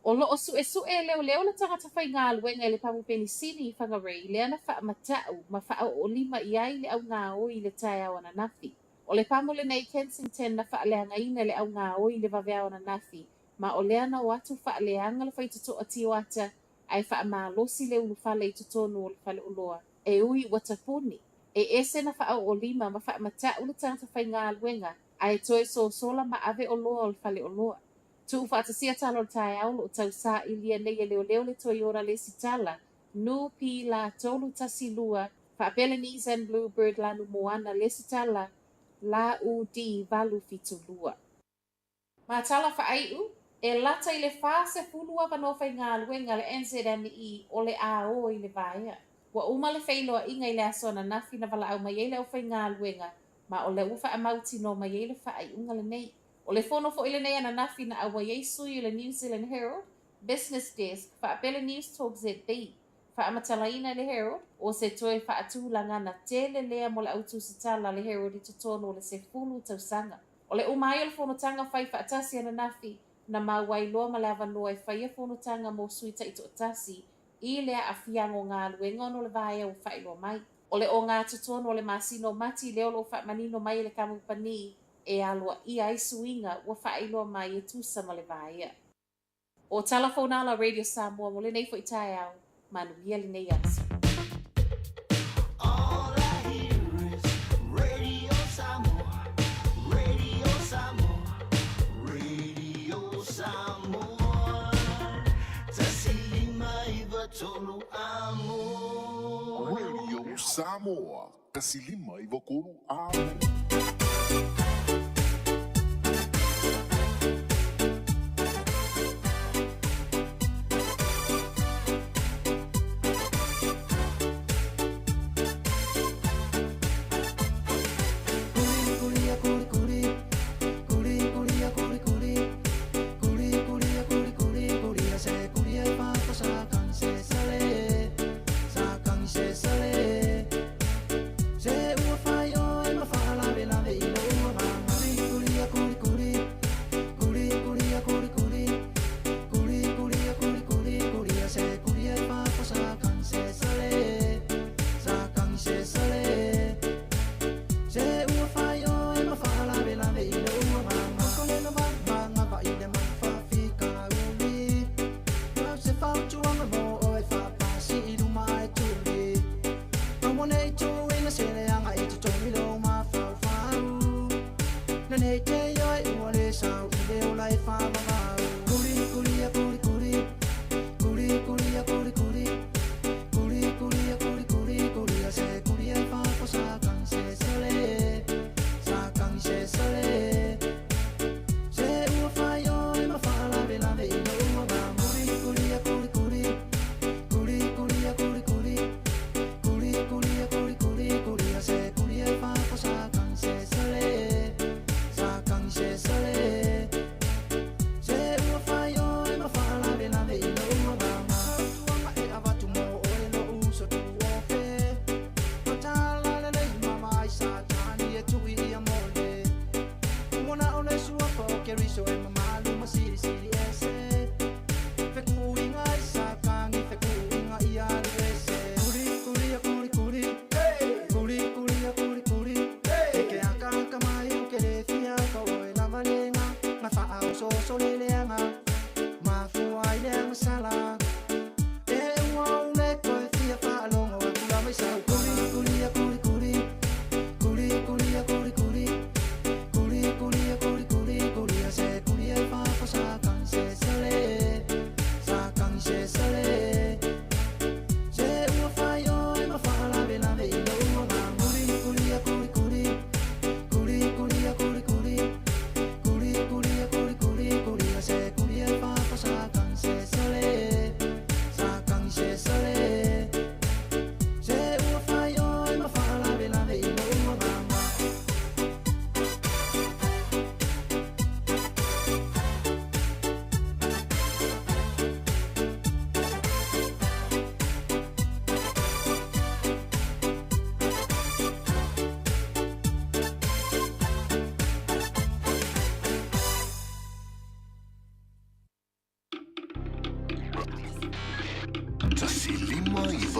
O lo o suʻesuʻe e leoleo le tagata faigaluega i le pamu penisini i Whangarei lea na faamatau ma faaoolima i ai le augaoi i le taeao ananafi. O le pamu lenei i Kensington na faaleagaina e le augaoi i le vaveao ananafi ma o lea na o atu faaleaga le faitotoa tioata ae faamalosi le ulufale i totonu o le faleoloa e ui ua tapuni. E ese na faaoolima ma faamatau le tagata faigaluega. Ae toe sosola ma ave oloa o le faleoloa. Tuufaatasia tala o le taeao o lo o tausailia nei e leoleo le Toyota lesitala NP La 312 faapea le Nissan Bluebird Lanu Moana lesitala La UD 872. Ma tala faaiu, e lata i le 40 avanoa faigaluega a le NZME o le a o i le vaea. Ua uma le feiloaiga i le aso ananafi na valaau mai ai le aufaigaluega ma o lea ua faamautinoa mai ai le faaiuga lenei. O le fono foi lenei ananafi na auai ai sui o le New Zealand Herald, Business Desk, faapea le Newstalk ZB. Faamatalaina e le Herald, o se toe faatulagana tele lea mo le au tusitala a le Herald i totonu o le 10 tausaga. O le uma ai o le fonotaga fai faatasi ananafi, na maua ai loa ma le avanoa e faia fonotaga mo sui taitoatasi i le aafiaga o galuega ona o le vaea ua faailoa mai. O le ogatotonu o le masina o Mati lea o lo o faamanino mai e le kamupani e aloaia ai suiga ua faailoa mai e tusa ma le vaea. O tala fou na a la Radio Samoa mo lenei foi taeao. Manuia lenei aso. All I hear is Radio Samoa, Radio Samoa, Radio Samoa. 159 amo. Radio Samoa, 159 amo.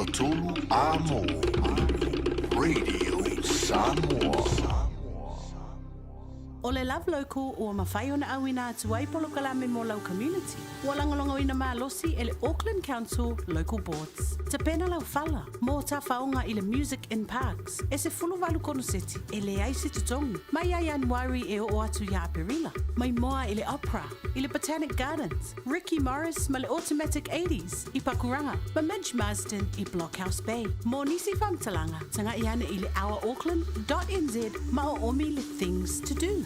153 Amo. Radio Samoa. O le Love Local ua mafai ona auina atu ai polokalame mo lau community. Ua lagolagoina malosi e le Auckland Council Local Boards. Tapena lau fala mo tafaoga i le Music in Parks e 18 konoseti e leai se totogi, mai ia Ianuari e oo atu ia Aperila, mai moa i le Opera, i le Botanic Gardens, Ricky Morris ma le Automatic Eighties i Pakuranga, ma Midge Marsden i Blockhouse Bay. Mo nisi faamatalaga, taga'i ane i le ourauckland dot nz ma oomi le Things to Do.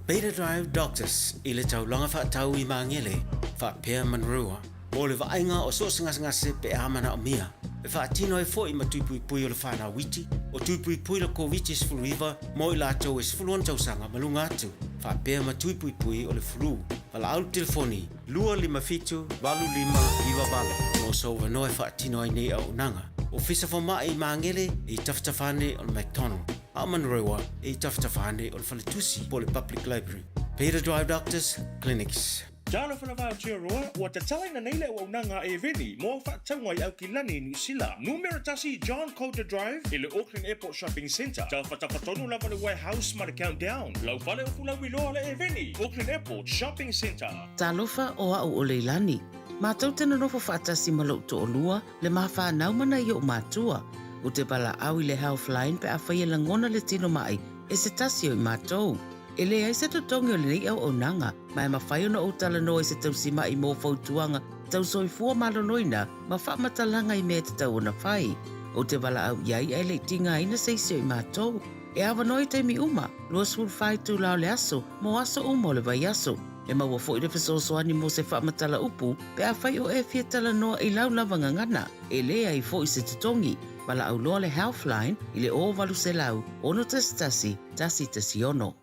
Beta Drive Doctors i le taulaga faatau i Magele, faapea Manurewa, mo le vaaiga o so o se gasegase pe a manaomia. E faatino ai foi ma tui puipui o le whanau iti, o tui puipui le Koviti-19 mo i latou e 16 tausaga ma luga atu, faapea ma tui puipui o le flu. Valaau le telefoni 257 8598 mo sou avanoa e faatino ai nei auaunaga. Ofisa Fomai i Magele e i tafatafa ane o le McDonald, a o Manurewa e i tafatafa ane o le Faletusi po o le Public Library. Beta Drive Doctors Clinics. Talofa lava Aotearoa, ua tatalaina nei le auaunaga a Eveni mo au faatauga i Aukilani i Niu Sila. Numera tasi John Coulter Drive i le Auckland Airport Shopping Centre. Tafatafa tonu lava le Warehouse ma le Countdown. Lau fale o Fulauiloa le Eveni, Auckland Airport Shopping Centre. Talofa o a'u o Leilani. Matou te nonofo faatasi ma lo'u to'olua, le ma fanau ma nai o'u matua. Ou te valaau i le Healthline pe afai e lagona le tino ma'i e se tasi o i matou. E leai se totogi o lenei auaunaga, ma e mafai ona ou talanoa i se tausima'i mo fautuaga tau soifua maloloina ma faamatalaga i mea e tatau ona fai. Ou te valaau i ai ae le i tigaina se isi o i matou. E avanoa i taimi uma, 24 itula o le aso, mo aso uma o le vaiaso. E maua foi le fesoasoani mo se faamatala upu pe afai o e fia talanoa i lau lava gagana. E leai foi se totogi. Valaau loa le Healthline i le 0800 611 116.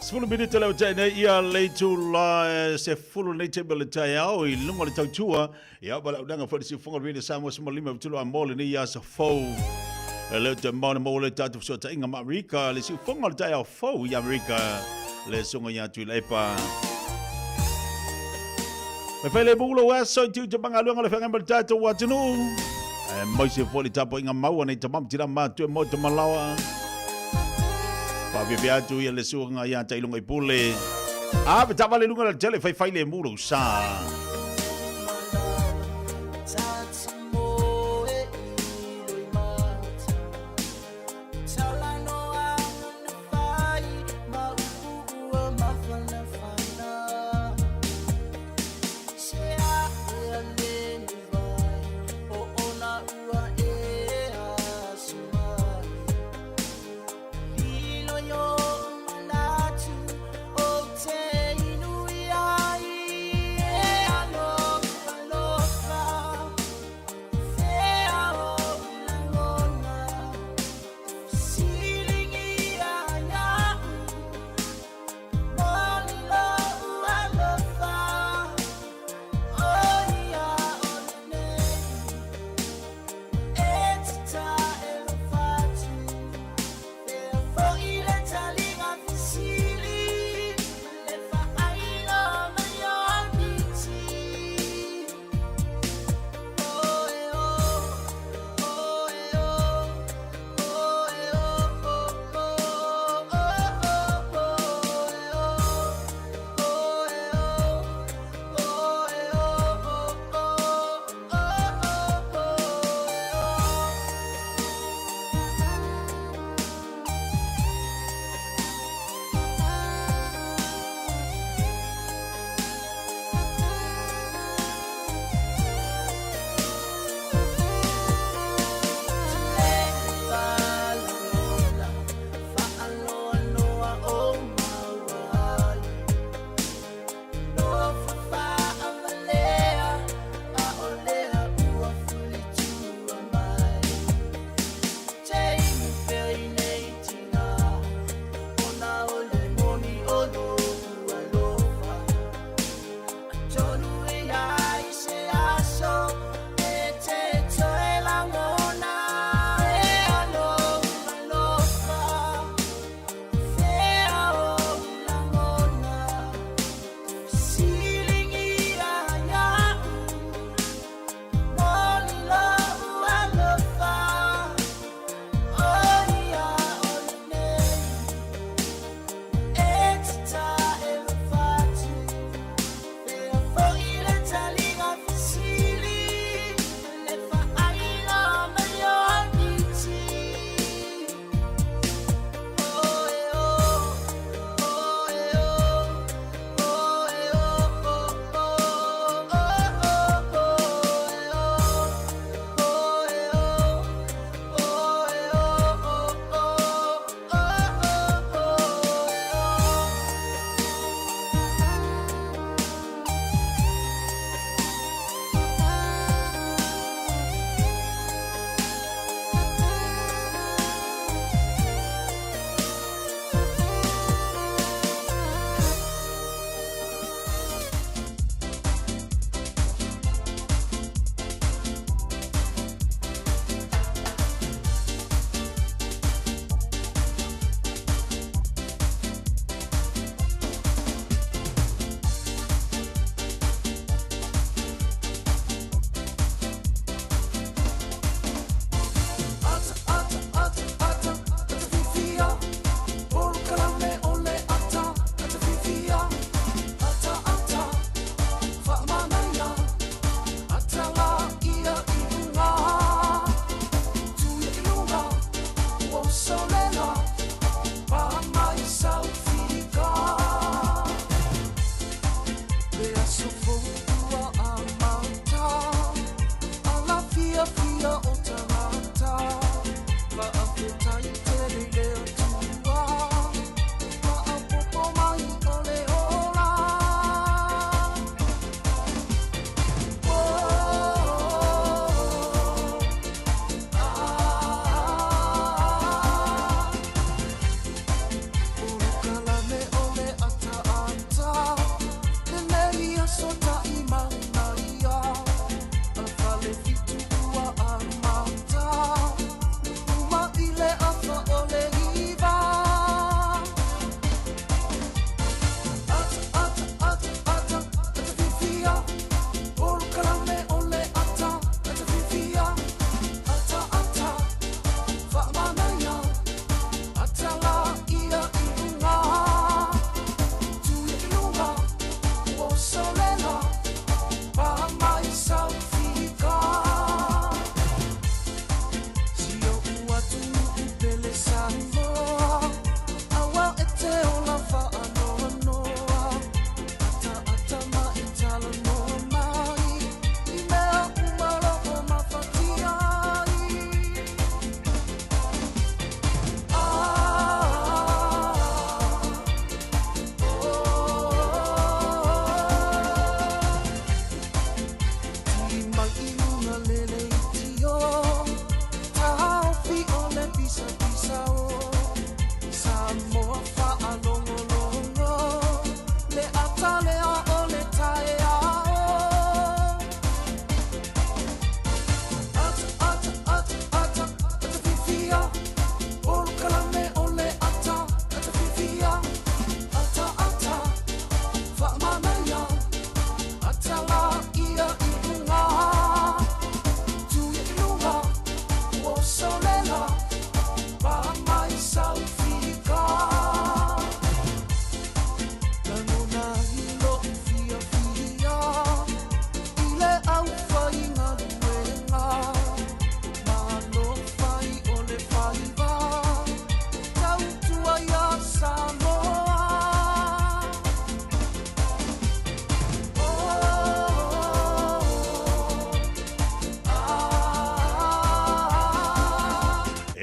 Sefulu minute leo tai nei ia leitu la sefulu nei te le taeao i lunga le tautua ia wala unanga fo si fonga rene Samoa sima lima tulu a mole nei ia sa fou leo te mauna mo le tatu so ta inga ma Amerika le si fonga le taeao fou i Amerika le songa ia tu lepa Me whaile mulo aso i tiu te mangaluanga le whangai mo le tātou atunuu. E mau se fo le tapo inga maua nei tamam tira mātua mo te malawa. Pāwhiwhi atu ia le suanga ia tailunga i pule. A, me tāwale lunga le tele whai whai le mulo sa.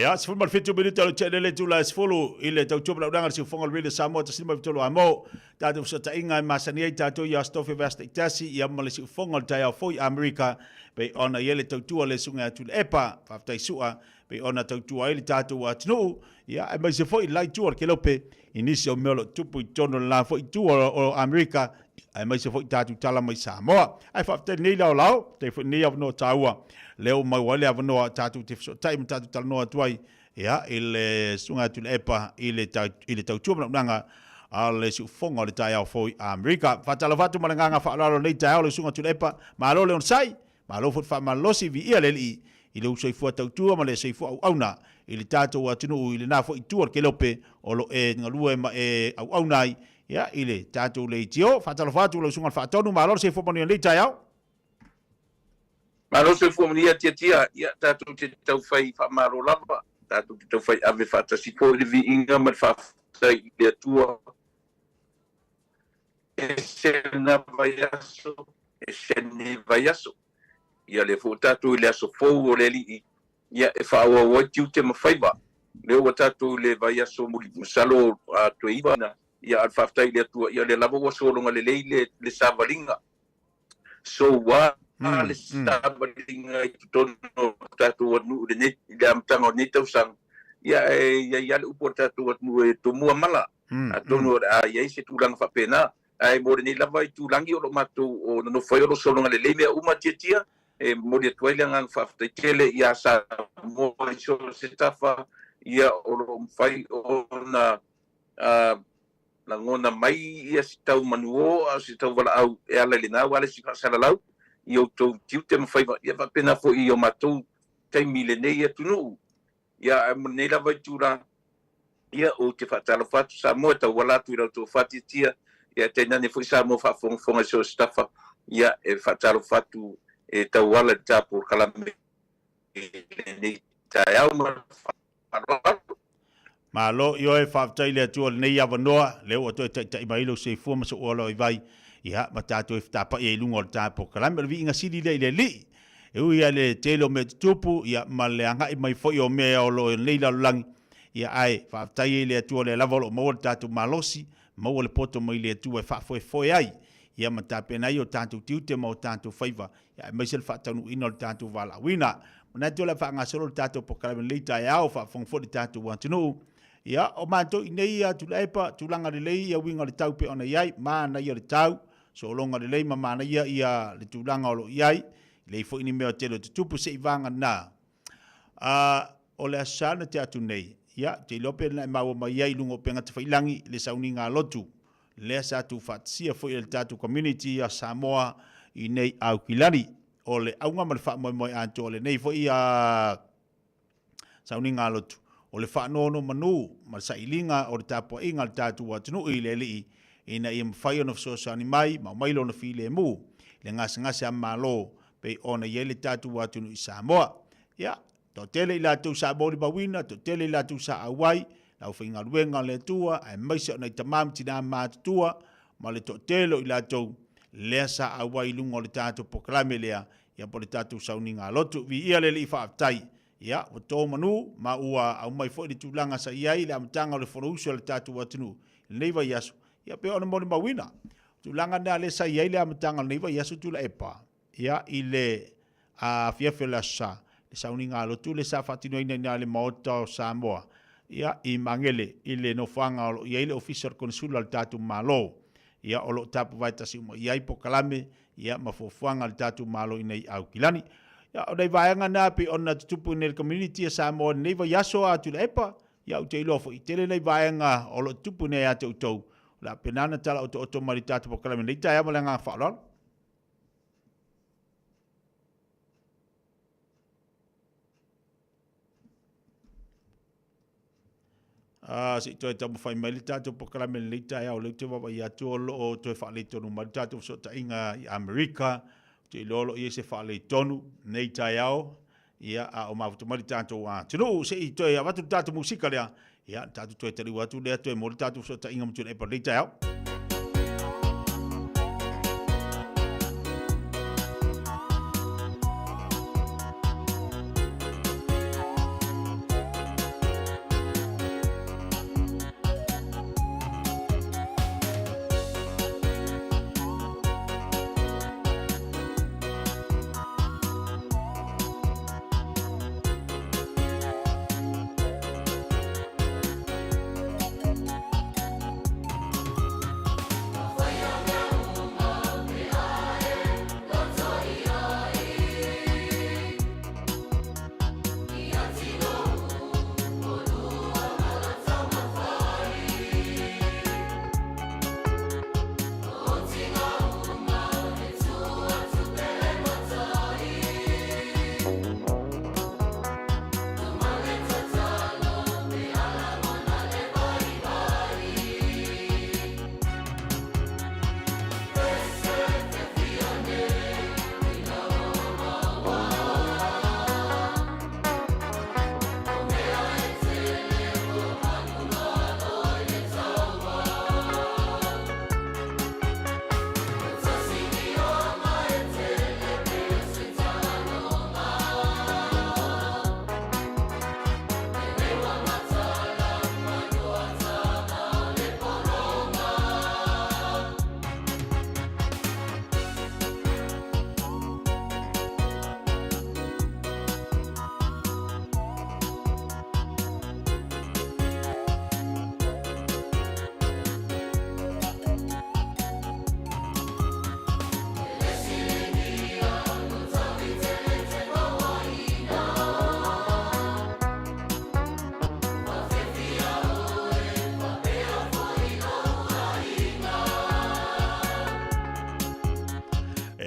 Ia, 17 minute o le tele le tula e 10 i le tautua malaulaga le siufoga o le Radio Samoa 1.3 amo. Tatou fesootaiga e masani ai tatou i aso tofi vaiaso taitasi ia ma le siufoga o le taeao fou i Amerika pei ona i ai le tautua le susuga ia Tuilaepa. Faafetai Su'a pei ona tautua ai le tatou atunuu ia aemaise foi le la itu o le kelope i nisi o mea o lo o tupu i totonu o le la foi itu o Amerika aemaise foi tatou tala mai Samoa. Ae faafetai lenei laolao, faafetai foi lenei avanoa taua lea ua maua ai le avanoa tatou te fesootai ma tatou talanoa atu ai ia i le Susuga ia Tuilaepa i le i le tautua manaonaga a le siufofoga o le taeao fou i Amerika. Faatalofa atu ma le agaga faaaloalo i lenei taeao lau Susuga Tuilaepa, malo le onosai, malo foi le faamalolosi, viia le Alii i lou soifua tautua ma le soifua auauna i le tatou atunuu i lena foi itu o le kelope o lo e galue ma e auauna ai ia i le tatou leitio. Faatalofa atu lau Susuga i le Faatonu, malo le soifua manuia i lenei taeao. Malo soifua manuia Tiatia, ia tatou te taufai faamalo lava, tatou te taufai ave faatasi foi le viiga ma le faafetai i le Atua. Ese lena vaiaso, ese lenei vaiaso. Ia lea foi ua tatou i le aso fou o le Alii, ia e faaauau ai tiute ma faiva. Lea ua tatou i le vaiaso muli, masalo a toe iva na, ia a o le faafetai i le Atua, ia lea lava ua sologa lelei le, le savaliga. Soua le savaliga i totonu o le tatou atunuu i lenei, i le amataga o lenei tausaga, ia e i ai lava le upu a le tatou atunuu e tomua mala. Atonu o le a i ai se tulaga faapena. Ae mo lenei lava itulagi o lo o matou o nonofo ai o lo o sologa lelei mea uma Tiatia, e momoli atu ai le agaga faafetai tele ia Samoa i so o se tafa ia o lo o mafai ona lagona mai ia se tau manuō a o se tau valaau e ala i lena aua le isi faasalalau i outou tiute ma faiva ia faapena foi i o matou taimi i lenei atunuu. Ia, ae mo lenei lava itula, ia, ou te faatalofa atu Samoa e tauala atu i la outou faatiatia, ia, tainane foi Samoa faafogafoga i so o se tafa, ia, e faatalofa atu e tauala i le tapolokalame i lenei taeao ma le faaaloalo. Malo, ioe, faafetai i le Atua i lenei avanoa, lea ua toe taitai mai ai lou soifua ma sou ola vaivai, ia, ma tatou e fetapa'i ai i luga o le tapolokalame. O le viiga sili lea i le Alii. E ui lava i le tele o mea tutupu, ia, ma le agai mai foi o mea o lo o i lenei lalolagi, ia, ae faafetai ai i le Atua o lea lava o lo o maua le tatou malosi, maua le poto mai le Atua e faafoefoe ai, ia, ma tapena ai o tatou tiute ma o tatou faiva, ia, aemaise le faataunuuina o le tatou valaauina. Manatu o le a faagasolo le tatou polokalame i lenei taeao, faafofoga foi le tatou atunuu. Ia, o matou i nei ia Tuilaepa, tulaga lelei ia uiga o le tau pei ona i ai, manaia le tau, Sologa lelei ma manaia ia le tulaga o lo o i ai, e leai foi ni mea o tele o tutupu se i vagana. A, o le Aso Sa na tea atu nei, ia, ou te iloa pe na e maua mai ai i luga o upega tafailangi le sauniga a lotu, lea sa tuufaatasia foi e le tatou community a Samoa i nei Aukilani. O le auga ma le faamoemoe atoa o lenei foi a sauniga a lotu, o le faanonomanu ma le sailiga o le tapuaiga a le tatou atunuu i le Alii ina ia mafai ona fesoasoani mai ma aumai lona filemu i le gasegase a Malo pei ona i ai le tatou atunuu i Samoa. Ia, toatele i latou sa molimauina, toatele i latou sa auai, le aufaigaluega a le Atua, aemaise o nai tama ma tina matutua, ma le toatele o i latou lea sa auai i luga o le tatou polokalame lea, ia po o le tatou sauniga lotu. Viia le Alii faafetai. Ia, ua to manu, ma ua aumai foi le tulaga sa i ai i le amataga o le Fonousu a le tatou atunuu i lenei vaiaso, ia pei ona molimauina. O tulaga na lea sa i ai le amataga o lenei vaiaso Tuilaepa, ia, i le afiafi o le Aso Sa, le sauniga lotu lea sa faatinoina i ina i le Maota o Samoa, ia, i Magele, i le nofoaga o lo o i ai le Ofisa o le Konesula o le tatou Malo. Ia, o lo o tapuvae tasi uma i ai polokalame, ia, ma fuafuaga a le tatou Malo ina i Aukilani. Ia, o nai vaega na pei ona tutupu i nei le community a Samoa i lenei vaiaso a Tuilaepa, ia, ou te iloa foi, tele nai vaega o lo o tutupu nei ia te outou, o le a pena ona tala otooto mai i le tatou polokalame i lenei taeao ma le agaga faaaloalo. A, se i toe taumafai mai le tatou polokalame i lenei taeao, o lea ou te vaavaai atu o lo o toe faaletonu mai le tatou fesootaiga i Amerika. Ou te iloa o lo o i ai se faaletonu nei taeao, ia, a o mafuta mai le tatou atunuu. Se i toe avatu le tatou musika lea, ia, tatou toe taliu atu lea, toe maua le tatou fesootaiga ma Tuilaepa i lenei taeao.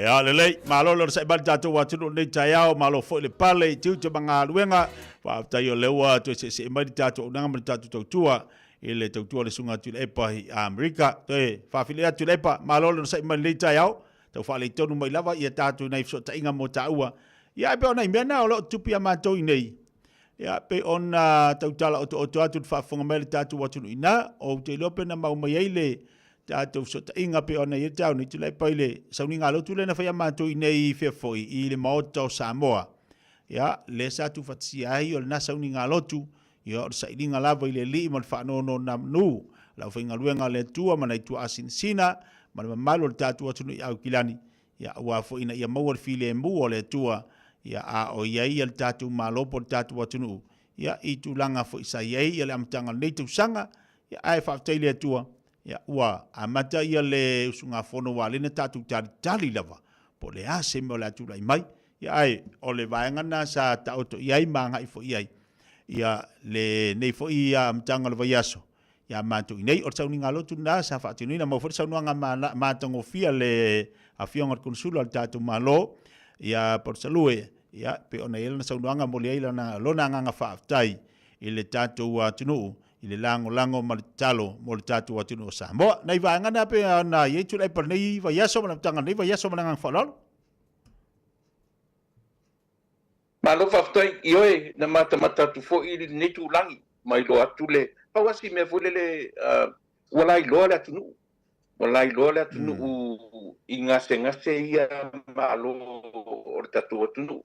Ia, lelei, malo le onosai mai le tatou atunuu i lenei taeao, malo foi le pale i tiute ma galuega. Faafetai o lea ua toe seesee mai le tatou auaunaga ma le tatou tautua i le tautua a le Susuga Tuilaepa i Amerika. Toe faafeiloai atu Tuilaepa, malo le onosai mai i lenei taeao. Tau faaleitonu mai lava ia tatou i nai fesootaiga mo taua. Ia, e pei o nai mea na o lo o tutupu ia matou i nei. Ia, pei ona tautala otooto atu i le faafofoga mai a le tatou atunuu i ina, ou te iloa pe na mau mai ai le tatou fesootaiga pei ona i ai le taeao nei, Tuilaepa i le sauniga lotu lea na faia matou i nei fea foi i le Maota o Samoa. Ia, lea sa tuufaatasia ai o lena sauniga lotu, ia o le sailiga lava i le Alii ma le faanonomanu a le aufaigaluega a le Atua ma nai tuaa sinasina ma le mamalu o le tatou atunuu i Aukilani, ia aua foi ina ia maua le filemu o le Atua, ia a o i ai le tatou Malo po o le tatou atunuu, ia i tulaga foi sa i ai le amataga o lenei tausaga, ia ae faafetai i le Atua, ia ua amata ia le usugafono aua o lea na tatou talitali lava po o le a se mea o le a tulai mai. Ia ae o le vaega lena sa taoto i ai ma agai foi i ai ia lenei foi amataga o le vaiaso ia matou i nei. O le sauniga lotu lena sa faatinoina, maua foi le saunoaga matagofie a le Afioga i le Konesula o le tatou Malo ia Palusalue, ia pei ona i ai lana saunoaga, momoli ai lana, lona agaga faafetai i le tatou atunuu i le lagolago ma le tatalo mo le tatou atunuu o Samoa. Nai vaega na pei ona i ai Tuilaepa lenei vaiaso ma le amataga o lenei vaiaso ma le agaga faaaloalo. Malo faafetai i oe na matamata atu foi i lenei tulagi ma iloa atu le pau a si mea foi lele ua lailoa le atunuu ua lailoa le atunuu i gasegase ia malo o le tatou atunuu.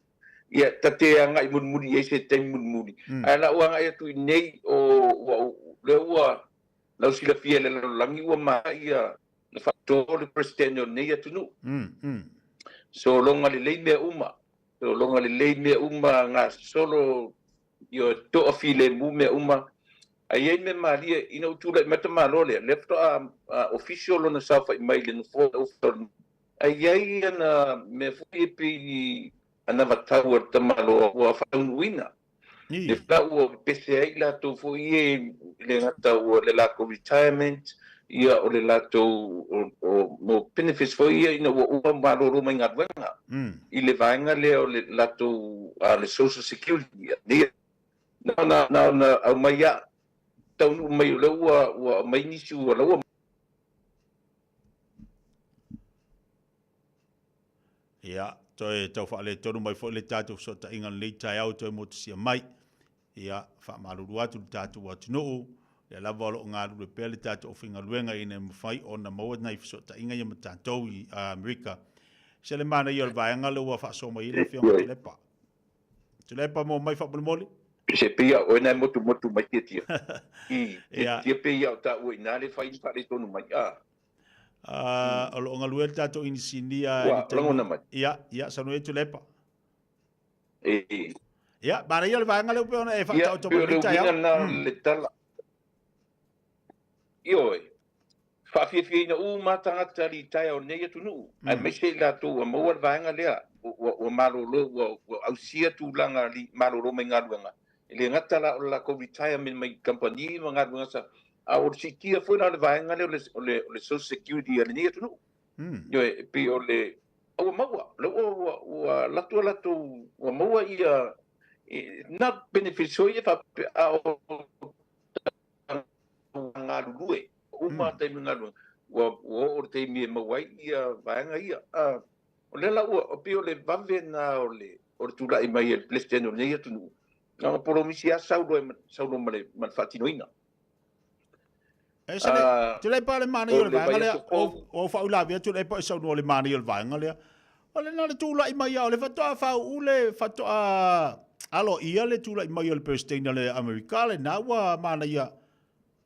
Ia ta te agai mulimuli i ai se taimi mulimuli ae la ua agai atu i nei o ua lea ua lau silafia i le lalolagi ua ma ia na faatō le Peresetene o lenei atunuu. Sologa lelei mea uma, sologa lelei mea uma, gasolo, ioe, toafilemu mea uma. Ae i ai mea malie, ina ua tulai mai le tamaloa lea, lea faatoa official lona saofai mai i le nofoa, ae i ai ana mea foi e pei anavatau a le tamaloa ua faataunuuina. Le la ua pepese ai latou foi ia i le gata ua le latou retirement, ia o le latou o mo benefits foi ia ina ua uma malolo mai galuega i le vaega lea o le latou le social security ia. Na ona na ona aumai a taunuu mai o lea ua ua aumai nisi ua la ua Ia, toe tau faaletonu mai foi le tatou fesootaiga i lenei taeao toe motusia mai. Ia, faamalulu atu le tatou atunuu, lea lava o lo o galulue pea le tatou aufaigaluega ina ia mafai ona maua nai fesootaiga ia ma tatou i Amerika. Se le manaia o le vaega lea ua faasoa mai ai le Afioga Tuilaepa. Tuilaepa mo mai faamolemole. Se pei a oe na e motumotu mai Tiatia. I, Tiatia pei a o taua i ina le fai ni faaletonu mai. A. O lo o galue le tatou inisinia i le taimi. Ua lagona mai. Ia, ia, saunoa ia Tuilaepa. Ia, manaia le vaega lea pei ona e faataoto mai lenei taeao. Ia, pei o le uiga lena o le tala. Ioe, faafiafiaina uma tagata litaea o lenei atunuu, aemaise i latou ua maua le vaega lea, ua malolo, ua ausia tulaga malolo mai galuega. E le gata la o le latou retirement mai kamupani ma galuega sa, a o le siitia foi la o le vaega lea o le Social Security a lenei atunuu. Ioe, e pei o le, a ua maua, o lea ua alu atu a latou, ua maua ia, not benefits foi ia faapea, a o galulue, uma taimi galuega, ua oo le taimi e maua ai ia vaega ia. O lea la ua, pei o le vave lena o le tulai mai e le Peresetene o lenei atunuu, na ona polomisi lava sau loa sau loa ma le faatinoina. E se le, Tuilaepa le manaia o le vaega lea, ua ou faauilavea Tuilaepa e saunoa le manaia o le vaega lea. O le na le tulai mai lava, o le faatoa faauu le, faatoa aloaia le tulai mai o le Peresetene o le Amerika, lena ua manaia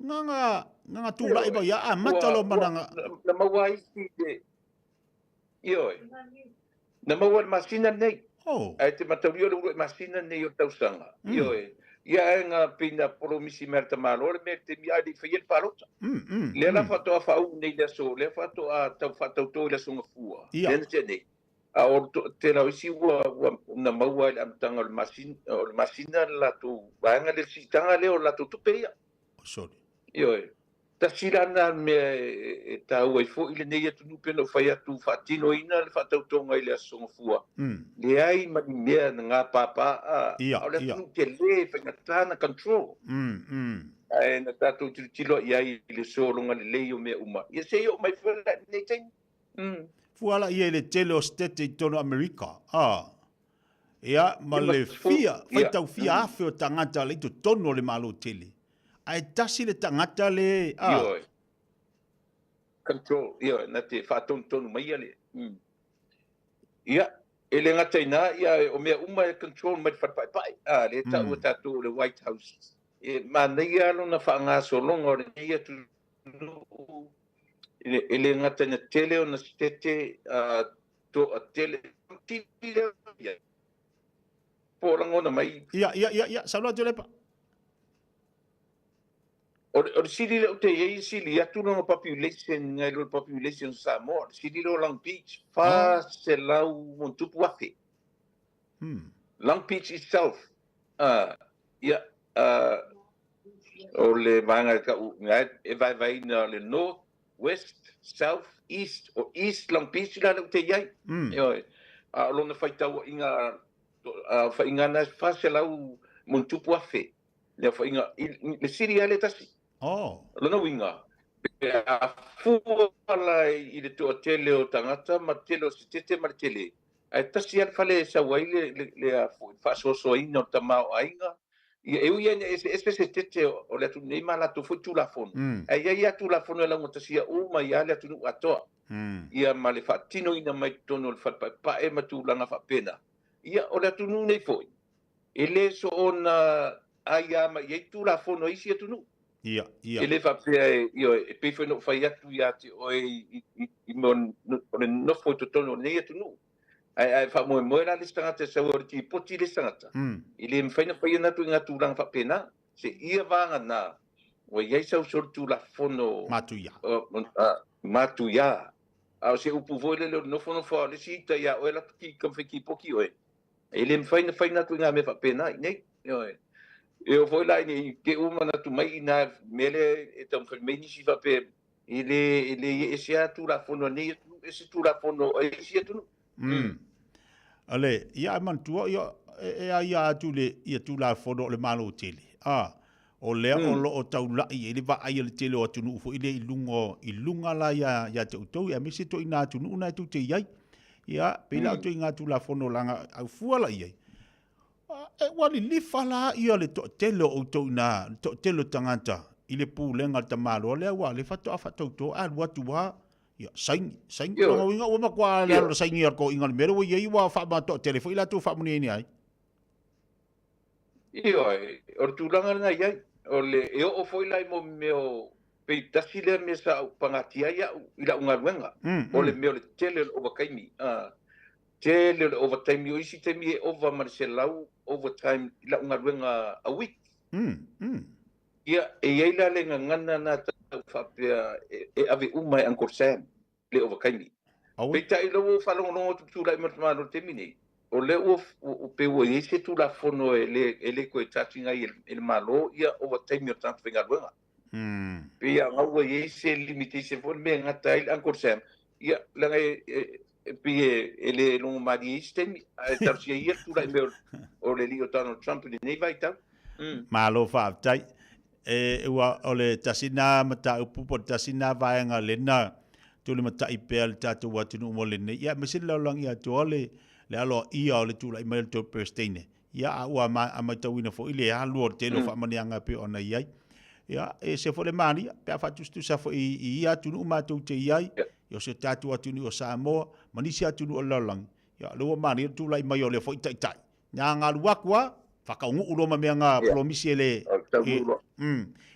Nganga, nganga tulai mai a amata loa ma lana. Na maua ai si le, ioe, na maua i le masina lenei. Oh. Ae te mataulia o le uluai masina lenei o le tausaga. Ioe. Ia ae na pei na polomisi mai e le tamaloa le mea i le taimi ae le i faia le palota. Lea la faatoa faauu nei i le aso, lea faatoa tau faatauto i le aso Gafua, lea na tea nei. A o le tele o isi ua na maua i le amataga o le masina, o le masina le latou vaega lea, le siitaga lea o latou tupe ia. Sorry. Ioe. Tasi la na mea e tāua ai foi lenei atunuu pei ona ou fai atu faatinoina le faatautoga i le Aso Gafua. Leai ma ni mea na gapapa a o le atunuu tele e faigata na control. Ae na tatou tilotilo i ai i le sologa lelei o mea uma. Ia se i oo mai foi la i lenei taimi. Fua la ia i le tele o setete i totonu o Amerika, a. Ia, ma le fia, faitau fia afe o tagata le i totonu o le Malo tele. Ae tasi le tagata le, a. Ioe. Control, ioe, na te faatonutonu mai ia le. Ia, e le gata i na, ia, o mea uma e control mai le fale paepae, a, lea e tau e tatou o le White House. E manaia lona faagasologa o lenei atunuu, e le gata ina tele ona setete, a, toatele, ia, po o lagona mai. Ia, ia, ia, ia, saunoa Tuilaepa. O le sili lea ou te i ai e sili atu lona population nai lo le population o Samoa. O le sili lea o Long Beach, 400 ma tupu afe. Long Beach itself, ia, o le vaega e tau, e vaevaeina le North, West, South, East, o East Long Beach la lea ou te i ai. Ioe. A o lona faitauaiga, faiga na e 400 ma tupu afe. Le faiga, le sili lava le tasi. Lona uiga, pe a fua la i le toatele o tagata ma tele o setete ma le tele, ae tasi lava le fale e sau ai le faasoasoaina o le tamaoaiga. Ia, e ui lava ina eseese setete o le atunuu nei ma latou foi Tulafono, ae i ai lava Tulafono e laugatasia uma ai lava le atunuu atoa. Ia ma le faatinoina mai totonu o le fale paepae ma tulaga faapena. Ia, o le atunuu nei foi, e le soona aia mai i ai Tulafono a isi atunuu. Ia, ia. E le faapea e, ioe, e pei foi ona ou fai atu ia te oe i mea o le nofo i totonu o lenei atunuu. Ae faamoemoe la le isi tagata e sau o le tipoti le isi tagata, e le mafai ona faia na ituaiga tulaga faapena. Se ia vagana ua i ai sau solitulafono matuia. Matuia. A o se upu foi lele o le nofonofo o le isi ita ia oe latu ki ka kipoki oe. E le mafai ona fai na ituaiga mea faapena i nei. Ioe. E oo foi la ina te uma manatu mai ina mea lea e taumafai mai nisi faapea e le ese lava Tulafono a nei atunuu, ese Tulafono a isi atunuu. Ale, ia e manatua, ia, e aia atu le ia Tulafono o le Malo tele. A, o lea o lo o taulai ai le vaai a le tele o atunuu foi lea i luga la ia te outou, aemaise ituaiga atunuu na e tou te i ai. Ia, pei la o ituaiga Tulafono laga au fua la i ai. E ua lilifa la ia le toatele o outou ina, le toatele o tagata i le pulega a le tamaloa lea ua le faatoa faatauto a alu atu lava, ia, saini, saini. Lona uiga ua matua le alo saini a le toeaina i le mea lea ua i ai ua faamatoatele foi latou faamanuiaina ai. Ioe, o le tulaga lena i ai. O le, e oo foi la i mo mea o, pei tasi lea mea sa ou pagatia ai au i lau galuega. O le mea o le tele o le ovataimi. Tele o le overtime, o isi taimi e ova ma le 100 overtime i lau galuega a week. Ia, e i ai la le gagana na tau faapea e ave uma e Uncle Sam le ovataimi. Peitai ua ou faalogologo atu i tulai mai le tamaloa i le taimi nei, o lea ua pei ua i ai se Tulafono e le toe charge ina ai e le Malo ia ovataimi o le tagata faigaluega. Pei a ua i ai se limitation foi le mea e gata ai le Uncle Sam, ia, leaga e pei e le logomalie i isi taimi, ae talosia ia le tulai mai o le alii o Donald Trump i lenei vaitau. Malo faafetai. E ua o le tasi na mataupu po o le tasi na vaega lena tulimatai pea le tatou atunuu mo lenei. Ia, aemaise le lalolagi atoa le aloaia o le tulai mai o le tou Peresetene. Ia, a ua matauina foi le alu o le tele o faamanuiaga e pei ona i ai. Ia, e ese foi le malia, pe a faatusatusa foi i ia atunuu matou te i ai, i o si o tatou atunuu o Samoa, ma nisi atunuu o le lalolagi, ia, o lea ua malia le tulai mai o lea foi taitai. Na galu atu lava, faataunuu loa ma mea na polomisi e le.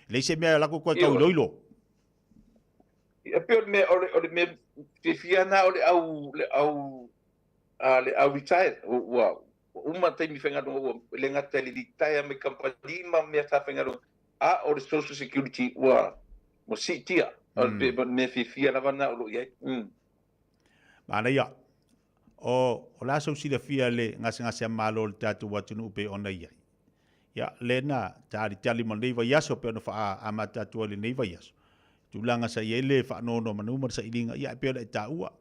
Leai se mea e lako toe tau iloilo. Ia, pei o le mea fiafia na o le au retire ua uma taimi faigaluega, ua le gata i le retire mai kamupani ma mea sa faigaluega, a o le Social Security ua siitia. O le mea fiafia lava na o lo o i ai. Manaia. O la sau silafia le gasegase a malo o le tatou atunuu pei ona i ai. Ia, lena talitali ma lenei vaiaso pei ona faaamata atu ai lenei vaiaso. Tulaga sa i ai le faanonomanu ma le sailiga, ia e pei ona e taua,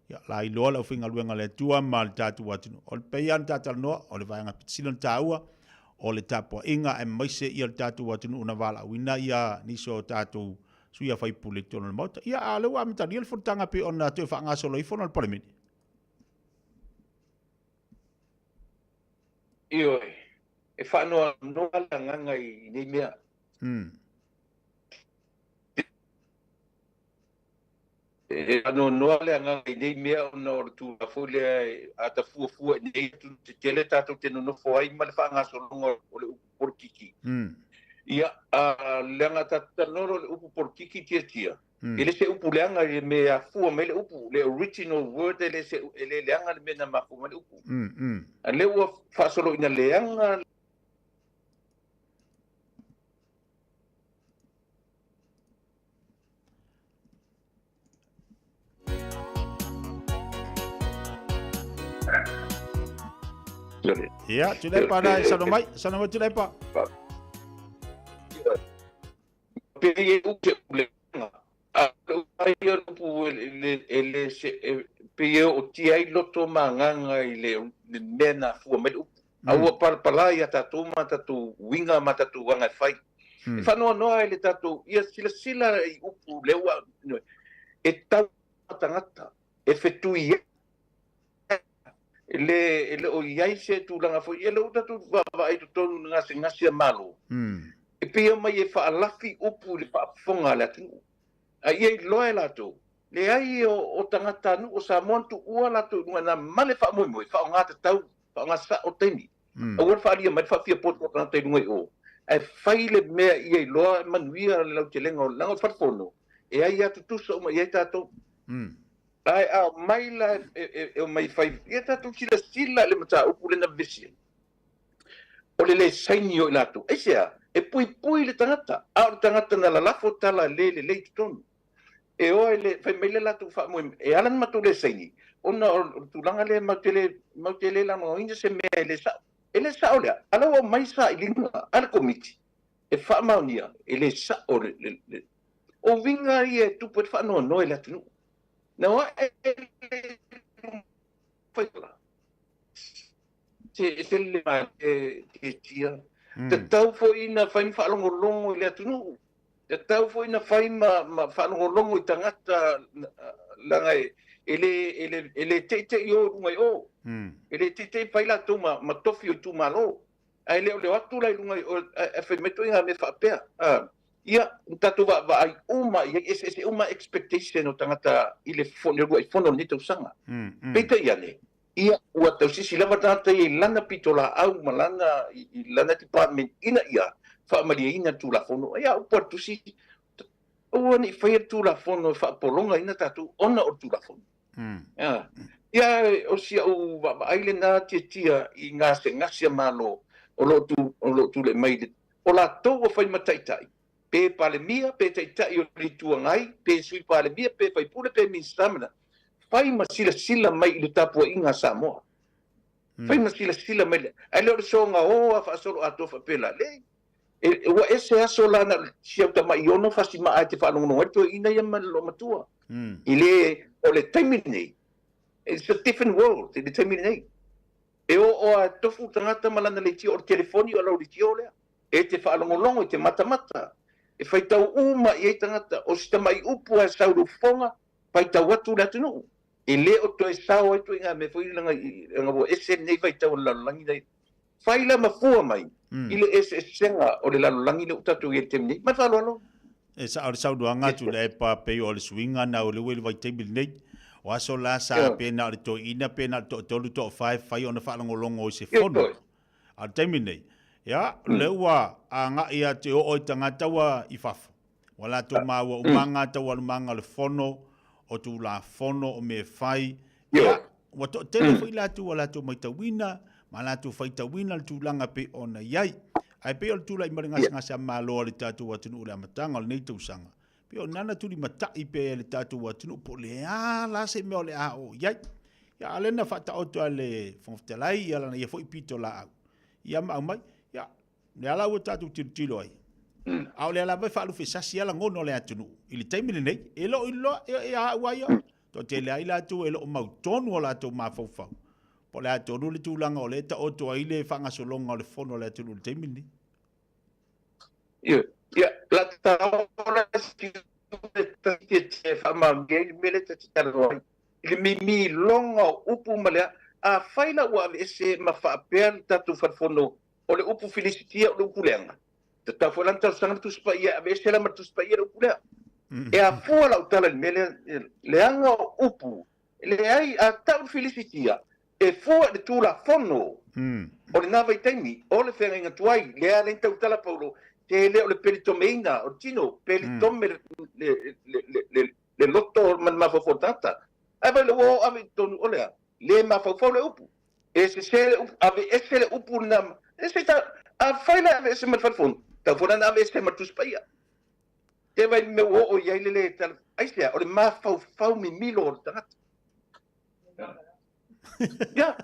ia la iloa le aufaigaluega a le Atua ma le tatou atunuu. O le pei lava ona ta talanoa, o le vaega pito sili ona taua, o le tapuaiga aemaise ia le tatou atunuu na valaauina ia nisi o tatou sui a faipule i totonu o le Maota. Ia, a o lea ua amatalia le fonotaga pei ona toe faagasolo ai fono a le Palemene. Ioe, e faanoanoa le agaga i nei mea. E faanoanoa le agaga i nei mea ona o le tulaga foi lea a ta fuafua i nei atunuu tetele tatou te nonofo ai ma le faagasologa o le upu polokiki. Ia, leaga tatou talanoa loa i le upu polokiki tiatia, e le se upu leaga i le mea e afua mai le upu, le original word e le se e le leaga le mea na mafua mai le upu. A lea ua faasolo ina leaga Ia, Tuilaepa na e saunoa mai, saunoa mai Tuilaepa. Pei e upu se upu a le ai o le upu e le se pei e ootia ai loto ma agaga i le mea na afua mai le upu. A ua palapala ia tatou ma tatou uiga ma tatou aga e fai. E faanoanoa ai le tatou, ia silasila i upu lea ua, e tau tagata, e fetui ai, e le, e le o i ai se tulaga foi, ia lea ua tatou vaavaai i totonu i le gasegase a Malo, e pei e omai e faalafi upu i le faafofoga a le atunuu. A ia iloa e latou, leai o tagatanuu o Samoa na tuua latou i luga i ina ma le faamoemoe, faaaoga tatau, faaaoga sao taimi. Aua le faaalia mai le faafiapoto o tagata i luga i o, ae fai le mea ia iloa e manuia le lautelega o, leaga o le fale fono, e ai lava tutusa uma i ai tatou. Ae a omai la e omai e fai, ia tatou silasila i le mataupu lea na vevesi ai, o le le saini o i latou. Aisea? E puipui le tagata, a o le tagata na lalafo tala le lelei i totonu. E o e le, fai mai le latou faamoemoe, e ala ona matou le saini, ona o le tulaga lea matou te le, matou te le lagolagoina se mea e le sao. E le sao lea, a la ua aumai sailiga a le Komiti e faamaonia, e le sao le, le, le. O uiga ia e tupu ai le faanoanoa i le atunuu. Na o ae le fai se se le tietia. Tatau foi na fai ma faalogologo i le atunuu. Tatau foi na fai ma ma faalogologo i tagata leaga e le e le e le teitei o i luga i o. E le teitei fai latou ma ma tofi o itumalo. Ae le o le o atu la i luga i o ae fai mai ituaiga mea faapea. Ia, na tatou vaavaai uma i ai, eseese uma expectation o tagata i le uluai fono o lenei tausaga. Peitai ane, ia, ua tausisi lava tagata ia i lana pitolaau ma lana, i lana department ina ia faamalieina le Tulafono. Ia, upu a le Tusi, aua ne i faia le Tulafono e faapologaina tatou ona o le Tulafono. Ia, o si au vaavaai lena tiatia i gasegase a Malo o lo o tulai mai i le O latou ua fai ma taitai, pe Palemia, pe Taitai o le Itu Agai, pe Sui Palemia, pe Faipule, pe Minisita ma fai ma silasila mai i le tapuaiga a Samoa. Fai ma silasila mai, ae le o le soga o a faasoloatoa faapela. Leai, ua ese aso la na o si au tama'i ono fasimaa e te faalogologo ai le toeaina ia ma le loomatua. I le, o le taimi lenei, it's a different world i le taimi lenei. E oo a tofu tagata ma lana leitio, o le telefoni o lau leitio lea. E te faalogologo i te matamata, e faitau uma i ai tagata, o si tamai upu a e sau lufofoga, faitau atu le atunuu. E le o toe sao ai ituaiga mea foi leaga ua ese lenei vaitau o le lalolagi nei. Fai la ma fua mai i le eseesega o le lalolagi lea ua tatou i ai i le taimi nei. Ma le faaaloalo. E sao le saunoaga atu le epa pei o le suiga na o le ua i le vaitaimi lenei. O aso la sa pe na o le toeaina pe na o le toatolu toafa e fai ona faalogologo i se fono. A o le taimi lenei, ia, lea ua agai atu e oo i tagata ua i fafo. Ua latou maua umaga taualumaga o le fono, o Tulafono, o mea e fai. Ia, ua toatele foi latou ua latou matauina ma latou faitauina le tulaga pei ona i ai. Ae pei o le tulai mai le gasegase a Malo a le tatou atunuu i le amataga o lenei tausaga, pei o nana tulimatai pea e le tatou atunuu po o le a la se mea o le a oo i ai. Ia, a o lea na faataoto a le Fofoga Fetalai ia lana ia foi pitolaau, ia ma aumai, ia, lea la ua tatou tilotilo ai. A o lea lava e faalufesasi a lagona o le atunuu i le taimi lenei, e le o iloa e a au a ia. Toatele ai latou e le o mautonu o latou mafaufau po o le a tonu le tulaga o lea e taoto ai le faagasologa o le fono a le atunuu i le taimi lenei. Ioe. Ia, la taola si te faamaonia ai le mea lea ta te talanoa ai. I le mimiloga o upu ma le a, afai la ua aveese ma faapea le tatou Fale Fono o le upu Filisitia o le upu leaga, tatau foi la ona talosaga le Tusi Paia e aveese la ma le Tusi Paia le upu lea. E afua lau tala i le mea lea, leaga o upu, leai, a tau le Filisitia, e fua i le Tulafono o lena vaitaimi, o le feagaiga tuai, lea lea na tautala Paulo, te le o le pelitomeina o le tino, pelitome le loto ma le mafaufau o le tagata. Ae vaai ua o ave i totonu o le a? Le mafaufau le upu. E sese le upu, aveese le upu lena. E se ta, afai la e aveese ma le Fale Fono, tatau foi la ona aveese ma le Tusi Paia. Te vaai i le mea ua oo i ai le le tala, aisea, o le mafaufau mimilo o le tagata. Ia,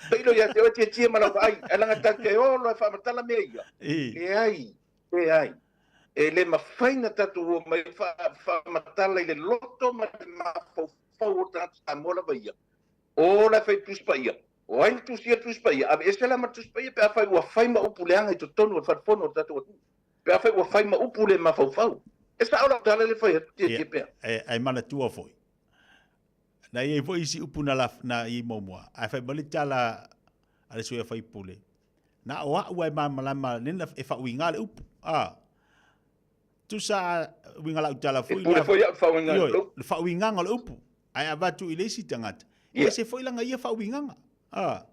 tailo ia te oe tietie ma lau vaai, ae leaga tatou te o loa e faamatala mea ia. Leai, leai. E le mafai ona tatou o mai faamatala i le loto ma le mafaufau o tagata Samoa lava ia. O la e fai Tusi Paia. O ai na tusia le Tusi Paia? Aveese la ma le Tusi Paia pe afai ua fai ma upu leaga i totonu o le Fale Fono o le tatou atunuu. Pe afai ua fai ma upu le mafaufau. E sao lau tala lea e fai atu, tietie pea. Ae manatua foi, Na i ai foi isi upu na, na i muamua, ae fai mai le tala a le sui faipule, na o a'u e malamalama lena e faauiga le upu. A tusa uiga lau tala foi. E pule foi a'u faauiga le upu. Le faauigaga o le upu. Ae avatu i le isi tagata. Yeah. Ese foi lana ia faauigaga. A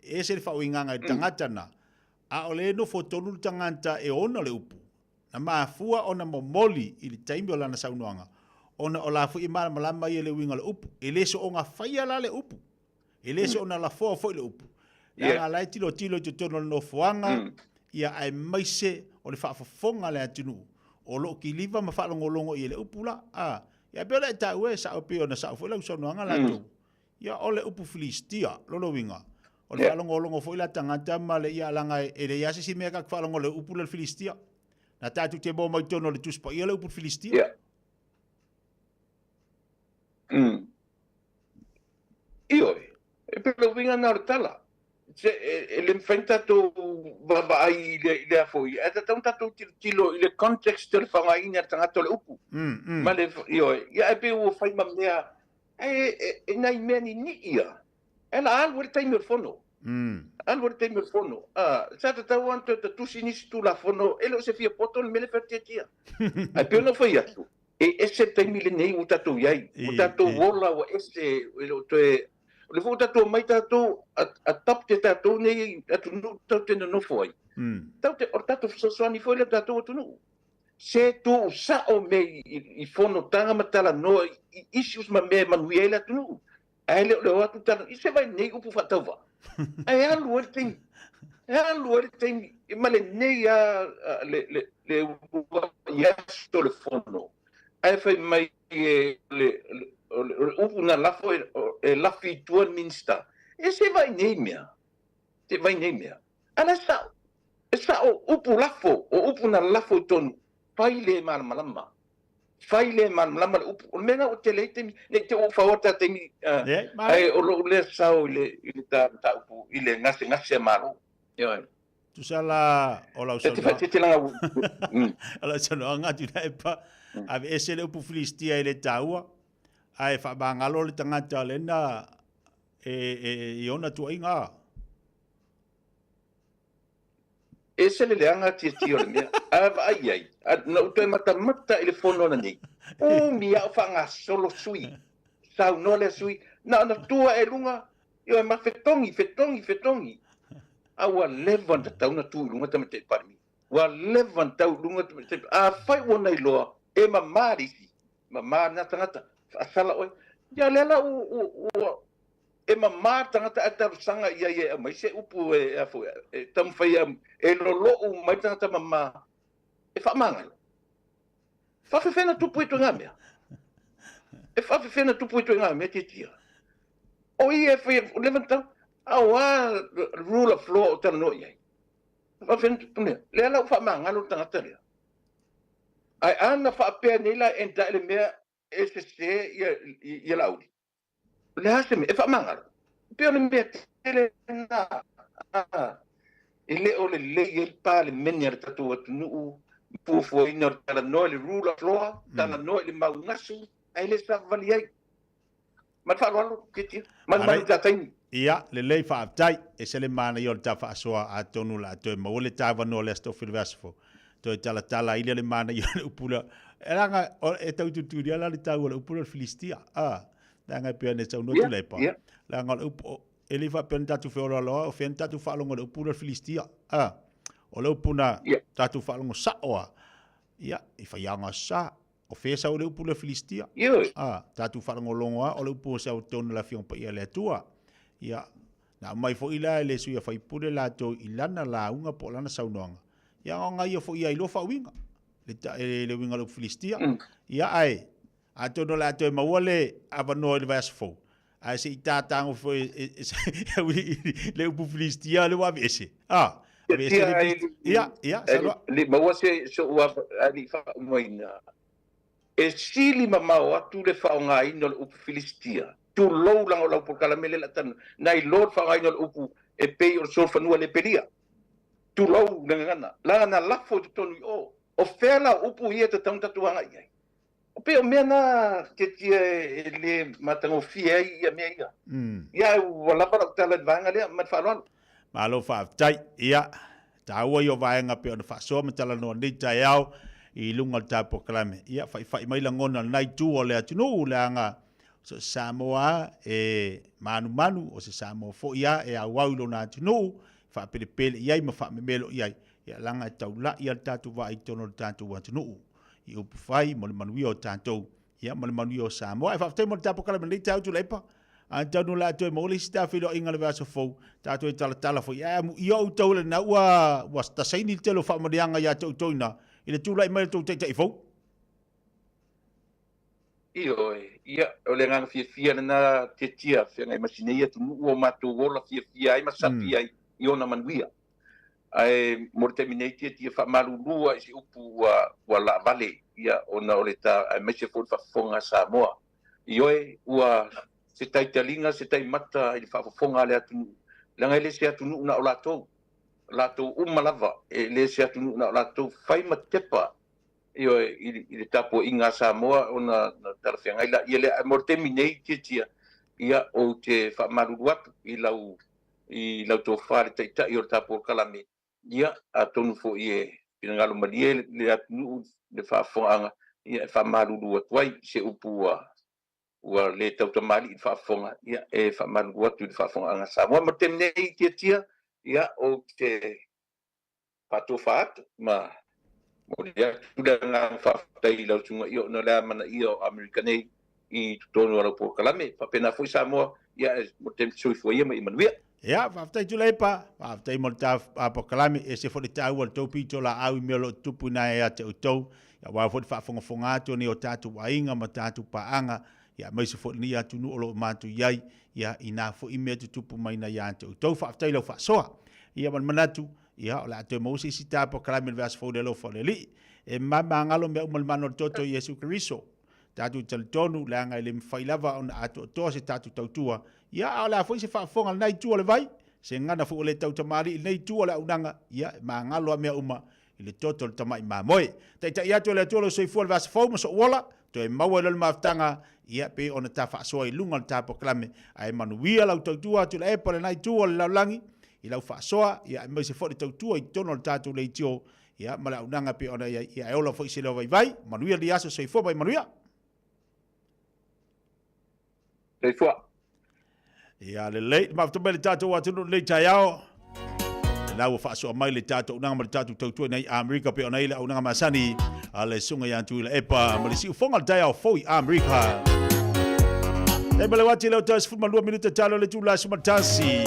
ese le faauigaga i le tagata na. A o le nofo tonu le tagata e ona le upu. Na mafua ona momoli i le taimi o lana saunoaga, ona o la foi e malamalama ia i le uiga o le upu. E le soona faia la le upu, e le soona lafoa foi le upu. Leaga la e tilotilo i totonu o le nofoaga, ia aemaise o le faafofoga a le atunuu, o lo o kiliva ma faalogologo i ai le upu la. A, ia pei o le a e taua e sao pei ona sao foi lau saunoaga latou. Ia o le upu Filistia, lona uiga, o le faalogologo foi la tagata ma le ia leaga e leai lava se isi mea tatou te faalogo i le upu lea o le Filistia. Na tatou te maua mai totonu o le Tusi Paia le upu Filistia. Yeah. Ioe, e pei o le uiga lena o le tala. Se, e le mafai ona tatou vaavaai i le, i le a foi, ae tatau ona tatou tilotilo i le context o le faaaogaina e le tagata o le upu. Ma le, ioe, ia ae pei ua fai ma mea Ae e nai mea ninii ia. E la alu ai le taimi o le fono. Alu ai le taimi o le fono. Sa tatau lava ona toe tatusi nisi Tulafono, e le o se fia poto le mea lea e fai atu tiatia. Ae pei ona ou fai atu, e ese le taimi lenei ua tatou i ai. Ua tatou ola ua ese, e le o toe... O lea foi ua tatou omai tatou adopt e tatou nei atunuu tatou te nonofo ai. Tatou te, o le tatou fesoasoani foi lea i le tatou atunuu. Se tuu sao mea i fonotaga ma talanoa i issues ma mea e manuia ai le atunuu. Ae le o le o atu talanoa, i se vai nei upu faatauvaa. Ae alu ai le taimi. E alu ai le taimi ma lenei a le le le uluai aso o le fono. Ae fai mai e le o le upu na lafo e lafi i tua le Minista. E se vai nei mea. Se vai nei mea. A la e sao. E sao, upu lafo, o upu na lafo i tonu, fai le malamalama. Fai le malamalama le upu. O le mea lena ua tele ai taimi, ne i te i ua ou faoa ta taimi, ae o lou lea sao i le, i le ta mataupu, i le gasegase a Malo. Ioe. Tusa la o lau saunoaga. O lau saunoaga Tuilaepa, aveese le upu Filistia e le taua, ae faamagalo le tagata lena e, i ona tuuaiga. Ese le leaga tietie o le mea. A vaai i ai, na ou toe matamata i le fono ananei, umi a o faagasolo sui, saunoa lea sui, na ona tua e luga, ioe ma fetogi, fetogi, fetogi. A ua leva ona tatau ona tu i luga Tamaitai Palemia. Ua leva ona tau i luga Tamaitai Afai ua ona iloa, e mama le isi, mama lena tagata, faasala oe. Ia lea la ua E mama le tagata ae talosaga i ai e aumai se upu e, a foi, e taumafai e, e lolou mai le tagata mama e faamagalo. Faafefea na tupu ituaiga mea? E faafefea na tupu ituaiga mea tiatia? O ia e fai, o leva na tau, a o a rule of law o talanoa i ai? Faafefea na tupu mea? Lea la ua faamagalo le tagata lea. Ae a na faapea nei la e enda i le mea e sese ia, ia Laauli, o le a se mea? E faamagalo. E pei o le mea tele lena, e le o lelei ai le Palemene a le tatou atunuu, fuafuaina o le talanoa i le rule of law, talanoa i le maugasu, ae le savavali ai. Ma le faaaloalo, Ketia. Malumalu i le ta taimi. Ia, lelei faafetai. Ese le manaia o le ta faasoa atonu o le a toe maua le ta avanoa le Aso Tofi le vaiaso fou. Toe talatala ai lea le manaia o le upu lea. E leaga e tau tulitulia la le tau o le upu lea o le Filistia. A, leaga e pei ona e saunoa Tuilaepa, leaga o le upu, e le faapea na tatou feoloaloa, o fea na tatou faalogo i le upu lea o le Filistia. A, o le upu na tatou faalogo sao lava, ia, i faiaoga sa, O fea sau le upu lea Filistia? Ioe. A, tatou faalogologo lava o le upu o sau i totonu o le Afioga Paia a le Atua. Ia, na aumai foi la e le sui usufono latou i lana lauga po o lana saunoaga. Ia, ona ia foi ia iloa faauiga, le, e, le uiga o le upu Filistia. Ia, ae, atonu o le a toe maua le avanoa i le vaiaso fou, ae se i tātāgo foi e, e, e, le upu Filistia le ua aveese. A, aveese le Filistia. Ia, ia, saunoa. Le maua se so'u alii faaumaina, e sili mamao atu le faaaogaina o le upu Filistia, tulou leaga o lau polokalame lea o le a talanoa, nai lo le faaaogaina o le upu e pei o le solofanua le pelia. Tulou le gagana, leaga na lafo i totonu i o. O fea la o upu ia e tatau ona tatou agai i ai? Pei o mea na Ketia e le matagofie ai ia mea ia. Ia ua lava lau tala i le vaega lea ma le faaaloalo. Malo faafetai. Ia, taua ia o vaega pei ona faasoa ma talanoa nei taeao i luga o le ta polokalame. Ia, faifai mai lagona o lena itu o le atunuu, leaga so o se Samoa lava e manumanu, o se Samoa foi lava e auau i lona atunuu, faapelepele i ai ma faamemelo i ai. Ia, leaga e taulai lava le tatou vaai i totonu o le tatou atunuu. i upufai mo le manuia o tatou, ia ma le manuia o Samoa. Ae faafetai mo le tapo kala ma lenei taeao Tuilaepa. A tau la toe maua le isi ta feiloaiga le vaiaso fou, ta toe talatala foi. Ae amuia outou lena ua ua tasaini le tele o faamanuiaga ia te outou ina i le tulai mai o le tou taitai fou. Ioe, ia, o le agaga fiafia lena Tetia, feagai ma si nei atunuu o matou ola fiafia ai ma sapi ai i ona manuia. Ae mo le taimi nei Tietie faamalulu lava i se upu ua ua laavale ia ona o le ta aemaise foi le faafofoga a Samoa. Ioe, ua se taitaliga, se taimata i le faafofoga a le atunuu, leaga e le se atunuu na o latou, latou uma lava, e le se atunuu na o latou, fai ma tepa, ioe, i le tapuaiga a Samoa ona na talafeagai laia lea. Ae mo le taimi nei Tietie, ia ou te faamalulu atu i lau i lau tofa le Taitai o le tatou polokalame, ia, atonu foi e finagalo malie le atunuu le faafofogaaga, ia, e faamalulu atu ai se upu ua, ua le tautamalii i le faafofoga, ia, e faamalulu atu i le faafofogaaga a Samoa. Ma le taimi nei, Tiatia, ia, ou te faatofa atu ma momoli atu le agaga faafetai i lau susuga ia ona o le amanaia o Amerika nei i totonu o lau polokalame. Faapena foi Samoa, ia e mo le taimi soifua ia ma ia manuia. Ia, faafetai Tuilaepa, faafetai mo le ta polokalame, ese foi le taua o le tou pitolaau i mea o lo o tutupu i ina ia te outou, ia aua foi le faafogafoga atu a nai o tatou aiga ma tatou paaga, ia aemaise foi lenei atunuu o lo o matou i ai, ia i na foi mea tutupu mai na ia te outou. Faafetai i lau faasoa. Ia ma le manatu, ia o le a toe maua se isi ta polokalame i le vaiaso fou i le alofa o le Alii. E mamagalo mea uma i le mana o le toto o Iesu Keriso. Tatou talitonu, leaga e le mafai lava ona atoatoa se tatou tautua, ia a o le a foi se faafofoga a lena itu o le vai, se gagana foi ua le tautamalii i lenei itu o le auaunaga, ia e magalo lava mea uma i le toto o le tamai mamoe. Taitai atu e le Atua lou soifua i le vaiaso fou ma sou ola, toe maua ai loa le mafutaga, ia pei ona ta faasoa i luga o le ta polokalame, ae manuia lau tautua atu i le epa lena itu o le lalolagi, i lau faasoa, ia aemaise foi le tautua i totonu o le tatou leitio, ia ma le auaunaga pei ona i ai, ia e ola foi se leo vaivai, manuia lenei aso, soifua ma ia manuia. Soifua. Ia lelei, mafuta mai le tatou atunuu lenei taeao. Lena ua faasoa mai le tatou auaunaga ma le tatou tautua nei Amerika pei ona i le auaunaga masani a le susuga ia Tuilaepa ma le siufoga o le taeao fou i Amerika. E ma le wati leo tau 12 minuta talo le tula 11.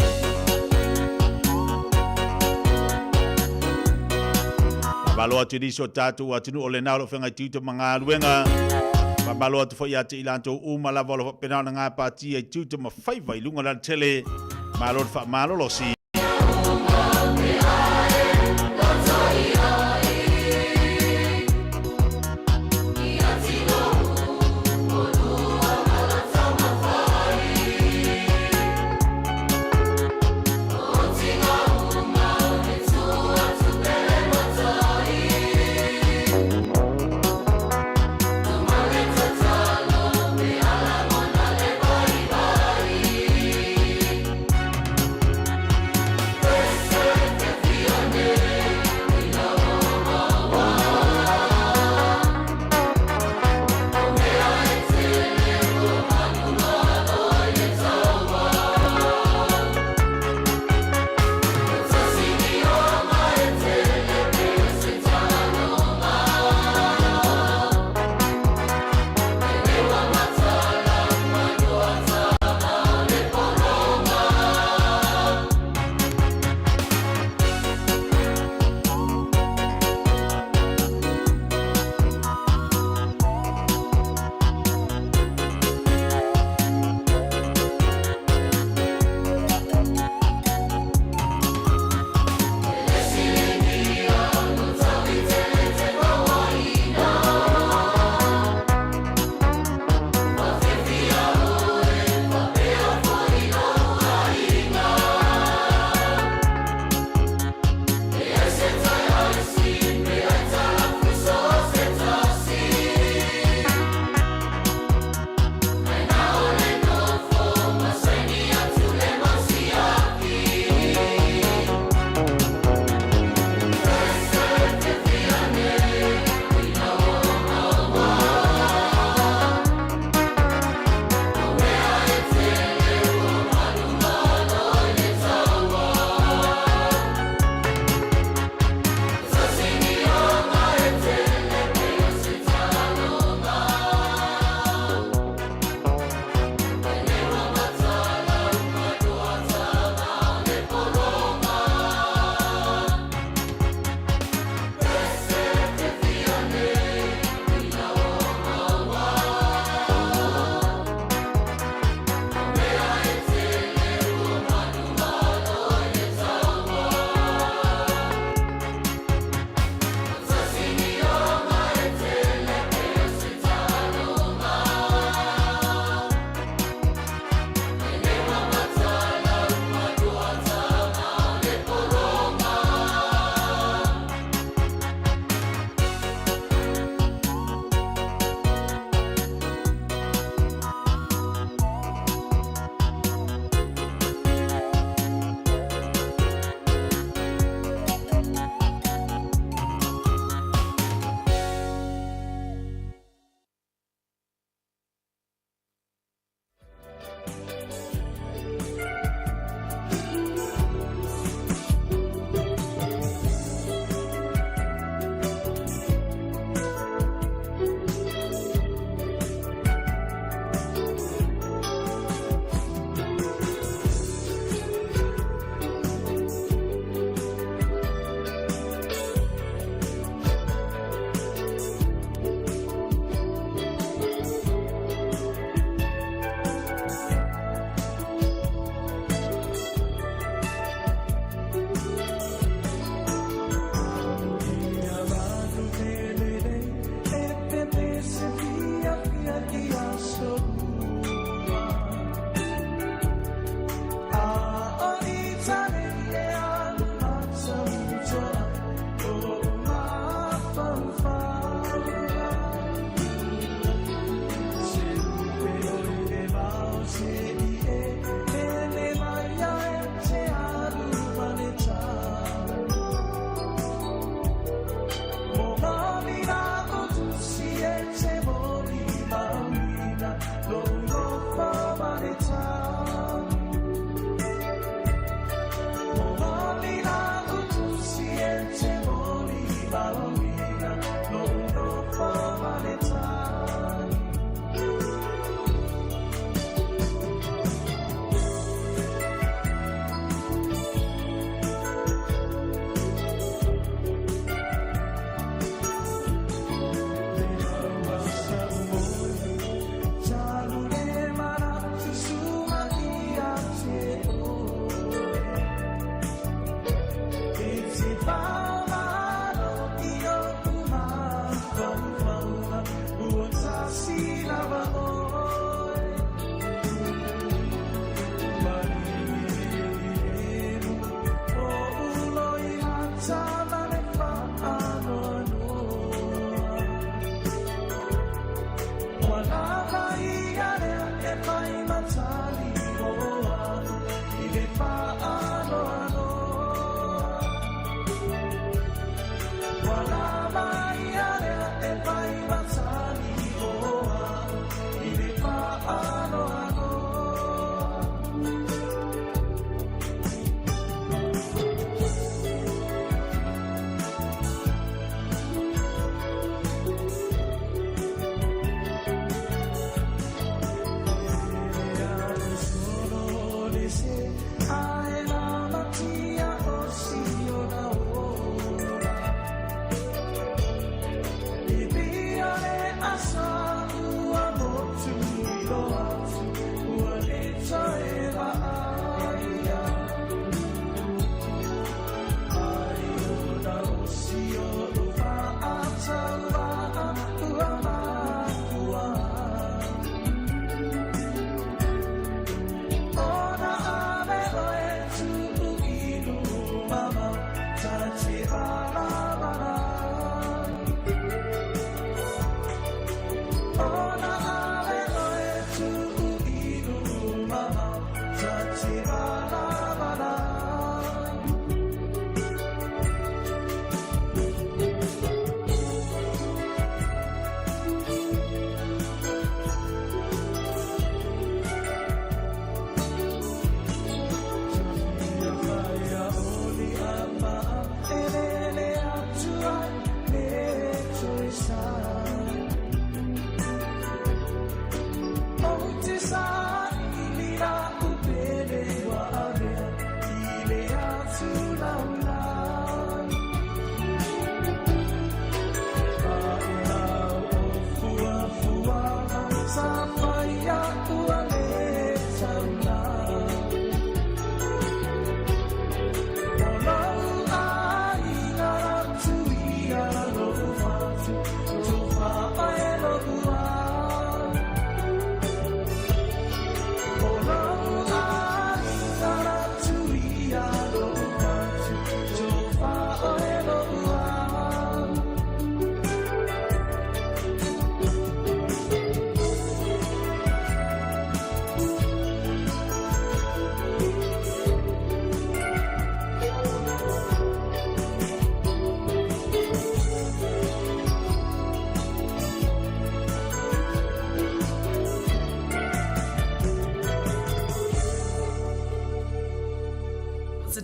Faamalo atu i nisi o tatou atunuu o lena o lo o feagai tiute ma galuega. Faamalo atu foi ia te i latou uma lava o lo o faapena ona gapatia i tiute ma faiva i luga o le alatele. Malo le faamalolosi.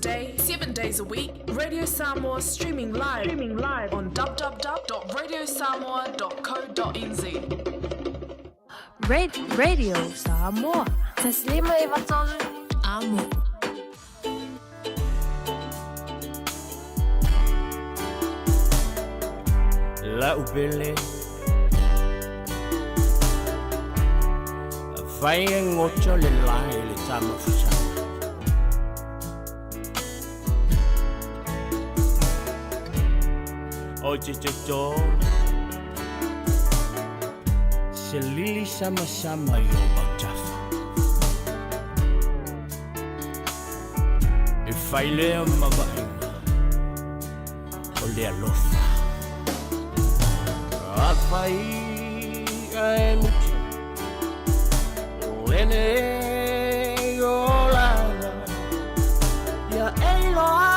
day, 7 days a week. Radio Samoa streaming live, streaming live on www.radiosamoa.co.nz. Radio Samoa. Taslima e vatolu. Amo. La upele Fai e ngoto le lai le tama fusanga O te te tō Se lili sama sama i o autafa E fai lea mavaaiga O le alofa Afai ae muta O lenei olaga Ia e iloa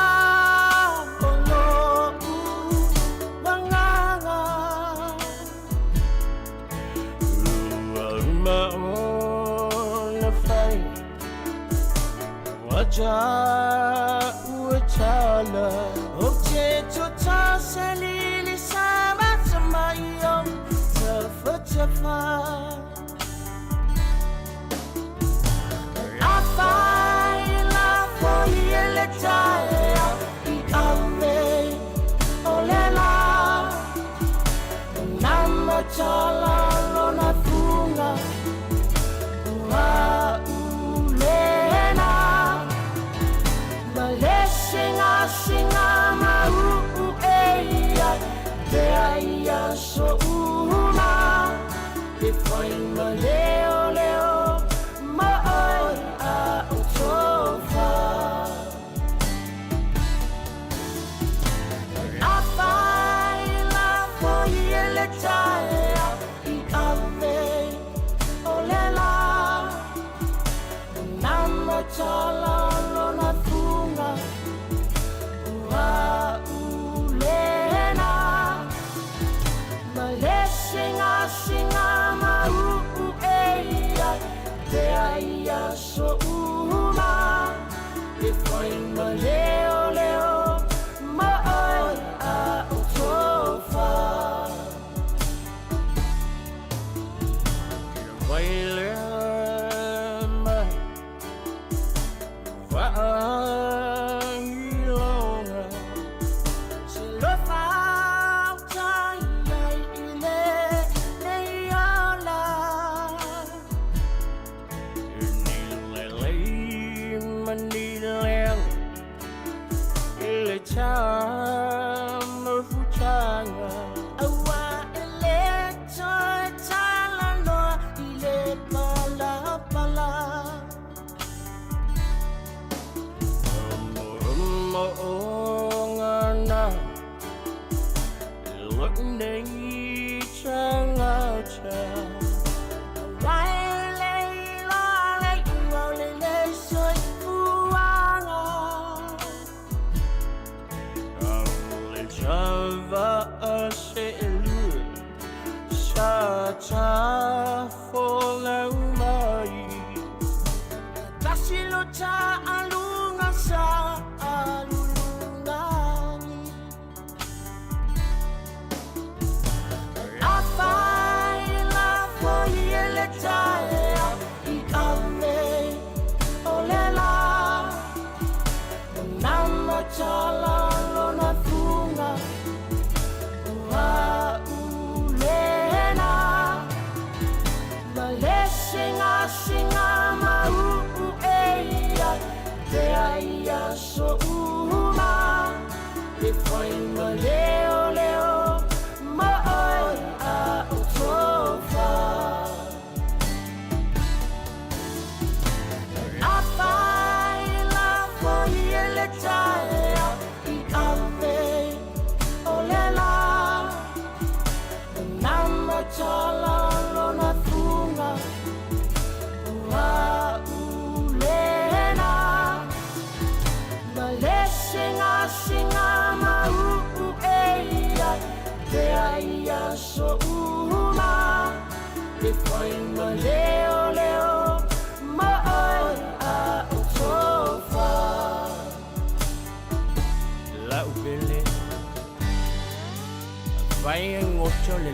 o lo'u agaga Ua uma ona fai Ua ta'u e tala Ou te tota se lili sama sama i o tafatafa Afai lafo i ele taeao i ave o le la Na matala lona fuga Ua ulena Ma le singasinga ma uu e ia Te ai aso uma E fai ma leo leo ma oi a o tofa Afai lafo i ele taeao i ave o le la Na matala lona fuga Ua ulena Ma le singasinga ma uu e ia Te ai aso uma E fai ma leo leo ma oi a o tofa Vai lea mai Vaailoga Se lofa tai ai i le nei ola Ni le lei ma ni leaga I le tamafutaga Aua e le toe talanoa i le palapala Mo'omo'oga na Lo'u nei tagata Aua e le iloa le iu o le le soifuaga Le tava'a se'elua Sa tafolau mai Tasi lo ta'aluga sa alulugagi Afai lafo i ele taeao i ave o le la Na matala lona fuga Ua ulena Ma le singasinga ma uu e ia Te ai aso uma E fai ma leo leo ma oi a o tofa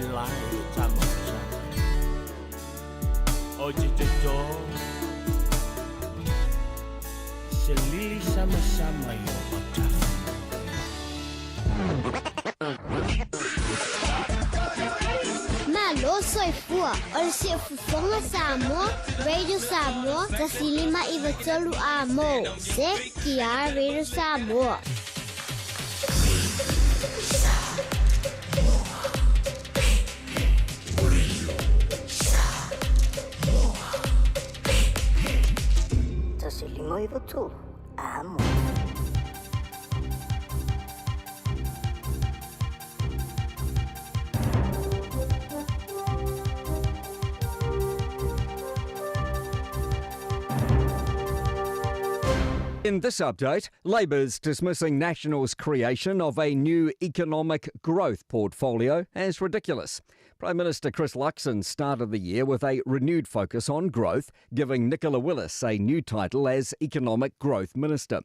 lai le tama o sana. O te toto, se lili sama sama i o matafu. Malo soifua o le Siufofoga Samoa, Radio Samoa, 1993 A mo, CKR Radio Samoa. 1593 A mo. In this update, Labour's dismissing National's creation of a new economic growth portfolio as ridiculous. Prime Minister Chris Luxon started the year with a renewed focus on growth, giving Nicola Willis a new title as Economic Growth Minister.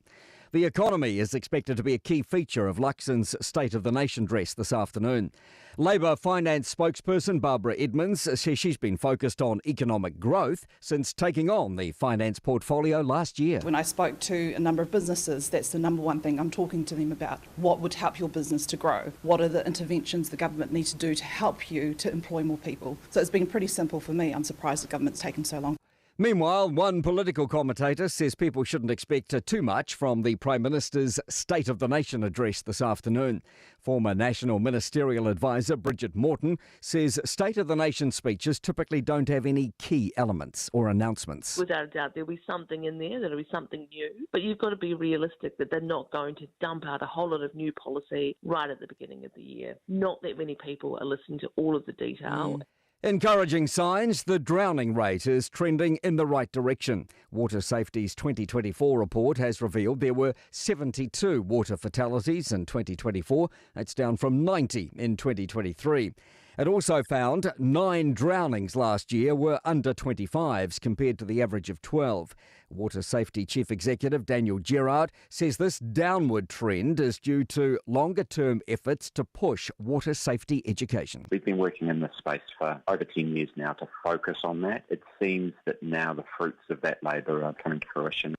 The economy is expected to be a key feature of Luxon's State of the Nation address this afternoon. Labour finance spokesperson Barbara Edmonds says she's been focused on economic growth since taking on the finance portfolio last year. When I spoke to a number of businesses, that's the number one thing I'm talking to them about. What would help your business to grow? What are the interventions the government needs to do to help you to employ more people? So it's been pretty simple for me. I'm surprised the government's taken so long. Meanwhile, one political commentator says people shouldn't expect too much from the Prime Minister's State of the Nation address this afternoon. Former National Ministerial Advisor Bridget Morton says State of the Nation speeches typically don't have any key elements or announcements. Without a doubt, there'll be something in there, there'll be something new, but you've got to be realistic that they're not going to dump out a whole lot of new policy right at the beginning of the year. Not that many people are listening to all of the detail. Encouraging signs, the drowning rate is trending in the right direction. Water Safety's 2024 report has revealed there were 72 water fatalities in 2024. That's down from 90 in 2023. It also found 9 drownings last year were under 25s compared to the average of 12. Water Safety Chief Executive Daniel Gerrard says this downward trend is due to longer-term efforts to push water safety education. We've been working in this space for over 10 years now to focus on that. It seems that now the fruits of that labour are coming to fruition.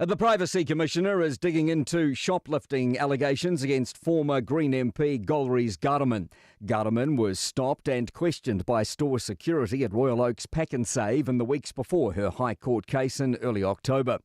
The Privacy Commissioner is digging into shoplifting allegations against former Green MP Golriz Ghahraman. Ghahraman was stopped and questioned by store security at Royal Oak's Pack and Save in the weeks before her High Court case in early October.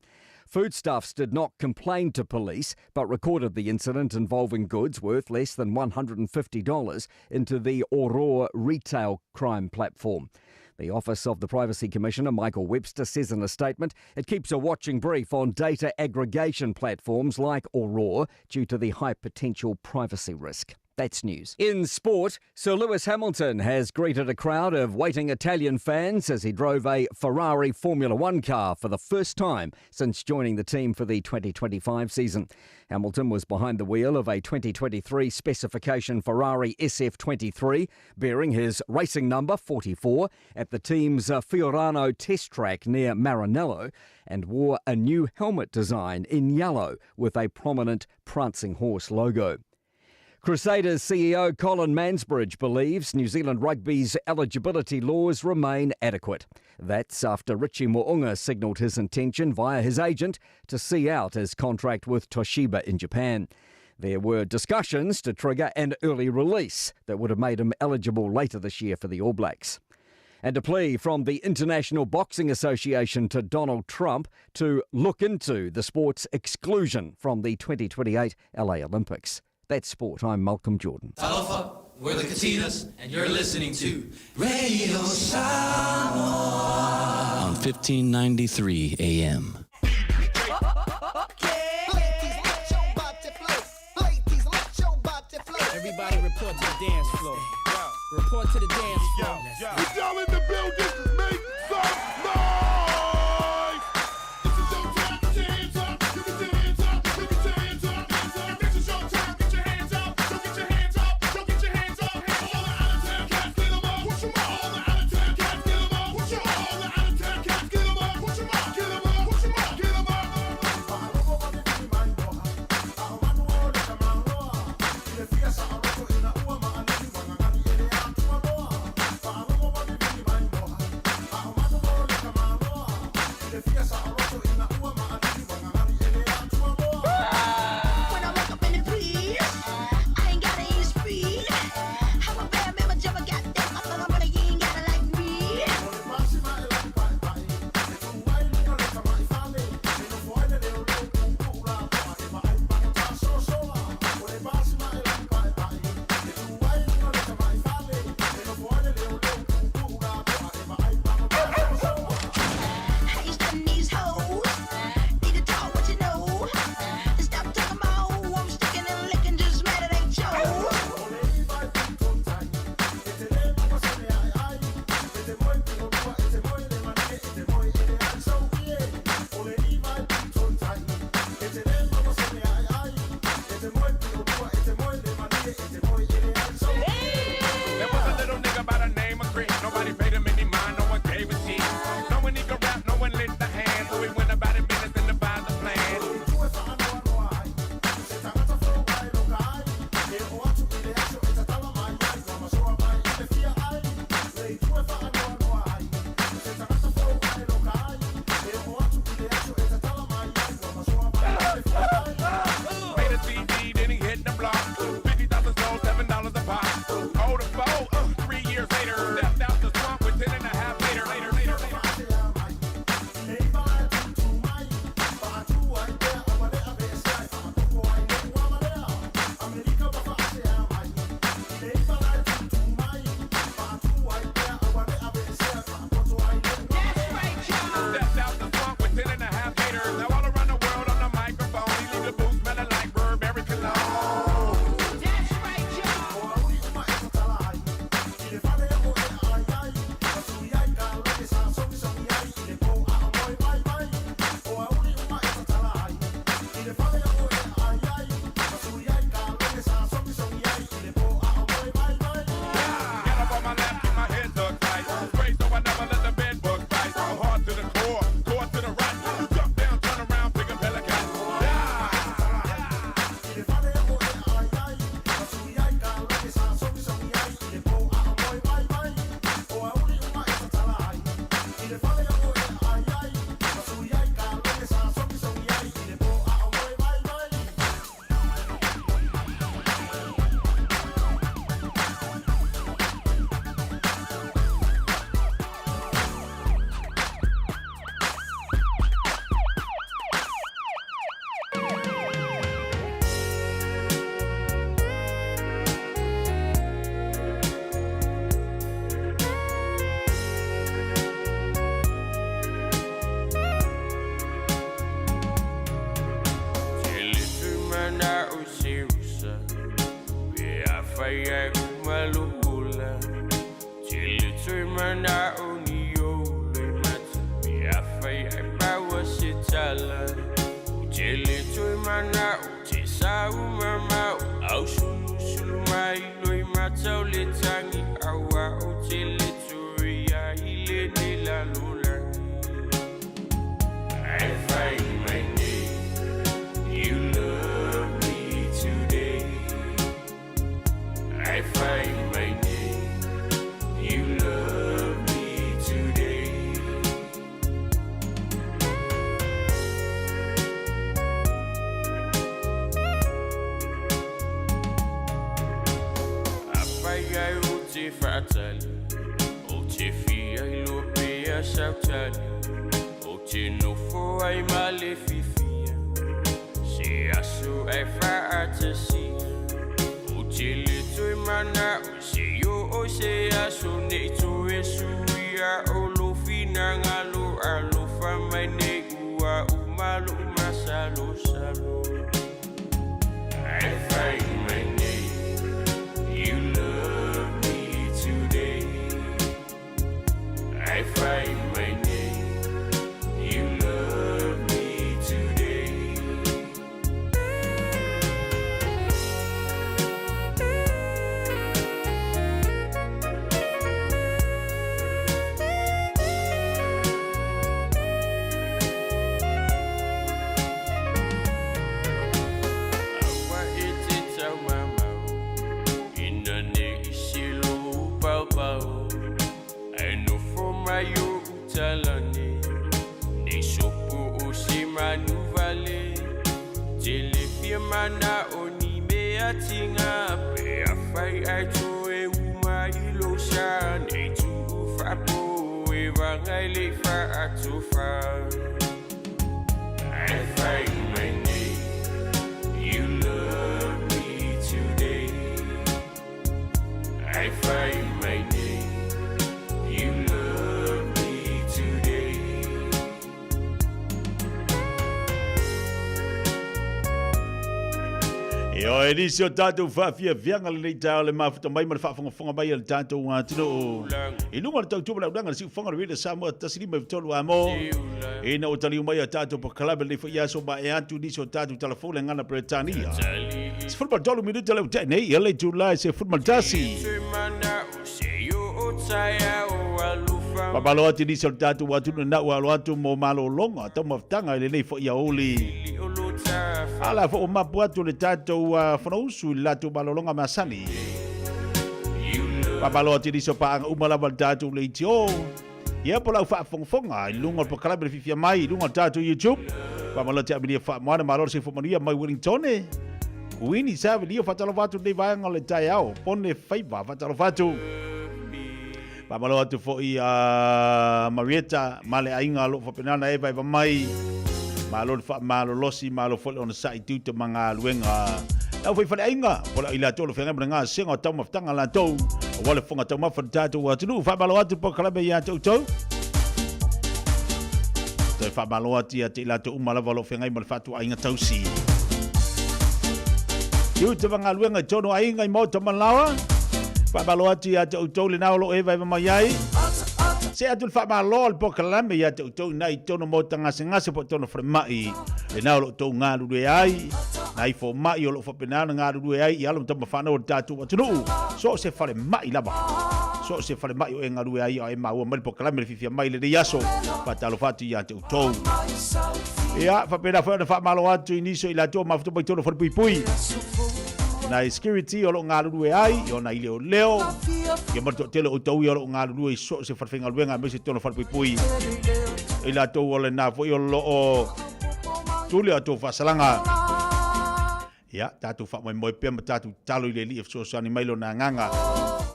Foodstuffs did not complain to police, but recorded the incident involving goods worth less than $150 into the Aurora retail crime platform. The Office of the Privacy Commissioner, Michael Webster, says in a statement it keeps a watching brief on data aggregation platforms like Aurora due to the high potential privacy risk. That's news. In sport, Sir Lewis Hamilton has greeted a crowd of waiting Italian fans as he drove a Ferrari Formula One car for the first time since joining the team for the 2025 season. Hamilton was behind the wheel of a 2023 specification Ferrari SF23, bearing his racing number 44 at the team's Fiorano test track near Maranello, and wore a new helmet design in yellow with a prominent prancing horse logo. Crusaders CEO Colin Mansbridge believes New Zealand Rugby's eligibility laws remain adequate. That's after Richie Mo'unga signalled his intention via his agent to see out his contract with Toshiba in Japan. There were discussions to trigger an early release that would have made him eligible later this year for the All Blacks. And a plea from the International Boxing Association to Donald Trump to look into the sport's exclusion from the 2028 LA Olympics. That's sport. I'm Malcolm Jordan. Talofa, we're the Katinas, and you're listening to Radio Samoa on 1593 AM. Everybody report to the dance floor. Report to the dance floor. We all in the building, make some noise! This is your time, get your hands up, you get your hands up, you get your hands up, hands up. This is your time, get your hands up, so get your hands up, so get your hands up. All the out of town cats, get 'em up, push 'em up. All the out of town cats, get 'em up, push 'em up. All the out of town cats, get 'em up, push 'em up, get 'em up, push 'em up, get 'em up. Little nigga by the name of Chris. Nobody paid him any mind, no one gave a shit. No one he could rap, no one lent a hand. So he went about his business and devised a plan. Made a CD, then he hit the block. 50,000 sold, $7 a pop. Oh, the foe, 3 years later. Stepped out the swamp with 10 and a half later. Later, later, later. Stepped out the swamp with 10 and a half haters. Now all around the world on the microphone, he leave the booth smelling like Burberry cologne. That's right, y'all. Get up on my lap, keep my head tucked tight. Straight so I never let the bed bug bite. I'm hard to the core, core to the right. You jump down, turn around, pick a pelican. Mana o siusa Pe a whai ai umaluhula Tele tui mana o ni o le mata Pe a whai ai paua se tala O tele tui mana o te sa umamau Au sulu sulu mai loi mata o le tangi Aua o tele tui a ile ne la lolangi I find my name. You love me today. I find my name. You love me today. Apai ai o te whaatali, o te fia i lo pea sautali, o te nofo ai ma le fifia, se aso ai whaatasia, o te le toi mana o se yo o se aso nei to e suia o lo fina ngalo alofa mai nei ua umalu masalo salo. I find my name. You love me today. I find my name. You love me today. Aua e te tau mamau, ina ne i silo paupau. Ai nofo mai o utalani, nei sopo o se manu vale. Te le fia mana o ni mea tinga, pe a whai ai to e uma i lo sa. Nei tu whapo e wangai le whaatofa. I find my name. You love me today. I find my name. You love me today. E o e nisi o tātou whaafiafianga lenei taeao le mafuta mai ma le faafogafoga mai a le tatou atunuu. I luga o le tautua ma le auaunaga a le Siufofoga o le Radio Samoa 153 amo. Ina ua taliu mai a tatou polokalame lenei foi aso ma e atu nisi o tatou talafou le gagana Peretania. 13 minute le ua tea nei ia le itula e 11. Faamalo atu i nisi o le tatou atunuu na ua alo atu mo malologa taumafataga i lenei foi aoauli. A la foi ua mapu atu le tatou Fonousu i le latou malologa masani. Faamalo atu i nisi o paaga uma lava le tatou leitio. Ia po lau faafogafoga i luga o le polokalame le fiafia mai i luga o le tatou YouTube. Faamalo atu ia Amelia Faamoana, malo le soifua manuia mai Wellington. Kuini Savelio, faatalofa atu lenei vaega o le taeao. Pone Faiva, faatalofa atu. Faamalo atu foi a Marietta ma le aiga o lo o faapena ona evaeva mai. Malo le faamalolosi, malo foi le onosai tiute ma galuega. Lau foi faleaiga, po o i latou o lo o feagai ma le gasega o taumafataga latou, aua le fofoga taumafa o le tatou atunuu. Faamalo atu polokalame ia te outou. Toe faamalo atu ia te i latou uma lava o lo o feagai ma le faatuaiga tausi. Tiute ma galuega i tonu aiga i maota ma laoa. Faamalo atu ia te outou lena o lo o evaeva mai ai. See atu le faamalo o le polokalame ia te outou ina i tonu maota gasegase po o tonu falemai lena o lo o tou galulue ai. Nai fomai o lo o faapena ona galulue ai i alo ma tama fanau o le tatou atunuu. So o se falemai lava. So o se falemai o e galue ai a e maua mai le polokalame le fiafia mai lenei aso. Faatalofa atu ia te outou. Ia, faapena foi ona faamalo atu i nisi o i latou o mafuta mai tonu falepuipui. Nai security o lo o galulue ai, i ona i leoleo, ia ma le toatele o outou ia o lo o galulue i so o se falefaigaluega aemaise tonu falepuipui. I latou o lena foi o lo o tuli o tou faasalaga. Ia, tatou faamoemoe pea ma tatou tatalo i le Alii e fesoasoani mai Lona Agaga,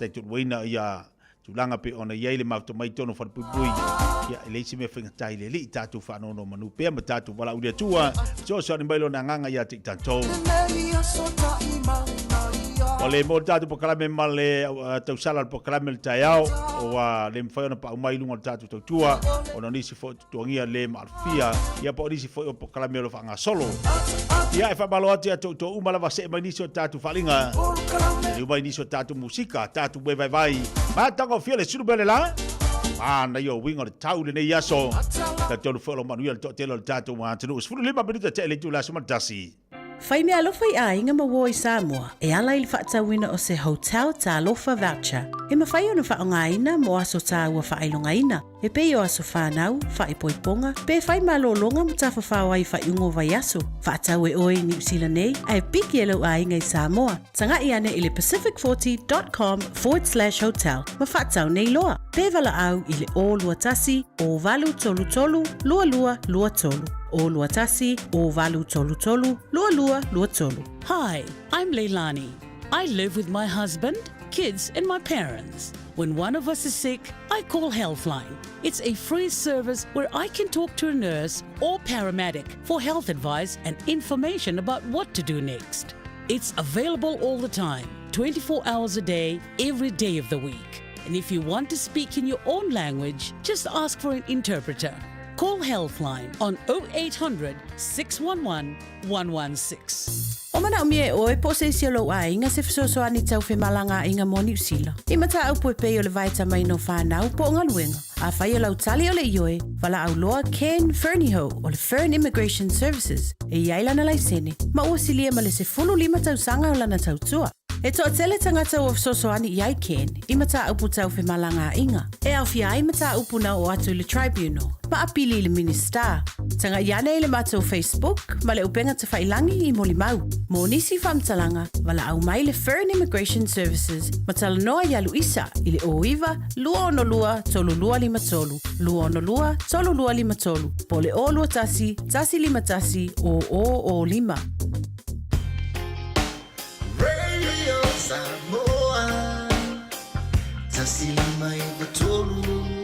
taitoluaina ia tulaga pei ona i ai le mafuta mai totonu o falepuipui. Ia, e leai se mea faigata i le Alii, tatou faanonomanu pea ma tatou valaau i le Atua, fesoasoani mai Lona Agaga ia te i tatou. O le mo le tatou polokalame ma le tausala o le polokalame o le taeao, ua le mafai ona paau mai i luga o le tatou tautua, ona o nisi foi o tuatuagia le maalofia, ia po o nisi foi o polokalame o lo o faagasolo. Ia, e faamalo atu ia te outou uma lava see mai nisi o tatou faaaliga, liliu mai nisi o tatou musika, tatou moe vaivai, matagofie le sulu mea le la, manaia o uiga o le tau i lenei aso. Talitonu foi o lo o manuia le toatele o le tatou atunuu. 15 minute tea i le itula 11. Fai meaalofa i aiga ma uo i Samoa e ala i le faatauina o se Hotel Talofa Voucher e mafai ona faaaogaina mo aso tāua faailogaina e pei o aso whānau, faaipoipoga, pe whai malōlōga ma tafafao ai i faaiuga o vaiaso. Faatau e oe i Niu Sila nei ae piki e lou aiga i Samoa. Taga'i ane i le pacific40.com forward slash hotel ma faatau nei loa. Pe valaau i le 021 0833 2223. 021 0833 2223. Hi, I'm Leilani. I live with my husband, kids and my parents. When one of us is sick, I call Healthline. It's a free service where I can talk to a nurse or paramedic for health advice and information about what to do next. It's available all the time, 24 hours a day, every day of the week. And if you want to speak in your own language, just ask for an interpreter. Call Healthline on 0800 611 116. O manaomia e oe po o se isi o lou aiga se fesoasoani tau femalagaaiga mo Niu Sila. I mataupu e pei o le vaetamaina o fanau po o galuega. Afai o lau tali o le ioe, valaau loa Ken Fernihough o le Fern Immigration Services e i ai lana laisene ma ua silia ma le 15 tausaga o lana tautua. E toatele tagata ua fesoasoani i ai Ken i mataupu tau femalagaaiga, e aofia ai mataupu na oo atu i le Tribunal ma apili i le Minisita. Taga'i ane i le matou Facebook ma le upega tafailangi i molimau. Mo nisi faamatalaga, valaau mai le Fern Immigration Services ma talanoa ia Luisa i le 09 262 3253, 262 3253, po o le 021 151 0005. Radio Samoa 153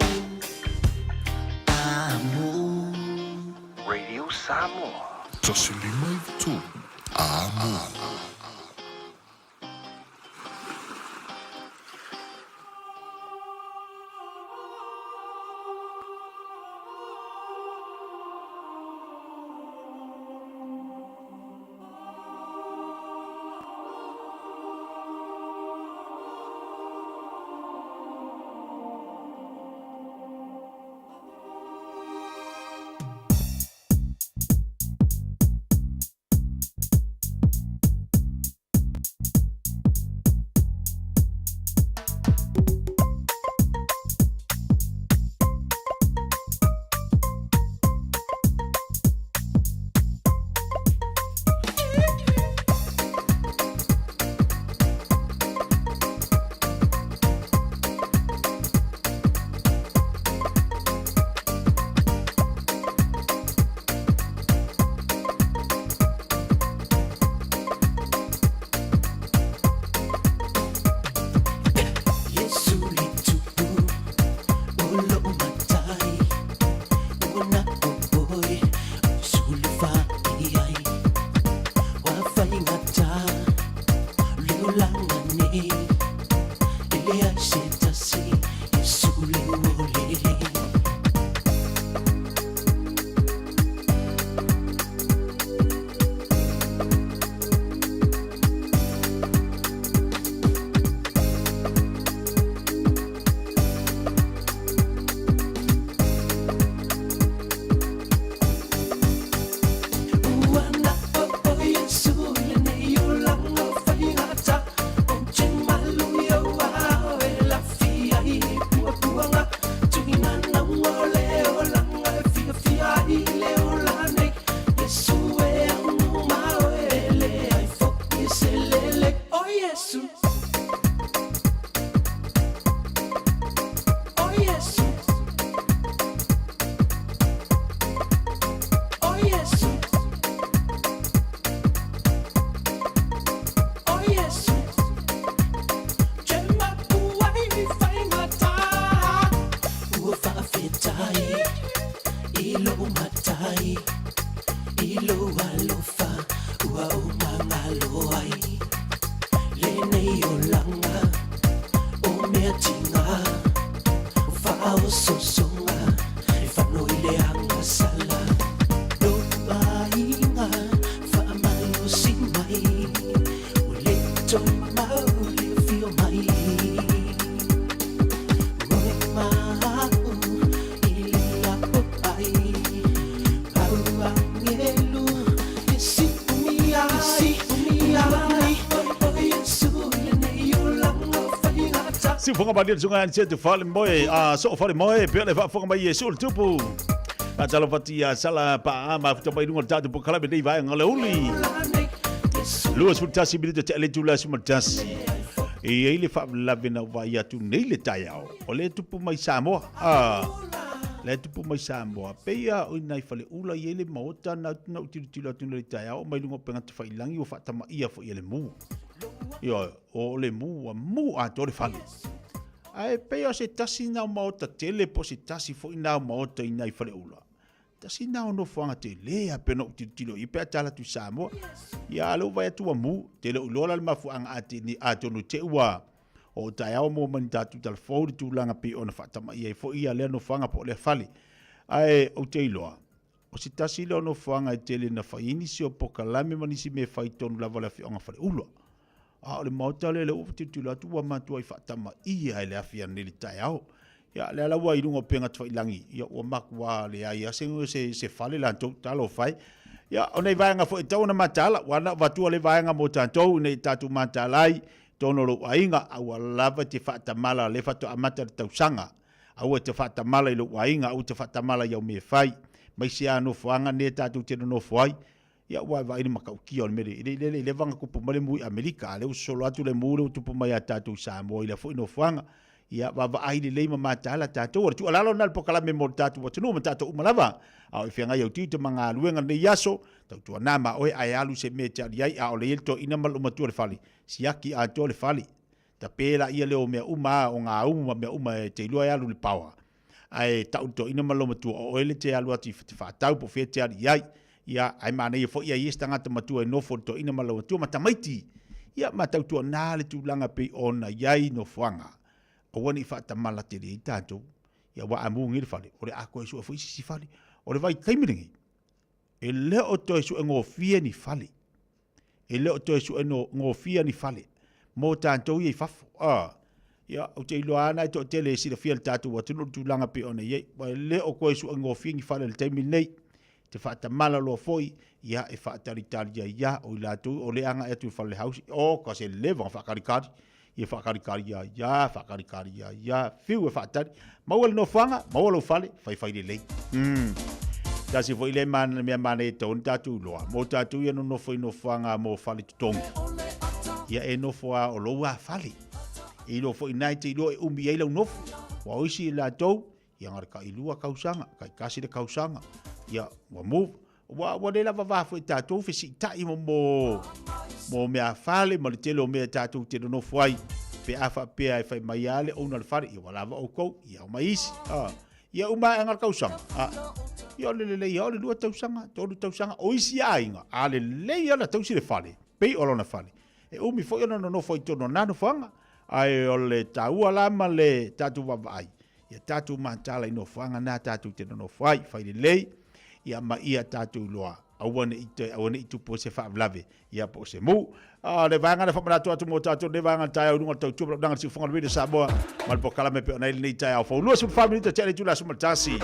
Amo. Radio Samoa. 153 Amo. ososoga e fano i le agasala lou aiga faamalosi mai ua le toe mamao le afio mai oe ma a'u i le lapoai pau agelu e si'umia si'umia o Iesu i lenei olaga faigata. Siufoga malie le susuga ia Anse Fale Moe, a Soo Fale Moe, pea le faafofoga mai Iesu le Tupu. Faatalofa atu ia Sala Paa mafuta mai luga o le tatou polokalame nei vaega o le uli. 21 minute te le itula 11. E i ai le faalavelave na ou vaai atu nei le taeao. O le tupu mai Samoa. Ah, le tupu mai Samoa. Pei a o i nai faleula i ai le maota na na ou tilotilo atu nei le taeao mai luga o upega tafailagi ua faatamaia foi e le mu. Ioe, o le mu ua mu atoa le fale. Ae pei o se tasi na o maota tele po o se tasi foi na o maota i nai faleula. Tasi na o nofoaga tele a pe na ou tilotilo i ai pe a tala atu i Samoa. Ia a lea ua vaai atu ua mu, te le o iloa la le mafuaaga atini atonu te ua o taeao mo mai ni tatou talafou le tulaga pei ona faatamaia ai foi ia lea nofoaga po o lea fale. Ae ou te iloa, o se tasi lea o nofoaga e tele na fai ai nisi o polokalame ma nisi mea e fai i totonu lava o le afioaga Faleula. A o le maota lea, lea ua tilotilo atu ua matuai faatamaia e le afi ananei i le taeao. Ia, lea la ua i luga o upega tafailagi, ia ua matua leai lava se, se, se fale latou, talofa e. Ia, o nai vaega foi e tatau ona mataala, ua na avatua lea vaega mo tatou ina ia tatou mataala ai i totonu o lou aiga, aua lava e te faatamala, lea faatoa amata le tausaga. Aua e te faatamala i lou aiga, aua e te faatamala i au mea e fai, aemaise lava nofoaga nei tatou te nonofo ai. Ia ua vaai le matautia o le mea lea, i le leva ona tupu mai le mu i Amerika, a o lea ua sosolo atu le mu lea ua tupu mai ia tatou i Samoa i lea foi nofoaga. Ia vaavaai lelei ma mataala tatou. O le tuualalo lena i le polokalame mo le tatou atunuu ma tatou uma lava. A o i feagai au tiute ma galuega i lenei aso, tautuana ma oe ae alu i se mea e te alu i ai, a o le i ai le toeaina ma le loumatua i le fale, siaki atoa le fale. Tape laia lea o mea uma o gaumu ma mea uma e te iloa e alu i le paoa. Ae tau le toeaina ma lou matua o oe le te alu atu i te faatau po o fea e te alu i ai. Ia, ae manaia foi ia i ai se tagata matua e nofo i le toeaina ma lou matua ma tamaiti. Ia, ma tautuana le tulaga pei ona i ai nofoaga. Aua ne i faatamala tele ai tatou. Ia, aua a mu nei le fale, o le a toe sue foi se isi fale. O le vaitaimi lenei, e le o toe suegofie ni fale. E le o toe suegofie ni fale mo tatou ia i fafo. A, ia, ou te iloa lava na e toatele e silafia le tatou atunuu le tulaga pei ona i ai. Ua le o toe suegofie ni fale i le taimi lenei. Te faatamala loa foi, ia, e faatalitali ai lava o i latou o lea e agai atu i le fale house, o ka se leva ona faatalitali. Ia faatalitali ai lava, faatalitali ai lava, fiu e faatali. Maua le nofoaga, maua lou fale, faifai lelei. Tasi foi lea mea manaia e tatau ona tatou iloa, mo tatou ia nonofo i nofoaga mo fale totogi. Ia e nofo lava o lou lava fale. E iloa foi na e te iloa e umi ai lau nofo. Aua o isi latou, ia na o le tailua tausaga, taitasi le tausaga, ia ua move. Ua, ua le lava va foi tatou fesiitai mo, mo, mo mea fale ma le tele o mea tatou te nonofo ai. Pe a faapea e fai mai lava le owner o le fale, ia ua lava outou, ia omai isi. Ah, ia uma ae le tausaga. Ah, ia o le lelei lava o le 2 tausaga, 3 tausaga, o isi aiga, a lelei lava ona tausi le fale, pei o lona fale. E umi foi ona nonofo i totonu o na nofoaga, ae o le taua la ma le tatou vaavaai, ia tatou mataala i nofoaga na tatou te nonofo ai, fai lelei, ia ma ia tatou iloa, aua ne i toe, aua ne i tupu ai se faalavelave, ia po o se mu. A, le vaega lea faamanatu atu mo tatou lenei vaega o le taeao i luga o le tautua ma le auaunaga a le Siufofoga o le Radio Samoa ma le polokalame e pei ona i ai lenei taeao fou. 24 minute tea le itula 11.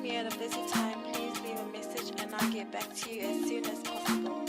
me at a busy time. Please leave a message and I'll get back to you as soon as possible.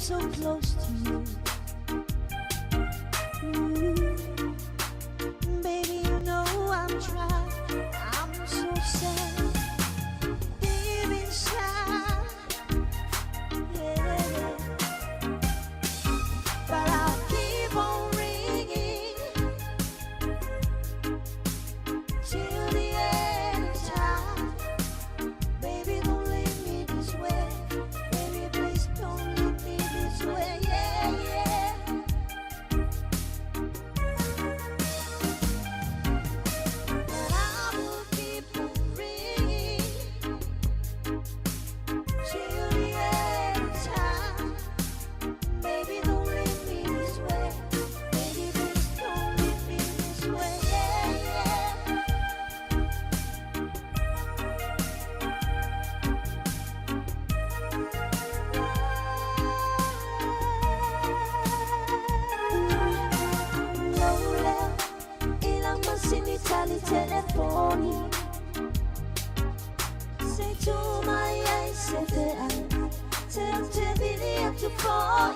so close to you. Ooh, baby, you know I'm trying. I'm so sad deep inside. Yeah. But I'll keep on ringing till the end of time. Baby, don't leave me this way. Baby, please don't leave me this way. Yeah, yeah. But I will keep on ringing till the end of time. Baby, don't leave me this way. Baby, please don't leave me this way. Yeah, yeah. Lola, ilang masini tali telefoni. Say to my eyes, say that I tell to be the to for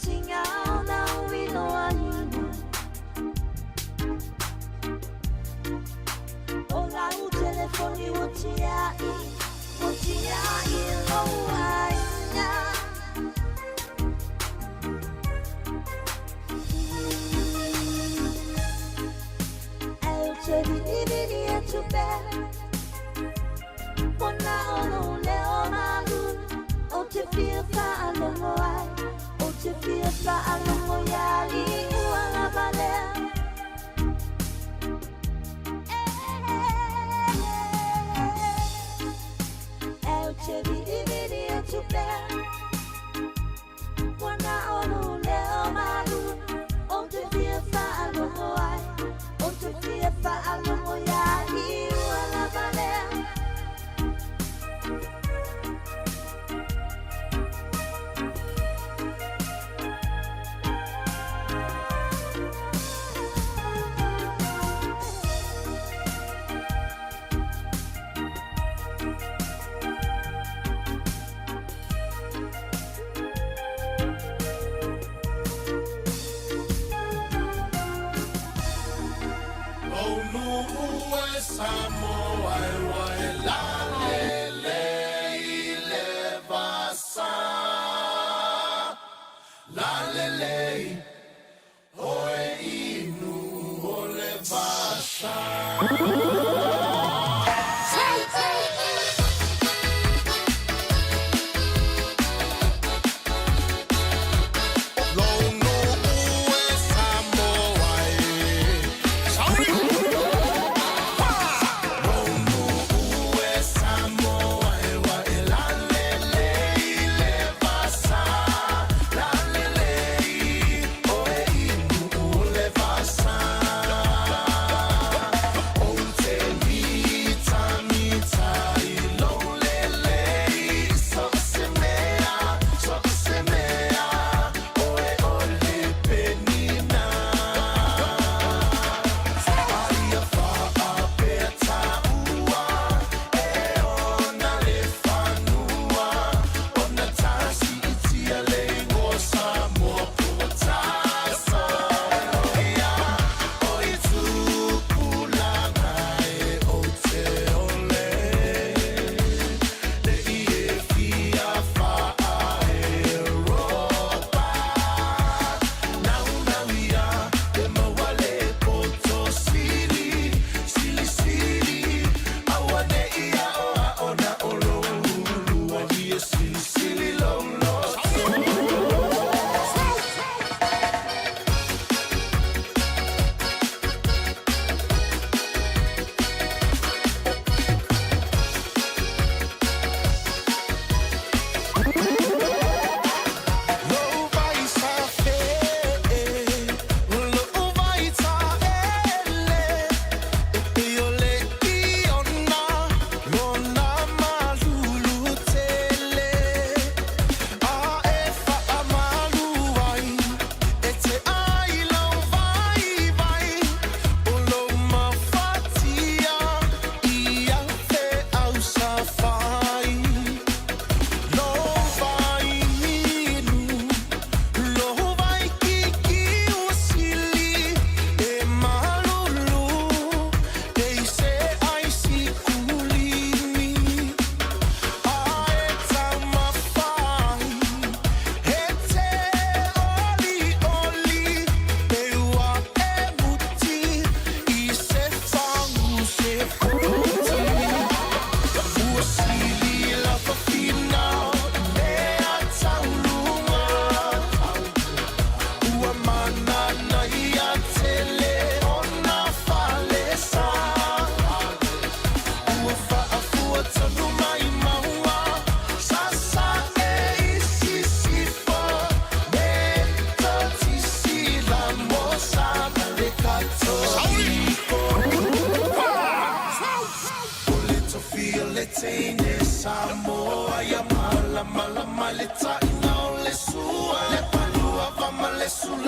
Tingaw na wilo alina. Ola u telefoni o tia i, o tia i lo aina. Eu te vili e tu pe. Ona ono leo malu. O te fia whaalongo ai. O te fia whaalongo iali ua lavalea. Eu te vili vili e tu pe. Ona ono leo malu. O te fia whaalongo ai. O te fia whaalongo iali ua lavalea. Samoa e wa e la le le i le vasa. La le le i, oe inu o le vasa.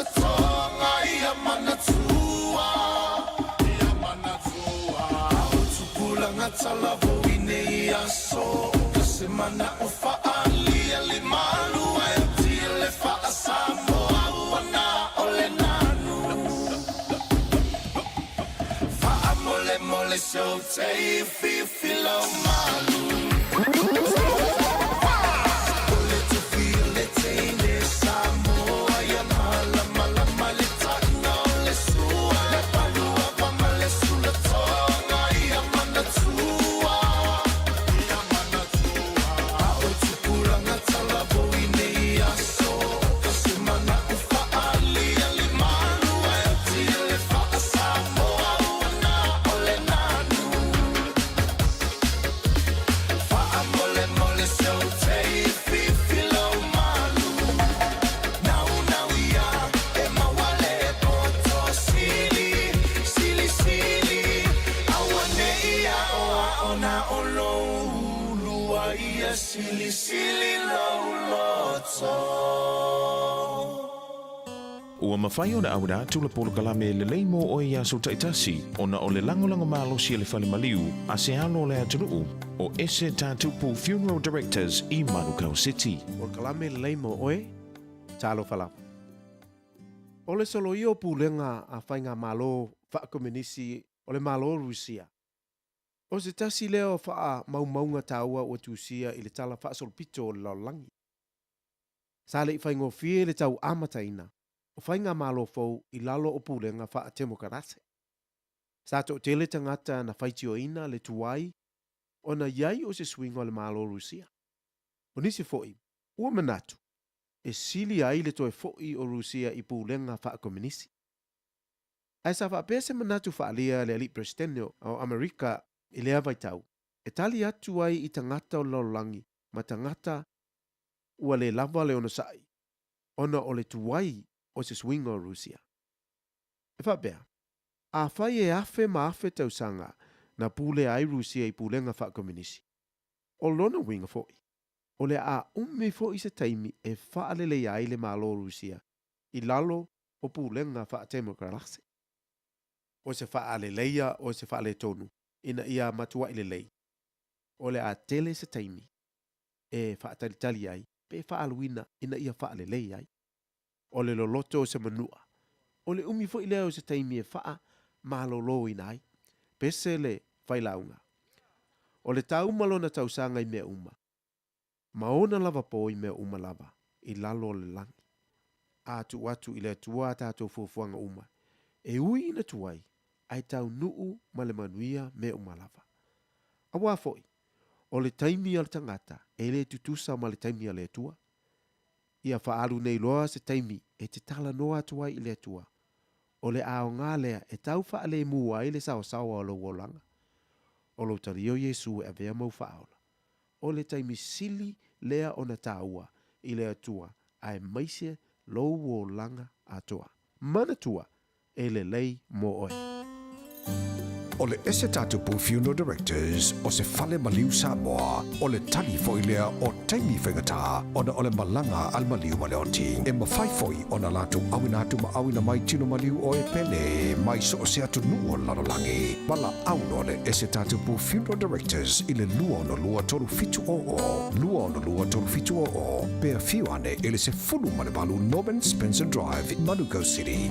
sulatoga ia manatua ia manatua o tupulaga talavou i nei aso ka se mana'o fa'aalia le malu ae tia le fa'asamoa ua na o le nanu fa'amolemole seu tei fifi lau malu O le tofi o le teine Samoa ia malamalama le taina o le sua le paluava ma le sulatoga ia manatua ia manatua a o tupulaga talavou i nei aso ka se mana'o fa'aalia le malu ae atia le fa'asamoa ua na o le nanu Fa'amolemole seu tei fifi lau malu Nau nau ia e maua le poto sili Sili sili aua nei ao ao na o lou ulua ia sili sili lou loto Ua mafai ona auina atu le polokalame lelei mo oe i aso taitasi ona o le lagolago malosi a le fale maliu a se alo o le atunuu o Ese Tatupu Funeral Directors i Manukau City. Polokalame lelei mo oe, talofa lava. O le soloia o pulega a faigamalo faakomenisi o le Malo o Rusia, o se tasi lea o faamaumauga taua ua tusia i le tala faasolopito o le lalolagi. Sa le i faigofie le tau amataina o faigamalo fou i lalo o pulega faatemokarase. Sa toatele tagata na faitioina le tuai ona i ai o se suiga o le Malo o Rusia. O nisi foi, ua manatu, e sili ai le toe foi o Rusia i pulega faakomenisi. Ae sa faapea se manatu faaalia a le alii Peresetene o Amerika i lea vaitau, e tali atu ai i tagata o le lalolagi ma tagata ua le lava le onosai ona o le tuai o se suiga o Rusia. E faapea, afai e afe ma afe tausaga na pulea ai Rusia i pulega faakomenisi, o lona uiga foi, o le a umi foi se taimi e faaleleia ai le Malo o Rusia i lalo o pulega faatemokarase. O se faaleleia o se faaletonu ina ia matuai lelei, o le a tele se taimi e faatalitali ai pe faaluina ina ia faalelei ai. O le loloto o se manua, o le umi foi lea o se taimi e faa maloloina ai. Pese le failauga. O le tau ma lona tausaga i mea uma, ma ona lava po i mea uma lava, i lalo o le lagi. A tuu atu i le Atua a tatou fuafuaga uma, e ui ina tuai, ae taunuu ma le manuia mea uma lava. Auā foi, o le taimi a le tagata e le tutusa ma le taimi a le Atua. Ia faaalu nei loa se taimi e te talanoa atu ai i le Atua, o le aoga lea e tau faalemu ai le saosaoa o lou olaga. O lou talia o Iesu e avea mau faaola, o le taimi sili lea ona taua i le Atua aemaise lou olaga atoa. Manatua, e lelei mo oe. O le Ese Tatupu Funeral Directors o se fale maliu Samoa, o le tali foi lea o taimi faigata ona o le malaga a le maliu ma le oti. E mafai foi ona latou auina atu ma auina mai tino maliu o e pele mai so o se atunuu o le lalolagi. Valaau loa le Ese Tatupu Funeral Directors i le 262 3700, 262 3700, pe afio ane i le 18 Norman Spencer Drive, Manukau City.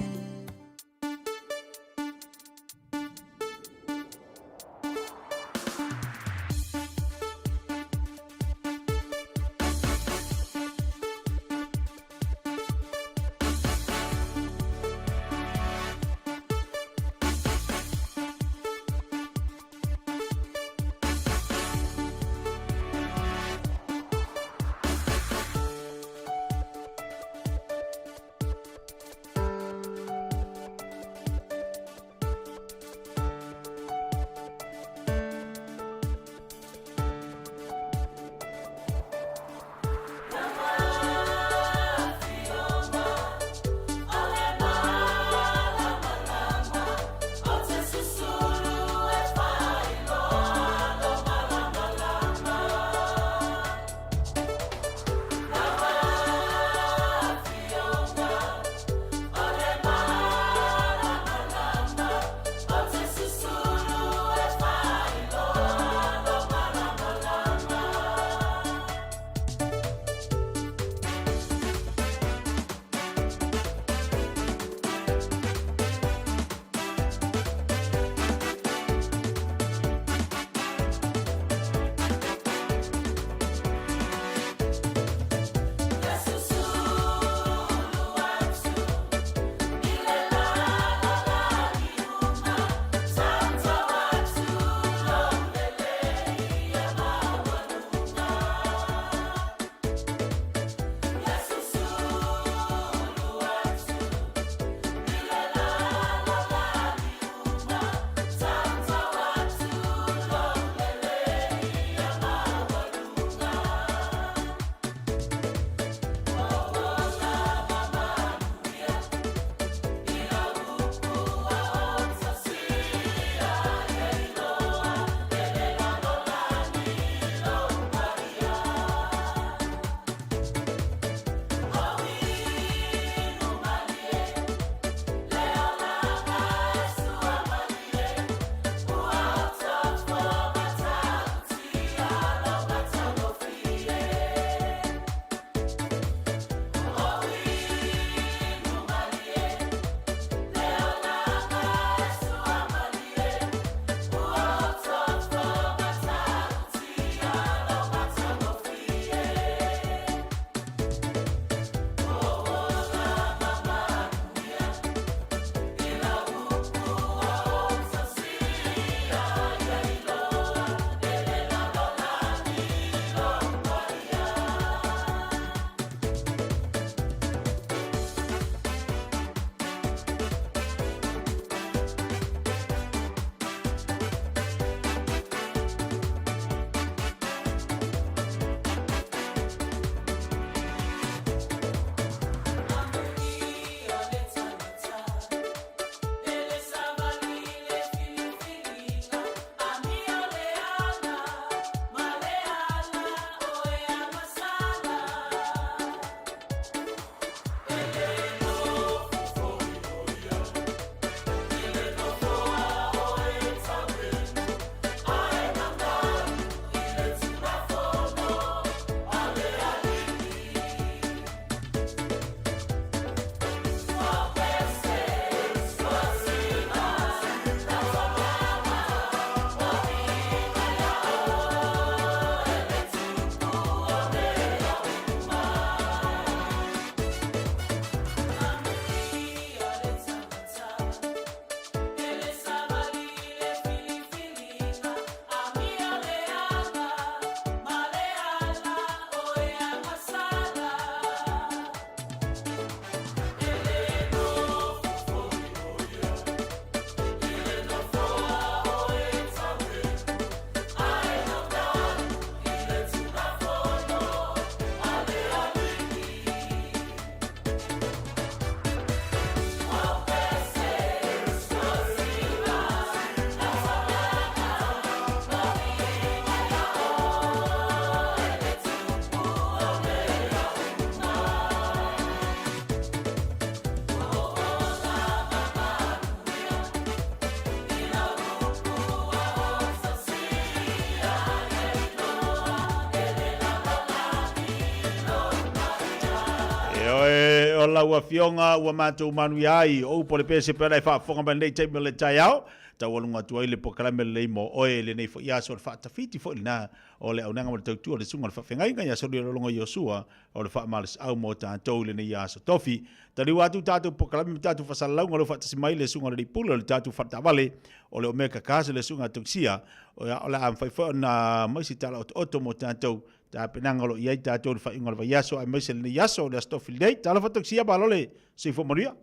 Ioe, o lau afioga ua matou manuia ai, o upu a le pese pe ana e faafofoga mai lenei taimi o le taeao, taualuga atu ai le polokalame lelei mo oe i lenei foi aso, o le faatafiti foi lena o le auaunaga ma le tautua a le Susuga i le Faafeagaiga ia Solialologa Iosua o le faamalosiau mo tatou i lenei aso tofi. Taliu atu tatou polokalame ma tatou faasalalauga o lo o faatasi mai le Susuga i le Alii Pule o le tatou faletaavale o le Omega Cars le Susuga Tausia, o le a mafai foi ona aumai se tala otooto mo tatou tapenaga o lo o i ai tatou i le faaiuga o le vaiaso aemaise lenei aso o le Aso Tofi lenei. Talofa Tausia, malo le soifua manuia.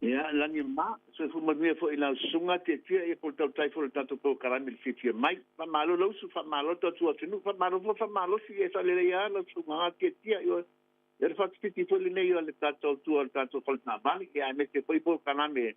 Ia, lagi ma, soifua manuia foi i lau susuga, Tiatia, ia po o le tautai foi o le tatou polokalame i le fiafia mai. Faamalo Lausu, faamalo Tautua Atunuu, faamalo foi Faamalosi, ia e faaleleia lava lau susuga Tiatia, ioe. Ia o le faatupiti foi lenei o le tatou tua o le tatou faletaavale, ia aemaise foi polokalame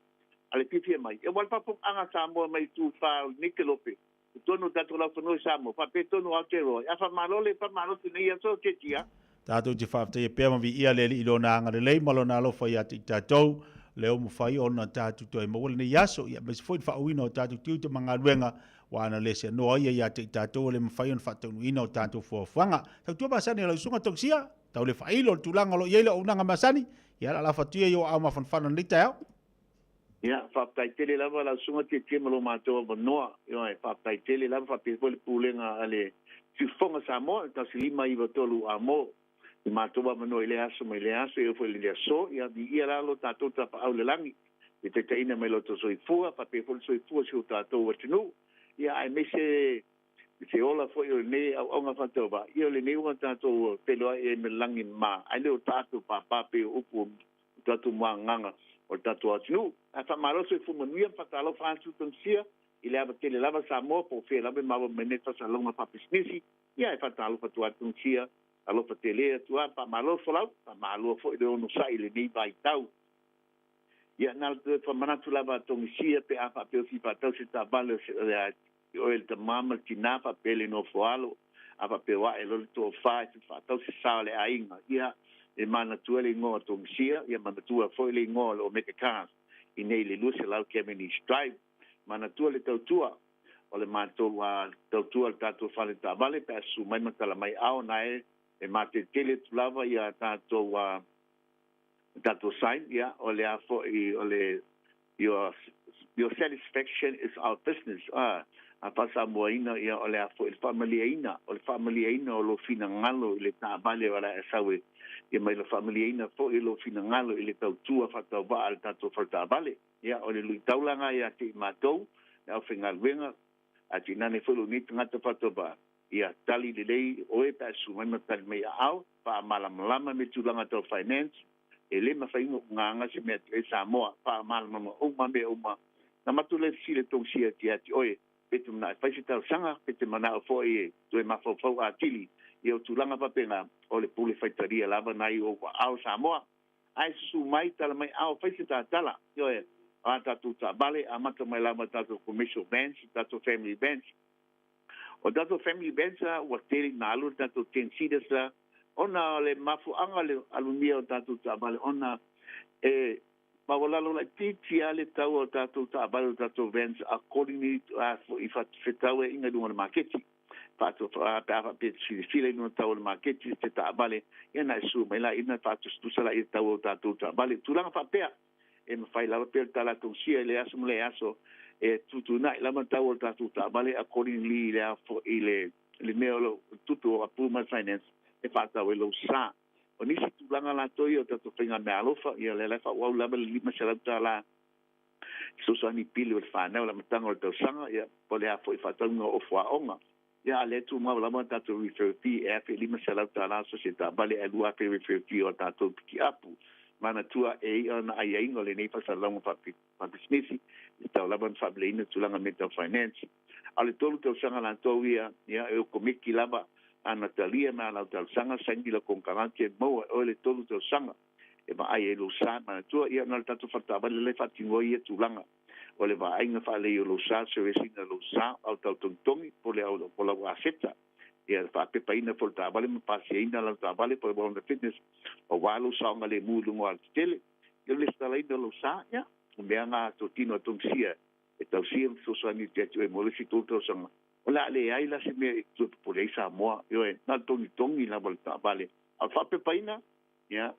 a le fiafia mai. Ia aua le faafofogaaga a Samoa mai itu e fa o lenei kelope, i totonu o tatou laufanua i Samoa, faapea tonu o Aotearoa. Ia faamalo le faamalosi i lenei aso, Tiatia. Tatou te faafetaia pea ma viia le Alii i Lona agalelei ma Lona alofa ia te i tatou, lea ua mafai ona tatou toe maua lenei aso, ia aemaise foi le faaauauina o tatou tiute ma galuega, aua ana le seanoa ia ia te i tatou ua le mafai ona faataunuuina o tatou fuafuaga. Tautua masani a lau susuga Tausia, tau le faailo le tulaga o lo o i ai le auaunaga masani, ia la lafo atu ia i ou aao mafanafana i lenei taeao. Ia, faafetai tele lava lau Susuga Tietie ma lo matou avanoa. Ioe, faafetai tele lava faapea foi le Pulega a le Siufofoga Samoa, 1593 A mo le matou avanoa i lea aso mai lea aso, e oo foi i lenei aso. Ia, viia la lo tatou Tapaau i le lagi i le taitaiina mai lo outou soifua, faapea foi le soifua o si o tatou atunuu, ia aemaise se ola foi o lenei auauna faatauvaa, ia o lenei ua tatou feiloai ai ma le lagi mama, ae le o tatou papa pei o upu o tatou muagaga o le tatou atunuu. Ae faamalo le soifua manuia ma faatalofa atu Tausia i le ava tele lava Samoa po o fea lava e maua mai nei faasalalauga faapisinisi, ia e faatalofa atu lava Tausia, alofa tele atu lava, faamalo le folau, faamalo foi le onosai i lenei vaitau. Ia na o le toe faamanatu lava a Togisia pe a faapea o fia faatau se taavale o se i oe le tama ma le tina faapea le nofo alo, a faapea o ae loa le tofa e fia faatau se sa o le aiga, ia e manatua le igoa o Togisia, ia manatua foi le igoa o le Omega Cars i nei le 200 Cavendish Drive. Manatua le tautua o le matou tautua i le tatou fale taavale pe a susu mai ma tala mai ao na e mateletele atu lava ia tatou tatou sign, ia o le a foi o le Your your satisfaction is our business a a faasamoaina ia o le a foi le faamalieina o le faamalieina o lou finagalo i le taavale o le a e sau e ia mai le faamalieina foi o lou finagalo i le tautua faatauvaa a le tatou fale taavale. Ia o le luitau la na ia te i matou le aufaigaluega ae tainane foi lou nei tagata faatauvaa ia tali lelei oe pe a e susu mai ma tali mai aao faamalamalama me tulaga tau finance E le mafai ona gaga se mea e Samoa, faamalamalama uma mea uma. Na matou le fesili tausia ia te oe, pe te manao e fai se talosaga, pe te manao foi e toe mafaufau atili ia o tulaga faapena, o le pule faitalia lava na i ou aao Samoa. Ae susu mai, tala mai ao, fai se tatala, ioe, a tatou taavale, amata mai lava tatou commercial vans, tatou family vans. O tatou family vans ua tele ina alu le tatou ten seaters la, ona o le mafuaaga o le alumia o tatou taavale ona e maualalo laitiiti lava le tau o tatou taavale o tatou vans accordingly i fetrauaiga i luga o le maketi. Pe a faapea e te silasila i luga o le tau o le maketi se taavale, ia ona e sue mai lea ona faatusatusa lea i le tau o tatou taavale. Tulaga faapea. E mafai lava pea le talatausia i le aso ma le aso e tuutuunai lava tau o le tatou taavale accordingly i le a foi i le le mea o lo o tupe o approve mai le finance e faatau ai lou sa. O nisi tulaga latou ia o tatou faiga meaalofa, ia o lea la e faaauau lava le $500 fesoasoani pili o le fanau i le amataga o le tausaga, ia po o le a foi faatauga o ofu aoga. Ia a o lea e tumau lava le tatou referral fee e $1,500 so se taavale ae $2,000 referral fee o a tatou pikiapu. Manatua e ia ona aiaiga o lenei faasalalauga faapisinisi e tatau lava ona faavileina tulaga mea tau finance. A o le tolu tausaga latou ia, ia e o komiti lava ana talia ma lau talosaga saini lau konekarate e maua e oe le tolu tausaga e vaai ai lou sa. Manatua ia na o le tatou faletaavale la e faatino ai ia tulaga. O le vaaiga faalelei o lou sa, service ina lou sa, au tau togitogi po le au po lau aseta. Ia faapepaina foi le taavale ma pasiaina lau taavale po le warrant of fitness aua lou saogalemu i luga o alatetele. Ia o le lesitalaina o lou sa, ia, o mea na totino a Tongisia e tausia ma fesoasoani atu ia te oe mo le isi tolu tausaga. O le a leai la se mea e toe popole ai Samoa, ioe, na o le togitogi lava o le taavale. A o le faapepaina, ia,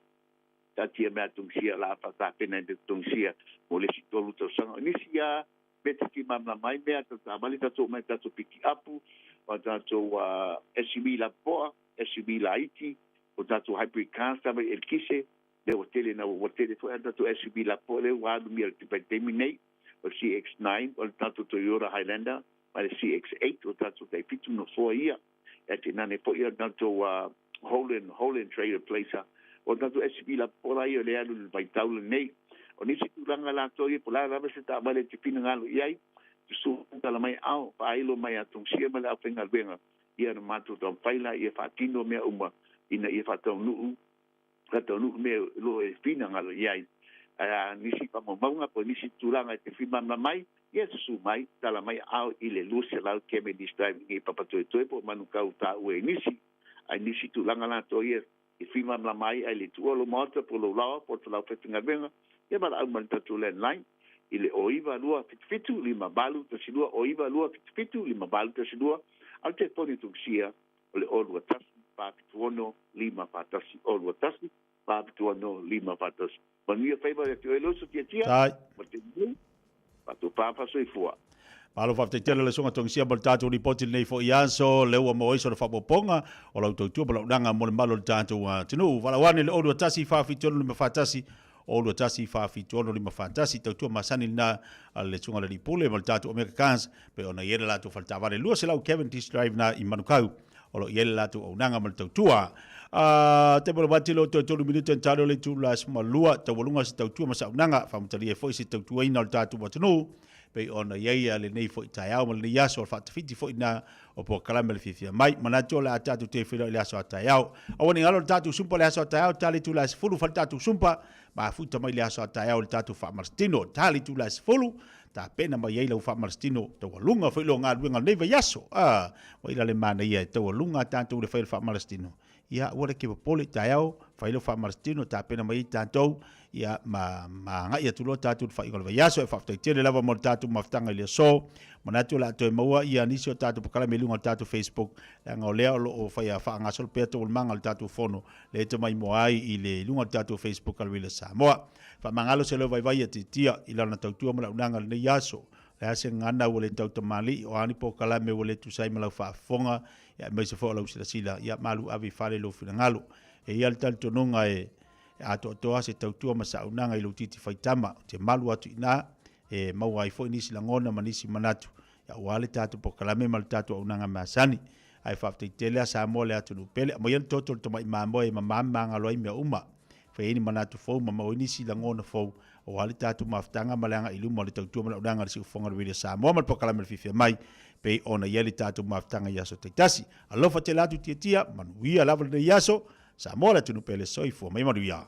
Taatia mea a Tungisia o le a faatapena i Tungisia mo le isi 3 tausaga. O nisi lava mea e te fia malamalama ai mea a tatou taavale, tatou oo mai i tatou pikiapu, o tatou SUV lapopoa, SUV laiti, o tatou hybrid cars lava i eletise, lea ua tele ina ua tele foi a tatou SUV lapopoa lea ua alumia i le vaitaimi nei, o le CX-9, o le tatou Toyota Highlander ma le CX-8, o tatou tai 7 nofoa ia. Ae tainane foi o tatou Holden, Holden Trailer Placer, o tatou SUV lapopoa la ia o lea e alu i le vaitau lenei. O nisi tulaga latou ia po o le a lava se taavale e te finagalo i ai, susu tala mai ao, faailo mai ia Tongisia ma le aufaigaluega, ia ona matou taumafai lea ia faatino mea uma ina ia faataunuu faataunuu mea o lo o e finagalo i ai. Ae a nisi faamaumauga po o nisi tulaga e te fia malamalama ai, ia susu mai, tala mai ao i le 200 Cavendish Drive i Papatoetoe po o Manukau taua i nisi. Ae nisi tulaga latou ia e fia malamalama ai, ae le tuua lou maota po o lou laoa po o lau falefaigaluega, ia valaau mai i le tatou landline i le 09277 5812, 09277 5812, a o le telefoni o Tungisia o le 021 476 541, 021 476 541. Manuia faiva ia te oe le uso Tiatia, Tai. ma te manu, faatopa faasoifua. Malo faafetai tele le susuga Togisia mo le tatou lipoti i lenei foi aso, lea ua maua ai sona faaopoopoga o lau tautua ma lau naga mo le malu o le tatou atunuu. Valaau ane i le 021 476 541, 021 476 541, tautua masani lena a le susuga i le Alii Pule ma le tatou Omega Cars, pei ona i ai le latou faletaavale 200 Cavendish Drive na i Manukau o lo o i ai le latou auaunaga ma le tautua. Taimi o le vati lo toe 3 minute na tali o le itula 12, taualuga se tautua ma se auaunaga, faamatalia ai foi se tautuaina o le tatou atunuu pei ona i ai lenei foi taeao ma lenei aso, o le faatafiti foi lena o polokalame le fiafia mai. Manatu o le a tatou toe feiloai i le aso a taeao. Aua ne i galo le tatou sumpa i le aso a taeao, tali itula 10 fai le tatou sumpa, mafuta mai le aso a taeao i le tatou faamalositino. Tali itula 10, tapena mai ai lau faamalositino, taualuga foi lo galuega o lenei vaiaso. Ah, ua ila le manaia e taualuga tatou le fai o le faamalositino. Ia, aua le ke popole i taeao, fai lau faamalositino, tapena mai ai tatou, ia, ma, ma agai atu loa tatou i le faaiuga o le vaiaso. E faafetai tele lava mo le tatou mafutaga i le aso. Manatu o le a toe maua ia nisi o tatou polokalame i luga o le tatou Facebook, leaga o lea o lo o faia faagasolo pea taualumaga o le tatou fono, lea e tamaimoa ai i le luga o le tatou Facebook a le Radio Samoa. Faamagalo se leo vaivai ia Titia i lana tautua ma le auaunaga i lenei aso. O le a se gagana ua le tau tamalii, o a ni polokalame ua le tusa ai ma lau faafofoga, ia aemaise foi o lau silasila, ia malu ave i fale lou finagalo. E i ai le talitonuga e atoatoa se tautua ma se auaunaga i lou titi faitama. Ou te malu atu i ina e maua ai foi nisi lagona ma nisi manatu aua le tatou polokalame ma le tatou auaunaga masani. Ae faafetai tele a Samoa le atunuu pele. Aumaia le toto o le tamai mamoe e mama ma magalo ai mea uma. Fai ai ni manatu fou ma maua ai nisi lagona fou aua le tatou mafutaga ma le agai i luma o le tautua ma le auaunaga a le Siufofoga o le Radio Samoa ma le polokalame o le Fiafia Mai pei ona i ai le tatou mafutaga i aso taitasi. Alofa tele atu Tiatia, manuia lava lenei aso. Samoa le atunuu pele, soifua mai manuia.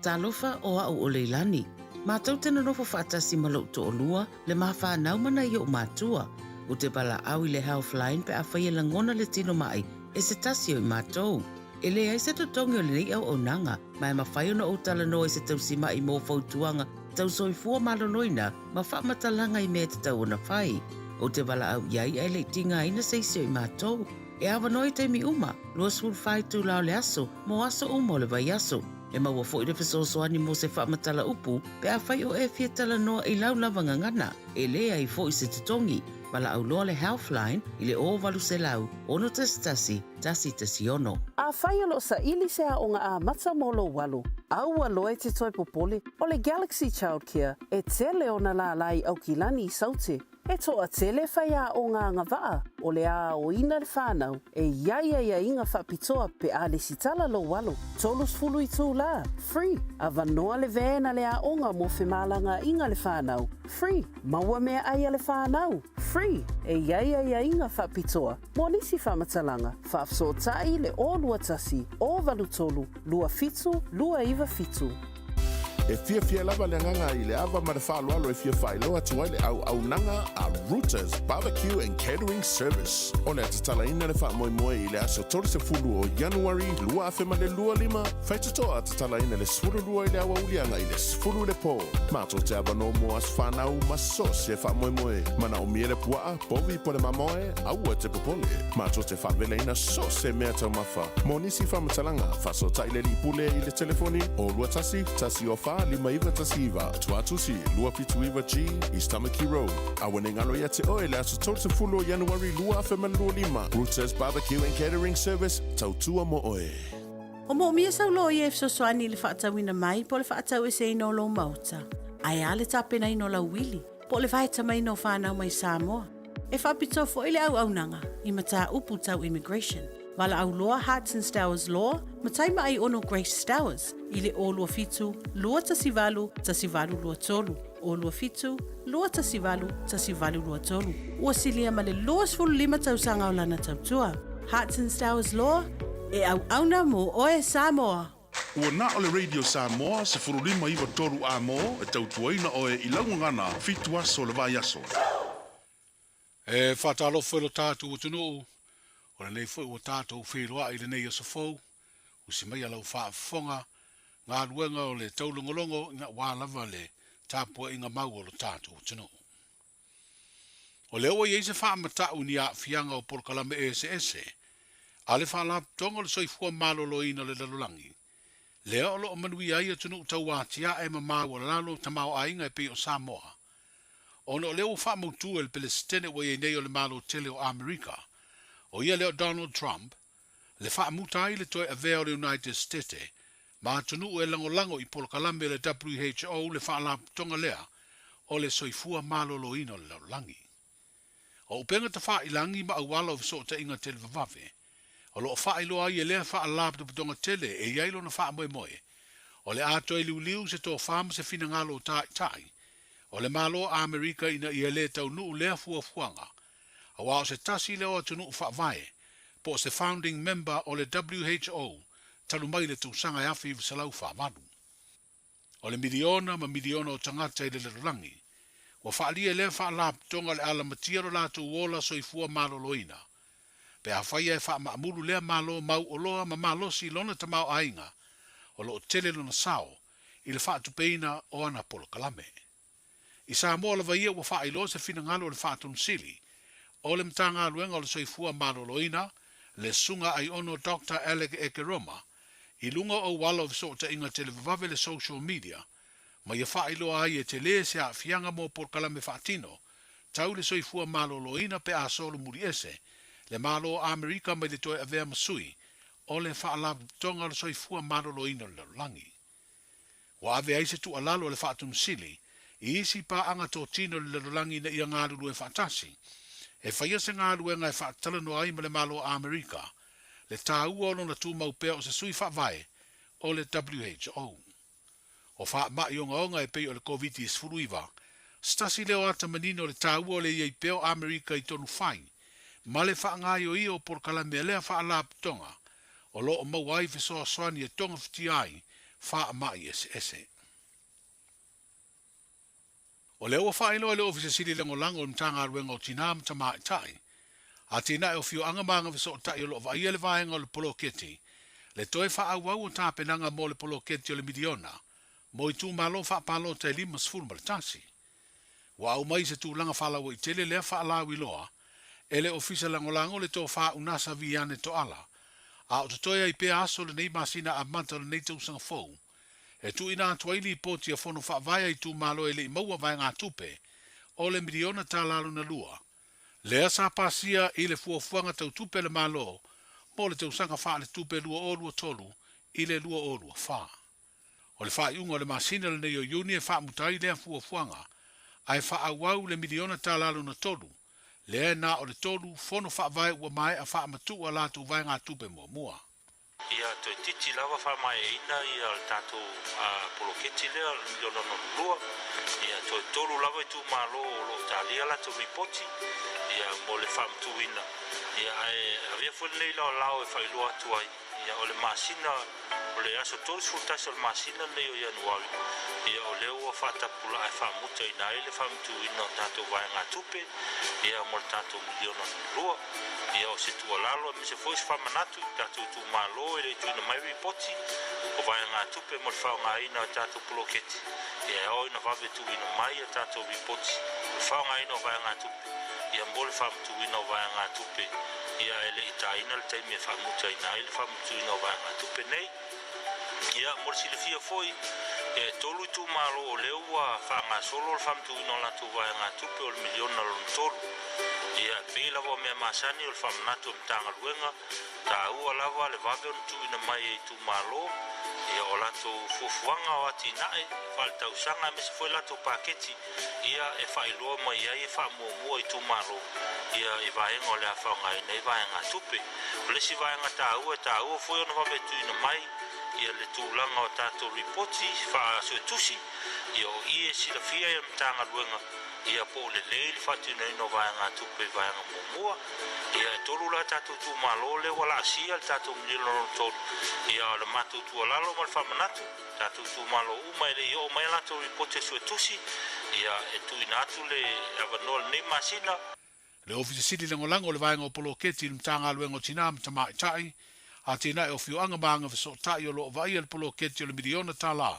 Talofa o au o Leilani. Matou te nonofo faatasi ma lou toalua, le ma fanau ma nai ou matua. Ou te valaau i le Healthline pe afai e lagona le tino mai e se tasi o i matou. E leai se totogi o lenei auaunaga, ma e mafai ona ou talanoa i se tausima'i mo fautuaga tau soifua maloloina ma faamatalaga i mea e tatau ona fai. Ou te valaau i ai ae le i tigaina se isi o i matou. E avanoa i taimi uma, 24 itula o le aso, mo aso uma o le vaiaso. E maua foi le fesoasoani mo se faamatala upu pe afai o e fia talanoa i lau lava gagana. E leai foi se totogi. Valaau loa le Healthline i le 0800 611 116. Afai o lo o saili se aoga amata mo lou alo, aua loa e te toe popole, o le Galaxy Childcare e tele ona lālā i Aukilani i Saute. E toatele faiaoga agavaa o le a aoina le whanau e i ai aiaiga faapitoa pe a lesitala lou alo, 30 itulā, free, avanoa le van a le aoga mo femalagaaiga le whanau, free, maua meaai a le whanau, free, e i ai aiaiga faapitoa mo nisi faamatalaga, faafesootai le 021 083 27 297. E fiafia lava le agaga i le ava ma le faaaloalo e fia faailoa atu ai le auaunaga a Rooters Barbecue and Catering Service. O le a tatalaina le faamoemoe i le aso 30 o Ianuari 2025, faitotoa tatalaina le 12 i le aoauli agai i le 10 i le po. Matou te avanoa mo aso fanau ma so o se faamoemoe. Manaomia le puaa, povi po o le mamoe, aua e te popole. Matou te faavelaina so o se mea taumafa. Mo nisi faamatalaga, faasootai le alii pule i le telefoni o 21 104 5919, Tuatusi 279G, East Tamaki Road. Aua ne i galo ia te oe le aso 30 o Ianuari 2025, Rooters Barbecue and Catering Service, tautua mo oe. O moomia sau loia e fesoasoani i le faatauina mai po o le faataueseina o lou maota, ae a le tapenaina o lau uili, po o le vaetamaina o fanau mai Samoa. E faapitoa foi le auaunaga i mataupu tau immigration. Valaau loa Hearts and Stowers Law ma Taimaai Ono Grace Stowers i le 027 218 1823, 027 218 1823. Ua silia ma le 25 tausaga o lana tautua. Hearts and Stowers Law, e auauna mo oe Samoa! Ua na o le Radio Samoa 15 9 3 amo e tautuaina oe i lau gagana fitu aso o le vaiaso. E faatalofa i lo tatou atunuu, o lenei foi ua tatou feiloai i lenei aso fou, usi mai a lau faafofoga, galuega o le taulogologo ina ua lava le tapuaiga mau a lo tatou atunuu. O lea ua i ai se faamatau i ni aafiaga o polokalame eseese a le Faalapotopotoga o le Soifua Maloloina o le Lalolagi, lea o lo o manuia ai atunuu tauatiae ma maualalo tamaoaiga e pei o Samoa, ona o lea ua faamautu e le Pelesitene ua i ai nei o le Malo tele o Amerika, o ia lea o Donald Trump, le faamuta ai le toe avea o le United Stete ma atunuu e lagolago i polokalame o le WHO le faalapotopotoga lea o le Soifua Maloloina o le Lalolagi. O upega tafailagi ma auala o fesootaiga televavave o lo o faailoa ai e lea faalapotopotoga tele e i ai lona faamoemoe o le a toe liuliu se tofā ma se finagalo o taitai o le Malo o Amerika ina ia lē taunuu lea fuafuaga auā o se tasi lea o atunuu faavae po o se founding member o le WHO talu mai le tausaga e 1948. O le miliona ma miliona o tagata i le lalolagi ua faaalia e lea faalapotopotoga o le a lamatia lo latou ola soifua maloloina pe afai e faamaamulu lea Malo mauoloa ma malosi i lona tamaoaiga o lo o tele lona sao i le faatupeina o ana polokalame. I Samoa lava ia ua faailoa se finagalo o le Faatonusili o le Matagaluega o le Soifua Maloloina, le Susuga Aiono Doctor Alec Ekeroma, i luga o auala o fesootaiga televavave le social media, ma ia faailoa ai e telē se aafiaga mo polokalame faatino tau le soifua maloloina pe a solomuli ese le Malo o Amerika mai le toe avea ma sui o le Faalapotopotoga o le Soifua Maloloina o le Lalolagi. Ua ave ai se tuualalo a le Faatonusili i isi paaga totino i le lalolagi ina ia galulue faatasi e faia se galuega e faatalanoa ai ma le Malo o Amerika le taua o lona tumau pea o se sui faavae o le WHO. O faamai ogaoga e pei o le Koviti-19, se tasi lea o ata manino o le taua o le i ai pea o Amerika i tonu fai ma le faagaoioia o polokalame a lea faalapotopotoga o lo o maua ai fesoasoani e togafitia ai faamai eseese. O lea ua faailoa e le Ofisa Sili Lagolago o le Matagaluega o Tinā ma Tamaitai, Atinae o Afioaga ma Agafesootai o lo o vaaia le vaega o le poloketi le toe faaauau o tapenaga mo le poloketi o le miliona mo itumalo faapalota e 51. Ua aumai i se tulaga faalauaitele lea faalauiloa e le Ofisa Lagolago le Tofa Unasa Viane Toala, a o totoe ai pea aso o lenei masina amata o lenei tausaga fou e tuuina atu ai lipoti a Fono Faavae a itumalo e le i maua vaegatupe o le miliona tala lona lua, lea sa pasia i le fuafuaga tau tupe a le Malo mo le tausaga faaletupe 2023 i le 2024. O le faaiuga o le masina lenei o Iuni e faamuta ai lea fuafuaga, ae faaauau le miliona tala lona tolu, lea e na o le tolu Fono Faavae ua maea faamatuu a latou vaegatupe muamua. Ia toeitiiti lava faamaeaina ia le tatou poloketi lea o le miliona lona lua. Ia toe tolu lava itumalo o lo o talia latou lipoti ia mo le faamatuuina. Ia ae avea foi lenei laolao e faailoa atu ai ia o le masina O le aso 31 o le masina lenei o Ianuari, ia o lea ua faatapulaa e faamutaina ai le faamatuuina o tatou vaegatupe ia mo le tatou miliona lona lua. Ia o se tuualalo aemaise foi se faamanatu i tatou itumalo e le i tuuina mai ripoti o vaegatupe mo le faaaogaina o tatou poloketi, ia e ao ina vave tuuina mai a tatou ripoti o le faaaogaina o vaegatupe ia mo le faamatuuina o vaegatupe ia e le i taina le taimi e faamutaina ai le faamatuuina o vaegatupe nei. Ia, mo le silafia foi, e tolu itumalo o lea ua faagasolo le faamatuuina o latou vaegatupe o le miliona lona tolu. Ia, e pei lava o mea masani o le faamanatu a Matagaluega, taua lava le vave ona tuuina mai e itumalo, ia, o latou fuafuaga o atinae faaletausaga aemaise foi latou paketi, ia, e faailoa mai ai e faamuamua itumalo, ia, i vaega o le a faaaogaina ai vaegatupe. O le isi vaega taua, e taua foi ona vave tuuina mai ia le tulaga o tatou lipoti faa-suetusi, ia o i e silafia ai e le Matagaluega ia po o lelei le faatinoina o vaegatupe i vaega muamua. Ia e tolu la tatou itumalo lea ua laasia le tatou miliona lona tolu, ia o le matou tuualalo ma le faamanatu, tatou itumalo uma e le i oo mai a latou lipoti a suetusi, ia e tuuina atu le avanoa lenei masina. Le Ofisa Sili Lagolago o le Vaega o Poloketi i le Matagaluega o Tinā ma Tamaitai, Atinae o Afioaga ma Agafesootai o lo o vaaia le poloketi o le miliona tālā,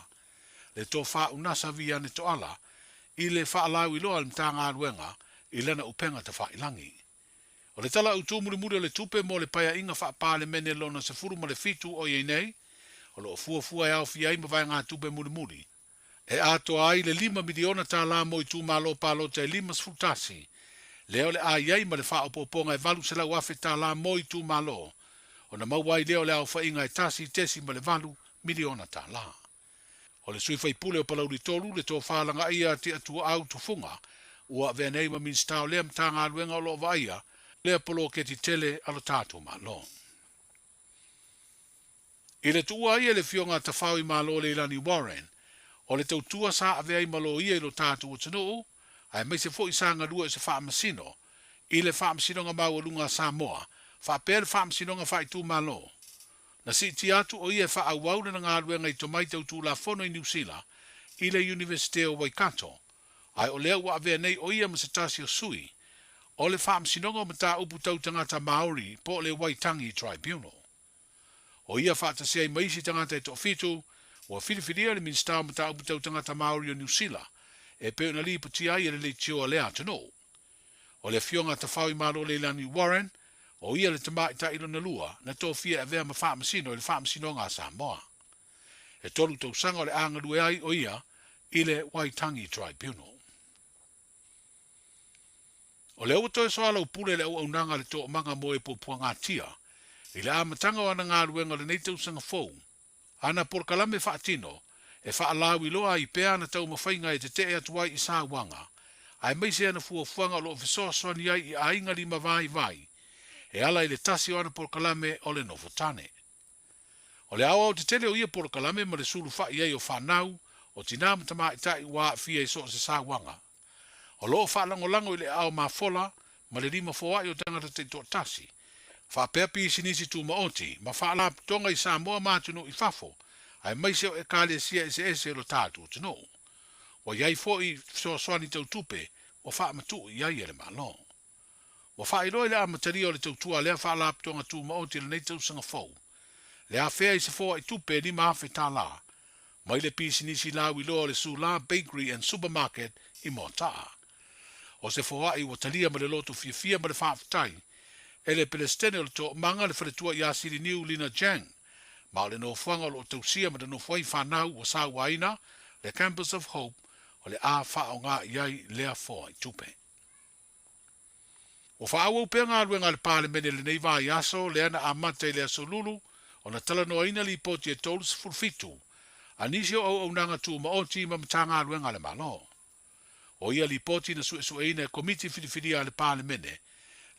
le Tofa Unasa Viane Toala, i le faalauiloa a le Matagaluega i lana upega tafailagi. O le Tala Autu Mulimuli o le Tupe mo le Paeaiga Faa-Palemene Lona 17 o i ai nei, o lo o fuafua e aofia ai ma vaegatupe mulimuli, e atoa ai le $5 miliona tālā mo itumalo palota e 51, lea o le a i ai ma le faaopoopoga e $800,000 tālā mo itumalo, ona maua ai lea o le aofaiga e $1.8 miliona tālā. O le sui faipule o Palauli 3, le Tofa Lagaia Tiatuaau Tufuga, ua avea nei ma Minisita o lea Matagaluega o lo o vaaia lea poloketi tele a lo tatou Malo. I le tuua ai e le Afioga a Tafao i Malo Leilani Warren, o le tautua sa avea ai ma loia i lo tatou atunuu, aemaise foi sa galue o se faamasino i le Faamasinoga Maualuga a Samoa faapea le Faamasinoga Faaitumalo. Na siitia atu o ia e faaauau lana galuega i tomai tau Tulafono i Niu Sila i le Iunivesite o Waikato, ae o lea ua avea nei o ia ma se tasi o sui o le Faamasinoga o Mataupu Tau Tagata Maori po o le Waitangi Tribunal. O ia faatasi ai ma isi tagata e toafitu, ua filifilia le Minisita o Mataupu Tau Tagata Māori o Niu Sila, e pei ona lipotia ai e le leitio a lea atunuu. O le Afioga a Tafao Imalo Leilani Warren, o ia le tamaitai lona lua na tofia e avea ma faamasino i le Faamasinoga a Samoa. E tolu tausaga o le a galue ai o ia i le Waitangi Tribunal. O lea ua toe soalaupule le auaunaga a le Toomaga mo e Puapuagatia i le amataga o ana galuega o lenei tausaga fou, ana polokalame faatino e faalauiloa ai pea ana taumafaiga e tetee atu ai i sauaga, aemaise ana fuafuaga o lo o fesoasoani ai i aiga limavaivai e ala i le tasi o ana polokalame o le nofo tane. O le aoaotetele o ia polokalame ma le sulufai ai o fanau, o tinā ma tamaitai ua aafia i so o se sauaga. O lo o faalagolago i le aao mafola ma le lima foai o tagata taitoatasi, faapea pisinisi tumaoti ma faalapotopotoga i Samoa ma atunuu i fafo, aemaise o ekalesia eseese o lo tatou atunuu. Ua i ai foi fesoasoani tau tupe ua faamatuu i ai e le Malo. Ua faailoa i le amatalia o le tautua a lea Faalapotopotoga Tumaoti i lenei tausaga fou, le afea i se foai tupe e $5,000 mai le pisinisi lauiloa o le Sula Bakery and Supermarket i Moataa. O se foai ua talia ma le loto fiafia ma le faafetai e le Pelesitene o le Toomaga le faletua ia Siliniu Lina Jang, ma o le nofoaga o lo o tausia ma nonofo ai fanau ua sauaina le Campus of Hope o le a faaaoga i ai lea foai tupe. Ua faaauau pea galuega a le Palemene i lenei vaiaso lea na amata i le Aso Lulu ona talanoaina lipoti e 37 a nisi o auaunaga tumaoti ma Matagaluega a le Malo. O ia lipoti na suesueina e Komiti Filifilia a le Palemene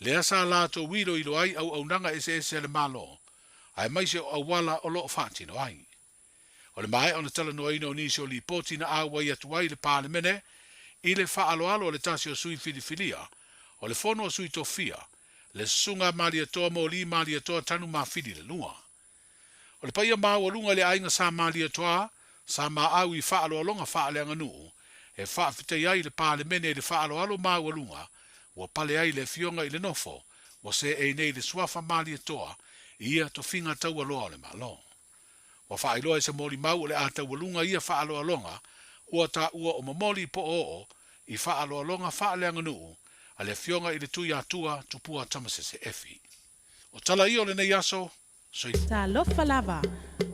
lea sa latou iloilo ai auaunaga eseese a le Malo aemaise o auala o lo o faatino ai. O le maea ona talanoaina o nisi o lipoti na auai atu ai le Palemene i le faaaloalo a le tasi o sui filifilia o le Fono a Sui Tofia, le Susuga a Malietoa Moli Malietoa Tanumafili le Lua. O le paia maualuga i le aiga Sa Malietoa, sa maau i faaaloaloga faaleaganuu, e faafetaia ai le Palemene i le faaaloalo maualuga, ua pale ai le Afioga i le Nofo, ua seei nei le suafa Malietoa i ia tofiga taualoa o le Malo. Ua faailoa i se molimau o le a taualuga ia faaaloaloga ua taua o momoli po'oo'o i faaaloaloga faaleaganuu a le Afioga i le Tuiatua Tupua Tamasese Efi. O tala ia o lenei aso, soifua. Talofa lava.